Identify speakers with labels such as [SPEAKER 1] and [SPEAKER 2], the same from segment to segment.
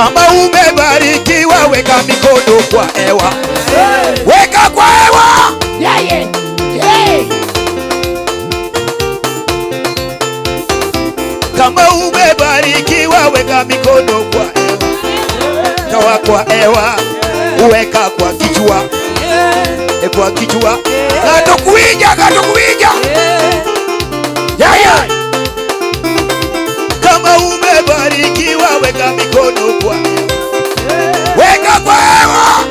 [SPEAKER 1] Kama umebarikiwa weka mikono kwa hewa. Weka kwa hewa. Kama umebarikiwa weka mikono kwa hewa. Toa kwa hewa, weka kwa kichwa. Kwa kichwa. Katokuija, katokuija. Yeah. Kama umebarikiwa weka mikono kwa hewa. Weka kwa hewa.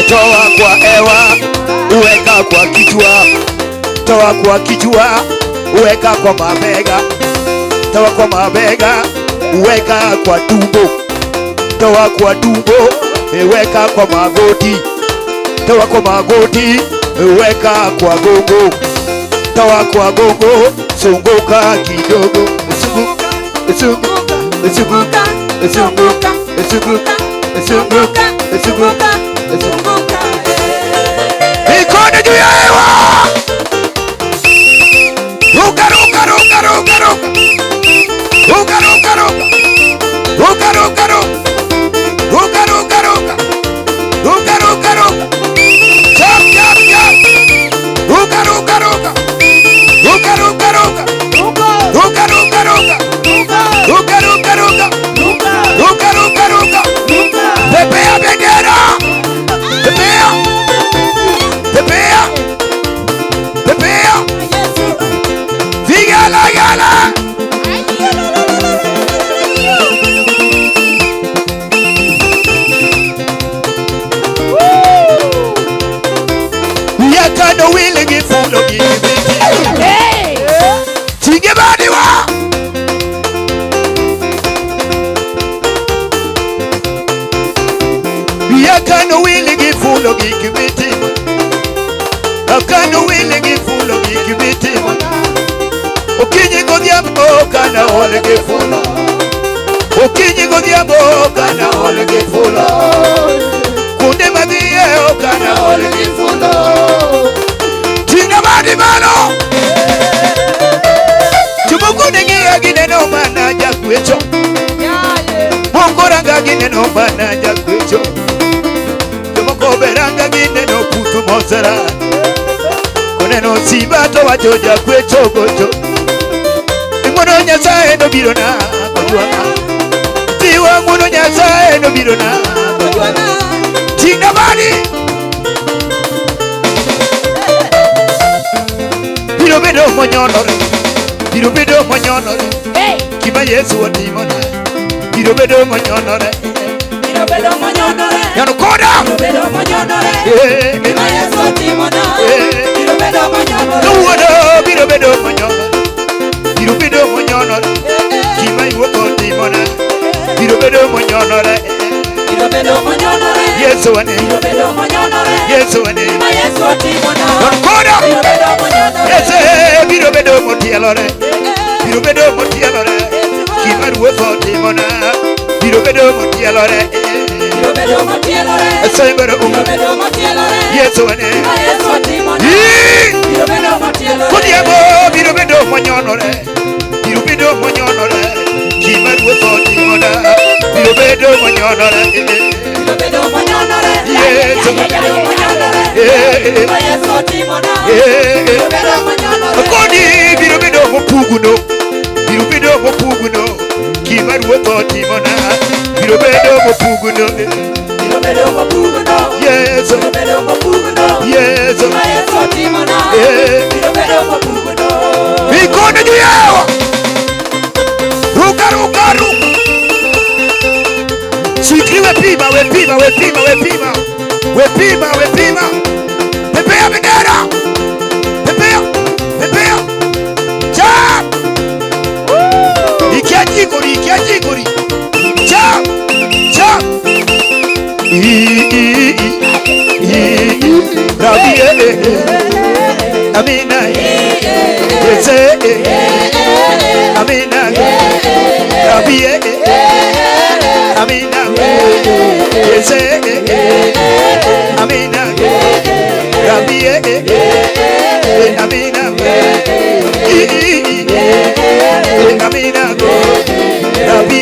[SPEAKER 1] Toa kwa hewa, weka kwa kichwa. Toa kwa kichwa, weka kwa mabega. Toa kwa mabega, weka kwa tumbo. Toa kwa tumbo, weka kwa magoti. Toa kwa magoti, weka kwa gogo. Toa kwa gogo, zunguka kidogo. Zunguka, zunguka, zunguka, zunguka, zunguka, zunguka, zunguka, zunguka. Mikono juu ya hewa. Ruka, ruka, ruka, ruka, ruka. Ruka, ruka, ruka. Ruka, ruka, ruka. Ruka, ruka, ruka. Ruka, ruka, ruka. Jump, jump, jump. Ruka, ruka, ruka. Ruka, ruka, ruka. Ruka, ruka, ruka. Ruka, ruka, ruka. Ruka, ruka, ruka. Pepea bendera. Pepea. Pepea. Pepea. Vigala, gala. Yakano willing fulo gibiti. Tinge badiwa. Yakano willing fulo gibiti. Yakano willing fulo gibiti. Okinyi godhiambo kana ole gi fulo. Okinyi godhiambo kana ole gi fulo. Kunde madhiye kana ole gi fulo. Tinga badi malo. Jomoko ne ng'iya gineno mana jakwecho. Moko ranga gineno mana jakwecho. Jomoko be ranga gineno putu mosera. Koneno simba to wacho jakwecho gocho. Ng'wono Nyasaye nobiro na kojwang'a. Tiwa ng'wono Nyasaye nobiro na kojwang'a. Tinga badi. Biro bedo monyonore. Biro bedo monyonore. Gima Yesu otimona. Biro bedo monyonore.
[SPEAKER 2] Biro bedo monyonore.
[SPEAKER 1] Yano koda.
[SPEAKER 2] Biro bedo monyonore. Gima Yesu otimona. Biro bedo monyonore.
[SPEAKER 1] Kawuono biro bedo monyonore. Biro bedo monyonore. Gima Ruoth otimona. Biro bedo monyonore.
[SPEAKER 2] Biro bedo monyonore.
[SPEAKER 1] Yesu ane.
[SPEAKER 2] Biro bedo monyonore.
[SPEAKER 1] Yesu ane.
[SPEAKER 2] Gima Yesu otimona.
[SPEAKER 1] Yano koda.
[SPEAKER 2] Biro bedo monyonore.
[SPEAKER 1] Yesu biro bedo motielore. Biro bedo motielore. Gima Ruoth otimona. Biro bedo motielore.
[SPEAKER 2] Biro bedo motielore.
[SPEAKER 1] Biro
[SPEAKER 2] bedo motielore.
[SPEAKER 1] Yesu ane.
[SPEAKER 2] Gima Yesu otimona. Biro bedo motielore.
[SPEAKER 1] Godhiambo biro bedo monyonore. Biro bedo monyonore. Gima Ruoth otimona. Biro bedo monyonore.
[SPEAKER 2] Biro bedo monyonore.
[SPEAKER 1] Yesu.
[SPEAKER 2] Biro bedo monyonore. Gima Yesu otimona. Biro bedo monyonore.
[SPEAKER 1] Koni biro bedo mopuguno. Biro bedo mopuguno. Gima Ruoth otimona. Biro bedo mopuguno.
[SPEAKER 2] Biro bedo mopuguno.
[SPEAKER 1] Yesu.
[SPEAKER 2] Biro bedo mopuguno.
[SPEAKER 1] Yesu.
[SPEAKER 2] Gima Yesu otimona. Biro bedo mopuguno.
[SPEAKER 1] Mikono juu ya hewa. Ruka, ruka, ruka. Sikri wepima, wepima, wepima, wepima. Wepima, wepima. Pepea bendera. Pepea, pepea. Jump. Ikia jikori, ikia jikori. Jump, jump. I, I, I, I, Rabi, eh, Amina, Yese, Amina, Rabi, Amina, Yese, Amina, Rabi, Amina, I, I, Amina, Rabi,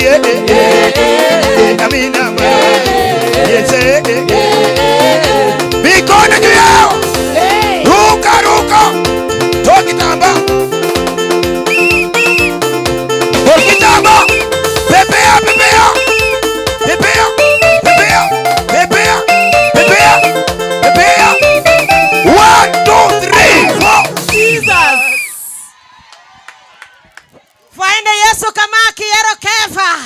[SPEAKER 3] Yesu kama kihero Kefa.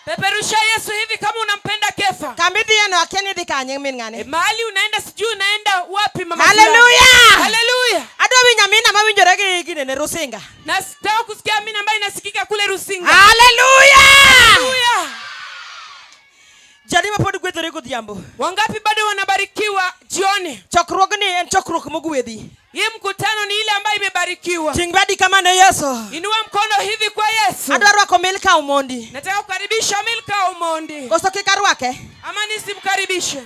[SPEAKER 2] Peperusha Yesu hivi kama unampenda Kefa.
[SPEAKER 3] Kama idhieno akia ni idhi kanye min ng'ane.
[SPEAKER 2] E, mahali unaenda sijui unaenda wapi mama.
[SPEAKER 3] Haleluya!
[SPEAKER 2] Haleluya.
[SPEAKER 3] Adwa winjo amina mawinjore gi ginene Rusinga.
[SPEAKER 2] Nataka kusikia amina ambayo inasikika kule Rusinga.
[SPEAKER 3] Haleluya!
[SPEAKER 2] Haleluya.
[SPEAKER 3] Jadi ma pod gwethore godhiambo.
[SPEAKER 2] Wangapi bado wanabarikiwa jioni?
[SPEAKER 3] Chokruogni en chokruok mogwedhi.
[SPEAKER 2] Hii mkutano ni ile ambayo imebarikiwa.
[SPEAKER 3] Ting' badi kama ne Yesu.
[SPEAKER 2] Inua mkono hivi kwa Yesu.
[SPEAKER 3] Adwa rwako Milka Omondi.
[SPEAKER 2] Nataka kukaribisha Milka Omondi.
[SPEAKER 3] Koso kik arwake?
[SPEAKER 2] Ama nisimkaribishe?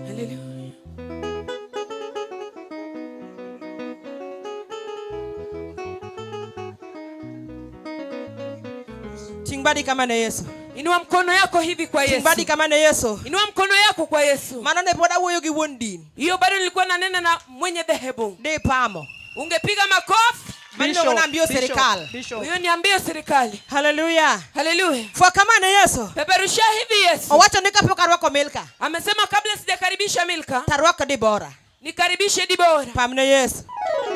[SPEAKER 2] Haleluya.
[SPEAKER 3] Ting' badi kama ne Yesu.
[SPEAKER 2] Inua mkono yako hivi kwa
[SPEAKER 3] Ting' badi
[SPEAKER 2] Yesu.
[SPEAKER 3] kama ne Yesu.
[SPEAKER 2] Inua mkono yako kwa Yesu.
[SPEAKER 3] Mano ne pod awuoyo gi wuon din.
[SPEAKER 2] Hiyo bado nilikuwa nanena na mwenye dhehebu.
[SPEAKER 3] Di pamo.
[SPEAKER 2] Ungepiga makofi.
[SPEAKER 3] Mano niambio serikal.
[SPEAKER 2] Huyo niambie serikali.
[SPEAKER 3] Haleluya.
[SPEAKER 2] Haleluya.
[SPEAKER 3] Fwa kama ne Yesu.
[SPEAKER 2] Peperusha hivi Yesu.
[SPEAKER 3] Owacho ni kapok arwako Milka.
[SPEAKER 2] Amesema kabla sijakaribisha Milka,
[SPEAKER 3] Tarwako Dibora.
[SPEAKER 2] nikaribishe Dibora.
[SPEAKER 3] Pam ne Yesu.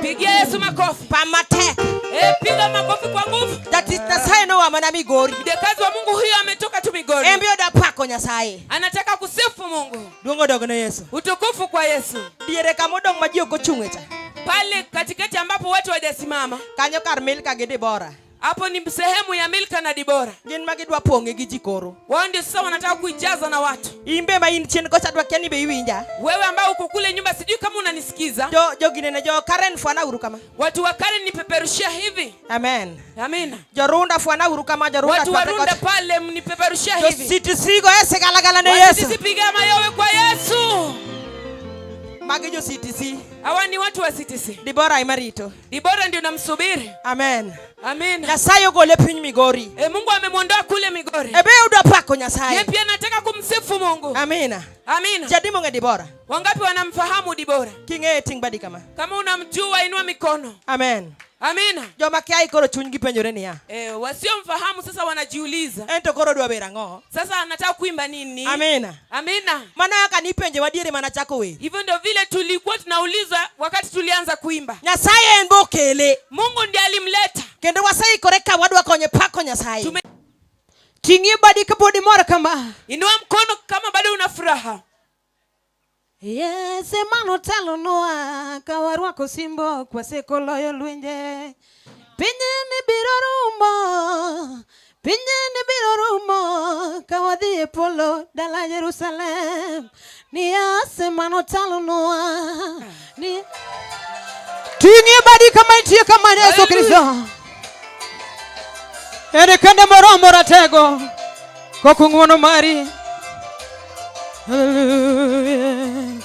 [SPEAKER 2] Pigia Yesu makofi.
[SPEAKER 3] Pam matek.
[SPEAKER 2] Piga makofi kwa nguvu.
[SPEAKER 3] Jatich Nyasaye noa mana Migori.
[SPEAKER 2] Mjakazi wa Mungu huyo ametoka tu Migori.
[SPEAKER 3] En be oda pako Nyasaye.
[SPEAKER 2] Anataka kusifu Mungu.
[SPEAKER 3] Duong' odog ne Yesu.
[SPEAKER 2] Utukufu kwa Yesu.
[SPEAKER 3] Diere kama odong' ma ji ok ochung'e cha.
[SPEAKER 2] Pale katikati ambapo watu hawajasimama,
[SPEAKER 3] Kanyo kar Milka gi Dibora.
[SPEAKER 2] hapo ni sehemu ya Milka na Dibora.
[SPEAKER 3] Gin ma gidwa pong'e gi ji koro.
[SPEAKER 2] Wao ndio sasa wanataka kuijaza na watu.
[SPEAKER 3] In be ma in chien kocha adwa kia ni be iwinja.
[SPEAKER 2] Wewe ambao uko kule nyumba, sijui kama unanisikiza.
[SPEAKER 3] Jo jo ginene jo Karen fwana uru kama.
[SPEAKER 2] Watu wa Karen nipeperushia hivi.
[SPEAKER 3] Amen.
[SPEAKER 2] Amina.
[SPEAKER 3] Jorunda fwana uru kama Jorunda
[SPEAKER 2] Watu wa
[SPEAKER 3] twate
[SPEAKER 2] Runda
[SPEAKER 3] kocha.
[SPEAKER 2] pale mnipeperushia
[SPEAKER 3] Jo
[SPEAKER 2] hivi.
[SPEAKER 3] CTC go e sigalagala ne Yesu.
[SPEAKER 2] Sisi piga mayowe kwa Yesu.
[SPEAKER 3] Magi jo CTC.
[SPEAKER 2] Hawa ni watu wa CTC.
[SPEAKER 3] Dibora ema rito.
[SPEAKER 2] Dibora ndio namsubiri.
[SPEAKER 3] Amen.
[SPEAKER 2] Amina.
[SPEAKER 3] Nyasaye ogole piny Migori.
[SPEAKER 2] Mungu amemwondoa kule Migori.
[SPEAKER 3] E be udwa pako
[SPEAKER 2] Yeye
[SPEAKER 3] Nyasaye.
[SPEAKER 2] pia anataka kumsifu Mungu.
[SPEAKER 3] Amina.
[SPEAKER 2] Amina.
[SPEAKER 3] Jadi mong'e Dibora.
[SPEAKER 2] Wangapi wanamfahamu Dibora?
[SPEAKER 3] King'eye ting' badi kama.
[SPEAKER 2] Kama unamjua inua mikono.
[SPEAKER 3] Amen.
[SPEAKER 2] Amina.
[SPEAKER 3] Joma kia koro chunygi penjore niya.
[SPEAKER 2] Wasiomfahamu sasa wanajiuliza.
[SPEAKER 3] En to koro dwa wer ang'o?
[SPEAKER 2] Sasa anataka kuimba nini?
[SPEAKER 3] Amina.
[SPEAKER 2] Amina.
[SPEAKER 3] Mano kaka nipenje wadiere mana chako wer.
[SPEAKER 2] Hivyo ndio vile tulikuwa tunauliza wakati tulianza kuimba.
[SPEAKER 3] Nyasaye en bokele.
[SPEAKER 2] Mungu ndiye alimleta.
[SPEAKER 3] Kendo waseikore ka wadwa konye pako Nyasaye.
[SPEAKER 4] Ting'ie badi kapod imor kama.
[SPEAKER 2] Inua mkono kama bado una furaha.
[SPEAKER 4] Yes, emano telonwa ka warwako simbo kwaseko loyo lwenje. Pinye ni biro rumo, pinye ni biro rumo ka wadhi e polo dala Jerusalem. Ni asemano telonwa ni Ting'ie badi kama intie kama Yesu Kristo. Ere kende moromo ratego kok ng'wono mari. Hallelujah.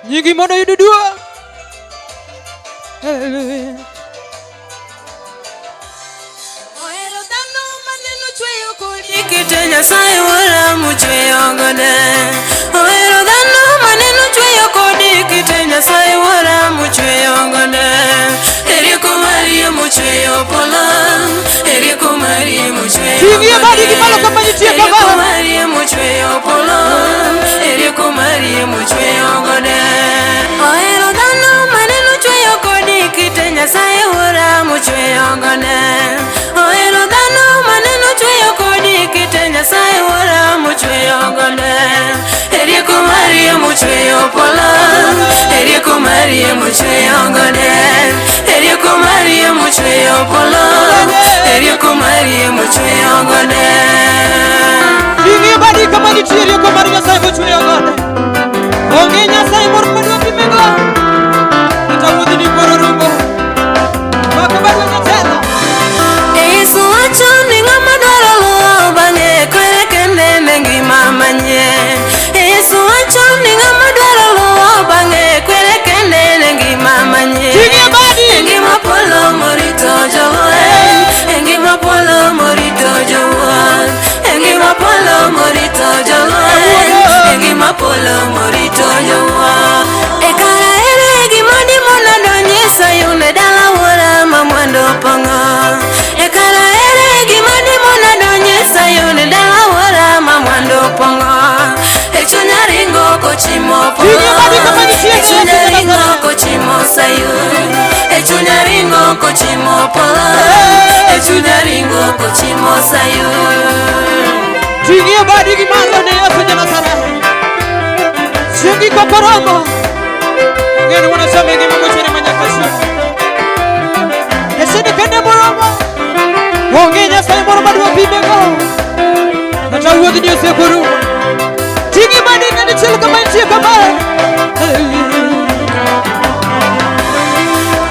[SPEAKER 4] Nyingi mondo oyud duong'. Hallelujah.
[SPEAKER 2] Ohero dhano maneno chweyo kodi kite Nyasaye wuora mochweyo gode. Ohero dhano maneno chweyo kodi kite Nyasaye wuora mochweyo gode. Rieko mari mochweyo polo, rieko mari mochweyo
[SPEAKER 4] Ting'ie badi gi malo kama nitie kama.
[SPEAKER 2] Rieko mari mochweyo polo, rieko mari mochweyo gode. Ohero dhano maneno chweyo kodi kite Nyasaye wuora mochweyo gode. Ohero dhano maneno chweyo kodi kite Nyasaye wuora mochweyo gode. Rieko mari mochweyo polo, rieko mari mochweyo gode. Rieko mari mochweyo polo, rieko mari mochweyo gode.
[SPEAKER 4] Ting'ie badi kama nitie rieko mar Nyasaye mochweyo gode. Onge Nyasaye moro madwa pimego. Kata wuodhni koro rumo. Mako badi jatelo.
[SPEAKER 2] Yesu wacho ni ng'ama dwaro luwo bang'e kwere kende ne ngima manyien. Yesu wacho ni ng'ama dwaro luwo bang'e kwere kende ne ngima manyien.
[SPEAKER 4] Ting'ie badi.
[SPEAKER 2] E ngima polo morito jowuoth, e ngima polo morito jowuoth, e ngima polo morito jowuoth, e ngima polo morito jowuoth. E kara ere gima dimona donji Sayun e dala wuora ma mwando pong'o. E kara ere gima dimona donji Sayun e dala wuora ma mwando pong'o. E chunya ringo kochimo polo,
[SPEAKER 4] Ting'ie badi kama nitie
[SPEAKER 2] e chunya
[SPEAKER 4] Yesu
[SPEAKER 2] ringo
[SPEAKER 4] Nazareth.
[SPEAKER 2] kochimo Sayun. ochimo Sayun.
[SPEAKER 3] Ting'ie badi gi malo ne Yesu ja Nazareth. Chieng' giko koromo. Ng'eni wanachame ngima mochwere ma nyaka chieng'. Yesu ni kende moromo. Onge Nyasaye moro madwa pimego. Kata wuodhni osekurumo. Ting'ie badi ng'ani chiel kama intie kama.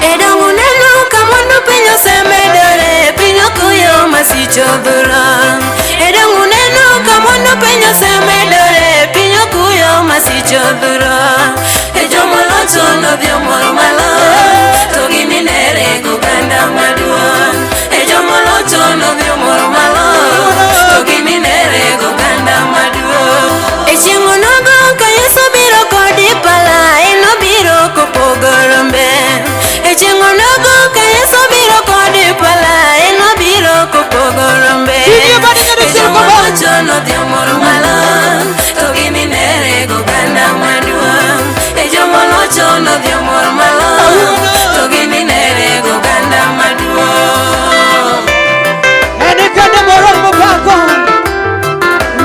[SPEAKER 2] E dongo neno ka mwandu piny osemedore, piny okuyo masiche odhuro. E dongo neno ka mwandu piny osemedore, piny okuyo masiche odhuro. E jomolocho nodhi omor malo, to gininere goganda maduong'. E jomolocho nodhi omor malo, to gininere goganda maduong'. E chieng' onogo ka Yesu biro kodi pala, enobiro kopogo rombe. E chieng' onogo ka Yesu biro kodi pala, enobiro kopogo rombe.
[SPEAKER 3] Ting'ie badi ng'ani
[SPEAKER 2] E
[SPEAKER 3] chiel kama.
[SPEAKER 2] jomolocho nodhi omor malo, to gininere goganda maduong'. E jomolocho nodhi omor malo, to gininere goganda maduong'.
[SPEAKER 3] En kende moromo pako.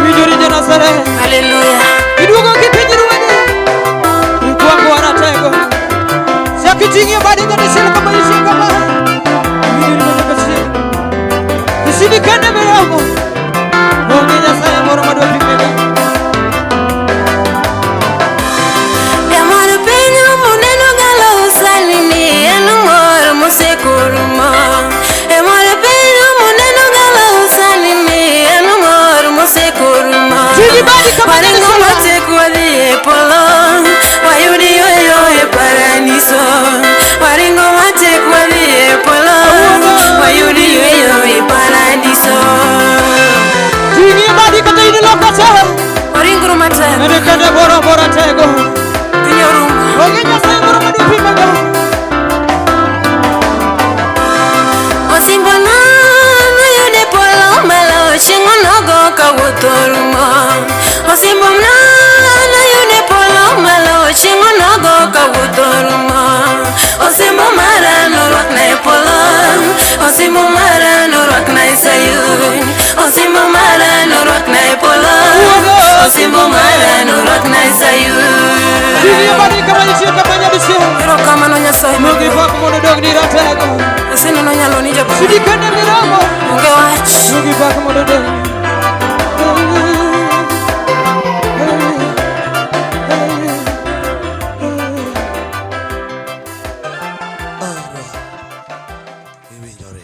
[SPEAKER 3] Winjori ja Nazareth.
[SPEAKER 2] Haleluya.
[SPEAKER 3] Iduogo gi piny ruodhi. Ikwongo waratego. Chak iting'ie badi ng'ani chiel kama intie kama. Winjori ma nyaka chieng'. Isini kende miromo. Onge Nyasaye moro madwa pimego.
[SPEAKER 2] Jamor piny muneno galo sani ni en mor mosekurumo. E mor piny muneno galo sani ni en mor mosekurumo.
[SPEAKER 3] Tigi badi kama
[SPEAKER 2] Waringo
[SPEAKER 3] Nyasaye.
[SPEAKER 2] matek wadhi e polo, wayudi yweyo e paradiso. Waringo matek wadhi e polo, wayudi yweyo e paradiso.
[SPEAKER 3] Ting'ie badi kata in loka cha.
[SPEAKER 2] Waringuru matek,
[SPEAKER 3] En kende moromo ratego.
[SPEAKER 2] piny orumo.
[SPEAKER 3] Onge Nyasaye moro madwa pimego.
[SPEAKER 2] Osimbona noyude polo malo chieng' onogo kawuoth orumo. Osimbona noyude polo malo chieng' onogo kawuoth orumo. Osimbo mara norwakna e polo, osimbo mara norwakna e Sayun. Osimbo mara norwakna e polo, osimbo mara norwakna e Sayun.
[SPEAKER 3] Ting'ie badi kama intie kama nyadichiel.
[SPEAKER 2] Erokamano Nyasaye,
[SPEAKER 3] Mogi pak mondo odogni ratego.
[SPEAKER 2] aseneno nyaloni jaber,
[SPEAKER 3] Sidi kende miromo.
[SPEAKER 2] onge wach.
[SPEAKER 3] Mogi pak mondo odogni.
[SPEAKER 1] Iwinjore.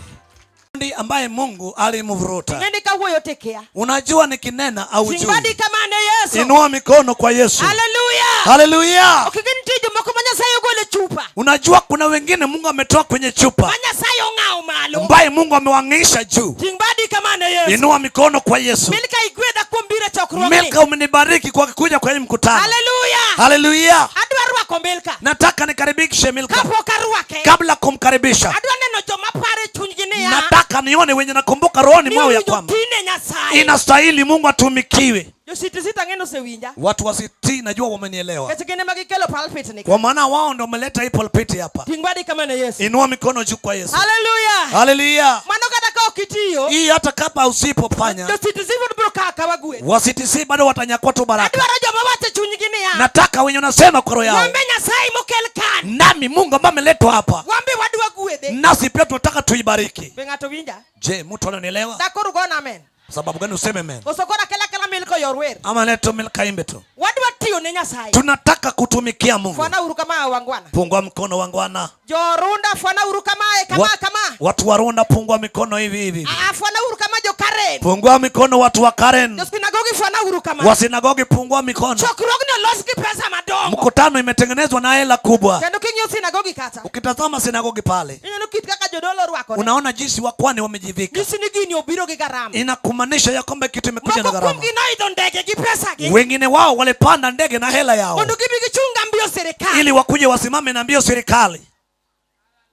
[SPEAKER 1] Ndi ambaye Mungu alimvuruta.
[SPEAKER 3] Ng'eni kawuoyo tekia.
[SPEAKER 1] Unajua nikinena au
[SPEAKER 3] Ting' badi
[SPEAKER 1] jui.
[SPEAKER 3] kama ne Yesu.
[SPEAKER 1] Inua mikono kwa Yesu.
[SPEAKER 3] Haleluya.
[SPEAKER 1] Haleluya.
[SPEAKER 3] Ok gin nitie jomoko ma Nyasaye ogolo e chupa.
[SPEAKER 1] Unajua kuna wengine Mungu ametoa kwenye chupa
[SPEAKER 3] Ma Nyasaye ong'awo malo.
[SPEAKER 1] ambaye Mungu amewang'isha juu.
[SPEAKER 3] Ting' badi kama ne Yesu.
[SPEAKER 1] Inua mikono kwa Yesu.
[SPEAKER 3] Milka igwedha kuom biro e chokruogni.
[SPEAKER 1] Milka, umenibariki kwa kuja kwenye mkutano.
[SPEAKER 3] Haleluya.
[SPEAKER 1] Haleluya.
[SPEAKER 3] Adwa rwako Milka.
[SPEAKER 1] Nataka nikaribishe Milka.
[SPEAKER 3] Kapok arwake.
[SPEAKER 1] Kabla kumkaribisha,
[SPEAKER 3] Adwa neno joma paro e chunygi niya.
[SPEAKER 1] nataka nione wenye nakumbuka rohoni
[SPEAKER 3] Ni
[SPEAKER 1] mwao ya
[SPEAKER 3] owinjo
[SPEAKER 1] kwamba
[SPEAKER 3] tine Nyasaye.
[SPEAKER 1] inastahili Mungu atumikiwe.
[SPEAKER 3] Jo-CTC tang'e nosewinja.
[SPEAKER 1] Watu wa CT najua wamenielewa,
[SPEAKER 3] Nikech gin ema gikelo pulpit ni.
[SPEAKER 1] kwa maana wao ndio wameleta hii pulpiti hapa.
[SPEAKER 3] Ting' badi kama ne Yesu.
[SPEAKER 1] Inua mikono juu kwa Yesu.
[SPEAKER 3] Haleluya.
[SPEAKER 1] Haleluya.
[SPEAKER 3] Mano kata ka ok itiyo.
[SPEAKER 1] Hii hata kama usipofanya,
[SPEAKER 3] Jo-CTC pod biro kawo akawa gweth.
[SPEAKER 1] wa CTC bado watanyakua tu baraka.
[SPEAKER 3] Adwaro joma wacho e chunygi niya.
[SPEAKER 1] Nataka wenye unasema kwa roho yao,
[SPEAKER 3] Wambe Nyasaye mokel kan.
[SPEAKER 1] nami Mungu ambaye ameletwa hapa,
[SPEAKER 3] Wambe wadwa gwedhe.
[SPEAKER 1] nasi pia tunataka tuibariki.
[SPEAKER 3] Be ng'ato winja?
[SPEAKER 1] Je, mtu ananielewa?
[SPEAKER 3] Dakoro gona amen.
[SPEAKER 1] Sababu gani useme amen?
[SPEAKER 3] Koso koro akela akela Milka oyor wer.
[SPEAKER 1] Ama leto Milka imbe tu.
[SPEAKER 3] Wadwa tiyo ne Nyasaye.
[SPEAKER 1] Tunataka kutumikia Mungu.
[SPEAKER 3] Fwana uru kama wangwana.
[SPEAKER 1] Pungua mkono wangwana.
[SPEAKER 3] Jorunda fwana uru kama kama kama.
[SPEAKER 1] Watu wa Runda pungua mikono hivi hivi.
[SPEAKER 3] Ah, fwana uru kama jo Karen.
[SPEAKER 1] Pungua mikono watu wa Karen.
[SPEAKER 3] Jo sinagogi fwana uru kama.
[SPEAKER 1] Wa sinagogi pungua mikono.
[SPEAKER 3] Chokruogni olos gi pesa madongo.
[SPEAKER 1] Mkutano imetengenezwa na hela kubwa.
[SPEAKER 3] Kendo king'iyo sinagogi kata.
[SPEAKER 1] Ukitazama sinagogi pale,
[SPEAKER 3] Ineno kit kaka jodolo orwakore.
[SPEAKER 1] unaona jinsi wakwani wamejivika.
[SPEAKER 3] Nyisi ni gini obiro gi garama.
[SPEAKER 1] Inakumaanisha ya kwamba kitu imekuja na
[SPEAKER 3] Moko
[SPEAKER 1] gharama.
[SPEAKER 3] kuomgi noidho ndege gi pesa gi.
[SPEAKER 1] Wengine wao walipanda ndege na hela yao
[SPEAKER 3] Mondo gibi gichung ambio sirikal.
[SPEAKER 1] ili wakuje wasimame na mbio serikali.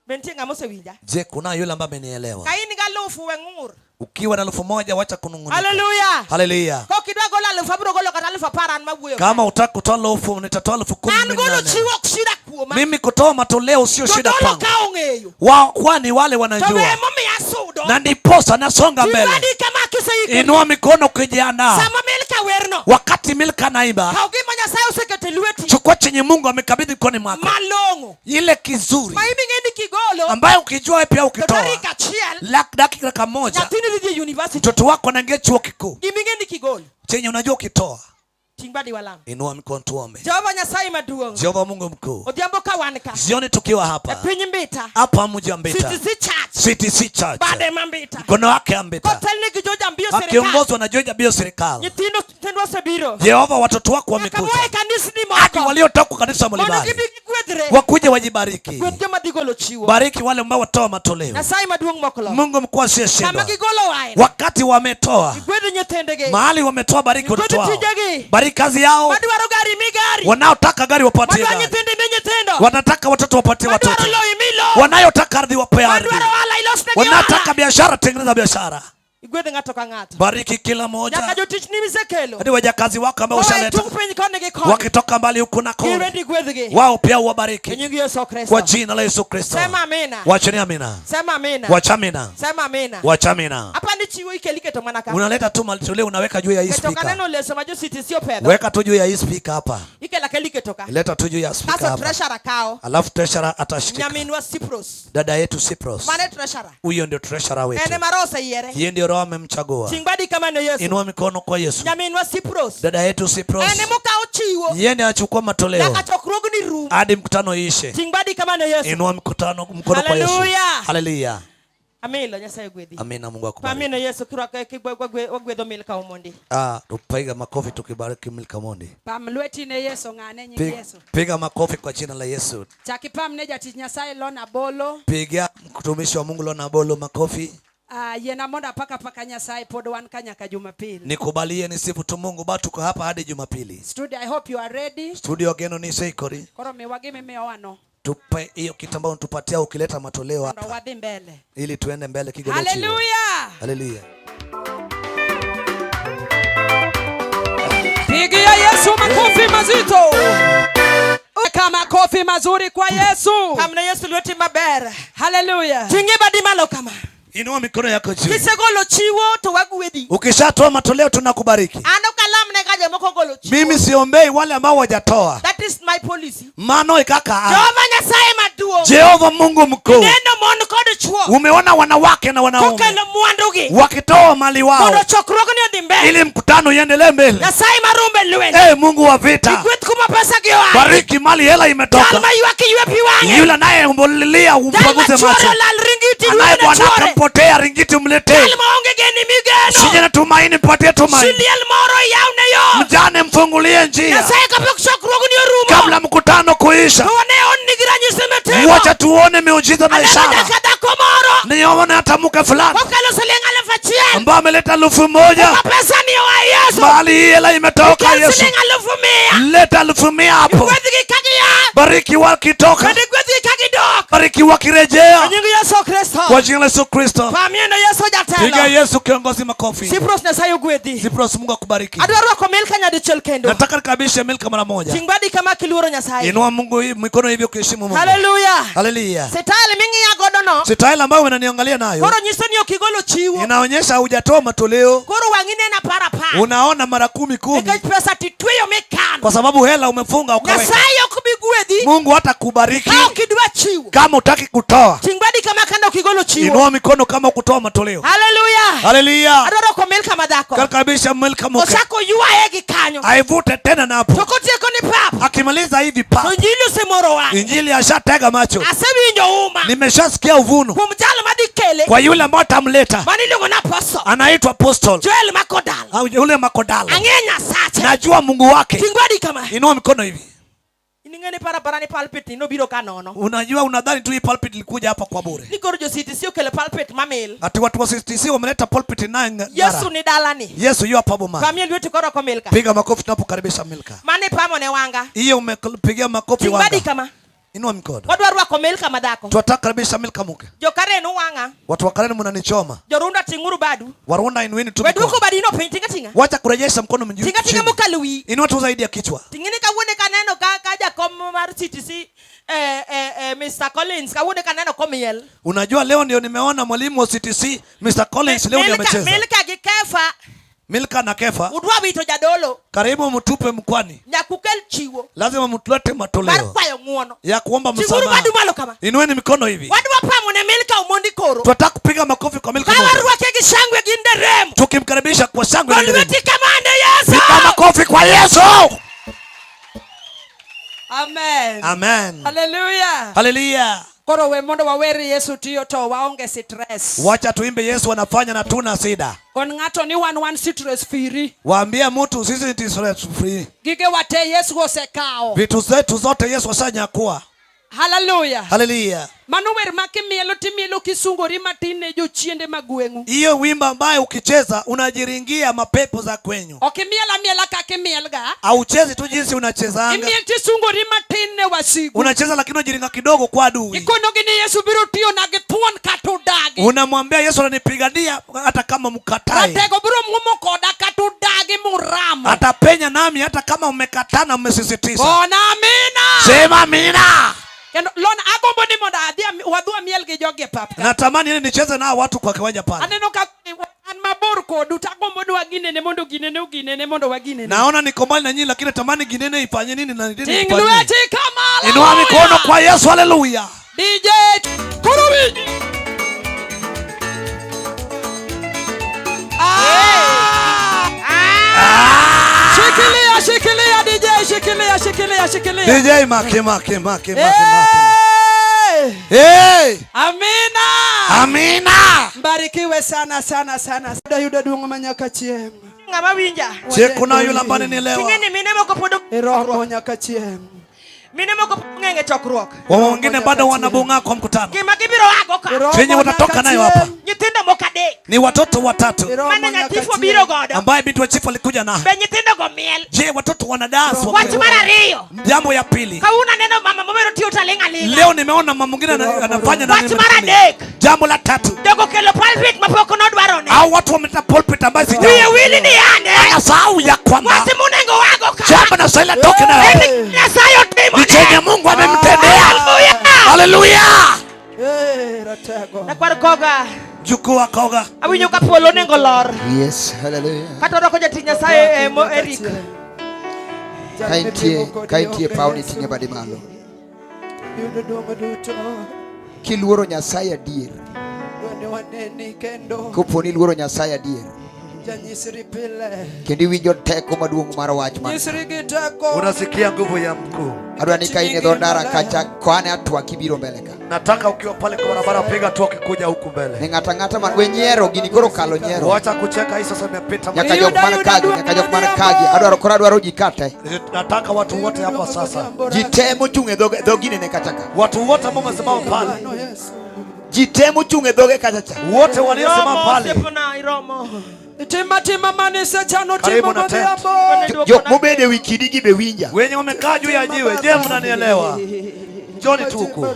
[SPEAKER 3] Be nitie ng'ama osewinja?
[SPEAKER 1] Je, kuna yule ambaye amenielewa?
[SPEAKER 3] Ka in galufu we ng'ur.
[SPEAKER 1] Ukiwa na 1,000 wacha kunung'unika.
[SPEAKER 4] Haleluya.
[SPEAKER 1] Haleluya.
[SPEAKER 4] Kok idwa golo alufu abiro golo kata 10,000 an mawuoyo.
[SPEAKER 1] Kama utaka kutoa elfu nitatoa 10,000
[SPEAKER 4] An golo
[SPEAKER 1] nane.
[SPEAKER 4] chiwo ok shida kuoma.
[SPEAKER 1] Mimi kutoa matoleo sio shida
[SPEAKER 4] Jodolo
[SPEAKER 1] kwangu.
[SPEAKER 4] ka ong'eyo.
[SPEAKER 1] Wao kwani wale
[SPEAKER 4] To
[SPEAKER 1] wanajua.
[SPEAKER 4] be momiyo asudo.
[SPEAKER 1] Na ndiposa nasonga mbele.
[SPEAKER 4] Ting'adi kama kiseikori.
[SPEAKER 1] Inua mikono ukijiandaa.
[SPEAKER 4] Sama Milka werno.
[SPEAKER 1] Wakati Milka anaimba,
[SPEAKER 4] Kaw gima Nyasaye oseketo e lweti.
[SPEAKER 1] chukua chenye Mungu amekabidhi mkononi mwako.
[SPEAKER 4] Malong'o.
[SPEAKER 1] Ile kizuri
[SPEAKER 4] Ma in ing'e ni kigolo.
[SPEAKER 1] ambayo ukijua wewe pia
[SPEAKER 4] To
[SPEAKER 1] ukitoa
[SPEAKER 4] tarik achiel.
[SPEAKER 1] dakika moja
[SPEAKER 4] Nyathini dhi dhi e university.
[SPEAKER 1] mtoto wako anaingia chuo kikuu.
[SPEAKER 4] Gima ing'e ni kigolo.
[SPEAKER 1] Chenye unajua ukitoa,
[SPEAKER 4] Ting' badi walam.
[SPEAKER 1] inua mikono tuombe.
[SPEAKER 4] Jehova Nyasaye maduong'.
[SPEAKER 1] Jehova Mungu mkuu,
[SPEAKER 4] Odhiambo ka wan ka.
[SPEAKER 1] jioni tukiwa
[SPEAKER 4] E
[SPEAKER 1] hapa
[SPEAKER 4] piny Mbita.
[SPEAKER 1] hapa mji wa Mbita,
[SPEAKER 4] CTC Church.
[SPEAKER 1] CTC Church,
[SPEAKER 4] Bade ma Mbita.
[SPEAKER 1] mkono wake Mbita,
[SPEAKER 4] Kotelne gi George Ambiyo sirikal.
[SPEAKER 1] akiongozwa na George Ambiyo serikali.
[SPEAKER 4] Nyithindo nyithindwa osebiro.
[SPEAKER 1] Jehova, watoto wako
[SPEAKER 4] Nyaka
[SPEAKER 1] wamekuja,
[SPEAKER 4] moa e kanisni
[SPEAKER 1] hadi
[SPEAKER 4] moko.
[SPEAKER 1] waliotoka kanisa
[SPEAKER 4] Mondo
[SPEAKER 1] mbalimbali
[SPEAKER 4] gibi gigwedhre.
[SPEAKER 1] wakuje wajibariki.
[SPEAKER 4] Gwedh joma dhi golo chiwo.
[SPEAKER 1] Bariki wale ambao watoa matoleo.
[SPEAKER 4] Nyasaye maduong' moklo.
[SPEAKER 1] Mungu mkuu asiyeshindwa,
[SPEAKER 4] Kama gigolo wae.
[SPEAKER 1] wakati wametoa
[SPEAKER 4] Igwedh nyithindgi.
[SPEAKER 1] mahali wametoa, bariki
[SPEAKER 4] Igwedh
[SPEAKER 1] watoto wao,
[SPEAKER 4] tijegi.
[SPEAKER 1] bariki kazi yao.
[SPEAKER 4] Madwaro gari mi gari.
[SPEAKER 1] Wanaotaka gari wapatie
[SPEAKER 4] Madwaro
[SPEAKER 1] gari,
[SPEAKER 4] nyithindo imi nyithindo.
[SPEAKER 1] wanataka watoto wapatie
[SPEAKER 4] Madwaro
[SPEAKER 1] watoto,
[SPEAKER 4] lowo imi lowo.
[SPEAKER 1] wanayotaka ardhi wape ardhi,
[SPEAKER 4] Madwaro ohala ilosnegi ohala.
[SPEAKER 1] wanataka biashara tengeneza biashara.
[SPEAKER 4] Igwedh ng'ato ka ng'ato.
[SPEAKER 1] Bariki kila
[SPEAKER 4] Nyaka
[SPEAKER 1] mmoja,
[SPEAKER 4] jotichni misekelo.
[SPEAKER 1] hadi wajakazi wako ambao
[SPEAKER 4] Koa e
[SPEAKER 1] ushaleta
[SPEAKER 4] tung' piny koni gi koni.
[SPEAKER 1] wakitoka mbali huku na kule,
[SPEAKER 4] Giwendi gwedhgi.
[SPEAKER 1] wao pia
[SPEAKER 4] E
[SPEAKER 1] uwabariki
[SPEAKER 4] nying Yesu Kristo.
[SPEAKER 1] kwa jina la Yesu Kristo.
[SPEAKER 4] Sema amina.
[SPEAKER 1] Wacheni amina,
[SPEAKER 4] Sema amina.
[SPEAKER 1] wacha amina,
[SPEAKER 4] Sema amina.
[SPEAKER 1] wacha amina.
[SPEAKER 4] Hapa ni chiwo ikeli keto mana ka.
[SPEAKER 1] Unaleta tu matoleo unaweka juu ya hii
[SPEAKER 4] Keto
[SPEAKER 1] speaker,
[SPEAKER 4] kaneno leso ma jo CTC opedho.
[SPEAKER 1] weka tu juu ya hii speaker hapa,
[SPEAKER 4] Ikelo akela iketo ka.
[SPEAKER 1] leta tu juu ya speaker
[SPEAKER 4] Kaso
[SPEAKER 1] hapa,
[SPEAKER 4] treasurer kawo.
[SPEAKER 1] alafu treasurer atashika.
[SPEAKER 4] Nyaminwa Cyprus.
[SPEAKER 1] Dada yetu Cyprus,
[SPEAKER 4] Mane treasurer.
[SPEAKER 1] huyo ndio treasurer wetu,
[SPEAKER 4] En ema Roho oseyiere.
[SPEAKER 1] yeye ndio Roho amemchagua.
[SPEAKER 4] Ting' badi kama ne Yesu.
[SPEAKER 1] Inua mikono kwa Yesu.
[SPEAKER 4] Nyaminwa Cyprus.
[SPEAKER 1] Dada yetu Cyprus,
[SPEAKER 4] En emokawo chiwo.
[SPEAKER 1] yeye ndiye anachukua matoleo
[SPEAKER 4] Nyaka chokruogni rum.
[SPEAKER 1] hadi mkutano iishe.
[SPEAKER 4] Ting' badi kama ne Yesu.
[SPEAKER 1] Inua mkutano mkono kwa Yesu.
[SPEAKER 4] Hallelujah.
[SPEAKER 1] Haleluya.
[SPEAKER 4] Amilo Nyasaye gwedhi.
[SPEAKER 1] Amina, Mungu akubariki.
[SPEAKER 4] Pamino Yesu kirwako wagwedho Milka Omondi.
[SPEAKER 1] Tupiga makofi tukibariki Milka Omondi.
[SPEAKER 5] Pam lweti ne Yesu ng'ane nying Yesu.
[SPEAKER 1] Piga makofi kwa jina la Yesu.
[SPEAKER 5] Chak ipam ne jatich Nyasaye Lona Bolo.
[SPEAKER 1] Piga mtumishi wa Mungu Lona Bolo makofi.
[SPEAKER 5] Yiena mondo apaka paka Nyasaye pod wan ka nyaka Jumapili.
[SPEAKER 1] Nikubalie nisifu tu Mungu bado tuko hapa hadi Jumapili.
[SPEAKER 5] Studio, I hope you are ready.
[SPEAKER 1] Studio geno ni seikori.
[SPEAKER 5] Koro miwa gima imiyowa no.
[SPEAKER 1] Tupe hiyo kitu ambayo unatupatia ukileta matoleo
[SPEAKER 5] Mondo
[SPEAKER 1] hapa.
[SPEAKER 5] wadhi mbele.
[SPEAKER 1] Ili tuende mbele kigolo chiwo.
[SPEAKER 5] Hallelujah.
[SPEAKER 1] Hallelujah.
[SPEAKER 5] Pigia Yesu makofi mazito. Weka makofi mazuri kwa Yesu.
[SPEAKER 4] Pamne Yesu lweti maber.
[SPEAKER 5] Hallelujah.
[SPEAKER 4] Ting'e badi malo kama.
[SPEAKER 1] Inua mikono yako juu.
[SPEAKER 4] Kisegolo chiwo to wagwedhi.
[SPEAKER 1] Ukishatoa matoleo tunakubariki.
[SPEAKER 4] An ok alamne ga jomoko golo chiwo.
[SPEAKER 1] Mimi siombei wale ambao hawajatoa.
[SPEAKER 4] That is my policy.
[SPEAKER 1] Mano ikaka.
[SPEAKER 4] Jehova Nyasaye maduong'.
[SPEAKER 1] Jehova Mungu mkuu.
[SPEAKER 4] Neno mon kod chwo.
[SPEAKER 1] Umeona wanawake na wanaume
[SPEAKER 4] Kokelo mwandugi.
[SPEAKER 1] wakitoa mali wao
[SPEAKER 4] Mondo chokruogni odhi mbele.
[SPEAKER 1] ili mkutano iendelee mbele.
[SPEAKER 4] Nyasaye marumbe lweny.
[SPEAKER 1] Mungu wa vita,
[SPEAKER 4] Igwedh kuma pesa gi oa.
[SPEAKER 1] bariki mali hela
[SPEAKER 4] Jal
[SPEAKER 1] imetoka.
[SPEAKER 4] ma ywak ywe pi wang'e.
[SPEAKER 1] Yule anayemlilia
[SPEAKER 4] Jal ma
[SPEAKER 1] umpanguze
[SPEAKER 4] chuore
[SPEAKER 1] macho,
[SPEAKER 4] olal ringiti
[SPEAKER 1] anaye
[SPEAKER 4] duogne
[SPEAKER 1] bwana
[SPEAKER 4] chuore.
[SPEAKER 1] akampotea ringiti umletee.
[SPEAKER 4] Jal maonge geno imi geno.
[SPEAKER 1] Sije na tumaini, mpatie tumaini.
[SPEAKER 4] Chi liel moro yawne yo.
[SPEAKER 1] Mjane mfungulie njia
[SPEAKER 4] Nyasaye kapok chokruogni orumo.
[SPEAKER 1] kabla mkutano kuisha.
[SPEAKER 4] To wane honni gi ranyisi mitimo.
[SPEAKER 1] Wacha tuone miujiza na
[SPEAKER 4] Aneno
[SPEAKER 1] ishara.
[SPEAKER 4] nyaka dhako moro.
[SPEAKER 1] Nione hata mke fulani
[SPEAKER 4] Kokelo siling 1,000.
[SPEAKER 1] ambaye ameleta 1,000.
[SPEAKER 4] Kwa pesa ni oa Yesu.
[SPEAKER 1] Mahali hii hela imetoka
[SPEAKER 4] Kel
[SPEAKER 1] Yesu.
[SPEAKER 4] siling 100,000.
[SPEAKER 1] Leta 100,000 hapo.
[SPEAKER 4] Igwedhgi ka gia.
[SPEAKER 1] Bariki wakitoka,
[SPEAKER 4] Kendo igwedhgi ka gidok.
[SPEAKER 1] bariki wakirejea,
[SPEAKER 4] E nying Yesu Kristo.
[SPEAKER 1] kwa jina la Yesu Kristo.
[SPEAKER 4] Pamieno Yesu
[SPEAKER 1] Piga
[SPEAKER 4] jatelo.
[SPEAKER 1] Yesu kiongozi makofi.
[SPEAKER 4] Cyprus Nyasaye ogwedhi.
[SPEAKER 1] Cyprus, Mungu akubariki.
[SPEAKER 4] Adwa rwako Milka nyadichiel kendo.
[SPEAKER 1] Nataka nikabishe Milka mara moja.
[SPEAKER 4] Ting' badi kama kiluoro Nyasaye.
[SPEAKER 1] Inua Mungu hii mikono hivi ukiheshimu Mungu.
[SPEAKER 4] Haleluya.
[SPEAKER 1] Haleluya.
[SPEAKER 4] Style ming'iya godo no.
[SPEAKER 1] Style ambayo unaniangalia nayo
[SPEAKER 4] Koro nyiso ni ok igolo chiwo.
[SPEAKER 1] inaonyesha hujatoa matoleo.
[SPEAKER 4] Koro wang'i neno apar apar.
[SPEAKER 1] Unaona mara kumi kumi
[SPEAKER 4] Nikech pesa titweyo mikano.
[SPEAKER 1] kwa sababu hela umefunga ukaweka.
[SPEAKER 4] Nyasaye ok bi gwedhi
[SPEAKER 1] Mungu hatakubariki
[SPEAKER 4] ka ok idwa chiwo.
[SPEAKER 1] kama utaki kutoa.
[SPEAKER 4] Ting' badi kama kanda ok igolo chiwo.
[SPEAKER 1] Inua mikono kama kutoa matoleo.
[SPEAKER 4] Haleluya.
[SPEAKER 1] Haleluya.
[SPEAKER 4] Adwa rwako Milka madhako.
[SPEAKER 1] Karibisha Milka mke.
[SPEAKER 4] Ochako ywaye gi kanyo.
[SPEAKER 1] Aivute tena na hapo.
[SPEAKER 4] To kotieko ni pap.
[SPEAKER 1] Akimaliza hivi pa.
[SPEAKER 4] To injili osemoro wang'e.
[SPEAKER 1] Injili ashatega macho.
[SPEAKER 4] Asewinjo uma.
[SPEAKER 1] Nimeshasikia uvuno.
[SPEAKER 4] Kuom jal madhi kele.
[SPEAKER 1] Kwa yule ambaye atamleta.
[SPEAKER 4] Mane iluongo ni apostle.
[SPEAKER 1] Anaitwa Apostle.
[SPEAKER 4] Joel Makodalo.
[SPEAKER 1] Au yule Makodalo.
[SPEAKER 4] Ang'e Nyasache.
[SPEAKER 1] Najua Mungu wake.
[SPEAKER 4] Ting' badi kama.
[SPEAKER 1] Inua mikono hivi.
[SPEAKER 4] Ining'e ni parapara ni pulpit ni nobiro ka nono.
[SPEAKER 1] Unajua, unadhani tu hii pulpit ilikuja hapa kwa bure.
[SPEAKER 4] Ni koro jo CTC okelo pulpit mamil.
[SPEAKER 1] Ati watu wa CTC wameleta pulpit naye
[SPEAKER 4] Yesu ni dalani.
[SPEAKER 1] Yesu yu hapa boma.
[SPEAKER 4] Pamie lweti koro ko Milka.
[SPEAKER 1] Piga makofi tunapokaribisha Milka.
[SPEAKER 4] Mane pamo ne wanga.
[SPEAKER 1] Hiyo umepigia makofi
[SPEAKER 4] Ting' badi
[SPEAKER 1] wanga.
[SPEAKER 4] kama.
[SPEAKER 6] Inua mikono.
[SPEAKER 7] Wadwa rwako Milka madhako.
[SPEAKER 6] Tunataka karibisha Milka mke.
[SPEAKER 7] Jokaren uwang'a.
[SPEAKER 6] Watu wa Karen mnanichoma.
[SPEAKER 7] Jorunda ting'uru badu.
[SPEAKER 6] Warunda inueni tu
[SPEAKER 7] We
[SPEAKER 6] mikono.
[SPEAKER 7] duoko badino piny tinga tinga.
[SPEAKER 6] Wacha kurejesha mkono mjuu.
[SPEAKER 7] Tinga tinga mokalo wi.
[SPEAKER 6] Inua tu zaidi ya kichwa.
[SPEAKER 7] Ting'ini kawuono kaneno ka jakom mar CTC Mr. Collins kawuono kaneno komiel.
[SPEAKER 6] Unajua leo ndio nimeona mwalimu wa CTC Mr. Collins leo ndio amecheza.
[SPEAKER 7] Milka gi Kefa.
[SPEAKER 6] Milka na Kefa.
[SPEAKER 7] Udwa wito jadolo.
[SPEAKER 6] Karibu mtupe mkwani.
[SPEAKER 7] Nyakukel chiwo.
[SPEAKER 6] Lazima mtulete matoleo.
[SPEAKER 7] Mar kwayo ng'uono.
[SPEAKER 6] Ya kuomba
[SPEAKER 7] Ting'uru
[SPEAKER 6] msamaha.
[SPEAKER 7] badu malo kama.
[SPEAKER 6] Inueni mikono hivi.
[SPEAKER 7] Wadwa pamo ne Milka Omondi koro.
[SPEAKER 6] Tunataka kupiga makofi kwa Milka
[SPEAKER 7] Ka
[SPEAKER 6] Omondi.
[SPEAKER 7] warwake gi shangwe gi nderemo.
[SPEAKER 6] Tukimkaribisha kwa shangwe na
[SPEAKER 7] Gol
[SPEAKER 6] nderemo.
[SPEAKER 7] lweti kamane Yesu.
[SPEAKER 6] Piga makofi kwa Yesu.
[SPEAKER 5] Amen.
[SPEAKER 6] Amen.
[SPEAKER 5] Hallelujah.
[SPEAKER 6] Hallelujah.
[SPEAKER 5] Koro we mondo wawer Yesu tiyo to waonge stress.
[SPEAKER 6] Wacha tuimbe Yesu anafanya na tuna sida.
[SPEAKER 5] Kon ng'ato ni wan wan stress free.
[SPEAKER 6] Waambie mtu sisi ni stress free.
[SPEAKER 5] Gige wate Yesu osekawo.
[SPEAKER 6] Vitu zetu zote Yesu ashanyakua.
[SPEAKER 5] Hallelujah.
[SPEAKER 6] Hallelujah.
[SPEAKER 5] Mano wer ma kimielo timielo kisungori matin ne jochiende mag gweng'u.
[SPEAKER 6] Hiyo wimbo ambayo ukicheza unajiringia mapepo za kwenyu.
[SPEAKER 5] Ok imiel amiela kaka imielga.
[SPEAKER 6] Hauchezi tu jinsi unachezanga.
[SPEAKER 5] Imiel tisungori matin ne wasigu.
[SPEAKER 6] Unacheza lakini unajiringa kidogo kwa adui.
[SPEAKER 5] Ikonogi ni Yesu biro tiyo na gi thuon kata udagi.
[SPEAKER 6] Unamwambia Yesu ananipigania hata kama mkatae.
[SPEAKER 5] Ratego biro muomo koda kata udagi muramo.
[SPEAKER 6] Atapenya nami hata kama mmekataa na mmesisitiza.
[SPEAKER 5] Ona amina.
[SPEAKER 6] Sema amina.
[SPEAKER 5] Kendo lon agombo ni mondo adhi wadhi wamiel gi jogi e pap ka.
[SPEAKER 6] Natamani ili nicheze nao watu kwa kiwanja pale.
[SPEAKER 5] Aneno ka an mabor kodu to agombo ni waginene mondo ginene oginene mondo waginene.
[SPEAKER 6] Naona niko mbali na nyinyi lakini natamani ginene ifanye nini na nini
[SPEAKER 5] Ting
[SPEAKER 6] ifanye.
[SPEAKER 5] lweti kama
[SPEAKER 6] Inua mikono kwa Yesu, haleluya.
[SPEAKER 5] DJ Kurubi. Shikilia, shikilia DJ, shikilia, shikilia, shikilia.
[SPEAKER 6] DJ maki maki maki maki maki.
[SPEAKER 5] Hey!
[SPEAKER 6] Hey!
[SPEAKER 5] Amina.
[SPEAKER 6] Amina.
[SPEAKER 5] Mbarikiwe sana sana sana.
[SPEAKER 3] Yuda duong' manyaka chieng'.
[SPEAKER 7] Ng'ama winja.
[SPEAKER 6] Je, kuna yule ambaye nielewa?
[SPEAKER 7] Ting'eni mine moko pod
[SPEAKER 3] Iroho nyaka chieng'.
[SPEAKER 7] Mine moko pod ng'eng' e chokruok.
[SPEAKER 6] Wamama wengine bado wanabonga kwa mkutano.
[SPEAKER 7] Gima gibiro ago ka.
[SPEAKER 6] Chenye watatoka nayo hapa.
[SPEAKER 7] Nyithindo moko adek.
[SPEAKER 6] Ni watoto watatu.
[SPEAKER 7] Mane nyathi obiro godo.
[SPEAKER 6] Ambaye binti wa chifu alikuja na.
[SPEAKER 7] Be nyithindo go miel.
[SPEAKER 6] Je, watoto wanadaswa?
[SPEAKER 7] Wach mar ariyo.
[SPEAKER 6] Jambo ya pili.
[SPEAKER 7] Kawuono aneno mama mowero tiyo to aling' aling'a.
[SPEAKER 6] Leo nimeona mama mwingine anafanya na
[SPEAKER 7] Wach mar adek.
[SPEAKER 6] Jambo la tatu.
[SPEAKER 7] Jogo kelo pulpit mapok nodwarone.
[SPEAKER 6] Hao watu wameleta pulpit ambayo sijaona.
[SPEAKER 7] Wiye wili ni yane.
[SPEAKER 6] Anasahau ya kwamba
[SPEAKER 7] Wach monego wago ka.
[SPEAKER 6] Jambo na stahili atoke nayo.
[SPEAKER 7] En Nyasaye otimo
[SPEAKER 6] Ni chenye Mungu amemtendea.
[SPEAKER 7] Haleluya.
[SPEAKER 6] Haleluya.
[SPEAKER 3] Ratego.
[SPEAKER 7] Nakwar koga.
[SPEAKER 6] Jukuu wa koga.
[SPEAKER 7] Awinjo ka polo onego lor.
[SPEAKER 8] Yes, hallelujah.
[SPEAKER 7] Kata orwako jatich Nyasaye mo Eric.
[SPEAKER 8] Ka intie paw ni ting'e badi malo. Kiluoro Nyasaye adier. Kopo ni iluoro Nyasaye adier. Kendo iwinjo teko maduong' mar wach man.
[SPEAKER 6] Unasikia nguvu ya mkuu.
[SPEAKER 8] Adwa ni ka in e dho ndara kacha kwane atwa kibiro mbele ka.
[SPEAKER 6] Nataka ukiwa pale kwa barabara piga hatua ukikuja huku mbele.
[SPEAKER 8] Ne ng'ato ang'ata man we nyiero gini koro kalo nyiero.
[SPEAKER 6] Wacha kucheka hii sasa imepita.
[SPEAKER 8] Nyaka jok man kagi, nyaka jok man kagi. Adwaro koro adwaro ji kate.
[SPEAKER 6] Nataka watu wote hapa sasa.
[SPEAKER 1] Ji te mochung' e dho ginene kacha ka.
[SPEAKER 6] Watu wote ambao wamesimama pale.
[SPEAKER 1] Ji te mochung' e dhoge kacha cha.
[SPEAKER 6] Wote waliosimama pale.
[SPEAKER 5] Tima tima mane sechano
[SPEAKER 6] Karibu
[SPEAKER 5] timo
[SPEAKER 6] na tent.
[SPEAKER 5] godhiambo.
[SPEAKER 1] Jok mobedo e wi kidi gi be winja.
[SPEAKER 6] Wenye wamekaa juu ya jiwe, je, mnanielewa? Njoni tu huku.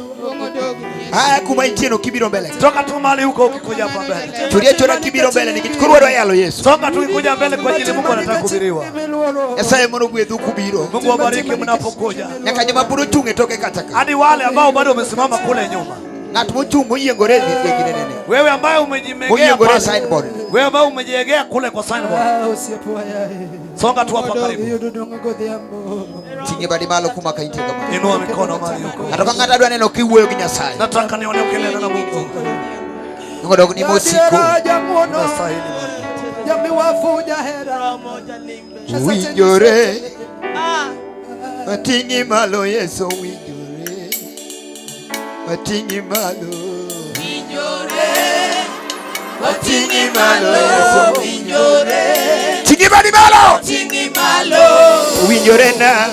[SPEAKER 1] Haya kuma intie no kibiro mbele.
[SPEAKER 6] Toka tu mahali huko ukikuja hapa mbele.
[SPEAKER 1] Tulie chona kibiro mbele nikech koro wadwa yalo Yesu.
[SPEAKER 6] Songa tu ukikuja mbele kwa ajili Mungu anataka kuhubiriwa.
[SPEAKER 1] Nyasaye mondo ogwedhu kubiro.
[SPEAKER 6] Mungu awabariki mnapokuja.
[SPEAKER 1] Nyaka joma pod ochung' e toke kacha ka.
[SPEAKER 6] Hadi wale ambao bado wamesimama kule nyuma.
[SPEAKER 1] Ng'at mochung' moyiengore e ginene.
[SPEAKER 6] Wewe ambaye umejimegea
[SPEAKER 1] Moyiengore e
[SPEAKER 6] pale.
[SPEAKER 8] signboard.
[SPEAKER 6] Wewe ambaye umejiegea kule kwa signboard. Songa tu hapa karibu.
[SPEAKER 8] Ting'e badi malo kuma ka intie kama.
[SPEAKER 6] Inua mikono mahali huko.
[SPEAKER 8] Ng'ato ka ng'ato adwa neno kiwuoyo gi Nyasaye.
[SPEAKER 6] Nataka nione ukinena na Mungu.
[SPEAKER 8] Mondo ni mosiko.
[SPEAKER 6] Unastahili Bwana.
[SPEAKER 1] Winjore. Wating'i malo Yesu winjore. Wating'i malo. Winjore. Wating'i malo Yesu winjore. Ting'i badi malo.
[SPEAKER 9] Wating'i malo.
[SPEAKER 1] Winjore na.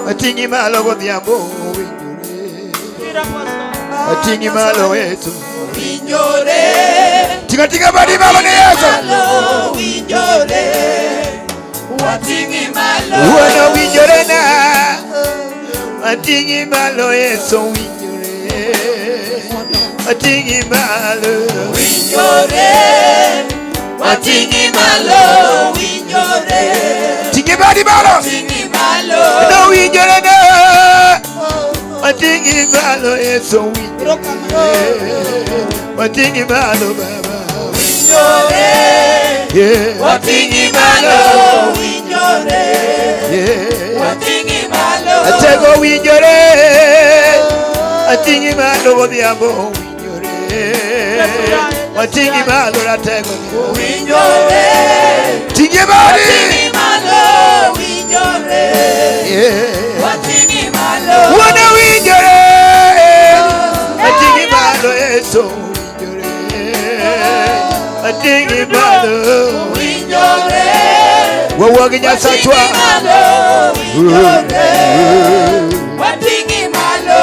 [SPEAKER 1] Wating'i malo godhiambo winjore. Wating'i malo Yesu.
[SPEAKER 9] Winjore.
[SPEAKER 1] Tinga tinga badi malo ni Yesu.
[SPEAKER 9] Winjore. Wating'i malo.
[SPEAKER 1] Wuono winjore na. Ating'i malo Yesu winjore. Ating'i malo.
[SPEAKER 9] Winjore. Wating'i malo winjore.
[SPEAKER 1] Ting'i badi malo.
[SPEAKER 9] Wating'i malo.
[SPEAKER 1] No winjore na. Ating'i malo Yesu winjore. Wating'i malo Baba.
[SPEAKER 9] Winjore.
[SPEAKER 1] Yeah.
[SPEAKER 9] Wating'i malo winjore.
[SPEAKER 1] Yeah.
[SPEAKER 9] Wating'i malo.
[SPEAKER 1] Atego winjore. Ating'i malo godhiambo winjore. Wating'i malo ratego.
[SPEAKER 9] Winjore.
[SPEAKER 1] Ting'i badi.
[SPEAKER 9] Wating'i malo winjore.
[SPEAKER 1] Yeah.
[SPEAKER 9] Wating'i malo.
[SPEAKER 1] Wana winjore. Ating'i malo Yesu winjore. Ating'i malo.
[SPEAKER 9] Winjore.
[SPEAKER 1] Wawuogi Nyasachwa.
[SPEAKER 9] Wating'i malo winjore. Wating'i malo.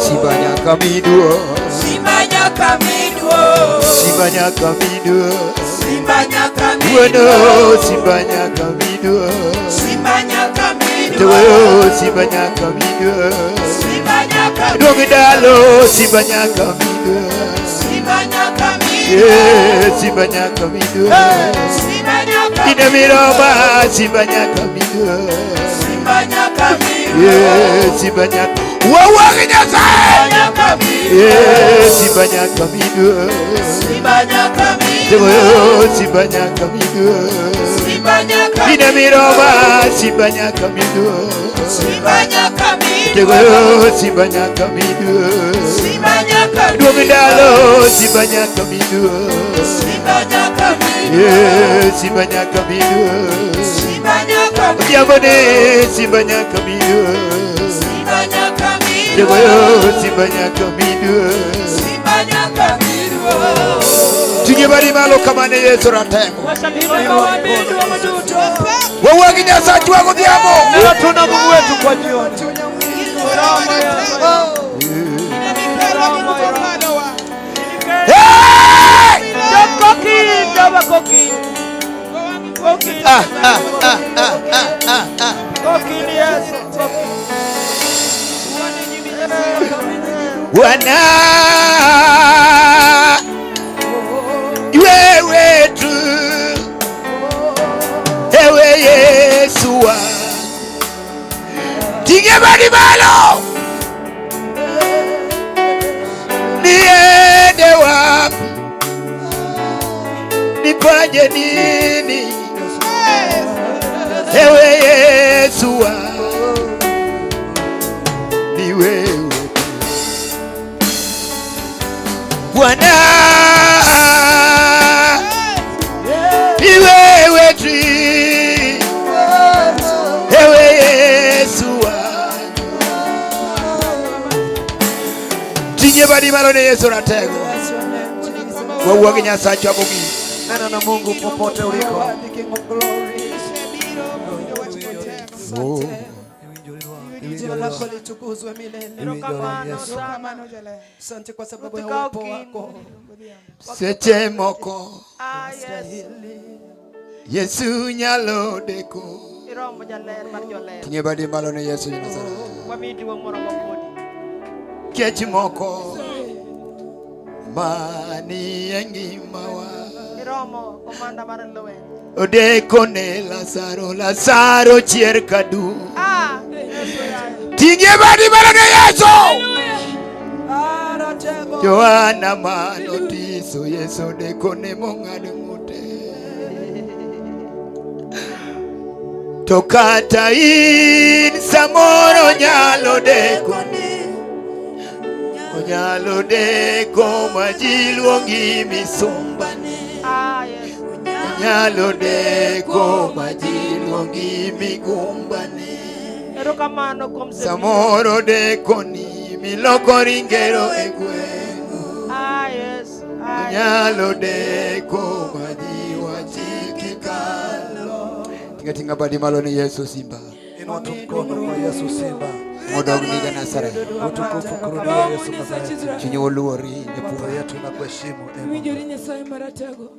[SPEAKER 1] Simba nyaka miduo.
[SPEAKER 9] Simba nyaka miduo.
[SPEAKER 1] Simba nyaka miduo.
[SPEAKER 9] Simba nyaka
[SPEAKER 1] Wuono
[SPEAKER 9] miduo.
[SPEAKER 1] simba nyaka miduo.
[SPEAKER 9] Simba nyaka miduo.
[SPEAKER 1] Teweyo simba nyaka miduo.
[SPEAKER 9] Simba nyaka
[SPEAKER 1] Duogi
[SPEAKER 9] miduo.
[SPEAKER 1] dalo simba nyaka miduo.
[SPEAKER 9] Simba nyaka miduo.
[SPEAKER 1] Yeah, simba nyaka miduo.
[SPEAKER 9] Simba nyaka
[SPEAKER 1] Ine miroma simba nyaka miduo.
[SPEAKER 9] Simba nyaka miduo.
[SPEAKER 1] Yeah, simba nyaka. Wawuogi Nyasaye.
[SPEAKER 9] Nyaka miduo.
[SPEAKER 1] Yeah, simba nyaka miduo.
[SPEAKER 9] Simba nyaka miduo.
[SPEAKER 1] Teweyo simba nyaka miduo.
[SPEAKER 9] Simba nyaka
[SPEAKER 1] Ine miroma simba nyaka miduo.
[SPEAKER 9] Simba nyaka miduo.
[SPEAKER 1] Teweyo simba nyaka miduo.
[SPEAKER 9] Simba nyaka
[SPEAKER 1] Duogi dalo simba nyaka miduo.
[SPEAKER 9] Simba nyaka miduo.
[SPEAKER 1] Yeah, simba nyaka miduo.
[SPEAKER 9] Simba nyaka
[SPEAKER 1] Odhiambo ne simba nyaka miduo.
[SPEAKER 9] Simba nyaka miduo.
[SPEAKER 1] Teweyo simba nyaka miduo.
[SPEAKER 9] Simba nyaka miduo.
[SPEAKER 1] Ting'e badi malo kamane Yesu ratego. Wawuogi Nyasachwa godhiambo.
[SPEAKER 6] Nena tuna Mungu wetu kwa jioni.
[SPEAKER 1] Hey!
[SPEAKER 8] Ah, ah, ah, ah, ah, ah, ah.
[SPEAKER 1] Bwana wewe tu, ewe Yesu wa ting'e badi malo, niende wapi, nifanye nini? Ewe Yesu wa ni wewe tu. Bwana ni wewe tu, ewe Yesu wangu. Ting'e badi malo ne Yesu ratego. Wawuogi Nyasachwa mogik.
[SPEAKER 6] Nena na Mungu popote uliko.
[SPEAKER 1] Oh.
[SPEAKER 5] Jina lako litukuzwe milele. Asante kwa sababu ya uwepo wako.
[SPEAKER 1] Seche moko Yesu nyalo deko.
[SPEAKER 7] Iromo jaler mar joler.
[SPEAKER 8] Ting'e badi malo ne Yesu Nazareth.
[SPEAKER 7] Wamiyi duong' moromo kodi.
[SPEAKER 1] Kech moko manie ngimawa.
[SPEAKER 7] Iromo komanda mar lweny.
[SPEAKER 1] Odeko ne Lazaro, Lazaro chier kadu.
[SPEAKER 7] Ah, Yesu yaye.
[SPEAKER 1] Ting'e badi malo ne Yesu. Johana manotiso Yesu odeko ne mong'ado ng'ute. To kata in samoro nyalo deko Onyalo deko ma ji luongi misumbane.
[SPEAKER 7] Ah, Yesu.
[SPEAKER 1] Onyalo deko ma ji luongi migumbane.
[SPEAKER 7] Erokamano kuom Zebulun.
[SPEAKER 1] Samoro deko ni miloko ringero e gweng'.
[SPEAKER 7] Ah, Yesu. Ah, Yesu.
[SPEAKER 1] Onyalo deko ma ji wachi kikalo. Tinga tinga badi malo ni Yesu Simba.
[SPEAKER 6] Inua tu mkono kwa Yesu Simba.
[SPEAKER 8] Modog ni ja Nazareth.
[SPEAKER 6] Utukufu kurudie Yesu Nazareti.
[SPEAKER 8] Chunywa oluori
[SPEAKER 6] Roho yetu inakuheshimu e Mungu.
[SPEAKER 9] Iwinjori Nyasaye maratego.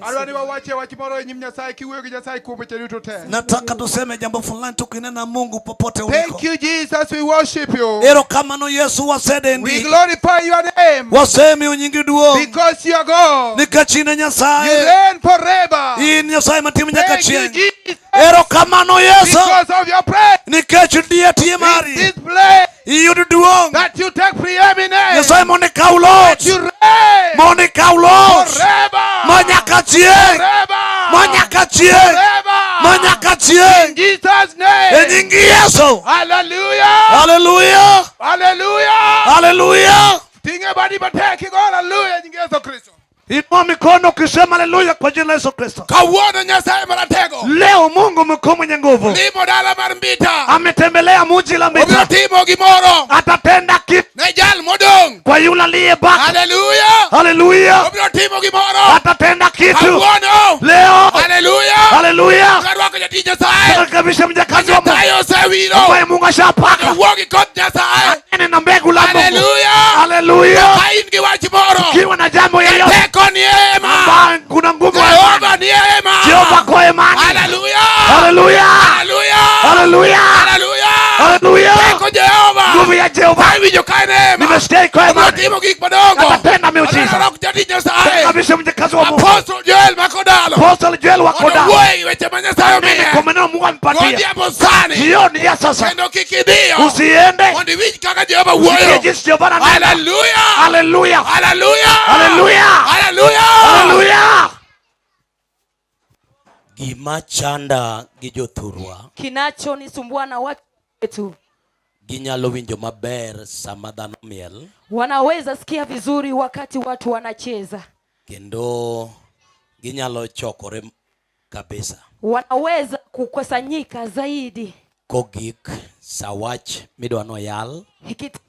[SPEAKER 10] Adwa ni wawache wach moro e nyim Nyasaye kiwuoyo gi Nyasaye kuom weche duto te.
[SPEAKER 6] Nataka tuseme jambo fulani tukinena Mungu popote uliko.
[SPEAKER 10] Thank you Jesus, we worship you.
[SPEAKER 6] Erokamano Yesu
[SPEAKER 10] We
[SPEAKER 6] wasedendi.
[SPEAKER 10] glorify your name
[SPEAKER 6] Wasemiyo nyingi duong'
[SPEAKER 10] because you are God.
[SPEAKER 6] nikech in e
[SPEAKER 10] You
[SPEAKER 6] Nyasaye.
[SPEAKER 10] reign forever.
[SPEAKER 6] In Nyasaye matimo nyaka
[SPEAKER 10] Thank you
[SPEAKER 6] chieng'.
[SPEAKER 10] Jesus
[SPEAKER 6] Erokamano Yesu
[SPEAKER 10] because of your prayer
[SPEAKER 6] nikech die
[SPEAKER 10] in
[SPEAKER 6] mari.
[SPEAKER 10] this place
[SPEAKER 6] Iyud duong'.
[SPEAKER 10] that you take preeminence.
[SPEAKER 6] Nyasaye mondo ikaw loch.
[SPEAKER 10] You reign
[SPEAKER 6] Mondo ikaw loch.
[SPEAKER 10] forever.
[SPEAKER 6] Ma nyaka chieng'.
[SPEAKER 10] Forever.
[SPEAKER 6] Ma nyaka chieng'.
[SPEAKER 10] Forever.
[SPEAKER 6] Ma nyaka
[SPEAKER 10] In
[SPEAKER 6] chieng'.
[SPEAKER 10] Jesus'
[SPEAKER 6] E
[SPEAKER 10] name.
[SPEAKER 6] nying Yesu.
[SPEAKER 10] Hallelujah.
[SPEAKER 6] Haleluya.
[SPEAKER 10] Hallelujah.
[SPEAKER 6] Haleluya.
[SPEAKER 10] Ting'e badi matek igo hallelujah nying Yesu Kristo.
[SPEAKER 6] Inua mikono ukisema haleluya kwa jina la Yesu Kristo.
[SPEAKER 10] Kawuono Nyasaye maratego
[SPEAKER 6] Leo Mungu mkuu mwenye nguvu
[SPEAKER 10] limo dala mar Mbita
[SPEAKER 6] ametembelea mji la
[SPEAKER 10] obiro
[SPEAKER 6] Mbita,
[SPEAKER 10] timo gimoro
[SPEAKER 6] atatenda kitu
[SPEAKER 10] ne jal modong'.
[SPEAKER 6] kwa yule aliyebaki.
[SPEAKER 10] Haleluya.
[SPEAKER 6] Haleluya,
[SPEAKER 10] Obiro timo gimoro
[SPEAKER 6] atatenda kitu
[SPEAKER 10] kawuono.
[SPEAKER 6] leo.
[SPEAKER 10] Haleluya.
[SPEAKER 6] Haleluya,
[SPEAKER 10] Arwako jatich Nyasaye.
[SPEAKER 6] tunakaribisha mjakazi wa Mungu
[SPEAKER 10] Nyasaye osewiro
[SPEAKER 6] ambaye Mungu ashapaka
[SPEAKER 10] owuo gi koth Nyasaye.
[SPEAKER 6] nene na mbegu la Mungu.
[SPEAKER 10] Haleluya.
[SPEAKER 6] Haleluya,
[SPEAKER 10] Ka in gi wach moro
[SPEAKER 6] kiwa na jambo yeyote
[SPEAKER 10] teko ni e hema.
[SPEAKER 6] ambayo kuna nguvu ya
[SPEAKER 10] Jehova
[SPEAKER 6] imani,
[SPEAKER 10] ni e hema.
[SPEAKER 6] Jehova kwa imani.
[SPEAKER 10] Haleluya.
[SPEAKER 6] Haleluya,
[SPEAKER 10] Haleluya.
[SPEAKER 6] haleluya,
[SPEAKER 10] Haleluya.
[SPEAKER 6] haleluya.
[SPEAKER 10] Teko Jehova.
[SPEAKER 6] Nguvu ya Jehova
[SPEAKER 10] Awinjo ka en e hema.
[SPEAKER 6] nimesikia kwa
[SPEAKER 10] Obiro
[SPEAKER 6] imani,
[SPEAKER 10] timo gik madongo.
[SPEAKER 6] atatenda miujiza.
[SPEAKER 10] Arwako jatich Nyasaye.
[SPEAKER 6] Kabisa mjakazi wa Mungu
[SPEAKER 10] Apostle Joel Makodalo.
[SPEAKER 6] Apostle Joel wa
[SPEAKER 10] Mondo
[SPEAKER 6] Kodalo,
[SPEAKER 10] owuoye gi weche ma Nyasaye
[SPEAKER 6] nene
[SPEAKER 10] omiye.
[SPEAKER 6] kwa maneno Mungu amepatia
[SPEAKER 10] Godhiambo sani.
[SPEAKER 6] jioni ya sasa,
[SPEAKER 10] Kendo kik idhiyo.
[SPEAKER 6] usiende
[SPEAKER 10] Mondo iwinj kaka Jehova
[SPEAKER 6] usikie
[SPEAKER 10] wuoyo.
[SPEAKER 6] jinsi Jehova ananena.
[SPEAKER 10] Haleluya.
[SPEAKER 6] Haleluya,
[SPEAKER 10] Haleluya.
[SPEAKER 6] haleluya,
[SPEAKER 10] Haleluya.
[SPEAKER 6] haleluya.
[SPEAKER 11] Gima chanda gi jothurwa
[SPEAKER 4] Kinachonisumbua na watu wetu,
[SPEAKER 11] ginyalo winjo maber sama dhano miel
[SPEAKER 4] wanaweza sikia vizuri wakati watu wanacheza,
[SPEAKER 11] kendo ginyalo chokore kabisa
[SPEAKER 4] wanaweza kukusanyika zaidi
[SPEAKER 11] kogik sa wach midwa noyal
[SPEAKER 4] ikitimia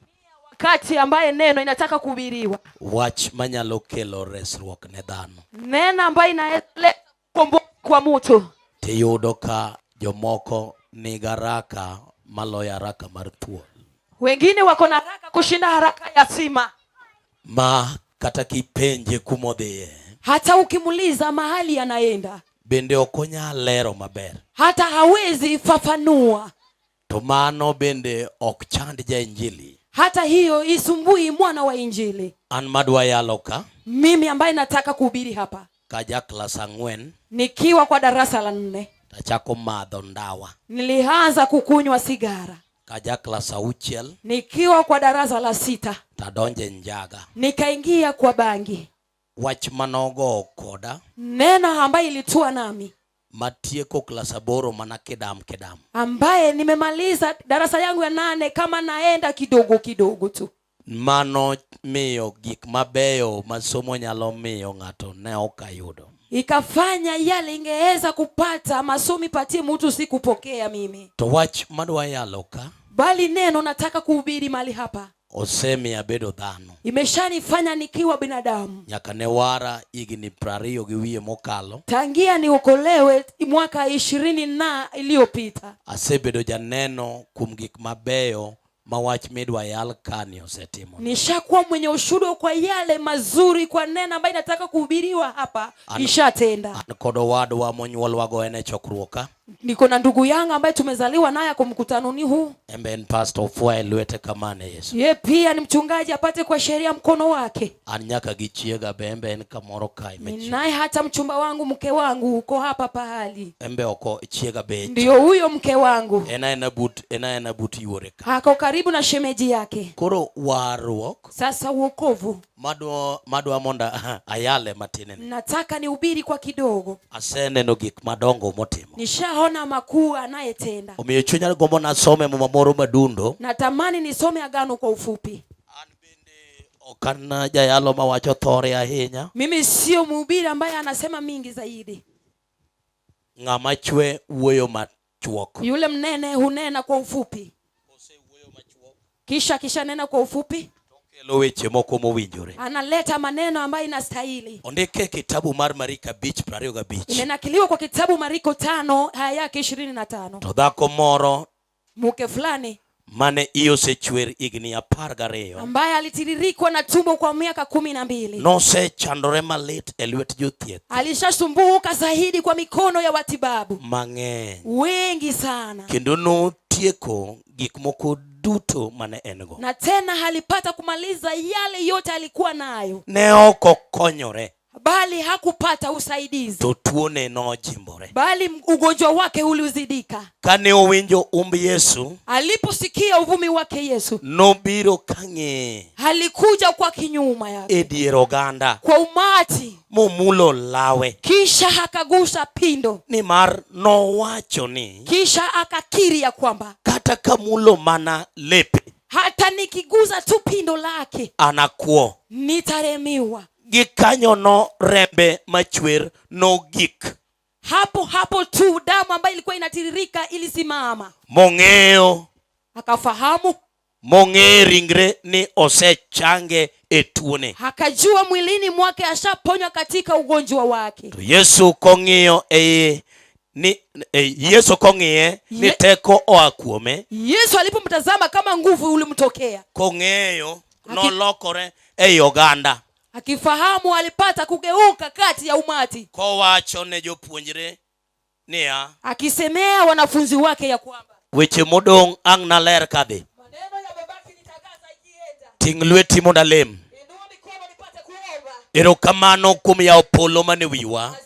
[SPEAKER 4] wakati ambaye neno inataka kuhubiriwa,
[SPEAKER 11] wach manyalo kelo resruok ne dhano
[SPEAKER 4] neno ambayo inaweza leta ukombozi kwa mtu.
[SPEAKER 11] tiyudo ka jomoko nigi haraka maloyo haraka mar thuol
[SPEAKER 4] Wengine wako na haraka kushinda haraka ya sima.
[SPEAKER 11] ma kata kipenje kumodhiye
[SPEAKER 4] Hata ukimuuliza mahali anaenda,
[SPEAKER 11] bende ok onyal lero maber
[SPEAKER 4] hata hawezi fafanua.
[SPEAKER 11] to mano bende ok chand jainjili
[SPEAKER 4] Hata hiyo isumbui mwana wa Injili.
[SPEAKER 11] an madwa yalo ka
[SPEAKER 4] Mimi ambaye nataka kuhubiri hapa,
[SPEAKER 11] kaja klas ang'wen
[SPEAKER 4] nikiwa kwa darasa la nne
[SPEAKER 11] tachako madho ndawa
[SPEAKER 4] nilianza kukunywa sigara.
[SPEAKER 11] kaja klas auchiel
[SPEAKER 4] Nikiwa kwa darasa la sita
[SPEAKER 11] tadonje njaga
[SPEAKER 4] nikaingia kwa bangi,
[SPEAKER 11] wach manogo koda
[SPEAKER 4] neno ambaye ilitua nami,
[SPEAKER 11] matieko klas aboro mana kidam kidam
[SPEAKER 4] ambaye nimemaliza darasa yangu ya nane kama naenda kidogo kidogo tu.
[SPEAKER 11] mano miyo gik mabeyo ma somo nyalo miyo ng'ato ne ok ayudo
[SPEAKER 4] Ikafanya yale ingeweza kupata masomo ipatie mtu sikupokea mimi,
[SPEAKER 11] to wach madwa yalo ka
[SPEAKER 4] bali neno nataka kuhubiri mahali hapa
[SPEAKER 11] osemiya abedo dhano
[SPEAKER 4] imeshanifanya nikiwa binadamu
[SPEAKER 11] nyaka ne wara higni prariyo gi wiye mokalo
[SPEAKER 4] tangia niokolewe mwaka ishirini na iliyopita.
[SPEAKER 11] asebedo janeno kuom gik mabeyo ma wach midwa yal kani osetimo
[SPEAKER 4] Nishakuwa mwenye ushuhuda kwa yale mazuri, kwa neno ambayo inataka kuhubiriwa hapa, ishatenda.
[SPEAKER 11] An kod owadwa monyuolwago en e chokruok ka
[SPEAKER 4] Niko na ndugu yangu ambaye tumezaliwa naye ako mkutanoni huu,
[SPEAKER 11] en be en pastor ofwa e lwete kamane Yesu
[SPEAKER 4] ye pia ni mchungaji apate kwa sheria mkono wake.
[SPEAKER 11] an nyaka gi chiega be en be en kamoro kae machiegni
[SPEAKER 4] Naye hata mchumba wangu, mke wangu uko hapa pahali,
[SPEAKER 11] en be oko chiega be
[SPEAKER 4] ndiyo huyo mke wangu
[SPEAKER 11] en aena but en aena but yuore ka
[SPEAKER 4] ako karibu na shemeji yake.
[SPEAKER 11] koro warruok
[SPEAKER 4] Sasa uokovu
[SPEAKER 11] madwa madwa mondo ayale matin ni
[SPEAKER 4] nataka nihubiri kwa kidogo,
[SPEAKER 11] aseneno gik madongo motimo
[SPEAKER 4] nishaona makuu anayetenda.
[SPEAKER 11] omiyo chunya gombo nasome muma moro madundo
[SPEAKER 4] Natamani nisome agano kwa ufupi.
[SPEAKER 11] ok an jayalo mawacho thore ahinya
[SPEAKER 4] Mimi sio mhubiri ambaye anasema mingi zaidi.
[SPEAKER 11] ng'ama chwe wuoyo machuok
[SPEAKER 4] Yule mnene hunena kwa ufupi, kisha kisha nena kwa ufupi,
[SPEAKER 11] kelo weche moko mowinjore
[SPEAKER 4] analeta maneno ambayo inastahili.
[SPEAKER 11] ondike e kitabu mar Mariko abich prariyo gabich
[SPEAKER 4] Imenakiliwa kwa kitabu Mariko 5 aya yake 25.
[SPEAKER 11] to dhako moro
[SPEAKER 4] Mke fulani
[SPEAKER 11] Mane iye osechwer higni 12
[SPEAKER 4] ambaye alitiririkwa na tumbo kwa miaka 12
[SPEAKER 11] nosechandore malit e lwet jothieth
[SPEAKER 4] alishasumbuka zaidi kwa mikono ya watibabu
[SPEAKER 11] mang'eny
[SPEAKER 4] wengi sana
[SPEAKER 11] kendo notieko gik moko duto mane en go
[SPEAKER 4] na tena alipata kumaliza yale yote alikuwa nayo
[SPEAKER 11] ne ok okonyore
[SPEAKER 4] bali hakupata usaidizi
[SPEAKER 11] to tuone nojimbore
[SPEAKER 4] bali ugonjwa wake uliuzidika
[SPEAKER 11] kane owinjo umb Yesu
[SPEAKER 4] aliposikia uvumi wake Yesu
[SPEAKER 11] nobiro kang'eye
[SPEAKER 4] alikuja kwa kinyuma yake
[SPEAKER 11] e dier oganda
[SPEAKER 4] kwa umati
[SPEAKER 11] momulo lawe
[SPEAKER 4] kisha akagusa pindo
[SPEAKER 11] nimar nowacho ni
[SPEAKER 4] kisha akakiri ya kwamba
[SPEAKER 11] kata kamulo mana lepe
[SPEAKER 4] hata nikiguza tu pindo lake
[SPEAKER 11] anakuo
[SPEAKER 4] nitaremiwa
[SPEAKER 11] gikanyono rembe machwer nogik
[SPEAKER 4] hapo hapo tu damu ambayo ilikuwa inatiririka ilisimama
[SPEAKER 11] mong'eyo
[SPEAKER 4] akafahamu
[SPEAKER 11] mong'e ringre ni osechange e tuone
[SPEAKER 4] akajua mwilini mwake ashaponywa katika ugonjwa wake
[SPEAKER 11] to Yesu kong'iyo e ni e, Yesu kong'iye ni teko oa kuome
[SPEAKER 4] Yesu alipomtazama kama nguvu ulimtokea
[SPEAKER 11] kong'eyo nolokore ei oganda
[SPEAKER 4] akifahamu alipata kugeuka kati ya umati
[SPEAKER 11] kowacho ne jopuonjre niya
[SPEAKER 4] akisemea wanafunzi wake ya kwamba
[SPEAKER 11] weche modong' ang' naler kadhi ting' lweti mondo alem erokamano kuom yawo polo mane wiwa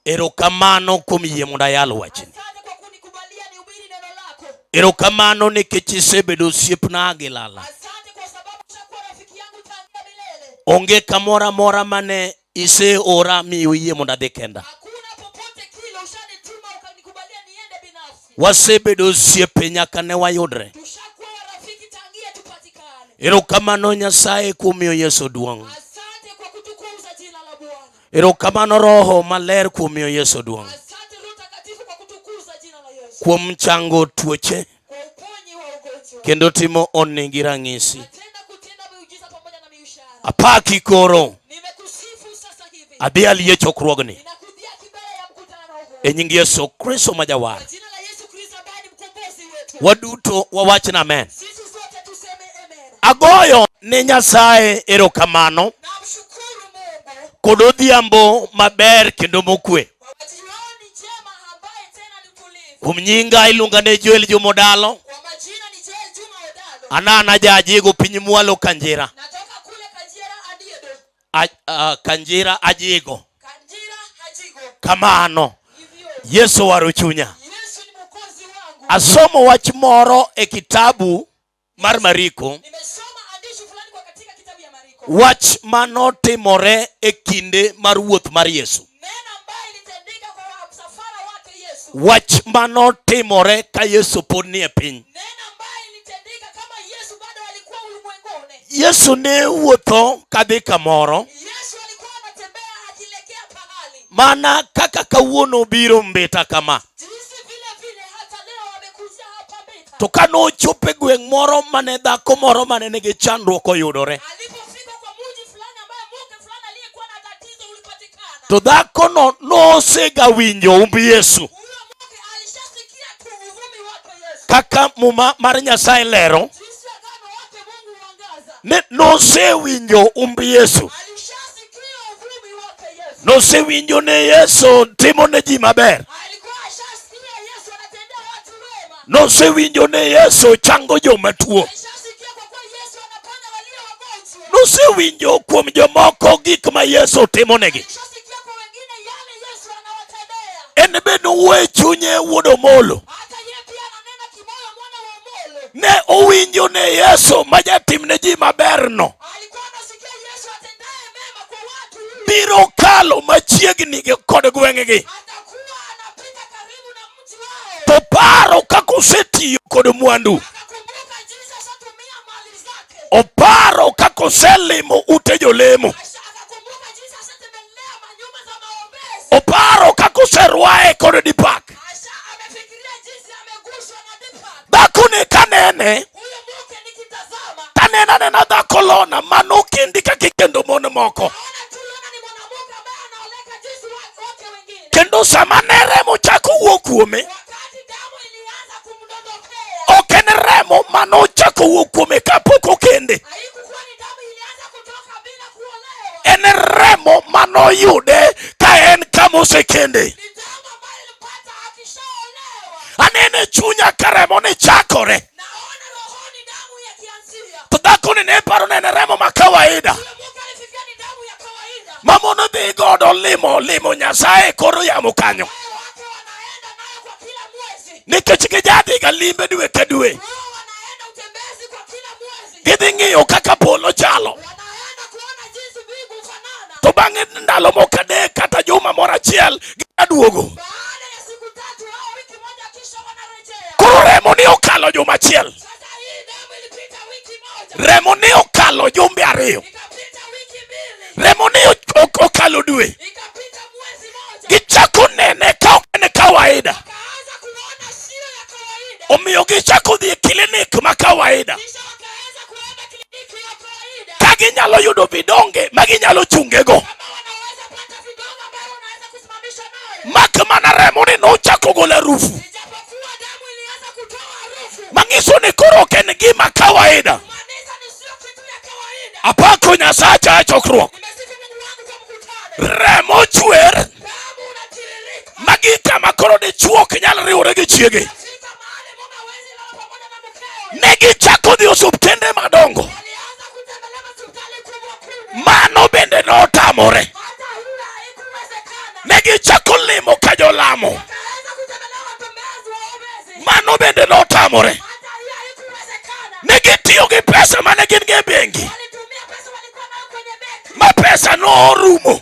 [SPEAKER 11] erokamano kuom yie mondo ayal wachni erokamano nikech isebedo osiepna gi lala onge kamoro amora mane iseora mi uyie mondo adhi kenda wasebedo osiepe nyaka ne wayudre erokamano Nyasaye kuom miyo Yesu duong' erokamano Roho Maler kuom miyo Yesu duong' kuom chango tuoche kendo timo honni gi ranyisi apaki koro adhi alie chokruogni e nying Yesu Kristo ma jawar waduto wawach na amen agoyo ne Nyasaye erokamano kod odhiambo maber kendo mokwe kuom nyinga iluonga ne Joel Juma Odalo anana jajigo piny mwalo Kanjira Kanjira Ajigo kamano Yesu waro chunya asomo wach moro e kitabu mar Mariko wach manotimore e kinde mar wuoth mar Yesu wach manotimore ka Yesu pod nie piny Yesu ne wuotho kadhi kamoro mana kaka kawuono biro Mbita kama to kanochopo e gweng' moro mane dhako moro mane nigi chandruok oyudore to dhakono nosega winjo umb Yesu kaka muma mar Nyasaye lero ne nosewinjo umb Yesu nosewinjo ne Yesu timo ne ji maber nosewinjo ne Yesu chango joma tuo nosewinjo kuom jomoko gik ma Yesu timonegi en be nowuoyo chunye wuod Omolo ne owinjo ne Yesu ma jatim ne ji maber no biro kalo machiegni kod gweng'gi to paro kaka osetiyo kod mwandu oparo kaka oselimo ute jolemo oparo kaka oserwaye kod dipak dhakoni kanene tanena nena dhako lona manokendi kaka ikendo mon moko kendo sama ne remo chako wuok kuome
[SPEAKER 6] noyude ka en kama osekende. Aneno e chunya ka remo ni chakore. To dhakoni ne paro ni en remo ma kawaida. Ma mon dhi godo limo limo Nyasaye koro yamo kanyo. Nikech gijadhiga limbe dwe ka dwe. Gidhi ng'iyo kaka polo chalo. To bang'e ndalo moko adek kata juma moro achiel giduogo. Koro remo ni okalo juma achiel. Remo ni okalo jumbe ariyo. Remo ni okalo dwe. Gichako nene ka ok en kawaida. Omiyo gichako dhi e klinik ma kawaida. Ka ginyalo yudo vidonge ma ginyalo chungego. Mak mana remo ni nochako golo harufu. Manyiso ni koro ok en gima kawaida. Apako Nyasacha e chokruok. Remo chwer magi kama koro dichuo ok nyal riwore gi chiege. Ne gichako dhi osuptende madongo. Mano bende notamore. Ne gichako limo ka jolamo. Mano bende notamore. Ne gitiyo gi pesa mane gin go e bengi. Ma pesa norumo.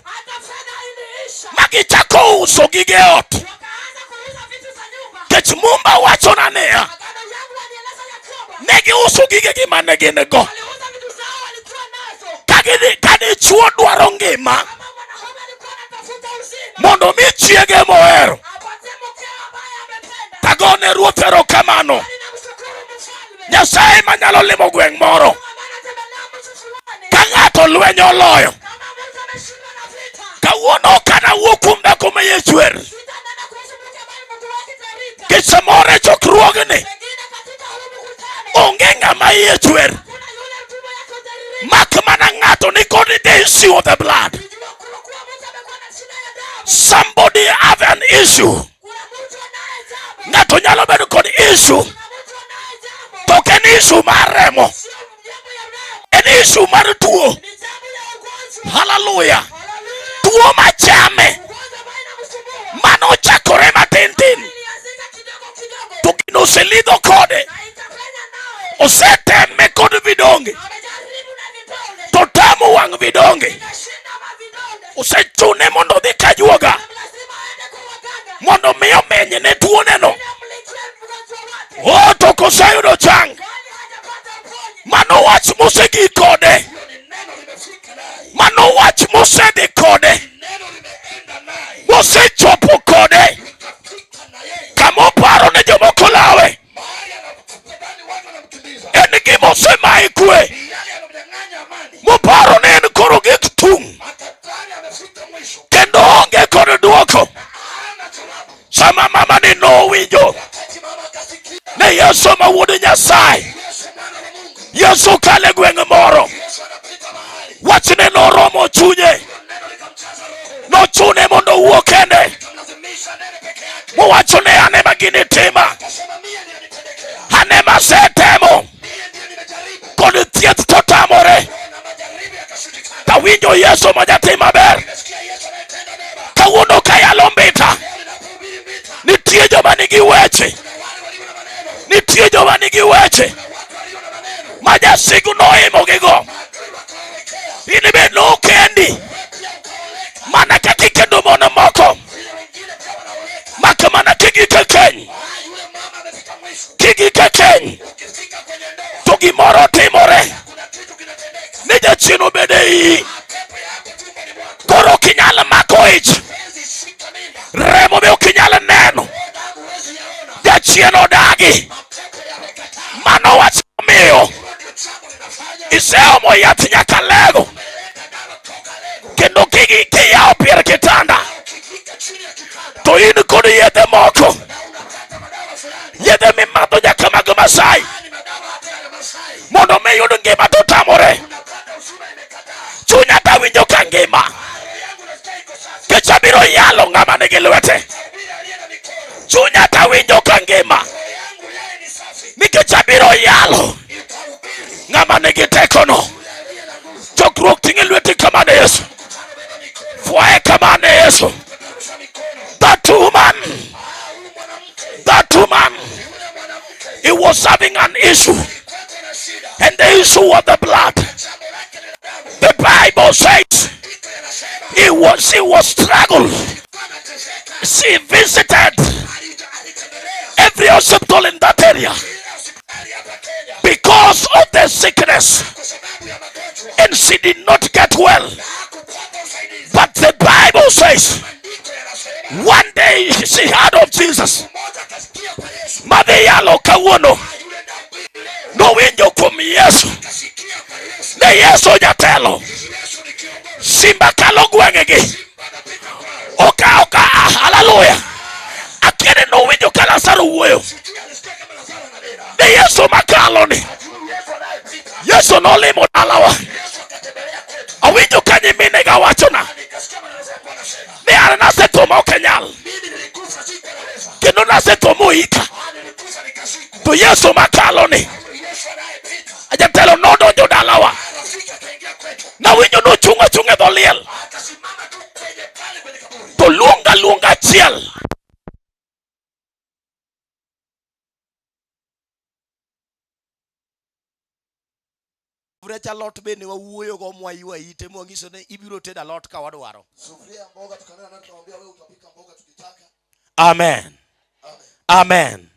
[SPEAKER 6] Ma gichako uso gige ot. Kech Mumba wachona niya, ne giuso gigegi mane gin go. Ka gidhi ka dichuo dwaro ngima mondo mi chiege mohero tagone ruoth erokamano. Nyasaye manyalo limo gweng' moro ka ng'ato lweny oloyo kawuono ok anawuo kuom dhako ma iye chwer nikech samoro e chokruogni onge ng'ama iye chwer mak mana ng'ato ni kod the issue of the blood. Somebody have an issue. Ng'ato nyalo bedo kod issue to ok en issue mar remo, en issue mar tuo. Haleluya! Tuo machame mano ochakore matin tin to gino oselidho kode, oseteme kod vidonge to tamo wang' vidonge, osechune mondo odhi kajuoga mondo mi omeny ne tuoneno. O to koseyudo chang, mano wach mosegik kode, mano wach mosedhi kode, mosechopo kode kama oparo ne jomoko lawe, en gima osemaye kwe, moparo ni en koro gik tung' kendo onge kod duoko. Sama mama ni nowinjo ne Yesu ma wuod Nyasaye, Yesu kale gweng' moro, wachne noromo chunye, nochune mondo owuo kende, mowacho ne an ema gini tima, an ema asetemo kod thieth to tamore. Tawinjo Yesu ma jatim maber. Kawuono kayalo mbita, nitie joma nigi weche, nitie joma nigi weche ma jasigu noimo gigo. In be nokendi mana kaka ikendo mon moko, mak mana kigik e keny, kigik e keny to gimoro timore ni jachien obedo e iyi, koro ok inyal mako ich, remo be ok inyal neno, jachien odagi. Mano wach miyo iseomo yath nyaka lego, kendo kiyawo pier kitanda to in kod yedhe moko, yedhe mimadho nyaka mag Masai mondo mi yud ngima to tamore. Chunya tawinjo ka ngima. nigi lwete. Chunya tawinjo ka ngima. Nikech abiro yalo ng'ama nigi tekono. Chokruok ting'e lweti kama ne Yesu. Fwaye kama ne Yesu. That woman, that woman, he was having an issue, and the issue was the blood. The Bible says he was struggled. She visited every hospital in that area because of the sickness, and she did not get well. But the Bible says one day she heard of Jesus. Madhi yalo kawuono nowinjo kuom Yesu ne Yesu jatelo simba kalo gwengegi oka oka haleluya akiene nowinjo ka Lazaro wuoyo ne Yesu makalo ni Yesu nolimo dalawa awinjo ka nyiminega wachona ni an nasetho ma ok anyal kendo nasetho moika to Yesu makalo ni jatelo nodonjo dalawa nawinjo nochung' achung' e dho liel to luonga luonga achiel.
[SPEAKER 11] Sufuria alot bende wawuoyogo mwaywa ite mwanyiso ni ibiro tedo alot ka wadwaro.
[SPEAKER 12] Sufuria ya mboga tukanena naye tukamwambia wewe utapika mboga tukitaka.
[SPEAKER 6] Amen. Amen.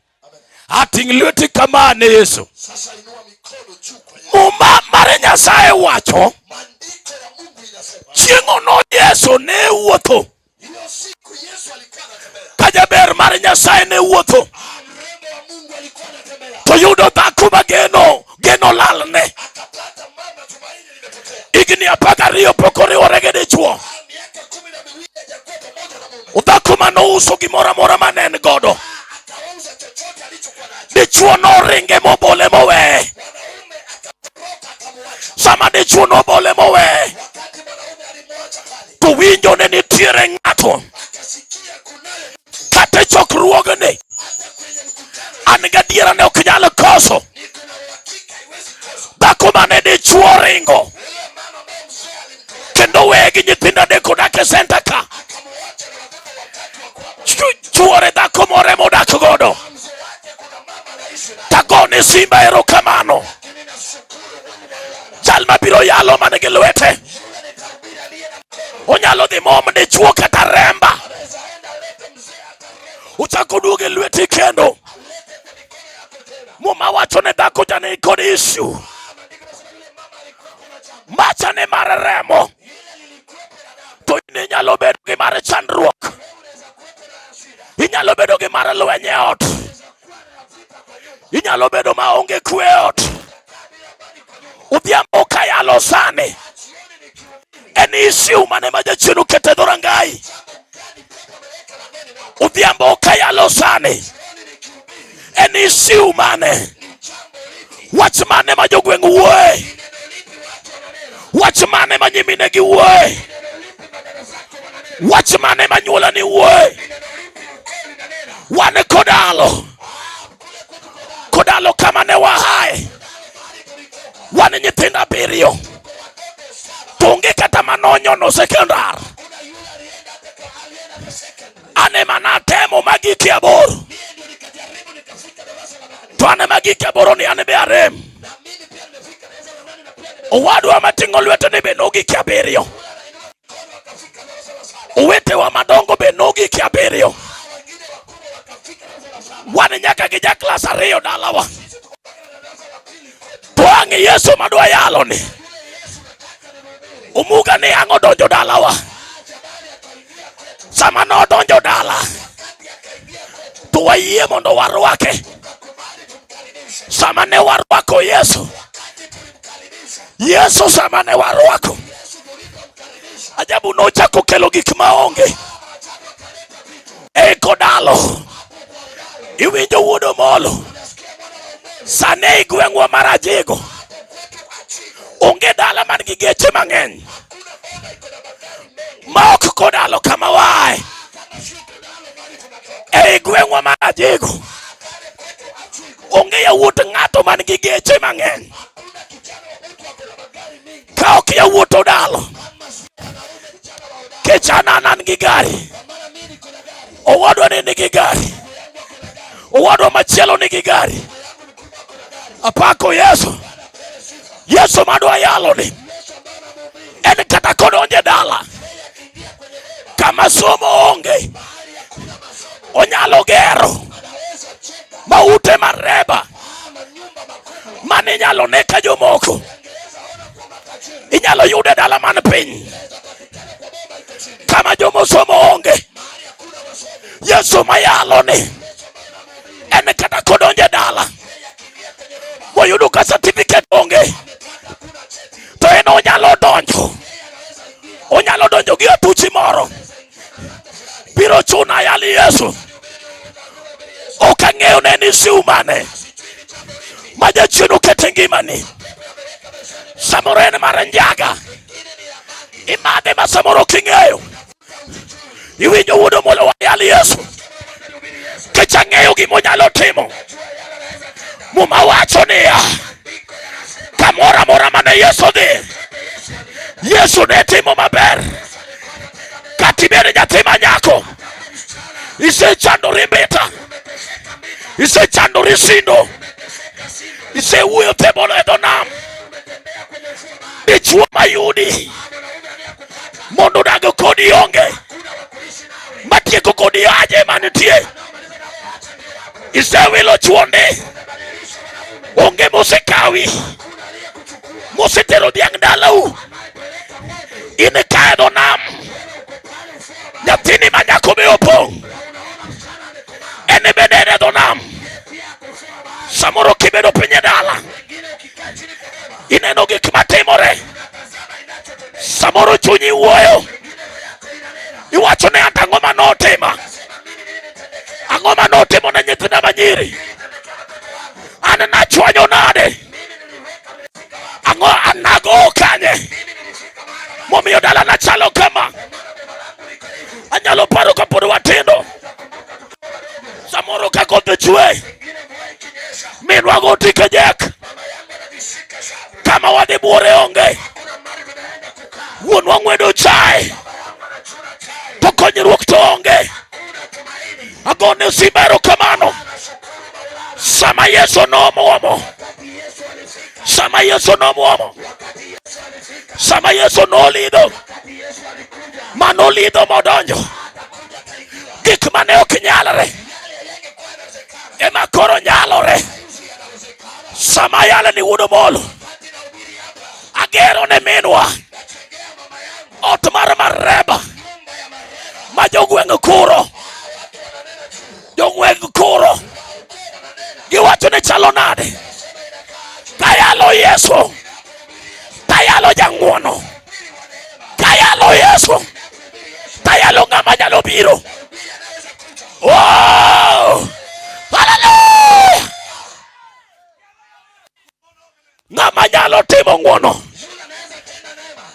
[SPEAKER 6] Ating' lweti kama ne Yesu.
[SPEAKER 12] Sasa inua mikono juu kwa Yesu.
[SPEAKER 6] Muma mar Nyasaye wacho
[SPEAKER 12] Maandiko ya Mungu inasema
[SPEAKER 6] chieng'ono Yesu ne wuotho
[SPEAKER 12] hiyo siku Yesu alikuwa anatembea.
[SPEAKER 6] ka jaber mar Nyasaye ne wuotho
[SPEAKER 12] Mrembo wa Mungu alikuwa anatembea.
[SPEAKER 6] to yudo dhako ma geno geno lalne
[SPEAKER 12] Akapata mama tumaini limepotea.
[SPEAKER 6] higni 12 pok oriwore gi dichuo.
[SPEAKER 12] Miaka 12 hajakuwa pamoja na mume.
[SPEAKER 6] Dhako manouso gimoro amora mane en godo.
[SPEAKER 12] Akauza chochote alichokuwa nacho.
[SPEAKER 6] Dichuo noringe mobole moweye.
[SPEAKER 12] Mwanaume akatoroka akamwacha.
[SPEAKER 6] Sama dichuo nobole moweye
[SPEAKER 12] Wakati mwanaume alimwacha pale,
[SPEAKER 6] to winjo ne nitiere ng'ato
[SPEAKER 12] akasikia kunaye mtu
[SPEAKER 6] kata e chokruogni
[SPEAKER 12] hata kwenye mkutano.
[SPEAKER 6] An gadiera ne ok nyal koso
[SPEAKER 12] Niko na uhakika haiwezi kosa.
[SPEAKER 6] dhako mane dichuo ringo
[SPEAKER 12] Yule mama ambaye mzee alimtoroka
[SPEAKER 6] kendo weye gi nyithindo adek odak e senta ka
[SPEAKER 12] akamwacha na watoto watatu wako hapo.
[SPEAKER 6] Chuore dhako moro emodak godo
[SPEAKER 12] Mzee wake kuna mama anaishi naye.
[SPEAKER 6] tagone simba erokamano.
[SPEAKER 12] Lakini nashukuru Mungu wa Bwana.
[SPEAKER 6] Jal mabiro yalo man gi lwete
[SPEAKER 12] Yule nitahubiri aliye na mkono.
[SPEAKER 6] onyalo dhi mom dichuo kata remba
[SPEAKER 12] Anaweza enda alete mzee hata remba.
[SPEAKER 6] uchako duogo e lweti kendo.
[SPEAKER 12] Alete kwa mikono yako tena.
[SPEAKER 6] Muma wacho ne dhako cha ni kod issue
[SPEAKER 12] Maandiko yanasema yule mama alikuwa na jambo.
[SPEAKER 6] macha ne mar remo
[SPEAKER 12] Ile lilikuwepo na damu.
[SPEAKER 6] to in inyalo bedo gi mar chandruok.
[SPEAKER 12] Wewe unaweza kuwepo na shida.
[SPEAKER 6] Inyalo bedo gi mar lweny e ot.
[SPEAKER 12] Unaweza kuwa na vita kwa nyumba.
[SPEAKER 6] Inyalo bedo maonge kwe e ot.
[SPEAKER 12] Utakaa bila amani kwa nyumba.
[SPEAKER 6] Odhiambo kayalo sani
[SPEAKER 12] Jioni nikihubiri.
[SPEAKER 6] en issue mane ma jachien oketo e dhorangai.
[SPEAKER 12] Jambo gani pepo ameweka langoni mwako?
[SPEAKER 6] Odhiambo kayalo sani
[SPEAKER 12] Jioni nikihubiri.
[SPEAKER 6] en issue mane
[SPEAKER 12] Ni jambo lipi?
[SPEAKER 6] wach mane ma jogweng' wuoye
[SPEAKER 12] Ni neno lipi watu wananena?
[SPEAKER 6] wach mane ma nyiminegi wuoye
[SPEAKER 12] Ni neno lipi madada zako wananena?
[SPEAKER 6] wach mane ma nyuolani wuoye.
[SPEAKER 12] Ni neno lipi ukoo linanena?
[SPEAKER 6] Wan kodalo
[SPEAKER 12] Kule kwetu Kodalo,
[SPEAKER 6] kodalo kama ne wahaye
[SPEAKER 12] mahali tulitoka,
[SPEAKER 6] wan nyithindo abiriyo
[SPEAKER 12] tuko watoto 7.
[SPEAKER 6] To onge kata manonyono sekondar.
[SPEAKER 12] Hakuna yule alienda hata alienda hata secondary.
[SPEAKER 6] An ema natemo magiki aboro.
[SPEAKER 12] Mie ndio nikajaribu nikafika darasa la 8.
[SPEAKER 6] To an ema giki aboro ni an be arem.
[SPEAKER 12] Na mimi pia nimefika darasa la 8 na pia nime
[SPEAKER 6] Owadwa mating'o lwete ni be nogiki abiriyo.
[SPEAKER 12] Yule anainua mikono akafika darasa la 7.
[SPEAKER 6] Owetewa madongo be nogiki abiriyo.
[SPEAKER 12] Wengine wakubwa wakafika darasa la 7.
[SPEAKER 6] Wan nyaka gi ja klas 2 dalawa.
[SPEAKER 12] Sisi tuko mpaka na darasa la pili kwetu.
[SPEAKER 6] To ang' Yesu madwa yalo ni.
[SPEAKER 12] Yule Yesu nataka nimhubiri.
[SPEAKER 6] Umuga ni ang' odonjo dalawa.
[SPEAKER 12] Jabali akaingia kwetu.
[SPEAKER 6] Sama nodonjo dala
[SPEAKER 12] Wakati akaingia kwetu,
[SPEAKER 6] to wayie mondo warwake.
[SPEAKER 12] tukakubali tumkaribishe.
[SPEAKER 6] Sama ne warwako Yesu.
[SPEAKER 12] Wakati tulimkaribisha
[SPEAKER 6] Yesu sama ne warwako.
[SPEAKER 12] Yesu, tulipomkaribisha
[SPEAKER 6] Ajabu nochako kelo gik maonge.
[SPEAKER 12] ajabu akaleta vitu.
[SPEAKER 6] Ei kodalo. Iwinjo wuod Omolo.
[SPEAKER 12] Unasikia mwana wa Omolo,
[SPEAKER 6] Sani ei gweng'wa mar Ajigo.
[SPEAKER 12] hapo kwetu Ajigo
[SPEAKER 6] Onge dala man gi geche mang'eny.
[SPEAKER 12] hakuna boda iko na magari mengi
[SPEAKER 6] Ma ok kodalo kama wae.
[SPEAKER 12] kama sio
[SPEAKER 6] Achego onge yawuot ng'ato man gi geche mang'eny ka ok yawuot odalo kech an an an gi gari owadwa ni nigi gari owadwa machielo nigi gari apako Yesu Yesu madwa yalo ni en kata kodonje dala kama somo onge onyalo gero maute mareba mane inyalo ne ka jomoko inyalo yude dala man piny kama jomosomo onge Yesu mayalo ni en kata kodonje dala moyudo ka certificate onge to en onyalo donjo onyalo donjo gi atuchi moro biro chuna yali Yesu ok ang'eyo ne ni siu mane ma jachien okete ngimani samoro en mar njaga imadhe ma samoro ok ing'eyo iwinjo wuod Omolo wayal Yesu kech ang'eyo gima onyalo timo muma wacho niya kamoro amora mane Yesu dhi Yesu ne timo maber kata ibed nyathi ma nyako isechandori mbita isechandori sindo isewuoyo thebolo e dho nam dichuo mayudi mondo odag kodi onge matieko kodi aje manitie isewilo chuonde onge mosekawi mosetero dhiang' dalau in kae dho nam nyathini ma nyako be opong' en bende en e dho nam samoro kibedo piny e dala ineno gik matimore samoro chunyi wuoyo iwacho ni anta ang'o ma notima ang'o ma notimo ne nyithinda manyiri an nachwanyo nade ang'o anago kanye momiyo dalana chalo kama anyalo paro kapod watindo samoro ka koth chwe minwa go tike jek kama wadhi buore onge wuonwa ng'wedo chae to konyruok to onge agone simba erokamano sama Yesu nomwomo sama Yesu nomwomo sama Yesu nolidho manolidho modonjo gik mane ok nyalre ema koro nyalore sama yale ni wuod Omolo agero ne minwa ot mar mareba ma jogweng' kuro jogweng' kuro giwacho ni chalo nade kayalo Yesu tayalo jang'wono kayalo Yesu tayalo ng'ama nyalo biro wow! Hallelujah! Ng'ama nyalo timo ng'wono.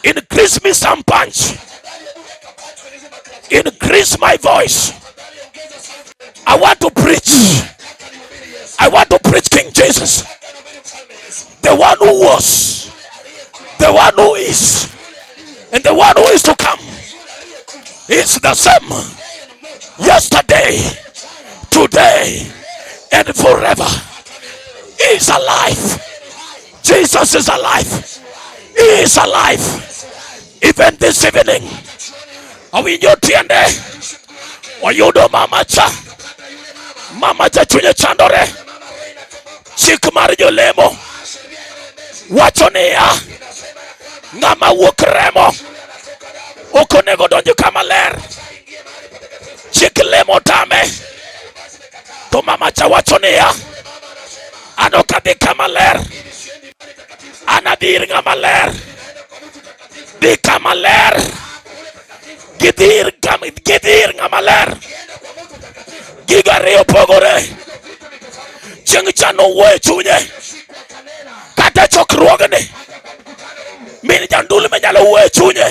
[SPEAKER 6] Increase me some punch. Increase my voice. I want to preach. I want to preach King Jesus. The one who was, the one who is, and the one who is to come. Is the same yesterday, today, and forever. He is alive. Jesus is alive. He is alive. Even this evening, awinjo tiende oyudo mama cha mama cha chunye chandore chik mar jolemo wacho niya ng'ama wuok remo ok onego donj kama ler chik lemo tame to mama cha wacho niya an ok adhi kama ler an adhi ir ng'ama ler dhi kama ler gidhi ir ng'ama ler gigo ariyo opogore chieng' cha nowuoyo e chunye kata chokruogni min jandulme nyalo wuoyo e chunye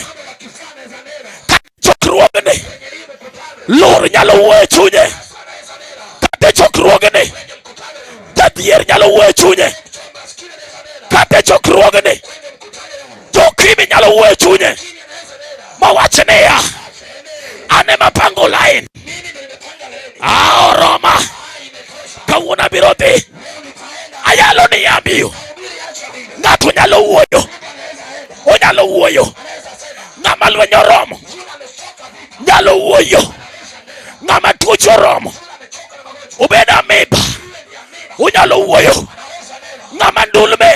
[SPEAKER 6] kata chokruogni lur nyalo wuoyo e chunye kata chokruogni wuoyo e chunye mawach niya, an ema pango line, ah, oroma, kawuono abiro dhi ayalo ni yamiyo. Ng'ato nyalo wuoyo, onyalo wuoyo, ng'ama lweny oromo nyalo wuoyo, ng'ama tuoche oromo obed amiba onyalo wuoyo, ng'ama ndulme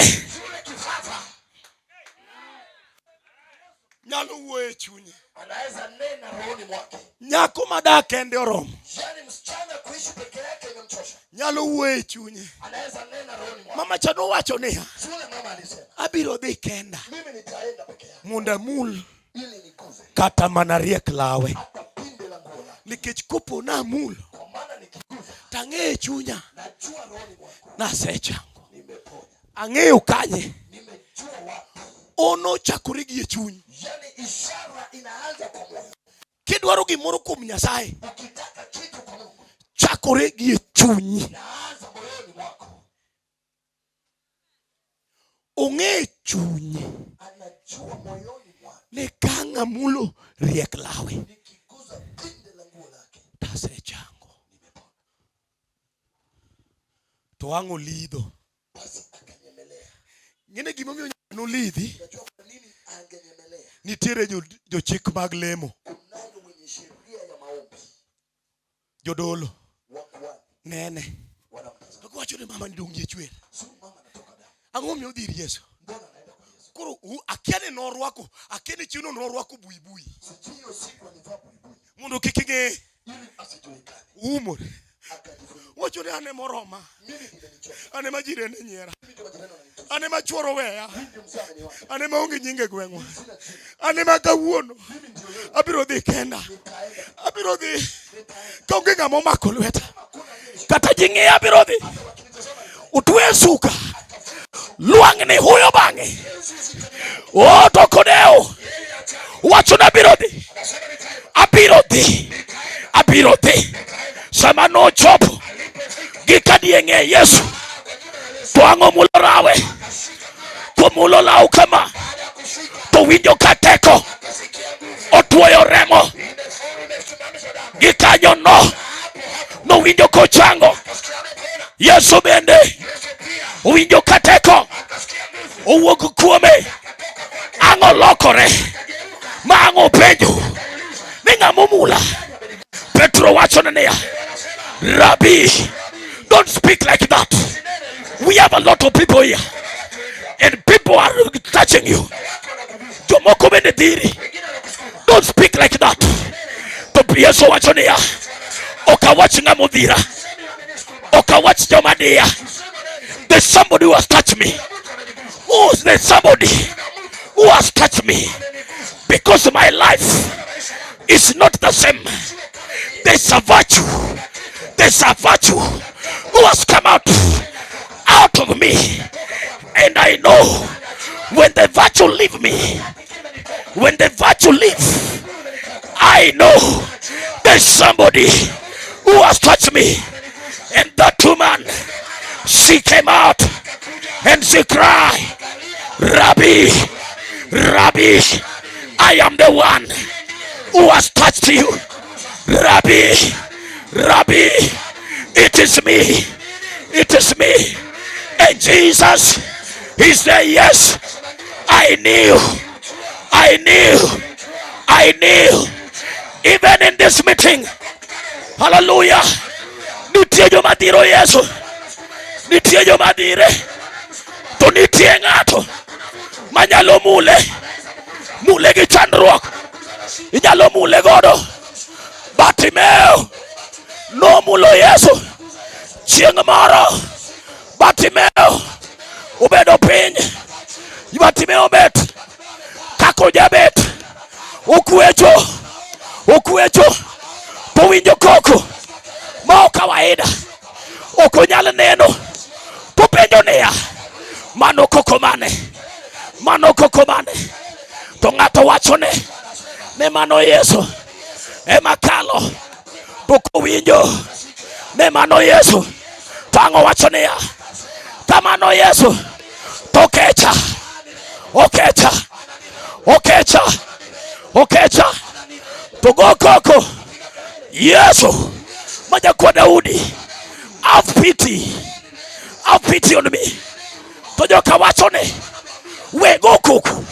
[SPEAKER 13] nyalo wuoyo e chunye.
[SPEAKER 12] Anaweza nena rohoni mwake.
[SPEAKER 13] Nyako madak kende oromo
[SPEAKER 12] Yaani msichana kuishi peke yake imemchosha.
[SPEAKER 13] nyalo wuoyo e chunye.
[SPEAKER 12] Anaweza nena rohoni mwake.
[SPEAKER 13] Mama cha nowacho niya,
[SPEAKER 12] Yule mama alisema,
[SPEAKER 13] abiro dhi kenda
[SPEAKER 12] mimi nitaenda peke yangu
[SPEAKER 13] mondo amul
[SPEAKER 12] ili niguze
[SPEAKER 13] kata mana riek lawe,
[SPEAKER 12] hata pinde la nguo lake,
[SPEAKER 13] nikech kopo namulo
[SPEAKER 12] kwa maana nikiguza
[SPEAKER 13] tang'eyo e chunya
[SPEAKER 12] najua rohoni mwangu
[SPEAKER 13] nasechango.
[SPEAKER 12] nimepona,
[SPEAKER 13] Ang'eyo kanye
[SPEAKER 12] nimejua wapi.
[SPEAKER 13] ono chakore gi e chuny.
[SPEAKER 12] Yaani ishara inaanza kwa moyo.
[SPEAKER 13] Kidwaro gimoro kuom Nyasaye,
[SPEAKER 12] Ukitaka kitu kwa Mungu
[SPEAKER 13] chakore gi e chunyi.
[SPEAKER 12] inaanza moyoni mwako.
[SPEAKER 13] Ong'e chunye
[SPEAKER 12] Anajua moyoni mwake,
[SPEAKER 13] ni kang' amulo riek lawe
[SPEAKER 12] nikiguza pinde la nguo lake
[SPEAKER 13] tasechango. To ang' olidho.
[SPEAKER 12] basi akanyemelea.
[SPEAKER 13] Ng'ene gimomiyo nolidhi?
[SPEAKER 12] Unajua kwa nini angenyemelea?
[SPEAKER 13] Nitiere jochik mag lemo,
[SPEAKER 12] Kunayo wenye sheria ya maombi,
[SPEAKER 13] jodolo
[SPEAKER 12] wakuhani
[SPEAKER 13] nene
[SPEAKER 12] wanamtazama.
[SPEAKER 13] Giwacho ni mama ni dong' yie chwer.
[SPEAKER 12] Sio mama anatoka damu,
[SPEAKER 13] Ang'o miyo odhi ir Yesu?
[SPEAKER 12] mbona anaenda kwa Yesu?
[SPEAKER 13] Koro akia ni norwako, akia ni chieng'no norwako buibui
[SPEAKER 12] Sijui hiyo siku alivaa buibui
[SPEAKER 13] mondo kik ing'e
[SPEAKER 12] ili asijulikane,
[SPEAKER 13] umore.
[SPEAKER 12] akajifunika.
[SPEAKER 13] Wacho ni an ema oroma,
[SPEAKER 12] Mimi nimenichoka,
[SPEAKER 13] an ema jirende nyiera,
[SPEAKER 12] mimi ndio majirani wananitusi,
[SPEAKER 13] an ema chuoro weya,
[SPEAKER 12] mimi ndio mzee ameniwacha,
[SPEAKER 13] an ema onge nying e gweng'wa,
[SPEAKER 12] sina jina,
[SPEAKER 13] an ema kawuono
[SPEAKER 12] mimi ndio leo
[SPEAKER 13] abiro dhi kenda,
[SPEAKER 12] nitaenda,
[SPEAKER 13] abiro dhi
[SPEAKER 12] nitaenda,
[SPEAKER 13] kaonge ng'ama omako lweta,
[SPEAKER 12] hakuna aliyenishika,
[SPEAKER 6] Kata ji ng'iya abiro dhi.
[SPEAKER 12] hata wakinitazama nitaenda.
[SPEAKER 6] Utwe suka lwang'ni huyo bang'e o to kodewo wacho ni abiro dhi, abiro dhi, abiro dhi. Sama nochopo gi kadieng'e Yesu to ang'o mulo rawe komulo law kama to winjo ka teko otwoyo remo gikanyo no nowinjo kochango. Yesu bende owinjo ka teko owuok kuome, ang'o lokore ma ang'o penjo ni ng'ama omula. Petro wacho niya, Rabbi, don't speak like that. We have a lot of people here and people are touching you. Jomoko bende dhiri. Don't speak like that. To Yesu wacho niya, ok awach ng'ama odhira, ok awach joma diya. There's somebody who has touched me. Who's there's somebody who has touched me? Because my life is not the same. There's a virtue. There's a virtue who has come out of me. And I know when the virtue leave me, when the virtue leave, I know there's somebody who has touched me. And that woman, she came out and she cried, Rabbi, Rabbi, I am the one who has touched you. Rabbi, Rabbi, it is me. It is me. And Jesus, he said, yes, I knew. I knew. I knew. Even in this meeting, hallelujah. Nitie joma dhiro Yesu. Nitie joma dhire. To nitie ng'ato manyalo mule. Mule gi chandruok. Inyalo mule godo. Bartimeo nomulo Yesu. Chieng' moro Bartimeo obedo piny. Bartimeo obet kaka ojabet. Okwecho, okwecho, to winjo koko ma ok kawaida, ok onyal neno. To penjo niya, mano koko mane? Mano koko mane? To ng'ato wachone ne mano Yesu ema kalo. To kowinjo ne mano Yesu, to ang'o wacho niya, kamano Yesu to kecha, okecha. Okecha. Okecha. To go koko. Yesu. Majakwa Daudi. Have pity. Have pity on me. To joka wacho ni we go koko.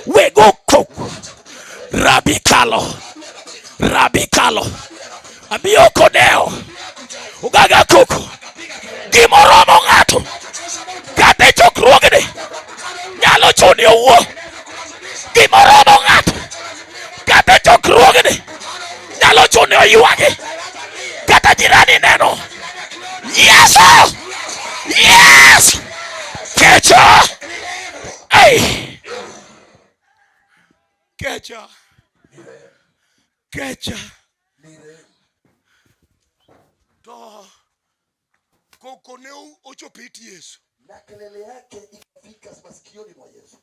[SPEAKER 6] We go koko. Rabikalo. Rabikalo. Abiyo kodeo. Ugaga koko. Gimoromo ng'ato. Kata e chokruogni nyalo chuni owuo. Gimoromo ng'ato. Kata e chokruogni nyalo chuni oywagi. Kata jirani neno. Yesu! Yes! Kecha! Hey! Kecha! Kecha! To koko ne ochopo it Yesu.
[SPEAKER 12] Na kelele yake ikafika masikioni mwa Yesu.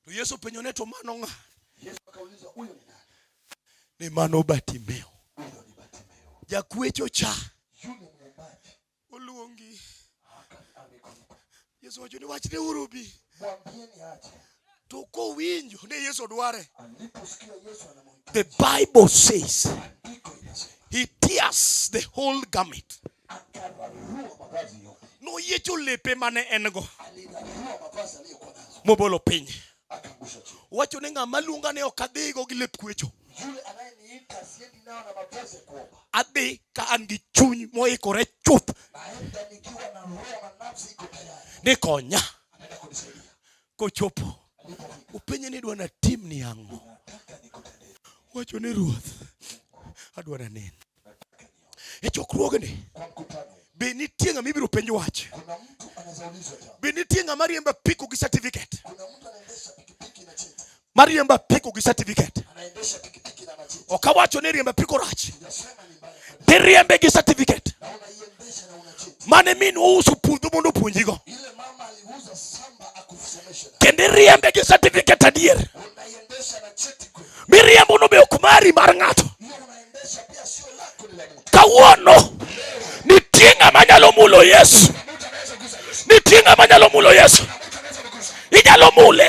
[SPEAKER 6] To Yesu penjo ne to mano ng'a?
[SPEAKER 12] Yesu akauliza huyo ni nani?
[SPEAKER 6] Ni mano Bartimeo.
[SPEAKER 12] Huyo ni Bartimeo.
[SPEAKER 6] Jakwecho cha
[SPEAKER 12] Yule mwombaji
[SPEAKER 6] oluongi.
[SPEAKER 12] Amekuita.
[SPEAKER 6] Yesu wacho ni wachne uru bi.
[SPEAKER 12] Mwambieni aje.
[SPEAKER 6] To kowinjo ni Yesu dware.
[SPEAKER 12] Aliposikia Yesu anamwita.
[SPEAKER 6] The Bible says
[SPEAKER 12] Andiko inasema
[SPEAKER 6] he tears the whole garment.
[SPEAKER 12] akararua mavazi yote.
[SPEAKER 6] Noyiecho lepe mane en go
[SPEAKER 12] Alirarua mavazi aliyokuwa nazo.
[SPEAKER 6] mobolo piny.
[SPEAKER 12] Akaangusha chini.
[SPEAKER 6] Wacho ni ng'ama luonga ne ok adhigo gi lep kwecho.
[SPEAKER 12] Yule anayeniita siendi nao na mavazi ya kuomba.
[SPEAKER 6] Adhi ka an gi chuny moikore chuth
[SPEAKER 12] Naenda nikiwa na roho na nafsi iko tayari.
[SPEAKER 6] ni konya.
[SPEAKER 12] Anaenda kunisaidia.
[SPEAKER 6] Kochopo openje ni idwa natimni ang'o?
[SPEAKER 12] Nataka nikutendee.
[SPEAKER 6] Wacho ni ruoth adwa nanen. E chokruogni
[SPEAKER 12] Kwa mkutano
[SPEAKER 6] be nitie ng'ama ibiro penj wach?
[SPEAKER 12] kuna mtu anaweza ulizwa jambo.
[SPEAKER 6] Be nitie ng'ama riembo apiko gi certificate?
[SPEAKER 12] Kuna mtu anaendesha pikipiki na cheti.
[SPEAKER 6] Mariembo apiko gi certificate.
[SPEAKER 12] Anaendesha pikipiki na macheti.
[SPEAKER 6] Ok awacho ni riembo apiko rach.
[SPEAKER 12] Sijasema ni mbaya kabisa.
[SPEAKER 6] Tiriembe gi certificate.
[SPEAKER 12] Na unaiendesha na una cheti.
[SPEAKER 6] Mane min ouso puodho mondo opuonjigo.
[SPEAKER 12] Ile mama aliuza shamba akusomeshe na.
[SPEAKER 6] Kendo iriembe gi certificate adier.
[SPEAKER 12] Unaiendesha na cheti kweli.
[SPEAKER 6] Miriembo no be ok mari mar ng'ato.
[SPEAKER 12] Hiyo unaendesha pia sio lako ni la mtu.
[SPEAKER 6] Kawuono nitie ng'ama nyalo mulo Yesu.
[SPEAKER 12] Mtu anaweza gusa Yesu.
[SPEAKER 6] Nitie ng'ama nyalo mulo Yesu.
[SPEAKER 12] Mtu anaweza kugusa.
[SPEAKER 6] Inyalo mule.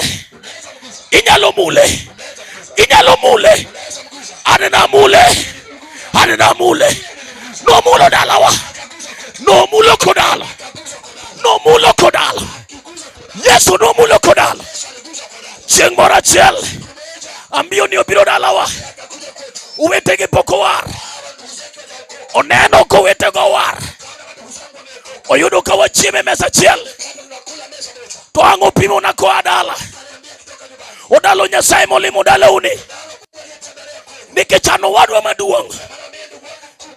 [SPEAKER 6] Inyalo mule. Inyalo mule. Anena mule. Anena mule. Nomulo dalawa. Nomulo kodala. Nomulo kodala. Yesu nomulo kodala. Chieng' moro achiel ambiyo ni obiro dalawa. Owetegi pok owar. Oneno kowetego owar. Oyudo ka wachiemo e mesa achiel. To ang' opimona koa dala. Odalo Nyasaye molimo dalauni. Nikech an owadwa maduong'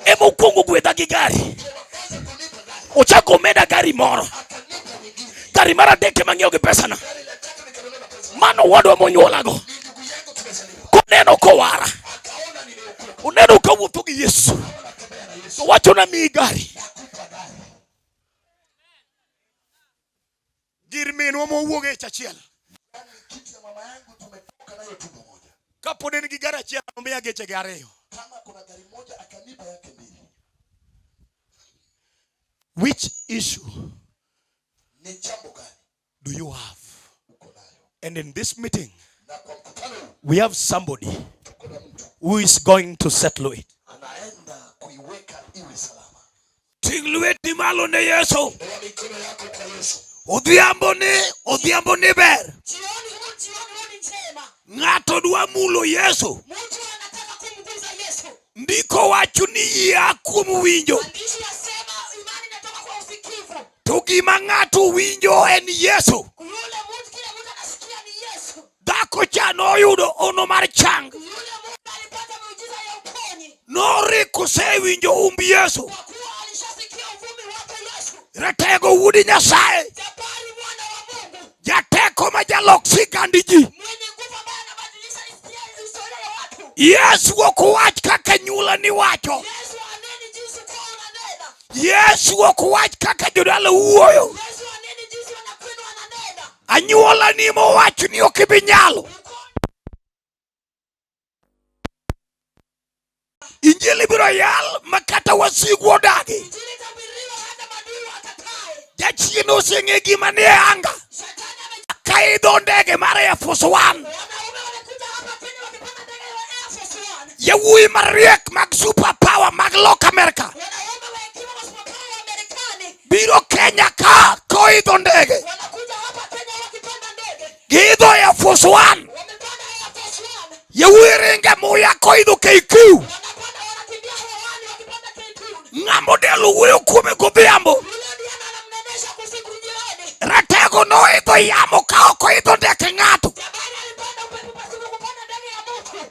[SPEAKER 6] emokwongo gwedha gi gari. Ochako omeda gari moro. Gari mar adek ema ng'iewo gi pesana. Mano owadwa monyuolago. Koneno kowara. Oneno kawuotho gi Yesu. To wachona miyi gari. Gir minwa mowuok e ich achiel.
[SPEAKER 12] Yaani kitu ya mama yangu tumetoka nayo tumbo moja.
[SPEAKER 6] Kapod en gi gari achiel omiya gechege ariyo.
[SPEAKER 12] Kama kuna gari moja akanipa yake mbili.
[SPEAKER 6] Which issue
[SPEAKER 12] Ni jambo gani
[SPEAKER 6] do you have?
[SPEAKER 12] uko nayo?
[SPEAKER 6] And in this meeting,
[SPEAKER 12] Na kwa mkutano huu
[SPEAKER 6] we have somebody
[SPEAKER 12] tuko na mtu
[SPEAKER 6] who is going to settle it.
[SPEAKER 12] anaenda kuiweka iwe salama.
[SPEAKER 6] Ting' lweti malo ne Yesu.
[SPEAKER 12] Inua mikono yako kwa Yesu.
[SPEAKER 6] Odhiambo ni, odhiambo ni ber.
[SPEAKER 7] Jioni huu, jioni huu ni njema.
[SPEAKER 6] Ng'ato dwa mulo Yesu.
[SPEAKER 7] Mtu anataka kumguza Yesu.
[SPEAKER 6] Ndiko wacho ni yie a kuom winjo.
[SPEAKER 7] Maandishi yasema imani inatoka kwa usikivu.
[SPEAKER 6] To gima ng'ato winjo en Yesu.
[SPEAKER 7] Yule mtu, kila mtu anasikia ni Yesu.
[SPEAKER 6] Dhako cha noyudo ono mar chang.
[SPEAKER 7] Yule mtu alipata miujiza ya uponyi
[SPEAKER 6] Noriko osewinjo umb Yesu.
[SPEAKER 7] kwa kuwa alishasikia uvumi wake Yesu.
[SPEAKER 6] Ratego wuod Nyasaye.
[SPEAKER 7] Jabari mwana wa Mungu,
[SPEAKER 6] Jateko ma jalok sigand ji.
[SPEAKER 7] mwenye nguvu ambaye anabadilisha historia ya watu.
[SPEAKER 6] Yesu ok wach kaka nyula ni wacho.
[SPEAKER 7] Yesu aneni jinsi kwa unanena.
[SPEAKER 6] Yesu ok wach kaka jodala wuoyo.
[SPEAKER 7] Yesu aneni jinsi wanakwenu wananena.
[SPEAKER 6] Anyuola ni mowacho ni ok ibi nyalo. Injili biro yal ma kata wasigu odagi.
[SPEAKER 7] Injili itahubiriwa hata maadui wakatae.
[SPEAKER 6] Jachien oseng'e gima nie anga.
[SPEAKER 7] Shetani
[SPEAKER 6] Kaidho koidho ndege mar Air Force One. Yawuoyi mariek mag super power mag loka Amerika biro Kenya ka koidho ndege. Giidho Air Force One. Yawuoyi ringe muya koidho KQ. Ng'ama odelo wuoyo kuome godhiambo. Ratego noidho yamo ka ok oidho ndeke ng'ato.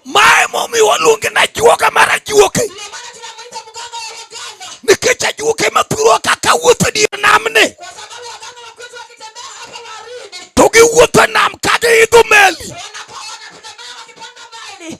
[SPEAKER 6] Mae momiyo waluonge na ajuoga mar ajuoke. Nikech ajuoke mathuro kaka wuotho e dier namni. To giwuotho e nam ka giidho meli.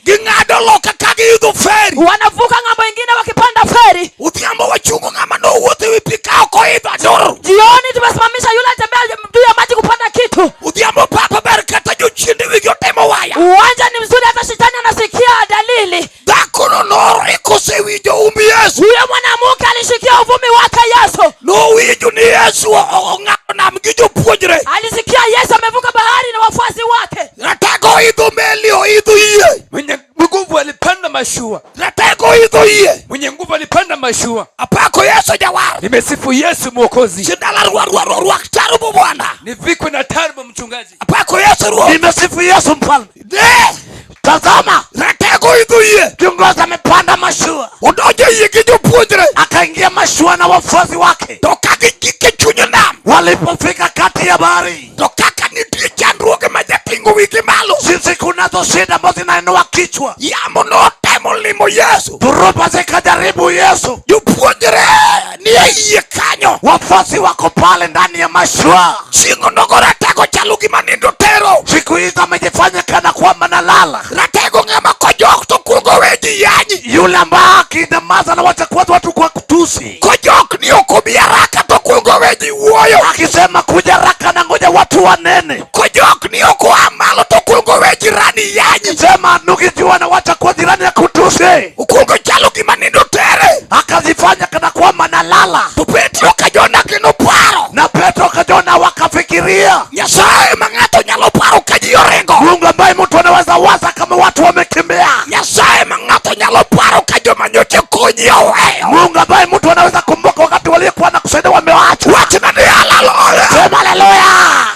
[SPEAKER 6] Ging'ado loka ka giidho feri.
[SPEAKER 5] Wanavuka ng'ambo ingine wakipanda feri.
[SPEAKER 6] Odhiambo wachungo ng'ama nowuotho e wi pi ka ok oidho adoro.
[SPEAKER 5] Jioni tumesimamisha yule anatembea juu ya maji kupanda kitu.
[SPEAKER 6] Odhiambo papa ber kata jochiende wigi otemo waya.
[SPEAKER 5] Uwanja ni mzuri, hata shetani anasikia dalili.
[SPEAKER 6] Dhakono noriko osewinjo umb Yesu.
[SPEAKER 5] Huyo mwanamke alishikia uvumi wake Yesu.
[SPEAKER 6] Nowinjo ni Yesu ong'ado nam gi jopuonjre.
[SPEAKER 5] Alisikia Yesu amevuka bahari na wafuasi wake.
[SPEAKER 6] Ratego oidho meli oidho yie.
[SPEAKER 8] Mwenye nguvu alipanda mashua.
[SPEAKER 6] Ratego oidho yie.
[SPEAKER 8] Mwenye nguvu alipanda mashua.
[SPEAKER 6] Apako Yesu jawar.
[SPEAKER 8] Nimesifu Yesu Mwokozi.
[SPEAKER 6] Sindala rwa rwa rwa rwak tarubo bwana.
[SPEAKER 8] Nivikwe na tarubo mchungaji.
[SPEAKER 6] Apako Yesu ruoth.
[SPEAKER 11] Nimesifu Yesu mfalme.
[SPEAKER 6] Ne!
[SPEAKER 11] Tazama,
[SPEAKER 6] Ratego oidho yie.
[SPEAKER 11] kiongozi amepanda mashua,
[SPEAKER 6] Odonjo e yie gi jopuonjre.
[SPEAKER 11] akaingia mashua na wafuasi wake.
[SPEAKER 6] To ka gigik e chuny nam.
[SPEAKER 11] Walipofika kati ya bahari,
[SPEAKER 6] To kaka nitie chandruoge ma jatingo wigi malo.
[SPEAKER 11] sisi kunazo shida ambazo zinainua kichwa.
[SPEAKER 6] Yamo notemo limo Yesu.
[SPEAKER 11] Dhoruba zikajaribu Yesu.
[SPEAKER 6] Jopuonjre ni e yie kanyo.
[SPEAKER 11] Wafuasi wako pale ndani ya mashua.
[SPEAKER 6] Chieng' onogo ratego chalo gima nindo tero.
[SPEAKER 11] Siku hizi amejifanya kana kwamba analala.
[SPEAKER 6] Ratego ng'ama kojok to kuongo we ji yanyi.
[SPEAKER 11] Yule ambaye akinyamaza na wacha kwanza watu kwa kutusi,
[SPEAKER 6] Kojok ni ok obi haraka to kuongo we ji wuoyo.
[SPEAKER 11] akisema kuja haraka na ngoja watu wanene,
[SPEAKER 6] Kojok ni ok oa malo to kuongo we jirani yanyi.
[SPEAKER 11] sema nukijua na wacha kwa jirani ya kutusi,
[SPEAKER 6] Okuongo chalo gima nindo tere.
[SPEAKER 11] akajifanya kana kwamba analala.
[SPEAKER 6] To Petro ka Jona gino paro.
[SPEAKER 11] Na Petro kajona wakafikiria,
[SPEAKER 6] Nyasaye ma ng'ato nyalo paro ka ji oringo.
[SPEAKER 11] Mungu ambaye mtu anaweza waza kama watu wamekimbia,
[SPEAKER 6] Nyasaye ma ng'ato nyalo paro ka joma nyocha konyi oweyo.
[SPEAKER 11] Mungu ambaye mtu anaweza kumbuka wakati waliokuwa na kusaidia wamewacha.
[SPEAKER 6] Wachna ni haleluya.
[SPEAKER 11] Sema haleluya.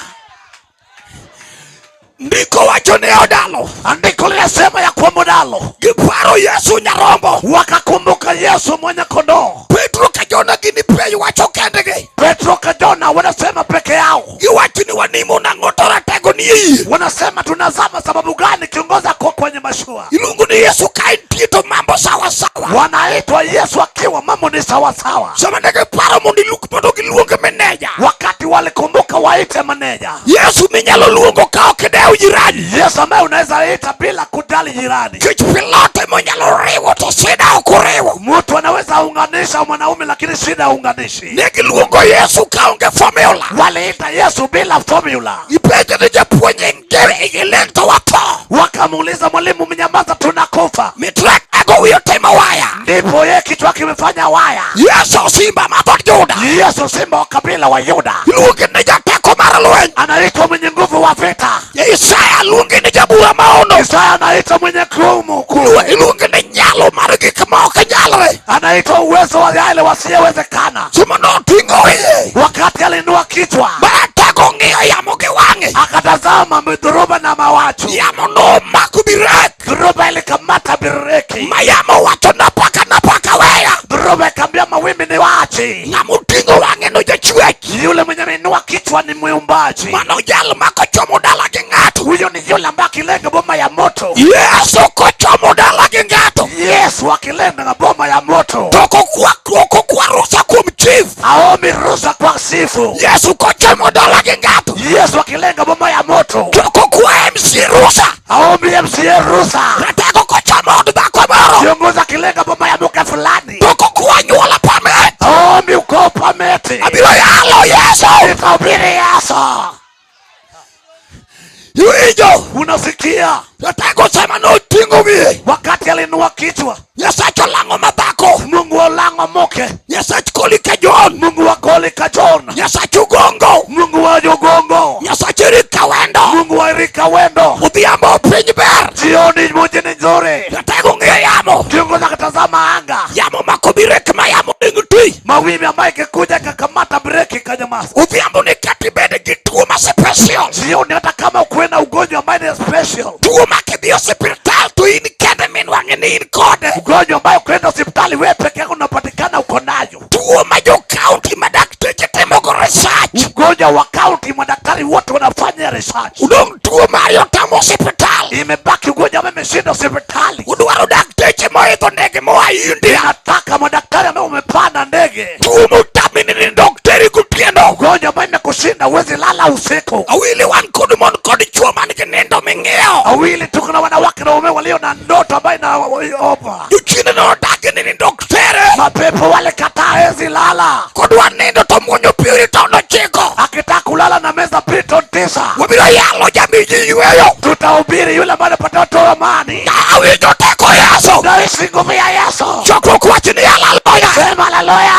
[SPEAKER 6] Ndiko wacho ni odalo.
[SPEAKER 11] Andiko linasema ya kwamba nalo
[SPEAKER 6] Giparo Yesu nyarombo.
[SPEAKER 11] wakakumbuka Yesu mwenye kondoo.
[SPEAKER 6] Petro ka Jona gini penj wacho kendgi.
[SPEAKER 11] Petro kajona wanasema peke yao,
[SPEAKER 6] Giwacho ni wanimo nang'o to ratego ni e yie.
[SPEAKER 11] wanasema tunazama sababu gani? Kiongozi ako kwenye mashua.
[SPEAKER 6] Iluongo ni Yesu ka entie to mambo sawa sawa.
[SPEAKER 11] Wanaitwa Yesu akiwa mambo ni sawasawa.
[SPEAKER 6] Sama ne giparo mondo iluk mondo giluong meneja.
[SPEAKER 11] Wakati walikumbuka waite maneja.
[SPEAKER 6] Yesu minyalo luongo ka ok idew jirani.
[SPEAKER 11] Yesu ambaye unaweza ita bila kujali jirani.
[SPEAKER 6] Kech pilote monyalo riwo to sida ok oriwo.
[SPEAKER 11] Mtu anaweza unganisha mwanaume lakini shida haunganishi.
[SPEAKER 6] Ne giluongo Yesu kaonge formula.
[SPEAKER 11] Waliita Yesu bila formula.
[SPEAKER 6] Gipenjo ni japuonj ingere iling to watho.
[SPEAKER 11] Wakamuuliza mwalimu, mnyamaza, tunakufa.
[SPEAKER 6] Mit ratego wiye otimo waya.
[SPEAKER 11] Ndipo yeye kichwa kimefanya waya.
[SPEAKER 6] Yesu simba mar dhood Juda.
[SPEAKER 11] Yesu simba wa kabila wa Yuda
[SPEAKER 6] Iluonge ni jateko mar lweny.
[SPEAKER 11] anaitwa mwenye nguvu wa vita.
[SPEAKER 6] Isaya luonge ni jabura maono.
[SPEAKER 11] Isaya anaitwa mwenye kumu kuu,
[SPEAKER 6] Iluonge ni nyalo mar gik ma ok nyalre.
[SPEAKER 11] anaitwa uwezo wa yale wasiyowezekana.
[SPEAKER 6] Sama noting'o wiye.
[SPEAKER 11] Wakati alinua kichwa
[SPEAKER 6] Maratego ng'iyo yamo gi wang'e.
[SPEAKER 11] akatazama midhuruba na mawacho,
[SPEAKER 6] Yamo nomako birek.
[SPEAKER 11] dhuruba ilikamata bireki,
[SPEAKER 6] Ma yamo wacho napaka napaka weya.
[SPEAKER 11] dhuruba ikaambia mawimbi ni wachi.
[SPEAKER 6] Ng'ama oting'o wang'e no jachwech.
[SPEAKER 11] Yule mwenye ameinua kichwa ni muumbaji.
[SPEAKER 6] Mano jal ma kochomo dala gi ng'ato.
[SPEAKER 11] Huyo ni yule ambaye akilenga boma ya moto.
[SPEAKER 6] Yesu kochomo dala gi ng'ato.
[SPEAKER 11] Yesu akilenga boma ya moto
[SPEAKER 6] To ok okwa rusa kuom chief.
[SPEAKER 11] aombi ruhusa kwa sifu.
[SPEAKER 6] Yesu kochomo dala gi ng'ato.
[SPEAKER 11] Yesu akilenga boma ya moto
[SPEAKER 6] To ok okwa MC rusa.
[SPEAKER 11] aombi MCA ruhusa.
[SPEAKER 6] Ratego kochomo od dhako moro.
[SPEAKER 11] Kiongozi akilenga boma ya mke fulani
[SPEAKER 6] To ok okwa anyuola permit.
[SPEAKER 11] aombi ukoo pameti.
[SPEAKER 6] Abiro yalo Yesu.
[SPEAKER 11] Nitahubiri Yesu.
[SPEAKER 6] Iwinjo.
[SPEAKER 11] Unasikia?
[SPEAKER 6] Ratego sama noting'o wiye.
[SPEAKER 11] Wakati alinua kichwa,
[SPEAKER 6] Nyasach olang'o madhako.
[SPEAKER 11] Mungu wa Olang'o Moke,
[SPEAKER 6] Nyasach Koli ka John.
[SPEAKER 11] Mungu wa Koli ka John,
[SPEAKER 6] Nyasach Ugongo.
[SPEAKER 11] Mungu wa Jogongo,
[SPEAKER 6] Nyasach Nyasach Erika Wendo.
[SPEAKER 1] Mungu wa Erika Wendo.
[SPEAKER 6] Odhiambo piny ber.
[SPEAKER 1] Jioni moja ni nzuri.
[SPEAKER 6] Jatego ng'iyo yamo.
[SPEAKER 1] Kiongozi akatazama anga.
[SPEAKER 6] Yamo mako birek ma yamo ling ti.
[SPEAKER 1] Mawimbi ambayo ikikuja ikakamata breki ikanyamaza.
[SPEAKER 6] Odhiambo ni kata ibed gi tuo ma special.
[SPEAKER 1] Jioni hata kama ukuwe na ugonjwa ambaye ni special.
[SPEAKER 6] Tuo ma kidhi osiptal to in kende minwang'e ni in kode.
[SPEAKER 1] Ugonjwa ambayo ukienda hospitali wewe peke yako unapatikana uko nayo.
[SPEAKER 6] Tuo ma jo kaunti ma dakteche timogo research.
[SPEAKER 1] Ugonjwa wa kaunti madaktari wote wanafanya research.
[SPEAKER 6] Udong' tuo mari otamo osiptal.
[SPEAKER 1] Imebaki ugonjwa ambayo imeshinda hospitali.
[SPEAKER 6] Udwaro dakteche moidho ndege moa India.
[SPEAKER 1] Nataka madaktari ambao umepanda ndege.
[SPEAKER 6] Tuo motami ni dokteri gotieno.
[SPEAKER 1] Ugonjwa ambao imekushinda huwezi lala usiku.
[SPEAKER 6] Awili wan kod mon kod chuo man gi nindo ming'iyo.
[SPEAKER 1] Awili tuko na wanawake na waume walio na ndoto ambayo inaopa.
[SPEAKER 6] Jochiende nodagi ni doktere.
[SPEAKER 1] Mapepo wale kataa hawezi lala.
[SPEAKER 6] Kodwa nindo to muonyo Piriton 9.
[SPEAKER 1] Akitaka kulala na meza Piriton 9.
[SPEAKER 6] Wabiro yalo jamii yweyo.
[SPEAKER 1] Tutahubiri yule ambaye anapata watu amani.
[SPEAKER 6] Awinjo teko Yesu.
[SPEAKER 1] Naishi nguvu ya Yesu.
[SPEAKER 6] Chokruok wach ni haleluya.
[SPEAKER 1] Sema haleluya.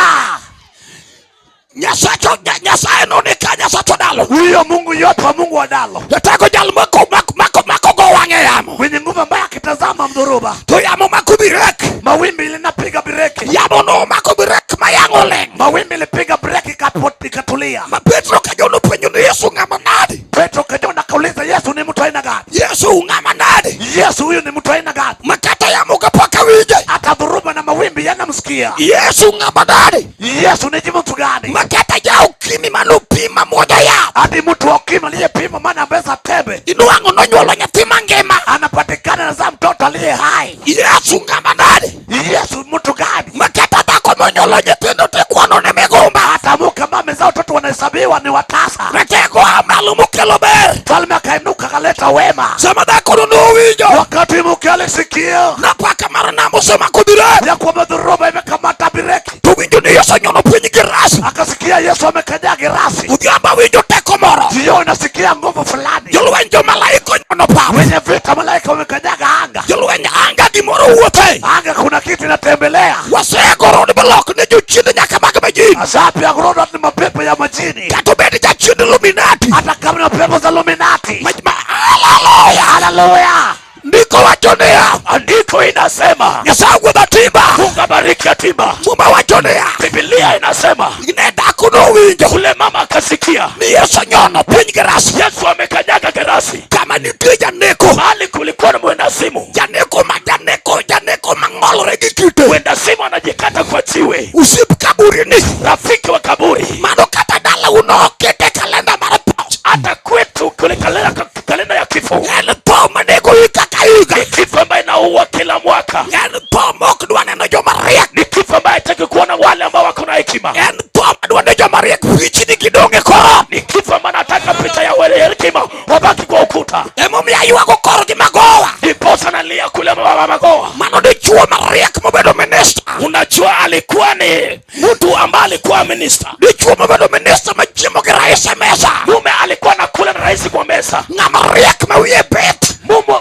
[SPEAKER 6] Nyasacho Nyasaye no ni ka Nyasacho dalo.
[SPEAKER 1] Huyo Mungu yote wa Mungu wa dalo.
[SPEAKER 6] Jatego jal mako mako mako mako go wang'e yamo.
[SPEAKER 1] Mwenye nguvu ambaye akitazama mdhoruba.
[SPEAKER 6] To yamo mako birek.
[SPEAKER 1] Mawimbi linapiga breki.
[SPEAKER 6] Yamo no mako birek ma yang'o ling.
[SPEAKER 1] Mawimbi lipiga breki ikatulia.
[SPEAKER 6] Ma Petro kajono penjo ni Yesu ng'ama nadi.
[SPEAKER 1] Petro kajono akauliza Yesu ni mtu aina gani?
[SPEAKER 6] Yesu ng'ama nadi?
[SPEAKER 1] Yesu huyu ni mtu aina gani?
[SPEAKER 6] Makata yamo kapaka winje.
[SPEAKER 1] Hata dhoruba na mawimbi yanamsikia.
[SPEAKER 6] Yesu ng'ama nadi?
[SPEAKER 1] Yesu ni mtu gani?
[SPEAKER 6] Makata ja ukimi manopima moja ya.
[SPEAKER 1] Hadi mtu wa ukimi aliyepima maana ameza tembe.
[SPEAKER 6] Inwang'o nonyuolo nyathi mangima.
[SPEAKER 1] Anapatikana na mtoto aliye hai.
[SPEAKER 6] Yesu ng'ama nadi?
[SPEAKER 1] Yesu mtu gani?
[SPEAKER 6] Makata dhako monyuolo nyithindo te kwano ne migumba.
[SPEAKER 1] Hata mke ambaye amezaa watoto wanahesabiwa ni watasa.
[SPEAKER 6] Ratego malo mokelo ber.
[SPEAKER 1] Mfalme akainuka akaleta wema.
[SPEAKER 6] Sama dhako no nowinjo.
[SPEAKER 1] Wakati mke alisikia
[SPEAKER 6] napaka mar nam osemako birek.
[SPEAKER 1] Ya kwamba dhoruba imekamata bireki.
[SPEAKER 6] To winjo ni Yesu onyono piny gi rasi.
[SPEAKER 1] Akasikia Yesu amekanyaga rasi.
[SPEAKER 6] Odhiambo awinjo teko moro.
[SPEAKER 1] Jioni nasikia nguvu fulani.
[SPEAKER 6] Jolweny jomalaika onyono pap.
[SPEAKER 1] Wenye vita malaika wamekanyaga anga.
[SPEAKER 6] Jolweny anga gimoro wuothe.
[SPEAKER 1] Anga kuna kitu inatembelea.
[SPEAKER 6] Wasego road block ne jochiende nyaka mag majini.
[SPEAKER 1] Asapi ya road ni mapepo ya majini.
[SPEAKER 6] Kata obed jachien Illuminati.
[SPEAKER 1] Hata kama ni mapepo za Illuminati.
[SPEAKER 6] Haleluya.
[SPEAKER 1] Haleluya.
[SPEAKER 6] Ndiko wacho niya.
[SPEAKER 1] Andiko inasema
[SPEAKER 6] Nyasaye gwedho Atimba.
[SPEAKER 1] Mungu abariki Atimba.
[SPEAKER 6] Muma wacho niya.
[SPEAKER 1] Biblia inasema
[SPEAKER 6] ne dhako nowinjo.
[SPEAKER 1] Ule mama akasikia
[SPEAKER 6] ni Yesu onyono piny Gerasi.
[SPEAKER 1] Yesu amekanyaga Gerasi.
[SPEAKER 6] Kama nitie janeko.
[SPEAKER 1] Mahali kulikuwa na mwenda simu.
[SPEAKER 6] Janeko ma janeko janeko mang'olore gi kite.
[SPEAKER 1] Mwenda simu anajikata kwa jiwe.
[SPEAKER 6] Osiep kaburi ni.
[SPEAKER 1] Rafiki wa kaburi.
[SPEAKER 6] Mano kata dalau nokete kalenda mar tho.
[SPEAKER 1] Hata kwetu kule kalenda ya kifo.
[SPEAKER 6] En tho manego higa ka higa.
[SPEAKER 1] Ni kifo ambaye inaua kila mwaka.
[SPEAKER 6] En tho mok dwa neno joma riek.
[SPEAKER 1] Ni kifo ambaye hataki kuona wale ambao wako na hekima.
[SPEAKER 6] En tho madwa ne joma riek pichni gidong' e kor.
[SPEAKER 1] Ni kifo ambaye anataka picha ya wale hekima wabaki kwa ukuta.
[SPEAKER 6] Emomiyo aywago korgi Magowa.
[SPEAKER 1] Ndiposa nalia kule mama Magowa.
[SPEAKER 6] Mano dichuo mariek mobedo minista.
[SPEAKER 1] Unajua alikuwa ni mtu ambaye alikuwa minista.
[SPEAKER 6] Dichuo mobedo minista machiemo gi rais e mesa.
[SPEAKER 1] Mume alikuwa anakula na rais kwa mesa.
[SPEAKER 6] Ng'ama riek ma wiye bet.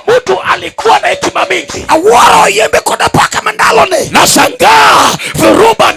[SPEAKER 1] Mtu alikuwa na hekima mingi.
[SPEAKER 6] Awuoro yembe kod apaka mandaloni.
[SPEAKER 1] Nashangaa dhoruba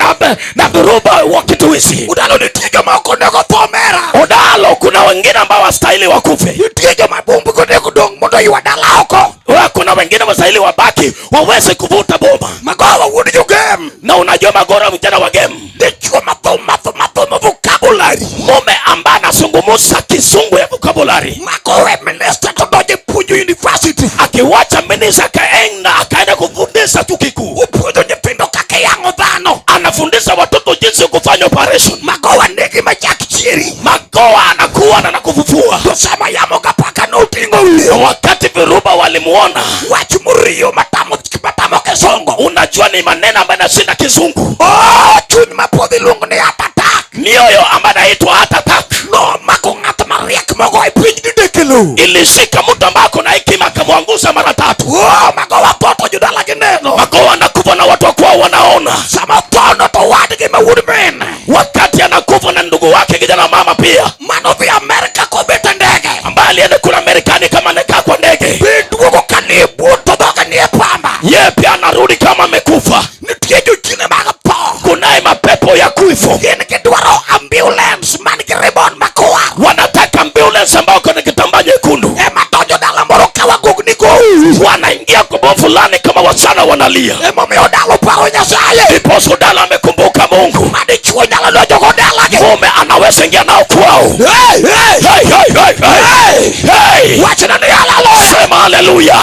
[SPEAKER 1] na dhoruba wa kituisi.
[SPEAKER 6] Udalo nitie joma ok onego tho mera.
[SPEAKER 1] Udalo kuna wengine ambao wastahili wakufe.
[SPEAKER 6] Nitie joma bumbu onego dong' mondo ywa dala oko.
[SPEAKER 1] Kuna wengine wastahili wabaki waweze kuvuta boma.
[SPEAKER 6] Magowa wuod jogem.
[SPEAKER 1] Na unajua Magowa vijana wa game.
[SPEAKER 6] Dichuo matho matho matho ma vocabulary.
[SPEAKER 1] Mume ambaye anazungumza kizungu ya vocabulary.
[SPEAKER 6] Magowa minister to donjo puonjo university.
[SPEAKER 1] Akiwacha minister akaenda kufundisha chuo kikuu.
[SPEAKER 6] Upuonjo nyithindo kaka yang'o dhano.
[SPEAKER 1] Anafundisha watoto jinsi ya kufanya operation.
[SPEAKER 6] Magowa negi machak chieri.
[SPEAKER 1] Magowa anakuwa na nakufufua.
[SPEAKER 6] To sama yamo gapaka noting'o wiye.
[SPEAKER 1] Wakati viruba walimuona.
[SPEAKER 6] Wach moriyo matamo matamo kizungu.
[SPEAKER 1] Unajua ni maneno ambayo yanashinda kizungu.
[SPEAKER 6] Oh, chuny mapodho iluongo ni heart attack.
[SPEAKER 1] Mioyo ambayo inaitwa heart attack.
[SPEAKER 6] No mako ng'at mariek mogo e piny didek e lowo.
[SPEAKER 1] Ilishika mtu ambaye ako na hekima akamwangusha mara tatu.
[SPEAKER 6] Oh, Magowa tho to jodala gi neno.
[SPEAKER 1] Magowa anakufa na watu kwao wanaona.
[SPEAKER 6] Sama otho no to wadgi ma wuod min.
[SPEAKER 1] Wakati anakufa na ndugu wake kijana mama pia.
[SPEAKER 6] Mano dhi Amerika kobet e ndege.
[SPEAKER 1] Ambaye alienda kule Amerikani kama anakaa kwa ndege.
[SPEAKER 6] Biduogo kanibu to dhoge nie pamba.
[SPEAKER 1] Yeye pia anarudi kama amekufa.
[SPEAKER 6] Nitie jochiende mag tho.
[SPEAKER 1] Kunaye mapepo ya kifo.
[SPEAKER 6] Gin gidwaro ambulance man gi ribbon makwar.
[SPEAKER 1] Wanataka ambulance ambao kuna
[SPEAKER 6] Anaingia kwa bomu fulani kama wasichana wanalia.
[SPEAKER 1] Emomiyo dala oparo Nyasaye.
[SPEAKER 6] Ndiposa dala amekumbuka Mungu.
[SPEAKER 1] Madichuo nyalo donjo go dalagi.
[SPEAKER 6] Mume anaweza ingia nao kwao.
[SPEAKER 1] Hey,
[SPEAKER 6] hey, hey, hey, hey. Hey.
[SPEAKER 1] Wachna ni haleluya.
[SPEAKER 6] Sema haleluya.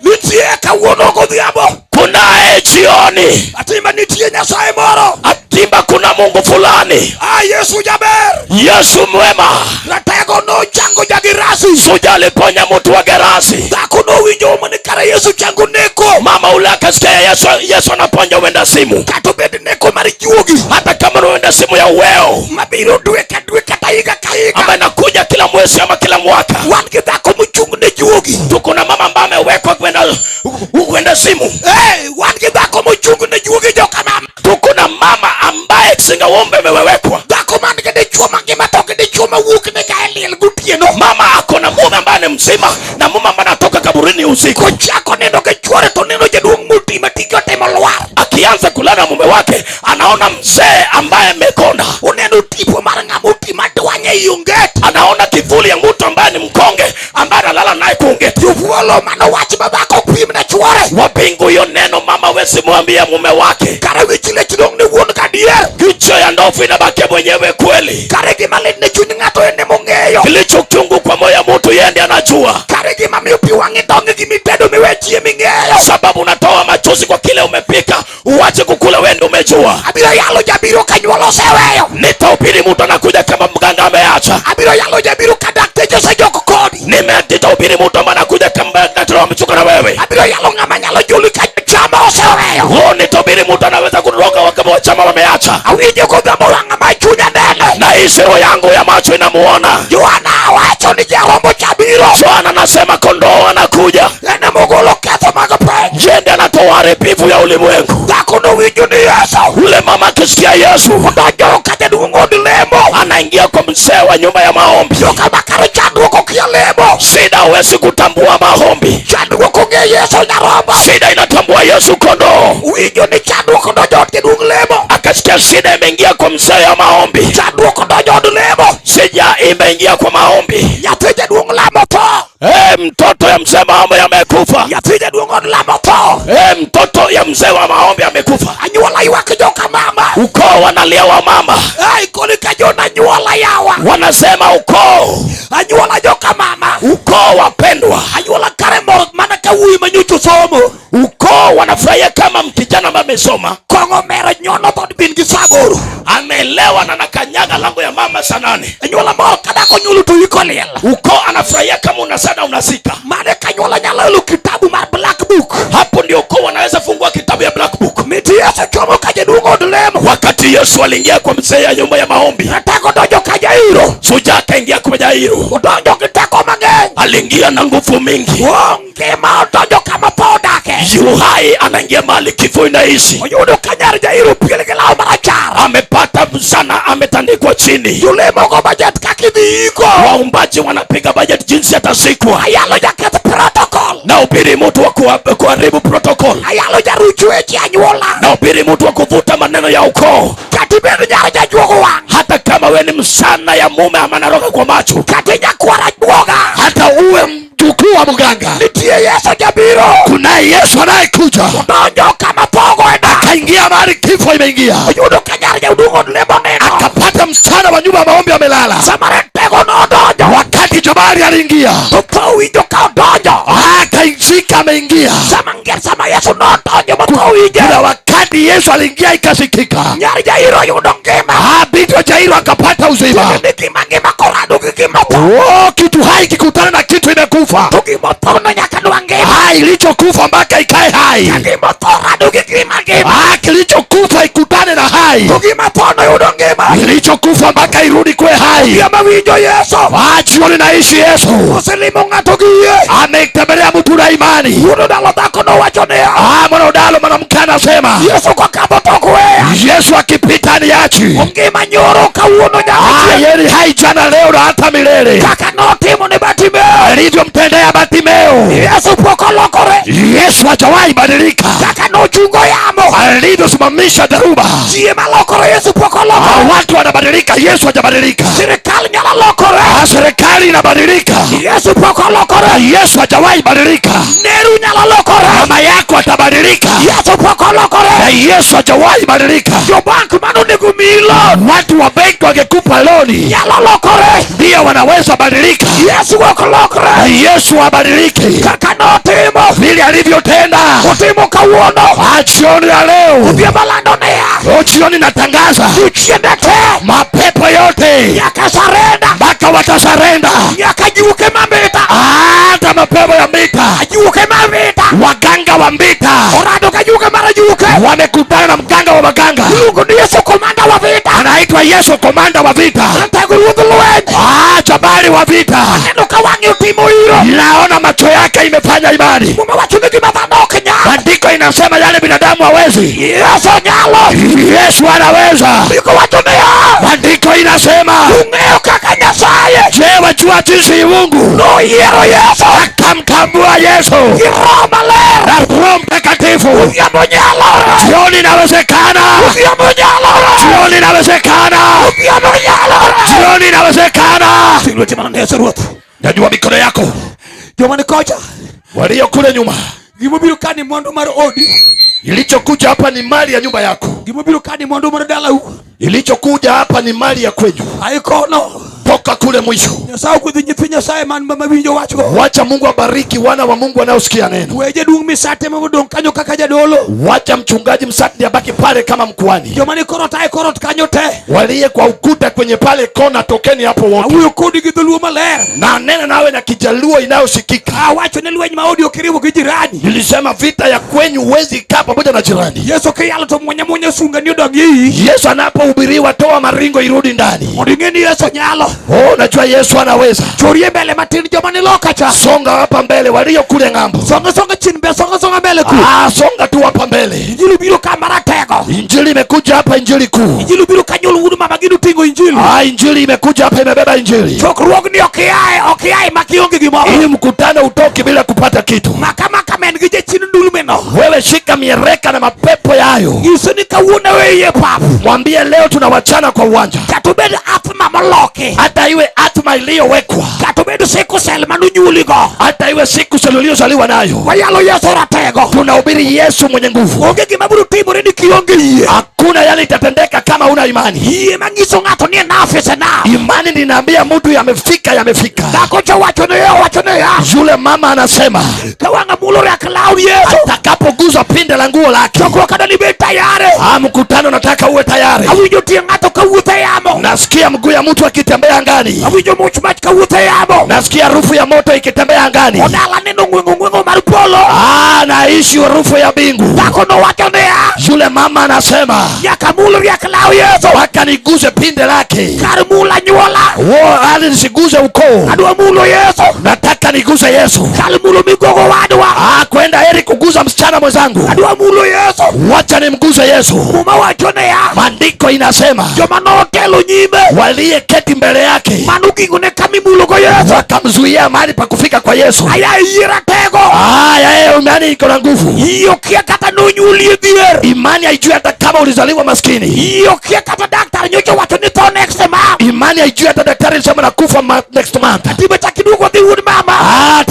[SPEAKER 1] Nitie kawuono godhiambo.
[SPEAKER 6] Kunaye jioni.
[SPEAKER 1] Atimba nitie Nyasaye moro.
[SPEAKER 6] Atimba kuna Mungu fulani.
[SPEAKER 1] Ah, Yesu jaber.
[SPEAKER 6] Yesu mwema.
[SPEAKER 1] Ratego nochango Jagerasi.
[SPEAKER 6] Suja aliponya mtu wa Gerasi.
[SPEAKER 1] Dhako nowinjo ni kare Yesu chango neko.
[SPEAKER 6] Mama ule akasikia Yesu, Yesu anaponya wenda simu.
[SPEAKER 1] Kata obed neko mar juogi.
[SPEAKER 6] Hata kama ni wenda simu ya uweo.
[SPEAKER 1] Mabiro dwe ka dwe kata higa ka higa.
[SPEAKER 6] Ama inakuja kila mwezi ama kila mwaka.
[SPEAKER 1] Wan gi dhako mochung' ne juogi.
[SPEAKER 6] Tuko na mama ambaye amewekwa kwenda simu.
[SPEAKER 1] Hey, wan gi dhako mochung' ne juogi joka mama.
[SPEAKER 6] Tuko na mama ambaye singawombe amewekwa.
[SPEAKER 1] Dhako man gi dichuo mangima to gi dichuo mawuok ne ka e liel gotieno.
[SPEAKER 6] Mama ako na mume ambaye ni mzima na mume ambaye anatoka kaburini usiku.
[SPEAKER 1] Kochako nindo gi chuore to neno jaduong' moti ma tike otimo lwar.
[SPEAKER 6] Akianza kulala na mume wake anaona mzee ambaye amekonda.
[SPEAKER 1] Oneno tipo mar ng'ama oti madwanye ei onget.
[SPEAKER 6] Anaona kivuli ya mtu ambaye ni mkonge ambaye analala naye kuongeti.
[SPEAKER 1] Jofuolo mano wach ma dhako ok pim ne chuore.
[SPEAKER 6] Wapingu hiyo neno, mama wezi mwambia mume wake.
[SPEAKER 1] Kare wich lech dong' ne wuon kadier.
[SPEAKER 6] Kichwa ya ndovu inabakia mwenyewe kweli.
[SPEAKER 1] Kare gima lit ne chuny ng'ato en emong'eyo.
[SPEAKER 6] Kilicho chungu kwa moyo mtu yeye ndiye anajua.
[SPEAKER 1] Kare gima miyo pi wang'i dong' e gima itedo miwe chiemo ing'eyo.
[SPEAKER 6] Sababu unatoa machozi kwa kile umepika, uache kukula, wewe ndio umejua.
[SPEAKER 1] Abiro yalo jabiro ka nyuol oseweyo.
[SPEAKER 6] Nitahubiri mtu anakuja kama mganga ameacha.
[SPEAKER 1] Abiro yalo jabiro ka dakteche osejok kodi.
[SPEAKER 6] Nitahubiri mtu ambaye anakuja kama daktari amechoka na wewe.
[SPEAKER 1] Abiro yalo ng'ama nyalo joli ka chama oseweyo.
[SPEAKER 6] Oh, nitahubiri mtu anaweza kuroga kama wachama wameacha.
[SPEAKER 1] Awinjo kodhiambo wang'a ma chunya nene.
[SPEAKER 6] Na hii roho yangu ya macho inamuona.
[SPEAKER 1] Yohana wacho ni jarombo cha biro.
[SPEAKER 6] Yohana anasema kondoo anakuja.
[SPEAKER 1] En emogolo ketho mag piny.
[SPEAKER 6] Yeye ndiye anatoa uharibifu ya ulimwengu.
[SPEAKER 1] Dhako nowinjo ni Yesu.
[SPEAKER 6] Ule mama akisikia Yesu
[SPEAKER 1] Odonjo ka jaduong' od lemo.
[SPEAKER 6] anaingia kwa mzee wa nyumba ya maombi.
[SPEAKER 1] Joka makare chandruok okia lemo.
[SPEAKER 6] Shida huwezi kutambua maombi.
[SPEAKER 1] Chandruok ong'e Yesu nyarombo.
[SPEAKER 6] Shida inatambua Yesu kondoo.
[SPEAKER 1] Winjo ni chandruok odonjo od jaduong' lemo.
[SPEAKER 6] Akasikia shida imeingia kwa mzee ya maombi.
[SPEAKER 1] Chandruok odonjo od lemo.
[SPEAKER 6] Shida imeingia kwa maombi.
[SPEAKER 1] Nyathi jaduong' lamo tho.
[SPEAKER 6] Hey, mtoto ya mzee maombi amekufa.
[SPEAKER 1] Nyathi jaduong' od lamo tho.
[SPEAKER 6] Hey, mtoto ya mzee wa maombi amekufa.
[SPEAKER 1] Anyuola ywak joka mama.
[SPEAKER 6] Ukoo wanalia wa mama.
[SPEAKER 1] Ai koni ka jona anyuola yawa.
[SPEAKER 6] Wanasema ukoo.
[SPEAKER 1] Anyuola joka mama.
[SPEAKER 6] Ukoo wapendwa.
[SPEAKER 1] Anyuola kare mor mana ka wuoyi manyocha somo.
[SPEAKER 6] Ukoo wanafurahia kama mkijana ambaye amesoma.
[SPEAKER 1] Kong'o mero nyono dhod bin gi saa aboro.
[SPEAKER 6] Ameelewa na anakanyaga lango ya mama saa 8.
[SPEAKER 1] Anyuola mor ka dhako nyuolo to iko liel.
[SPEAKER 6] Ukoo anafurahia kama unasada unasika.
[SPEAKER 1] Mane kanyuola nyalo elo kitabu mar Black Book.
[SPEAKER 6] Hapo ndio ukoo wanaweza fungua kitabu ya Black Book.
[SPEAKER 1] Miti Yesu chomo ka jaduong' od lemo.
[SPEAKER 6] Wakati Yesu aliingia kwa mzee ya nyumba ya maombi.
[SPEAKER 1] Ratego donjo ka Jairo.
[SPEAKER 6] Shujaa akaingia kwa Jairo.
[SPEAKER 1] Odonjo gi teko mang'eny.
[SPEAKER 6] Aliingia na nguvu mingi.
[SPEAKER 1] Onge ma odonjo kama tho odake.
[SPEAKER 6] Yu hai anaingia mahali kifo inaishi.
[SPEAKER 1] Oyudo ka nyar Jairo piel gi law marachar.
[SPEAKER 6] Amepata msana ametandikwa chini.
[SPEAKER 1] Jolemo go bajet kaka idhi iko.
[SPEAKER 6] Waombaji wanapiga bajeti jinsi atazikwa.
[SPEAKER 1] Ayalo jaketh protocol.
[SPEAKER 6] Na ubiri mtu wa kuharibu protocol.
[SPEAKER 1] Ayalo jaruch weche anyuola.
[SPEAKER 6] Na ubiri mtu wa kuvuta maneno ya ukoo.
[SPEAKER 1] Kata ibed nyar jajuog wang'.
[SPEAKER 6] Hata kama we ni msana ya mume ama anaroga kwa macho.
[SPEAKER 1] Kata nyakwar ajuoga.
[SPEAKER 6] Hata uwe mjukuu wa mganga.
[SPEAKER 1] Nitie Yesu jabiro.
[SPEAKER 6] Kuna Yesu anayekuja.
[SPEAKER 1] Odonjo kama tho ogoye dak.
[SPEAKER 6] Akaingia mahali kifo imeingia.
[SPEAKER 1] Oyudo ka nyar jaduong' od lemo nindo.
[SPEAKER 6] Akapata msichana wa nyumba ya maombi amelala.
[SPEAKER 1] Sama ratego nodonjo.
[SPEAKER 6] Wakati Jabari aliingia.
[SPEAKER 1] To tho owinjo ka odonjo.
[SPEAKER 6] Akaishika ameingia.
[SPEAKER 1] Sama sama Yesu nodonjo ma tho owinje.
[SPEAKER 6] Kuna wakati Yesu aliingia ikasikika.
[SPEAKER 1] Nyar Jairo yudo ngima.
[SPEAKER 6] Binti wa Jairo akapata uzima.
[SPEAKER 1] Tiende ni gima ngima korado gi gima otho.
[SPEAKER 6] Oh, kitu hai kikutana na kitu imekufa.
[SPEAKER 1] To gima otho no nyaka nwang' ngima.
[SPEAKER 6] Ilichokufa mpaka ikae hai.
[SPEAKER 1] Ka gima otho rado gi gima ngima.
[SPEAKER 6] Kilichokufa ikutane na hai.
[SPEAKER 1] To gima otho no yudo ngima.
[SPEAKER 6] Kilichokufa mpaka irudi kuwe hai.
[SPEAKER 1] Gima winjo Yesu.
[SPEAKER 6] Jioni naishi Yesu.
[SPEAKER 1] Oselimo ng'ato gi yie.
[SPEAKER 6] Ametembelea mtu na imani.
[SPEAKER 1] Wuod Odalo dhako nowacho niya.
[SPEAKER 6] Mwana Odalo mwanamke anasema.
[SPEAKER 1] Yesu kokadho to ok weya.
[SPEAKER 6] Yesu akipita niachi.
[SPEAKER 1] Ongima nyoro kawuono nyaka chieng'.
[SPEAKER 6] Yeye ni hai jana leo na hata milele.
[SPEAKER 1] Kaka notimo ne Bartimeo.
[SPEAKER 6] Alivyomtendea Bartimeo.
[SPEAKER 1] Yesu pok olokore.
[SPEAKER 6] Yesu hajawahi badilika.
[SPEAKER 1] Kaka nochungo yamo.
[SPEAKER 6] Alivyosimamisha dharuba.
[SPEAKER 1] Ji ema lokore Yesu pok olokore.
[SPEAKER 6] Watu wanabadilika, Yesu hajabadilika.
[SPEAKER 1] Sirikal nyalo lokore.
[SPEAKER 6] Serikali inabadilika.
[SPEAKER 1] Yesu pok olokore.
[SPEAKER 6] Yesu hajawahi badilika.
[SPEAKER 1] Neru nyalo lokore.
[SPEAKER 6] Mama yako atabadilika.
[SPEAKER 1] Yesu pok olokore.
[SPEAKER 6] Na Yesu hajawahi badilika.
[SPEAKER 1] Jo bank manonego miyi loan.
[SPEAKER 6] Watu wa benki wangekupa loni
[SPEAKER 1] nyalo lokore.
[SPEAKER 6] Ndio wanaweza badilika.
[SPEAKER 1] Yesu ok lokre.
[SPEAKER 6] Na Yesu habadiliki.
[SPEAKER 1] Kaka notimo
[SPEAKER 6] vile alivyotenda
[SPEAKER 1] otimo kawuono.
[SPEAKER 6] Jioni ya leo
[SPEAKER 1] Odhiambo alando niya.
[SPEAKER 6] Jioni natangaza
[SPEAKER 1] Jochiende te
[SPEAKER 6] mapepo yote
[SPEAKER 1] nyaka surrender
[SPEAKER 6] mpaka watasarenda.
[SPEAKER 1] Nyaka juke mambita.
[SPEAKER 6] Hata mapepo ya mbita.
[SPEAKER 1] Ajuke mambita.
[SPEAKER 6] Waganga wa mbita
[SPEAKER 1] Orado ka juke mara juke.
[SPEAKER 6] wamekutana na mganga wa maganga.
[SPEAKER 1] Iluongo ni Yesu komanda wa vita.
[SPEAKER 6] Anaitwa Yesu komanda wa vita.
[SPEAKER 1] Ratego ruodh lweny.
[SPEAKER 6] Jabari wa vita.
[SPEAKER 1] Aneno ka wang'e otimo iro.
[SPEAKER 6] Naona macho yake imefanya imani.
[SPEAKER 1] Muma wacho ni gima dhano ok nyal.
[SPEAKER 6] Maandiko inasema yale binadamu hawezi,
[SPEAKER 1] Yesu nyalo.
[SPEAKER 6] Yesu anaweza.
[SPEAKER 1] Ndiko wacho niya.
[SPEAKER 6] Maandiko inasema
[SPEAKER 1] Ung'eyo kaka Nyasaye
[SPEAKER 6] je, wajua jinsi Mungu
[SPEAKER 1] noyiero Yesu
[SPEAKER 6] akamtambua Yesu
[SPEAKER 1] gi Roho Maler.
[SPEAKER 6] na Roho Mtakatifu.
[SPEAKER 1] Odhiambo nyalo.
[SPEAKER 6] Jioni inawezekana.
[SPEAKER 1] Odhiambo nyalo.
[SPEAKER 6] Jioni inawezekana.
[SPEAKER 1] Odhiambo nyalo.
[SPEAKER 6] Jioni inawezekana.
[SPEAKER 1] Lweti mana Yesu Ruoth.
[SPEAKER 6] Nyanyua mikono yako.
[SPEAKER 1] Joma ni kocha.
[SPEAKER 6] Walio kule nyuma,
[SPEAKER 1] Gimobiro ka ni mwandu mar odi.
[SPEAKER 6] ilichokuja hapa ni mali ya nyumba yako.
[SPEAKER 1] Gimobiro ka ni mwandu mar dalau.
[SPEAKER 6] Ilichokuja hapa ni mali ya kwenyu.
[SPEAKER 1] Aikono.
[SPEAKER 6] Toka kule mwisho.
[SPEAKER 1] Nyasaye ogwedho nyithi Nyasaye man mawinjo wachgo.
[SPEAKER 6] Wacha Mungu abariki wana wa Mungu wanaosikia neno.
[SPEAKER 1] We jaduong' misate modong' kanyo kaka jadolo.
[SPEAKER 6] Wacha mchungaji Msati abaki pale kama mkuhani.
[SPEAKER 1] Joma ni korot ae korot kanyo te.
[SPEAKER 6] Waliye kwa ukuta kwenye pale kona, tokeni hapo wote.
[SPEAKER 1] Awuoyo kodi gi dholuo maler.
[SPEAKER 6] Na nena nawe na Kijaluo inayosikika.
[SPEAKER 1] Awacho ni lweny ma odi ok iriwo gi jirani.
[SPEAKER 6] Nilisema vita ya kwenyu huwezi kaa pamoja na jirani.
[SPEAKER 1] Yesu kiyalo to muonya muonya sunga ni odong iyi.
[SPEAKER 6] Yesu anapohubiriwa, toa maringo irudi ndani.
[SPEAKER 1] Mondo ing'e ni Yesu nyalo.
[SPEAKER 6] Oh, najua Yesu anaweza.
[SPEAKER 1] Chorie mbele matin joma ni loka cha.
[SPEAKER 6] Songa hapa mbele, walio kule ng'ambo.
[SPEAKER 1] Songa songa chien be songa songa mbele ku.
[SPEAKER 6] Songa tu hapa mbele.
[SPEAKER 1] Injili biro ka maratego.
[SPEAKER 6] Injili imekuja hapa, injili kuu.
[SPEAKER 1] Injili biro ka nyuol wuod mama gino ting'o injili.
[SPEAKER 6] Injili imekuja hapa, imebeba injili.
[SPEAKER 1] Chokruogni ok iae, ok iae makionge gimoro.
[SPEAKER 6] Hii mkutano utoki bila kupata kitu.
[SPEAKER 1] Maka maka men gi jachien ndulme no.
[SPEAKER 6] Wewe shika miereka na mapepo yayo.
[SPEAKER 1] Nyise ni kawuono we iye pap.
[SPEAKER 6] Mwambie leo tunawachana kwa uwanja.
[SPEAKER 1] Kata obed athma moloki.
[SPEAKER 6] Hata iwe athma iliyowekwa.
[SPEAKER 1] Kata obed sickle cell manonyuoligo.
[SPEAKER 6] Hata iwe sickle cell uliyozaliwa nayo.
[SPEAKER 1] Wayalo Yesu ratego.
[SPEAKER 6] Tunahubiri Yesu mwenye nguvu.
[SPEAKER 1] Onge gima biro timore ni kionge yie.
[SPEAKER 6] Hakuna yale itatendeka kama una imani.
[SPEAKER 1] Yie manyiso ng'ato ni enough is enough.
[SPEAKER 6] Imani ninaambia mtu yamefika, yamefika.
[SPEAKER 1] Dhako cha wacho ni wacho ni ya.
[SPEAKER 6] Yule mama anasema
[SPEAKER 1] Ka wang'a mulo riak law Yesu.
[SPEAKER 6] atakapoguza pinde la nguo lake.
[SPEAKER 1] Chokruok kada ni bed tayari.
[SPEAKER 6] Mkutano nataka uwe tayari.
[SPEAKER 1] Awinjo tie ng'ato kawuotho e yamo.
[SPEAKER 6] Nasikia mguu ya mtu akitembea angani.
[SPEAKER 1] Awinjo much mach kawuotho e yamo.
[SPEAKER 6] Nasikia harufu ya moto ikitembea angani.
[SPEAKER 1] Odala neno ng'wengo ng'wengo mar polo.
[SPEAKER 6] Naishi harufu ya mbingu.
[SPEAKER 1] Dhako nowacho niya.
[SPEAKER 6] Yule mama anasema
[SPEAKER 1] Nyaka mul riak law Yesu.
[SPEAKER 6] mpaka niguse pinde lake.
[SPEAKER 1] Kar mula nyuola.
[SPEAKER 6] Wo, hadi nisiguze ukoo.
[SPEAKER 1] Adwa mulo Yesu.
[SPEAKER 6] Nataka niguse Yesu.
[SPEAKER 1] Kar mulo migogo wadwa.
[SPEAKER 6] Kwenda heri kuguza msichana mwenzangu.
[SPEAKER 1] Adwa mulo Yesu.
[SPEAKER 6] Wacha nimguse Yesu.
[SPEAKER 1] Muma wacho niya.
[SPEAKER 6] Maandiko inasema
[SPEAKER 1] Joma notelo nyime.
[SPEAKER 6] waliyeketi mbele yake
[SPEAKER 1] Manogingone kamimulogo Yesu.
[SPEAKER 6] wakamzuia mahali pa kufika kwa Yesu.
[SPEAKER 1] Aya yie ratego.
[SPEAKER 6] Yeye imani iko na nguvu.
[SPEAKER 1] Yie okia kata nonyuoli e dhier.
[SPEAKER 6] Imani haijui hata kama ulizaliwa maskini.
[SPEAKER 1] Yie okia kata daktar nyocha wacho ni tho next month.
[SPEAKER 6] Imani haijui hata daktari alisema nakufa next month.
[SPEAKER 1] Timbe chak iduogo dhi wuod mama.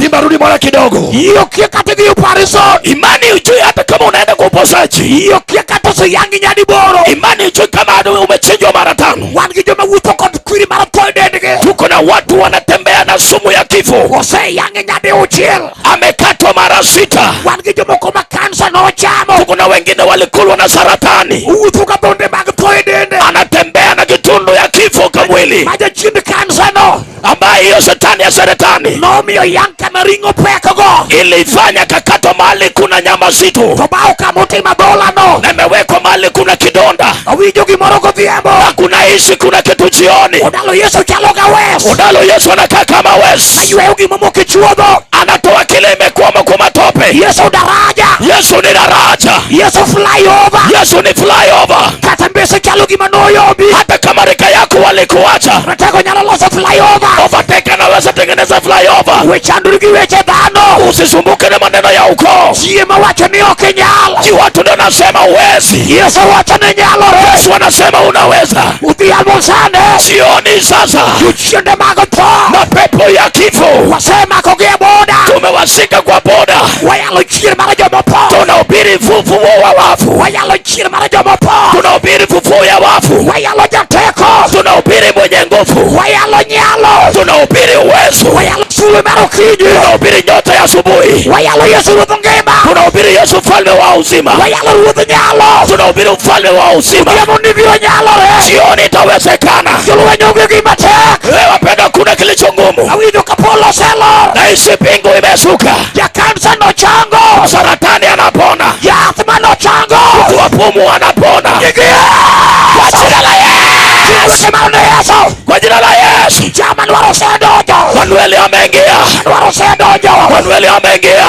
[SPEAKER 6] Timba rudi mara kidogo.
[SPEAKER 1] Yie okia kata idhi operation.
[SPEAKER 6] Imani hujui hata kama unaenda kwa uposaji.
[SPEAKER 1] Yie okia kata oseyangi nyadi boro.
[SPEAKER 6] Imani hujui kama adui umechinjwa mara 5.
[SPEAKER 1] Wan gi joma wuotho kod kwiri mar tho e dendgi.
[SPEAKER 6] Tuko na watu wanatembea na sumu ya kifo.
[SPEAKER 1] Oseyangi nyadi auchiel.
[SPEAKER 6] Amekatwa mara 6.
[SPEAKER 1] Wan gi jomoko ma kansa nochamo.
[SPEAKER 6] Tuko na wengine walikulwa na saratani.
[SPEAKER 1] Owuotho ka bonde mag tho e dende.
[SPEAKER 6] Anatembea na kitundu ya kifo kwa mwili.
[SPEAKER 1] Ma jachien kansa no.
[SPEAKER 6] Ambaye hiyo shetani ya saratani
[SPEAKER 1] nomiyo yang kama ring'o pekgo.
[SPEAKER 6] Ilifanya kakatwa mahali kuna nyama zito.
[SPEAKER 1] To bao kama otimo adhola no.
[SPEAKER 6] Na imewekwa mahali kuna kidonda.
[SPEAKER 1] Awinjo gimoro godhiambo.
[SPEAKER 6] Na kuna ishi kuna kitu jioni.
[SPEAKER 1] Odalo Yesu chalo ga wes.
[SPEAKER 6] Odalo Yesu anakaa kama wes.
[SPEAKER 1] Ayweyo gimomoko e chuodho.
[SPEAKER 6] Anatoa kile imekwama kwa matope.
[SPEAKER 1] Yesu daraja.
[SPEAKER 6] Yesu ni daraja.
[SPEAKER 1] Yesu flyover.
[SPEAKER 6] Yesu ni flyover.
[SPEAKER 1] Kata mbese chalo gima noyombi.
[SPEAKER 6] Hata kama rika yako walikuacha.
[SPEAKER 1] Ratego nyalo loso flyover.
[SPEAKER 6] Overtake anaweza tengeneza flyover. Yehova.
[SPEAKER 1] Wechandri gi weche dhano.
[SPEAKER 6] Usisumbuke na maneno ya ukoo.
[SPEAKER 1] Ji mawacho ni ok inyal.
[SPEAKER 6] Ji watu ndio nasema huwezi.
[SPEAKER 1] Yesu wacho ni nyalore.
[SPEAKER 6] Yesu anasema unaweza.
[SPEAKER 1] Odhiambo sani.
[SPEAKER 6] Jioni sasa.
[SPEAKER 1] Jochiende mag tho.
[SPEAKER 6] Mapepo ya kifo
[SPEAKER 1] Wasemakogi e boda.
[SPEAKER 6] Tumewashika kwa boda.
[SPEAKER 1] Wayalo chier mar jomotho.
[SPEAKER 6] Tunahubiri ufufuo wa wafu.
[SPEAKER 1] Wayalo chier mar jomotho.
[SPEAKER 6] Tunahubiri ufufuo ya wafu.
[SPEAKER 1] Wayalo jateko.
[SPEAKER 6] Tunahubiri mwenye nguvu.
[SPEAKER 1] Wayalo nyalo.
[SPEAKER 6] Tunahubiri uwezo.
[SPEAKER 1] Wayalo sulwe mar okinyi.
[SPEAKER 6] Tunahubiri nyota ya asubuhi.
[SPEAKER 1] Wayalo Yesu ruodh ngima.
[SPEAKER 6] Tunahubiri Yesu mfalme wa uzima.
[SPEAKER 1] Wayalo ruodh nyalo.
[SPEAKER 6] Tunahubiri mfalme wa uzima.
[SPEAKER 1] Odhiambo ni biro nyalore.
[SPEAKER 6] Jioni itawezekana.
[SPEAKER 1] Jolweny onge gima tek.
[SPEAKER 6] Wewe wapendwa, kuna kilicho ngumu.
[SPEAKER 1] Awinjo ka polo oselor.
[SPEAKER 6] Nahisi mbingu imeshuka.
[SPEAKER 1] Ja kansa nochango.
[SPEAKER 6] Saratani anapona.
[SPEAKER 1] Ja asthma nochango.
[SPEAKER 6] Mtu wa pumu anapona. Kwa jina la Yesu.
[SPEAKER 1] Yesu.
[SPEAKER 6] Kwa jina la Yesu.
[SPEAKER 1] Jama dwaro osedonjo.
[SPEAKER 6] Manueli ameingia.
[SPEAKER 1] Dwaro osedonjo.
[SPEAKER 6] Manueli ameingia.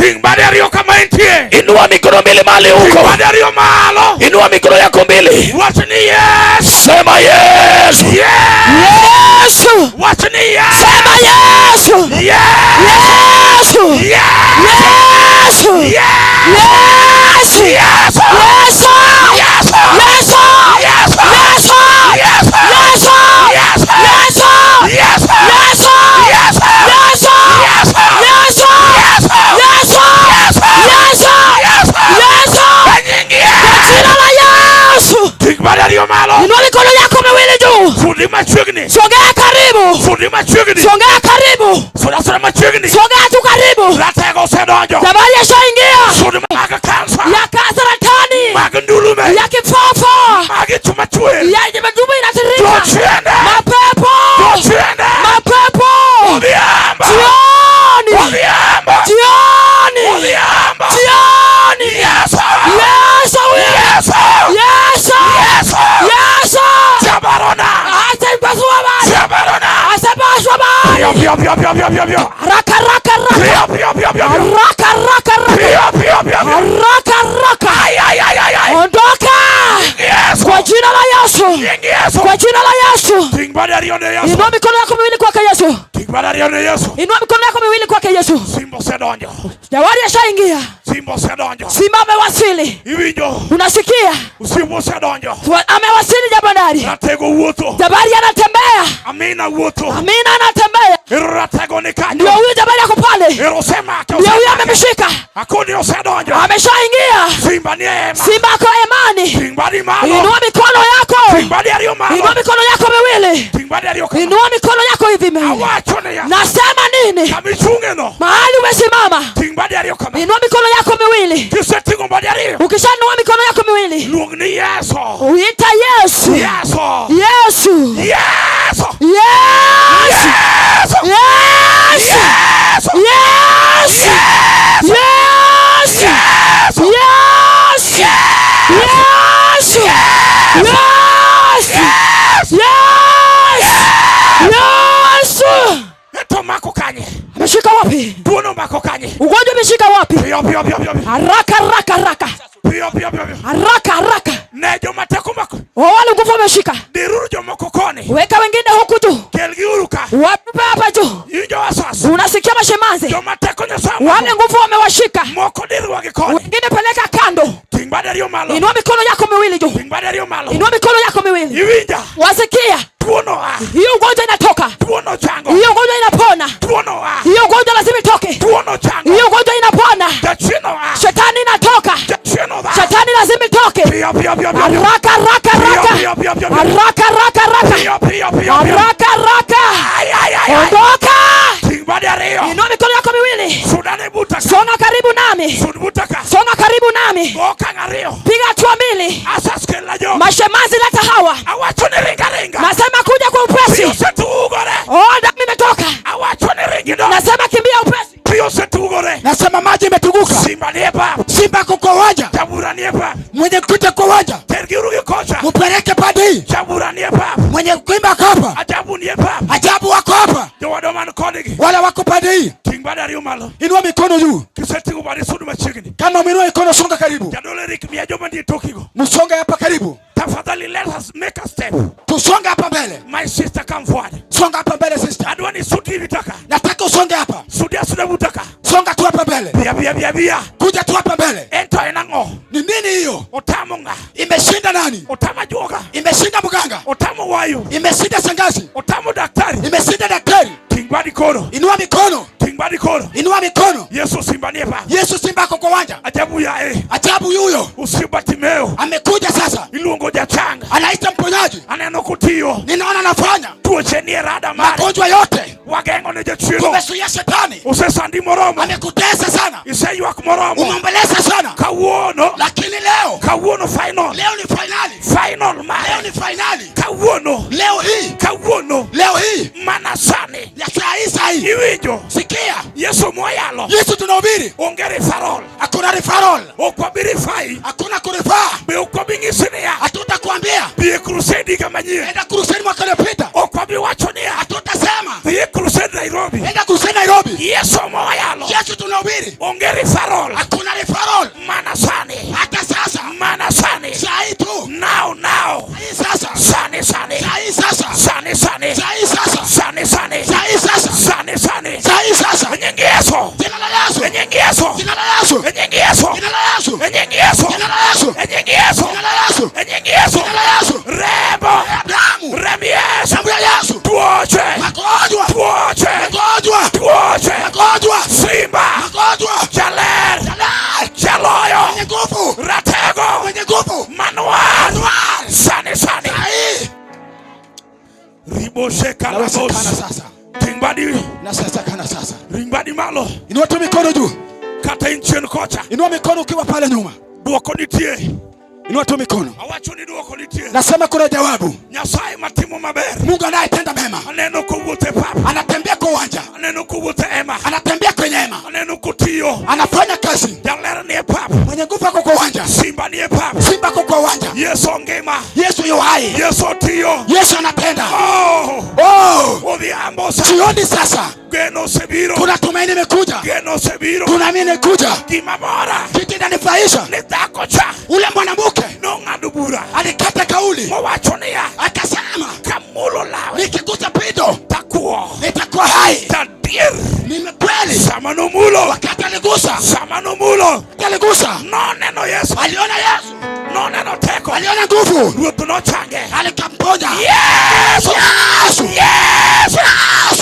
[SPEAKER 10] Ting' bade ariyo kama intie.
[SPEAKER 6] Inua mikono mbili mahali
[SPEAKER 10] Ting'
[SPEAKER 6] huko.
[SPEAKER 10] bade ariyo malo.
[SPEAKER 6] Inua mikono yako mbili.
[SPEAKER 10] Wach ni yes.
[SPEAKER 6] Sema Yesu.
[SPEAKER 10] Yes.
[SPEAKER 5] Yesu.
[SPEAKER 10] Wach ni yes.
[SPEAKER 5] Sema Yesu.
[SPEAKER 10] Yes.
[SPEAKER 5] Yesu.
[SPEAKER 10] Yes.
[SPEAKER 5] Yesu.
[SPEAKER 10] Yes.
[SPEAKER 5] Yesu.
[SPEAKER 10] Yes.
[SPEAKER 5] Yesu.
[SPEAKER 10] Yes.
[SPEAKER 5] Yesu.
[SPEAKER 10] Yes.
[SPEAKER 5] Yesu.
[SPEAKER 10] Yes.
[SPEAKER 5] Yesu.
[SPEAKER 10] Yes.
[SPEAKER 5] Yesu.
[SPEAKER 10] Yes.
[SPEAKER 5] Yesu.
[SPEAKER 10] Yes.
[SPEAKER 5] Yesu.
[SPEAKER 10] Yes.
[SPEAKER 5] Yesu.
[SPEAKER 10] Yes.
[SPEAKER 5] Yesu.
[SPEAKER 10] Yes.
[SPEAKER 5] Yesu.
[SPEAKER 10] Yes.
[SPEAKER 5] Yesu.
[SPEAKER 10] Nyingi
[SPEAKER 5] Kwa jina la Yesu.
[SPEAKER 10] Ting' bade ariyo malo.
[SPEAKER 5] Inua mikono yako miwili juu.
[SPEAKER 10] Sudi machiegni.
[SPEAKER 5] Sogea karibu.
[SPEAKER 10] Sudi machiegni.
[SPEAKER 5] Sogea karibu.
[SPEAKER 10] Suda suda machiegni.
[SPEAKER 5] Sogea tu karibu.
[SPEAKER 10] Ratego osedonjo.
[SPEAKER 5] Jabari ashaingia.
[SPEAKER 10] Sudi mag kansa.
[SPEAKER 5] Ya saratani.
[SPEAKER 10] Mag ndulume.
[SPEAKER 5] Ya kifafa.
[SPEAKER 10] Mag ich machwer.
[SPEAKER 5] Ya matumbo inatiririka.
[SPEAKER 10] Jochiende.
[SPEAKER 5] Mapepo.
[SPEAKER 10] Jochiende.
[SPEAKER 5] Mapepo.
[SPEAKER 10] Odhiambo.
[SPEAKER 5] Jioni.
[SPEAKER 10] Odhiambo.
[SPEAKER 5] Jioni.
[SPEAKER 10] Odhiambo.
[SPEAKER 5] Jioni.
[SPEAKER 10] Yesu.
[SPEAKER 5] Yesu.
[SPEAKER 10] Yesu.
[SPEAKER 5] Yesu.
[SPEAKER 10] Yesu.
[SPEAKER 5] Yesu.
[SPEAKER 10] Chabarona.
[SPEAKER 5] Asipasua bali.
[SPEAKER 10] Chabarona.
[SPEAKER 5] Asipasua bali.
[SPEAKER 10] Pio pio pio pio pio pio pio.
[SPEAKER 5] Raka raka raka.
[SPEAKER 10] Pio pio pio pio pio.
[SPEAKER 5] Raka raka raka.
[SPEAKER 10] Pio pio pio pio.
[SPEAKER 5] Raka raka.
[SPEAKER 10] Ay ay ay ay ay.
[SPEAKER 5] Ondoka.
[SPEAKER 10] Yesu.
[SPEAKER 5] Kwa jina la Yesu.
[SPEAKER 10] Yesu.
[SPEAKER 5] Kwa jina la Yesu.
[SPEAKER 10] Ting' bade ariyo ne Yesu.
[SPEAKER 5] Inua mikono yako miwili kwake Yesu.
[SPEAKER 10] Ting' bade ariyo ne Yesu.
[SPEAKER 5] Inua mikono yako miwili kwake Yesu.
[SPEAKER 10] Simba osedonjo.
[SPEAKER 5] Jawari ashaingia.
[SPEAKER 10] Simba osedonjo.
[SPEAKER 5] Simba amewasili.
[SPEAKER 10] Iwinjo.
[SPEAKER 5] Unasikia?
[SPEAKER 10] Simba osedonjo.
[SPEAKER 5] Amewasili jabandari.
[SPEAKER 10] Ratego wuotho.
[SPEAKER 5] Jabari anatembea.
[SPEAKER 10] Amina wuotho.
[SPEAKER 5] Amina anatembea.
[SPEAKER 10] Ero ratego ni kanyo.
[SPEAKER 5] Ndio huyo jabari ako pale.
[SPEAKER 10] Ero osemake.
[SPEAKER 5] Ndio huyo amemshika.
[SPEAKER 10] Akoni osedonjo.
[SPEAKER 5] Ameshaingia.
[SPEAKER 10] Simba ni e hema.
[SPEAKER 5] Simba ako hemani.
[SPEAKER 10] Ting' badi malo.
[SPEAKER 5] Inua mikono yako.
[SPEAKER 10] Ting' badi ariyo malo.
[SPEAKER 5] Inua mikono yako miwili.
[SPEAKER 10] Ting' badi ariyo kama.
[SPEAKER 5] Inua mikono yako hivi miwili.
[SPEAKER 10] Awacho niya.
[SPEAKER 5] Nasema nini?
[SPEAKER 10] Kama ichunge no.
[SPEAKER 5] Mahali umesimama.
[SPEAKER 10] Ting' badi ariyo kama.
[SPEAKER 5] Inua mikono yako miwili.
[SPEAKER 10] Kiseting'o badi ariyo.
[SPEAKER 5] Ukishainua mikono yako miwili.
[SPEAKER 10] Luong ni Yesu.
[SPEAKER 5] Uita Yesu.
[SPEAKER 10] Yesu.
[SPEAKER 5] Yesu.
[SPEAKER 10] Yesu.
[SPEAKER 5] Yesu.
[SPEAKER 10] Yesu.
[SPEAKER 5] Yesu.
[SPEAKER 10] Yesu.
[SPEAKER 5] Yesu.
[SPEAKER 10] Yesu.
[SPEAKER 5] Yesu.
[SPEAKER 10] Yesu.
[SPEAKER 5] Yesu. Yesu. Yesu. Yesu.
[SPEAKER 10] To mako kanye.
[SPEAKER 5] Ameshika wapi?
[SPEAKER 10] Tuono mako kanye.
[SPEAKER 5] Ugonjwa umeshika wapi?
[SPEAKER 10] Piyo piyo piyo piyo.
[SPEAKER 5] Haraka haraka haraka.
[SPEAKER 10] Piyo piyo piyo piyo.
[SPEAKER 5] Haraka haraka.
[SPEAKER 10] Ne joma teko mako.
[SPEAKER 5] Wale nguvu wameshika.
[SPEAKER 10] Diruru jomoko koni.
[SPEAKER 5] Weka wengine huku tu.
[SPEAKER 10] Kelgiuru ka.
[SPEAKER 5] Wape hapa juu.
[SPEAKER 10] Iwinjo asas.
[SPEAKER 5] Unasikia mashemanzi?
[SPEAKER 10] Joma teko Nyasaye.
[SPEAKER 5] Wale nguvu wamewashika.
[SPEAKER 10] Moko dirwagi koni.
[SPEAKER 5] Wengine peleka kando.
[SPEAKER 10] Ting' bade ariyo malo.
[SPEAKER 5] Inua mikono yako miwili juu.
[SPEAKER 10] Ting' bade ariyo malo.
[SPEAKER 5] Inua mikono yako miwili.
[SPEAKER 10] Iwinja.
[SPEAKER 5] Wasikia?
[SPEAKER 10] Tuono a.
[SPEAKER 5] Hiyo ugonjwa inatoka.
[SPEAKER 10] Tuono chango.
[SPEAKER 5] Hiyo ugonjwa inapona.
[SPEAKER 10] Tuono a.
[SPEAKER 5] Hiyo ugonjwa lazima itoke.
[SPEAKER 10] Tuono chango.
[SPEAKER 5] Hiyo ugonjwa inapona.
[SPEAKER 10] Jachien a.
[SPEAKER 5] Shetani inatoka.
[SPEAKER 10] Jachien a.
[SPEAKER 5] Shetani lazima itoke.
[SPEAKER 10] Piyo piyo piyo piyo.
[SPEAKER 5] Haraka haraka haraka.
[SPEAKER 10] Piyo piyo piyo piyo.
[SPEAKER 5] Haraka haraka haraka.
[SPEAKER 10] Piyo piyo piyo piyo.
[SPEAKER 5] Haraka haraka.
[SPEAKER 10] Ay ay ay. ay.
[SPEAKER 5] Ondoka.
[SPEAKER 10] Ting' bade ariyo.
[SPEAKER 5] Inua mikono yako miwili.
[SPEAKER 10] Sudane buta ka.
[SPEAKER 5] Songa karibu nami.
[SPEAKER 10] Sud buta ka.
[SPEAKER 5] Songa karibu nami.
[SPEAKER 10] Go okang' ariyo.
[SPEAKER 5] Piga hatua mbili.
[SPEAKER 10] Asas kelna jogi.
[SPEAKER 5] Mashemazi leta hawa.
[SPEAKER 10] Awacho ni ringa ringa.
[SPEAKER 5] Nasema kuja kwa upesi.
[SPEAKER 10] Pi osetugore.
[SPEAKER 5] Oh, damu imetoka.
[SPEAKER 10] Awacho ni ringi do.
[SPEAKER 5] Nasema kimbia upesi.
[SPEAKER 10] Pi osetugore.
[SPEAKER 14] Nasema maji imetuguka.
[SPEAKER 10] Simba nie pap.
[SPEAKER 14] Simba ako kwa uwanja.
[SPEAKER 10] Jabura nie pap.
[SPEAKER 14] Mwenye kuita kwa uwanja.
[SPEAKER 10] Tergiuru gi kocha.
[SPEAKER 14] Mpeleke pande hii.
[SPEAKER 10] Jabura nie pap.
[SPEAKER 14] Mwenye kuimba ako hapa.
[SPEAKER 10] Ajabu nie pap.
[SPEAKER 14] Ajabu wako hapa.
[SPEAKER 10] Jowadwa man kodgi.
[SPEAKER 14] Wala wako pande hii.
[SPEAKER 10] Ting' bade ariyo malo.
[SPEAKER 14] Inua mikono juu.
[SPEAKER 10] Kiseting'o bade sud machiegni.
[SPEAKER 14] Kama umeinua mikono songa karibu.
[SPEAKER 10] Jadolo Eric miya joma nie tokigo.
[SPEAKER 14] Msonge hapa karibu.
[SPEAKER 10] Tafadhali let us make a step.
[SPEAKER 14] Tusonge hapa mbele.
[SPEAKER 10] My sister, come forward.
[SPEAKER 14] Songa hapa mbele sister.
[SPEAKER 10] Adwa ni isud gi vitaka.
[SPEAKER 14] Nataka usonge hapa.
[SPEAKER 6] Sudi asuda buta ka.
[SPEAKER 14] Songa tu hapa mbele.
[SPEAKER 6] Bia bia bia bia.
[SPEAKER 14] Kuja tu hapa mbele.
[SPEAKER 6] Ento en ang'o?
[SPEAKER 14] Ni nini hiyo?
[SPEAKER 6] Otamo ng'a?
[SPEAKER 14] Imeshinda nani?
[SPEAKER 6] Otamo ajuoga.
[SPEAKER 14] Imeshinda mganga.
[SPEAKER 6] Otamo wayu.
[SPEAKER 14] Imeshinda shangazi.
[SPEAKER 6] Otamo daktari.
[SPEAKER 14] Imeshinda daktari.
[SPEAKER 6] Ting badi koro.
[SPEAKER 14] Inua mikono.
[SPEAKER 6] Ting badi koro.
[SPEAKER 14] Inua mikono.
[SPEAKER 6] Yesu simba nie pap.
[SPEAKER 14] Yesu simba ako kwa uwanja.
[SPEAKER 6] Ajabu ya eh.
[SPEAKER 14] Ajabu yuyo.
[SPEAKER 6] Usimba Bartimeo.
[SPEAKER 14] Amekuja sasa.
[SPEAKER 6] Iluongo jachang.
[SPEAKER 14] Anaita mponyaji.
[SPEAKER 6] Aneno kotiyo.
[SPEAKER 14] Ninaona anafanya.
[SPEAKER 6] Tuoche nie rada mare.
[SPEAKER 14] Magonjwa yote.
[SPEAKER 6] Wageng'o ne jachien.
[SPEAKER 14] Tumezuia shetani.
[SPEAKER 6] Osesandi moromo.
[SPEAKER 14] Amekutesa sana.
[SPEAKER 6] Iseywak moromo.
[SPEAKER 14] Umeombeleza sana.
[SPEAKER 6] Kawuono.
[SPEAKER 14] Lakini leo.
[SPEAKER 6] Kawuono final.
[SPEAKER 14] Leo ni finali.
[SPEAKER 6] Final mare.
[SPEAKER 14] Leo ni finali.
[SPEAKER 6] Kawuono.
[SPEAKER 14] Leo hii.
[SPEAKER 6] Kawuono.
[SPEAKER 14] Leo hii.
[SPEAKER 6] Mana sani.
[SPEAKER 14] Ya saa hii saa hii.
[SPEAKER 6] Iwinjo.
[SPEAKER 14] Sikia.
[SPEAKER 6] Yesu mwayalo.
[SPEAKER 14] Yesu tunahubiri.
[SPEAKER 6] Onge referral.
[SPEAKER 14] Hakuna referral.
[SPEAKER 6] Ok wabi rifai.
[SPEAKER 14] Hakuna kurifaa.
[SPEAKER 6] Be ok wabi nyisi niya.
[SPEAKER 14] Hatutakwambia.
[SPEAKER 6] Dhi e crusade higa manyien.
[SPEAKER 14] Enda crusade mwaka uliopita.
[SPEAKER 6] Ok wabi wacho niya.
[SPEAKER 14] Hatutasema.
[SPEAKER 6] Dhi e crusade Nairobi.
[SPEAKER 14] Enda crusade Nairobi.
[SPEAKER 6] Yesu mwayalo.
[SPEAKER 14] Yesu tunahubiri.
[SPEAKER 6] Onge referral.
[SPEAKER 14] Hakuna referral.
[SPEAKER 6] Mana sani.
[SPEAKER 14] Hata sasa.
[SPEAKER 6] Mana sani.
[SPEAKER 14] Saa hii tu.
[SPEAKER 6] Now now.
[SPEAKER 14] Saa hii sasa.
[SPEAKER 6] Sani sani.
[SPEAKER 14] Saa hii sasa.
[SPEAKER 6] Sani sani.
[SPEAKER 14] Saa hii sasa.
[SPEAKER 6] Sani sani.
[SPEAKER 14] Saa hii sasa.
[SPEAKER 6] Sani sani.
[SPEAKER 14] Saa hii sasa.
[SPEAKER 6] E nying Yesu.
[SPEAKER 14] Jina la Yesu.
[SPEAKER 6] E nying Yesu.
[SPEAKER 14] Jina la Yesu.
[SPEAKER 6] E nying Yesu.
[SPEAKER 14] Jina la Yesu.
[SPEAKER 6] E nying Yesu.
[SPEAKER 14] Jina la Yesu.
[SPEAKER 6] E nying Yesu.
[SPEAKER 14] Jina la Yesu.
[SPEAKER 6] E nying Yesu.
[SPEAKER 14] Jina la Yesu.
[SPEAKER 6] Remo.
[SPEAKER 14] Damu.
[SPEAKER 6] Remb Yesu.
[SPEAKER 14] Damu ya Yesu.
[SPEAKER 6] Tuoche.
[SPEAKER 14] Magonjwa.
[SPEAKER 6] Tuoche.
[SPEAKER 14] Magonjwa.
[SPEAKER 6] Tuoche.
[SPEAKER 14] Magonjwa.
[SPEAKER 6] Simba.
[SPEAKER 14] Magonjwa.
[SPEAKER 6] Jaler.
[SPEAKER 14] Jaler.
[SPEAKER 6] Jaloyo.
[SPEAKER 14] Mwenye nguvu.
[SPEAKER 6] Ratego.
[SPEAKER 14] Mwenye nguvu.
[SPEAKER 6] Manuar.
[SPEAKER 14] Manuar.
[SPEAKER 6] Sani sani.
[SPEAKER 14] Saa hii.
[SPEAKER 6] Ribo sheka la
[SPEAKER 14] Inawezekana
[SPEAKER 6] bos.
[SPEAKER 14] sasa.
[SPEAKER 6] Ting badi.
[SPEAKER 14] Inawezekana sasa.
[SPEAKER 6] Ring badi malo.
[SPEAKER 14] Inua tu mikono juu.
[SPEAKER 6] Kata in chien kocha.
[SPEAKER 14] Inua mikono ukiwa pale nyuma.
[SPEAKER 6] Duoko nitie.
[SPEAKER 14] Inua tu mikono.
[SPEAKER 6] Awacho ni duoko nitie.
[SPEAKER 14] Nasema kuna jawabu.
[SPEAKER 6] Nyasaye matimo maber.
[SPEAKER 14] Mungu anayetenda mema.
[SPEAKER 6] Aneno kowuotho e pap.
[SPEAKER 14] Anatembea kwa uwanja.
[SPEAKER 6] Aneno kowuotho e hema.
[SPEAKER 14] Anatembea kwenye hema.
[SPEAKER 6] Aneno kotiyo.
[SPEAKER 14] Anafanya kazi.
[SPEAKER 6] Jaler nie pap.
[SPEAKER 14] Mwenye nguvu ako kwa uwanja.
[SPEAKER 6] Simba nie pap.
[SPEAKER 14] Simba ako kwa uwanja.
[SPEAKER 6] Yesu ngima.
[SPEAKER 14] Yesu yu hai.
[SPEAKER 6] Yesu tiyo.
[SPEAKER 14] Yesu anatenda.
[SPEAKER 6] Oh.
[SPEAKER 14] Oh.
[SPEAKER 6] Odhiambo sa.
[SPEAKER 14] Jioni sasa.
[SPEAKER 6] Geno osebiro.
[SPEAKER 14] Kuna tumaini imekuja.
[SPEAKER 6] Geno osebiro.
[SPEAKER 14] Kuna amini imekuja.
[SPEAKER 6] Gima mora.
[SPEAKER 14] Kitu inanifurahisha.
[SPEAKER 6] Ni dhako cha.
[SPEAKER 14] Ule mwanamke
[SPEAKER 6] Nong'ado bura.
[SPEAKER 14] alikata kauli.
[SPEAKER 6] Mowacho niya.
[SPEAKER 14] Akasema
[SPEAKER 6] Kamulo lawe.
[SPEAKER 14] nikigusa pindo
[SPEAKER 6] Takuo.
[SPEAKER 14] nitakuwa hai.
[SPEAKER 6] Tadier.
[SPEAKER 14] Ni kweli.
[SPEAKER 6] Sama nomulo.
[SPEAKER 14] Wakati aligusa,
[SPEAKER 6] Sama nomulo.
[SPEAKER 14] wakati aligusa,
[SPEAKER 6] Noneno Yesu.
[SPEAKER 14] aliona Yesu,
[SPEAKER 6] Noneno teko.
[SPEAKER 14] aliona nguvu,
[SPEAKER 6] Ruoth nochange.
[SPEAKER 14] alikamponya.
[SPEAKER 6] Yesu.
[SPEAKER 14] Yesu.
[SPEAKER 6] Yesu.
[SPEAKER 14] Yesu.